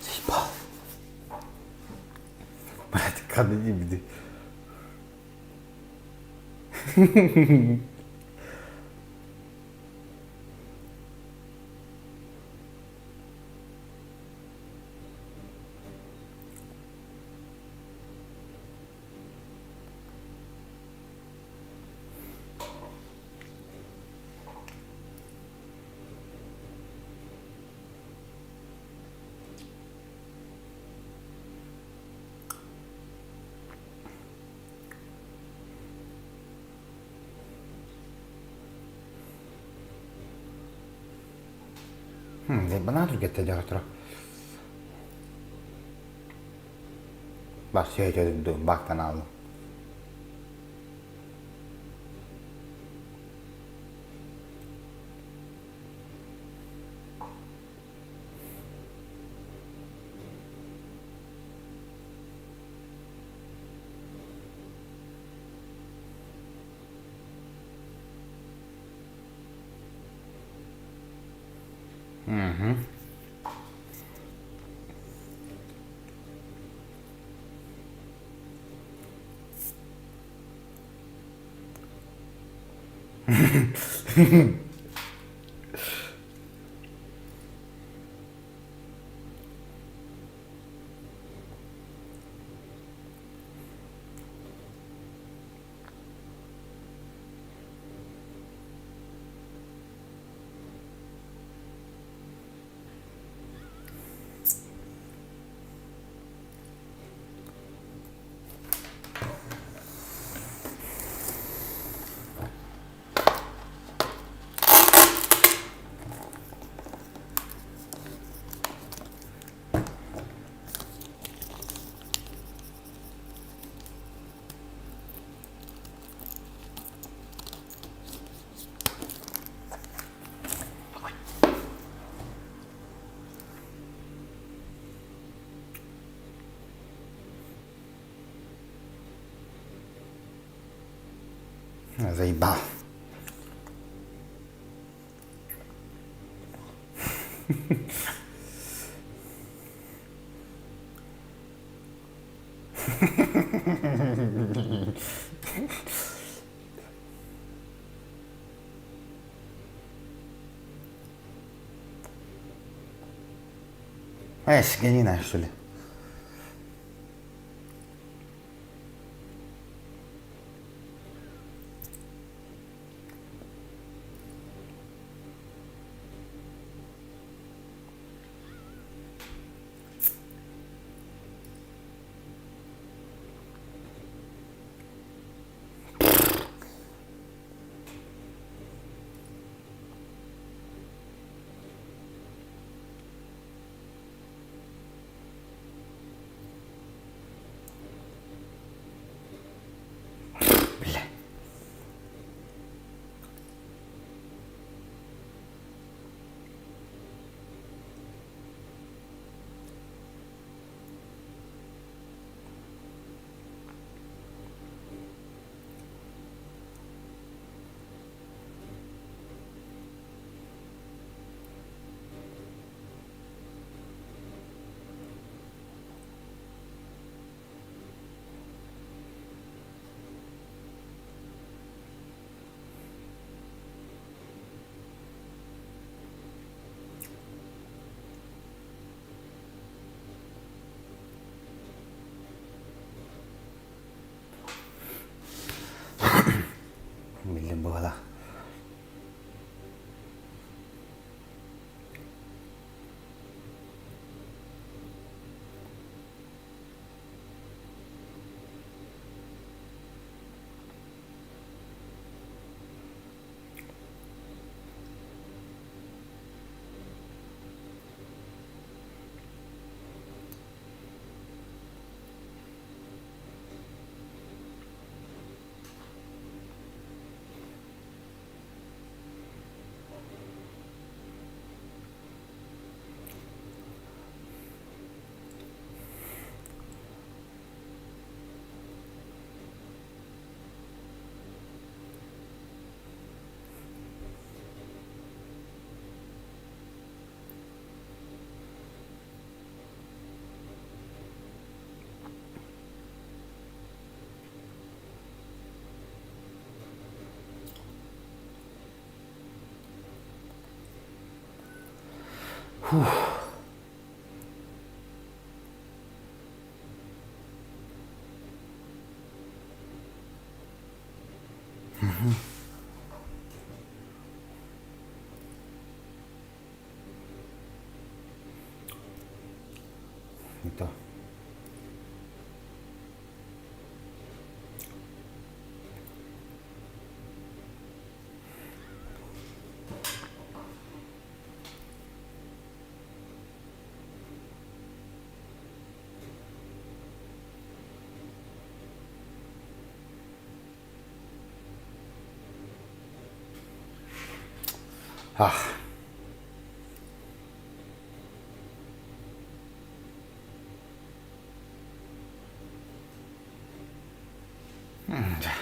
Заебал. Блядь, ханна диибитий. Банаа түргэттэ дьаҕатыра. Бас сөйтөдүм бактан алдым. Угу. Заебал. Э, свинина, что ли? Фух. Не то. Ах. Да.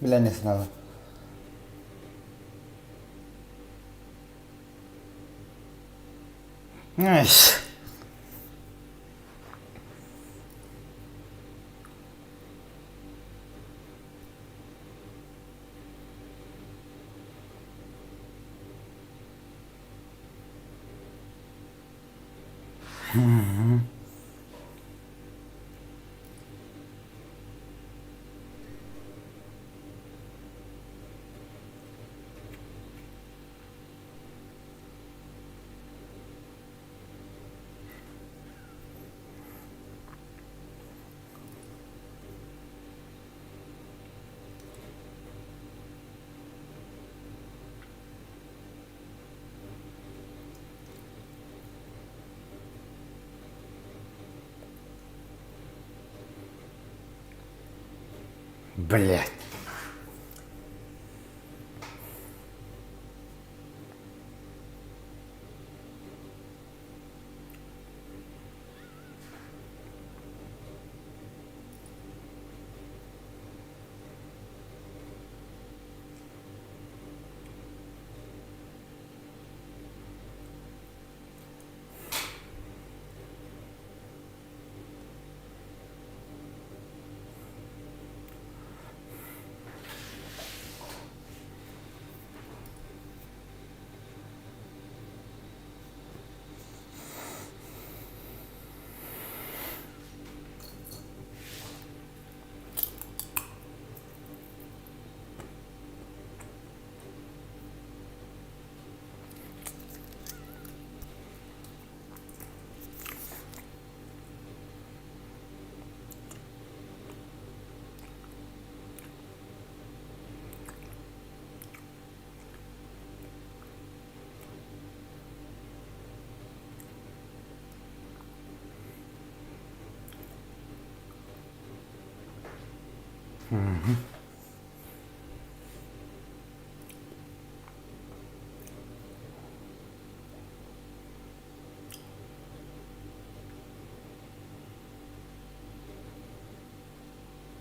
Бля, не знала. Nice. Блять.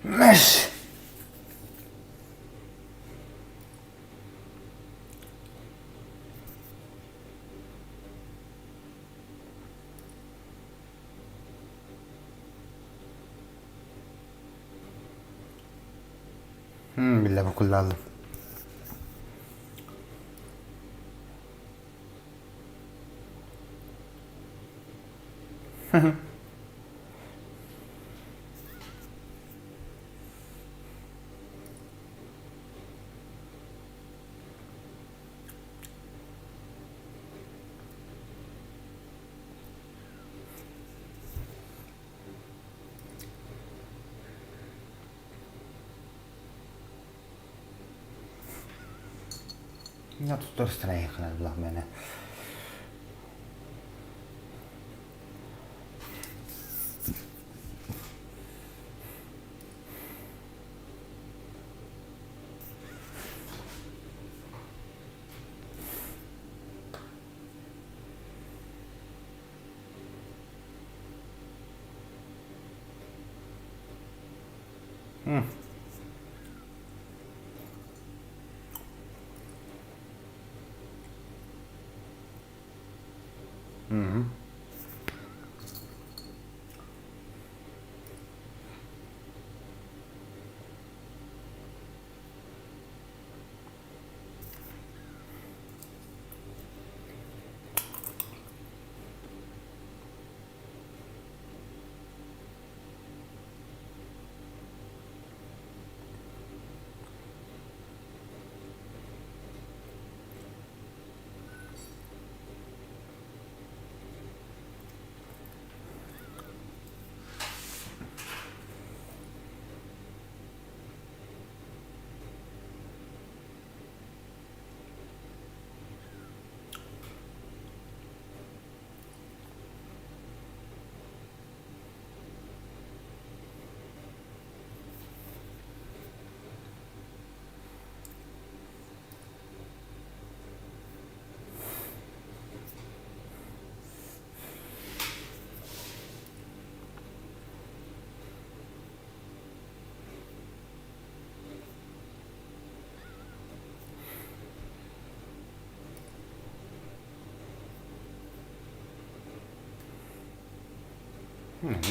Меш! Биллэ букуллаалым. Туттар страйханар булах мэне. Mm-hmm.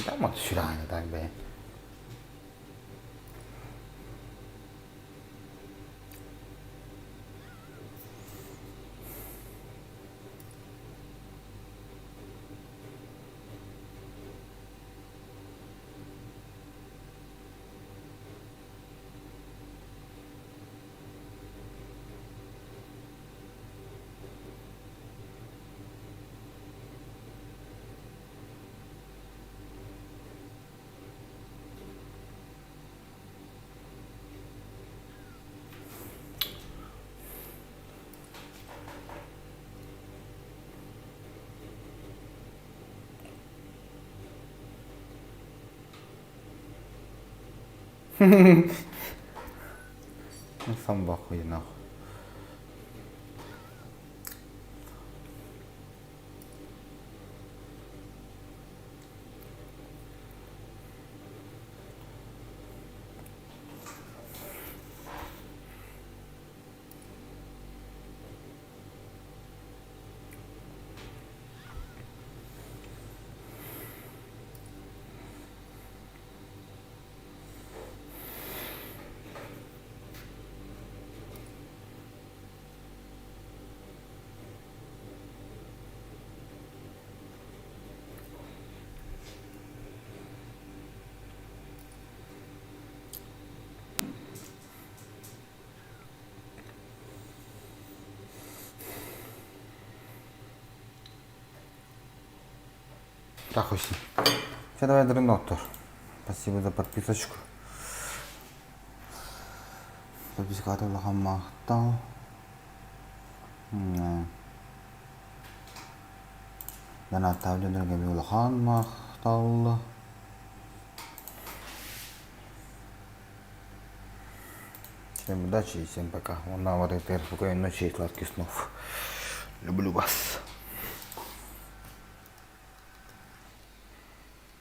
Там так бы. Сам в ахуе нахуй. Так, очень. Все, давай, Дренотор. Спасибо за подписочку. Подписката улахан махтал. Донаттаабыт дьоннорго эмиэ улахан махтал. Всем удачи и всем пока. Уонна спокойной ночи и сладких снов. Люблю вас.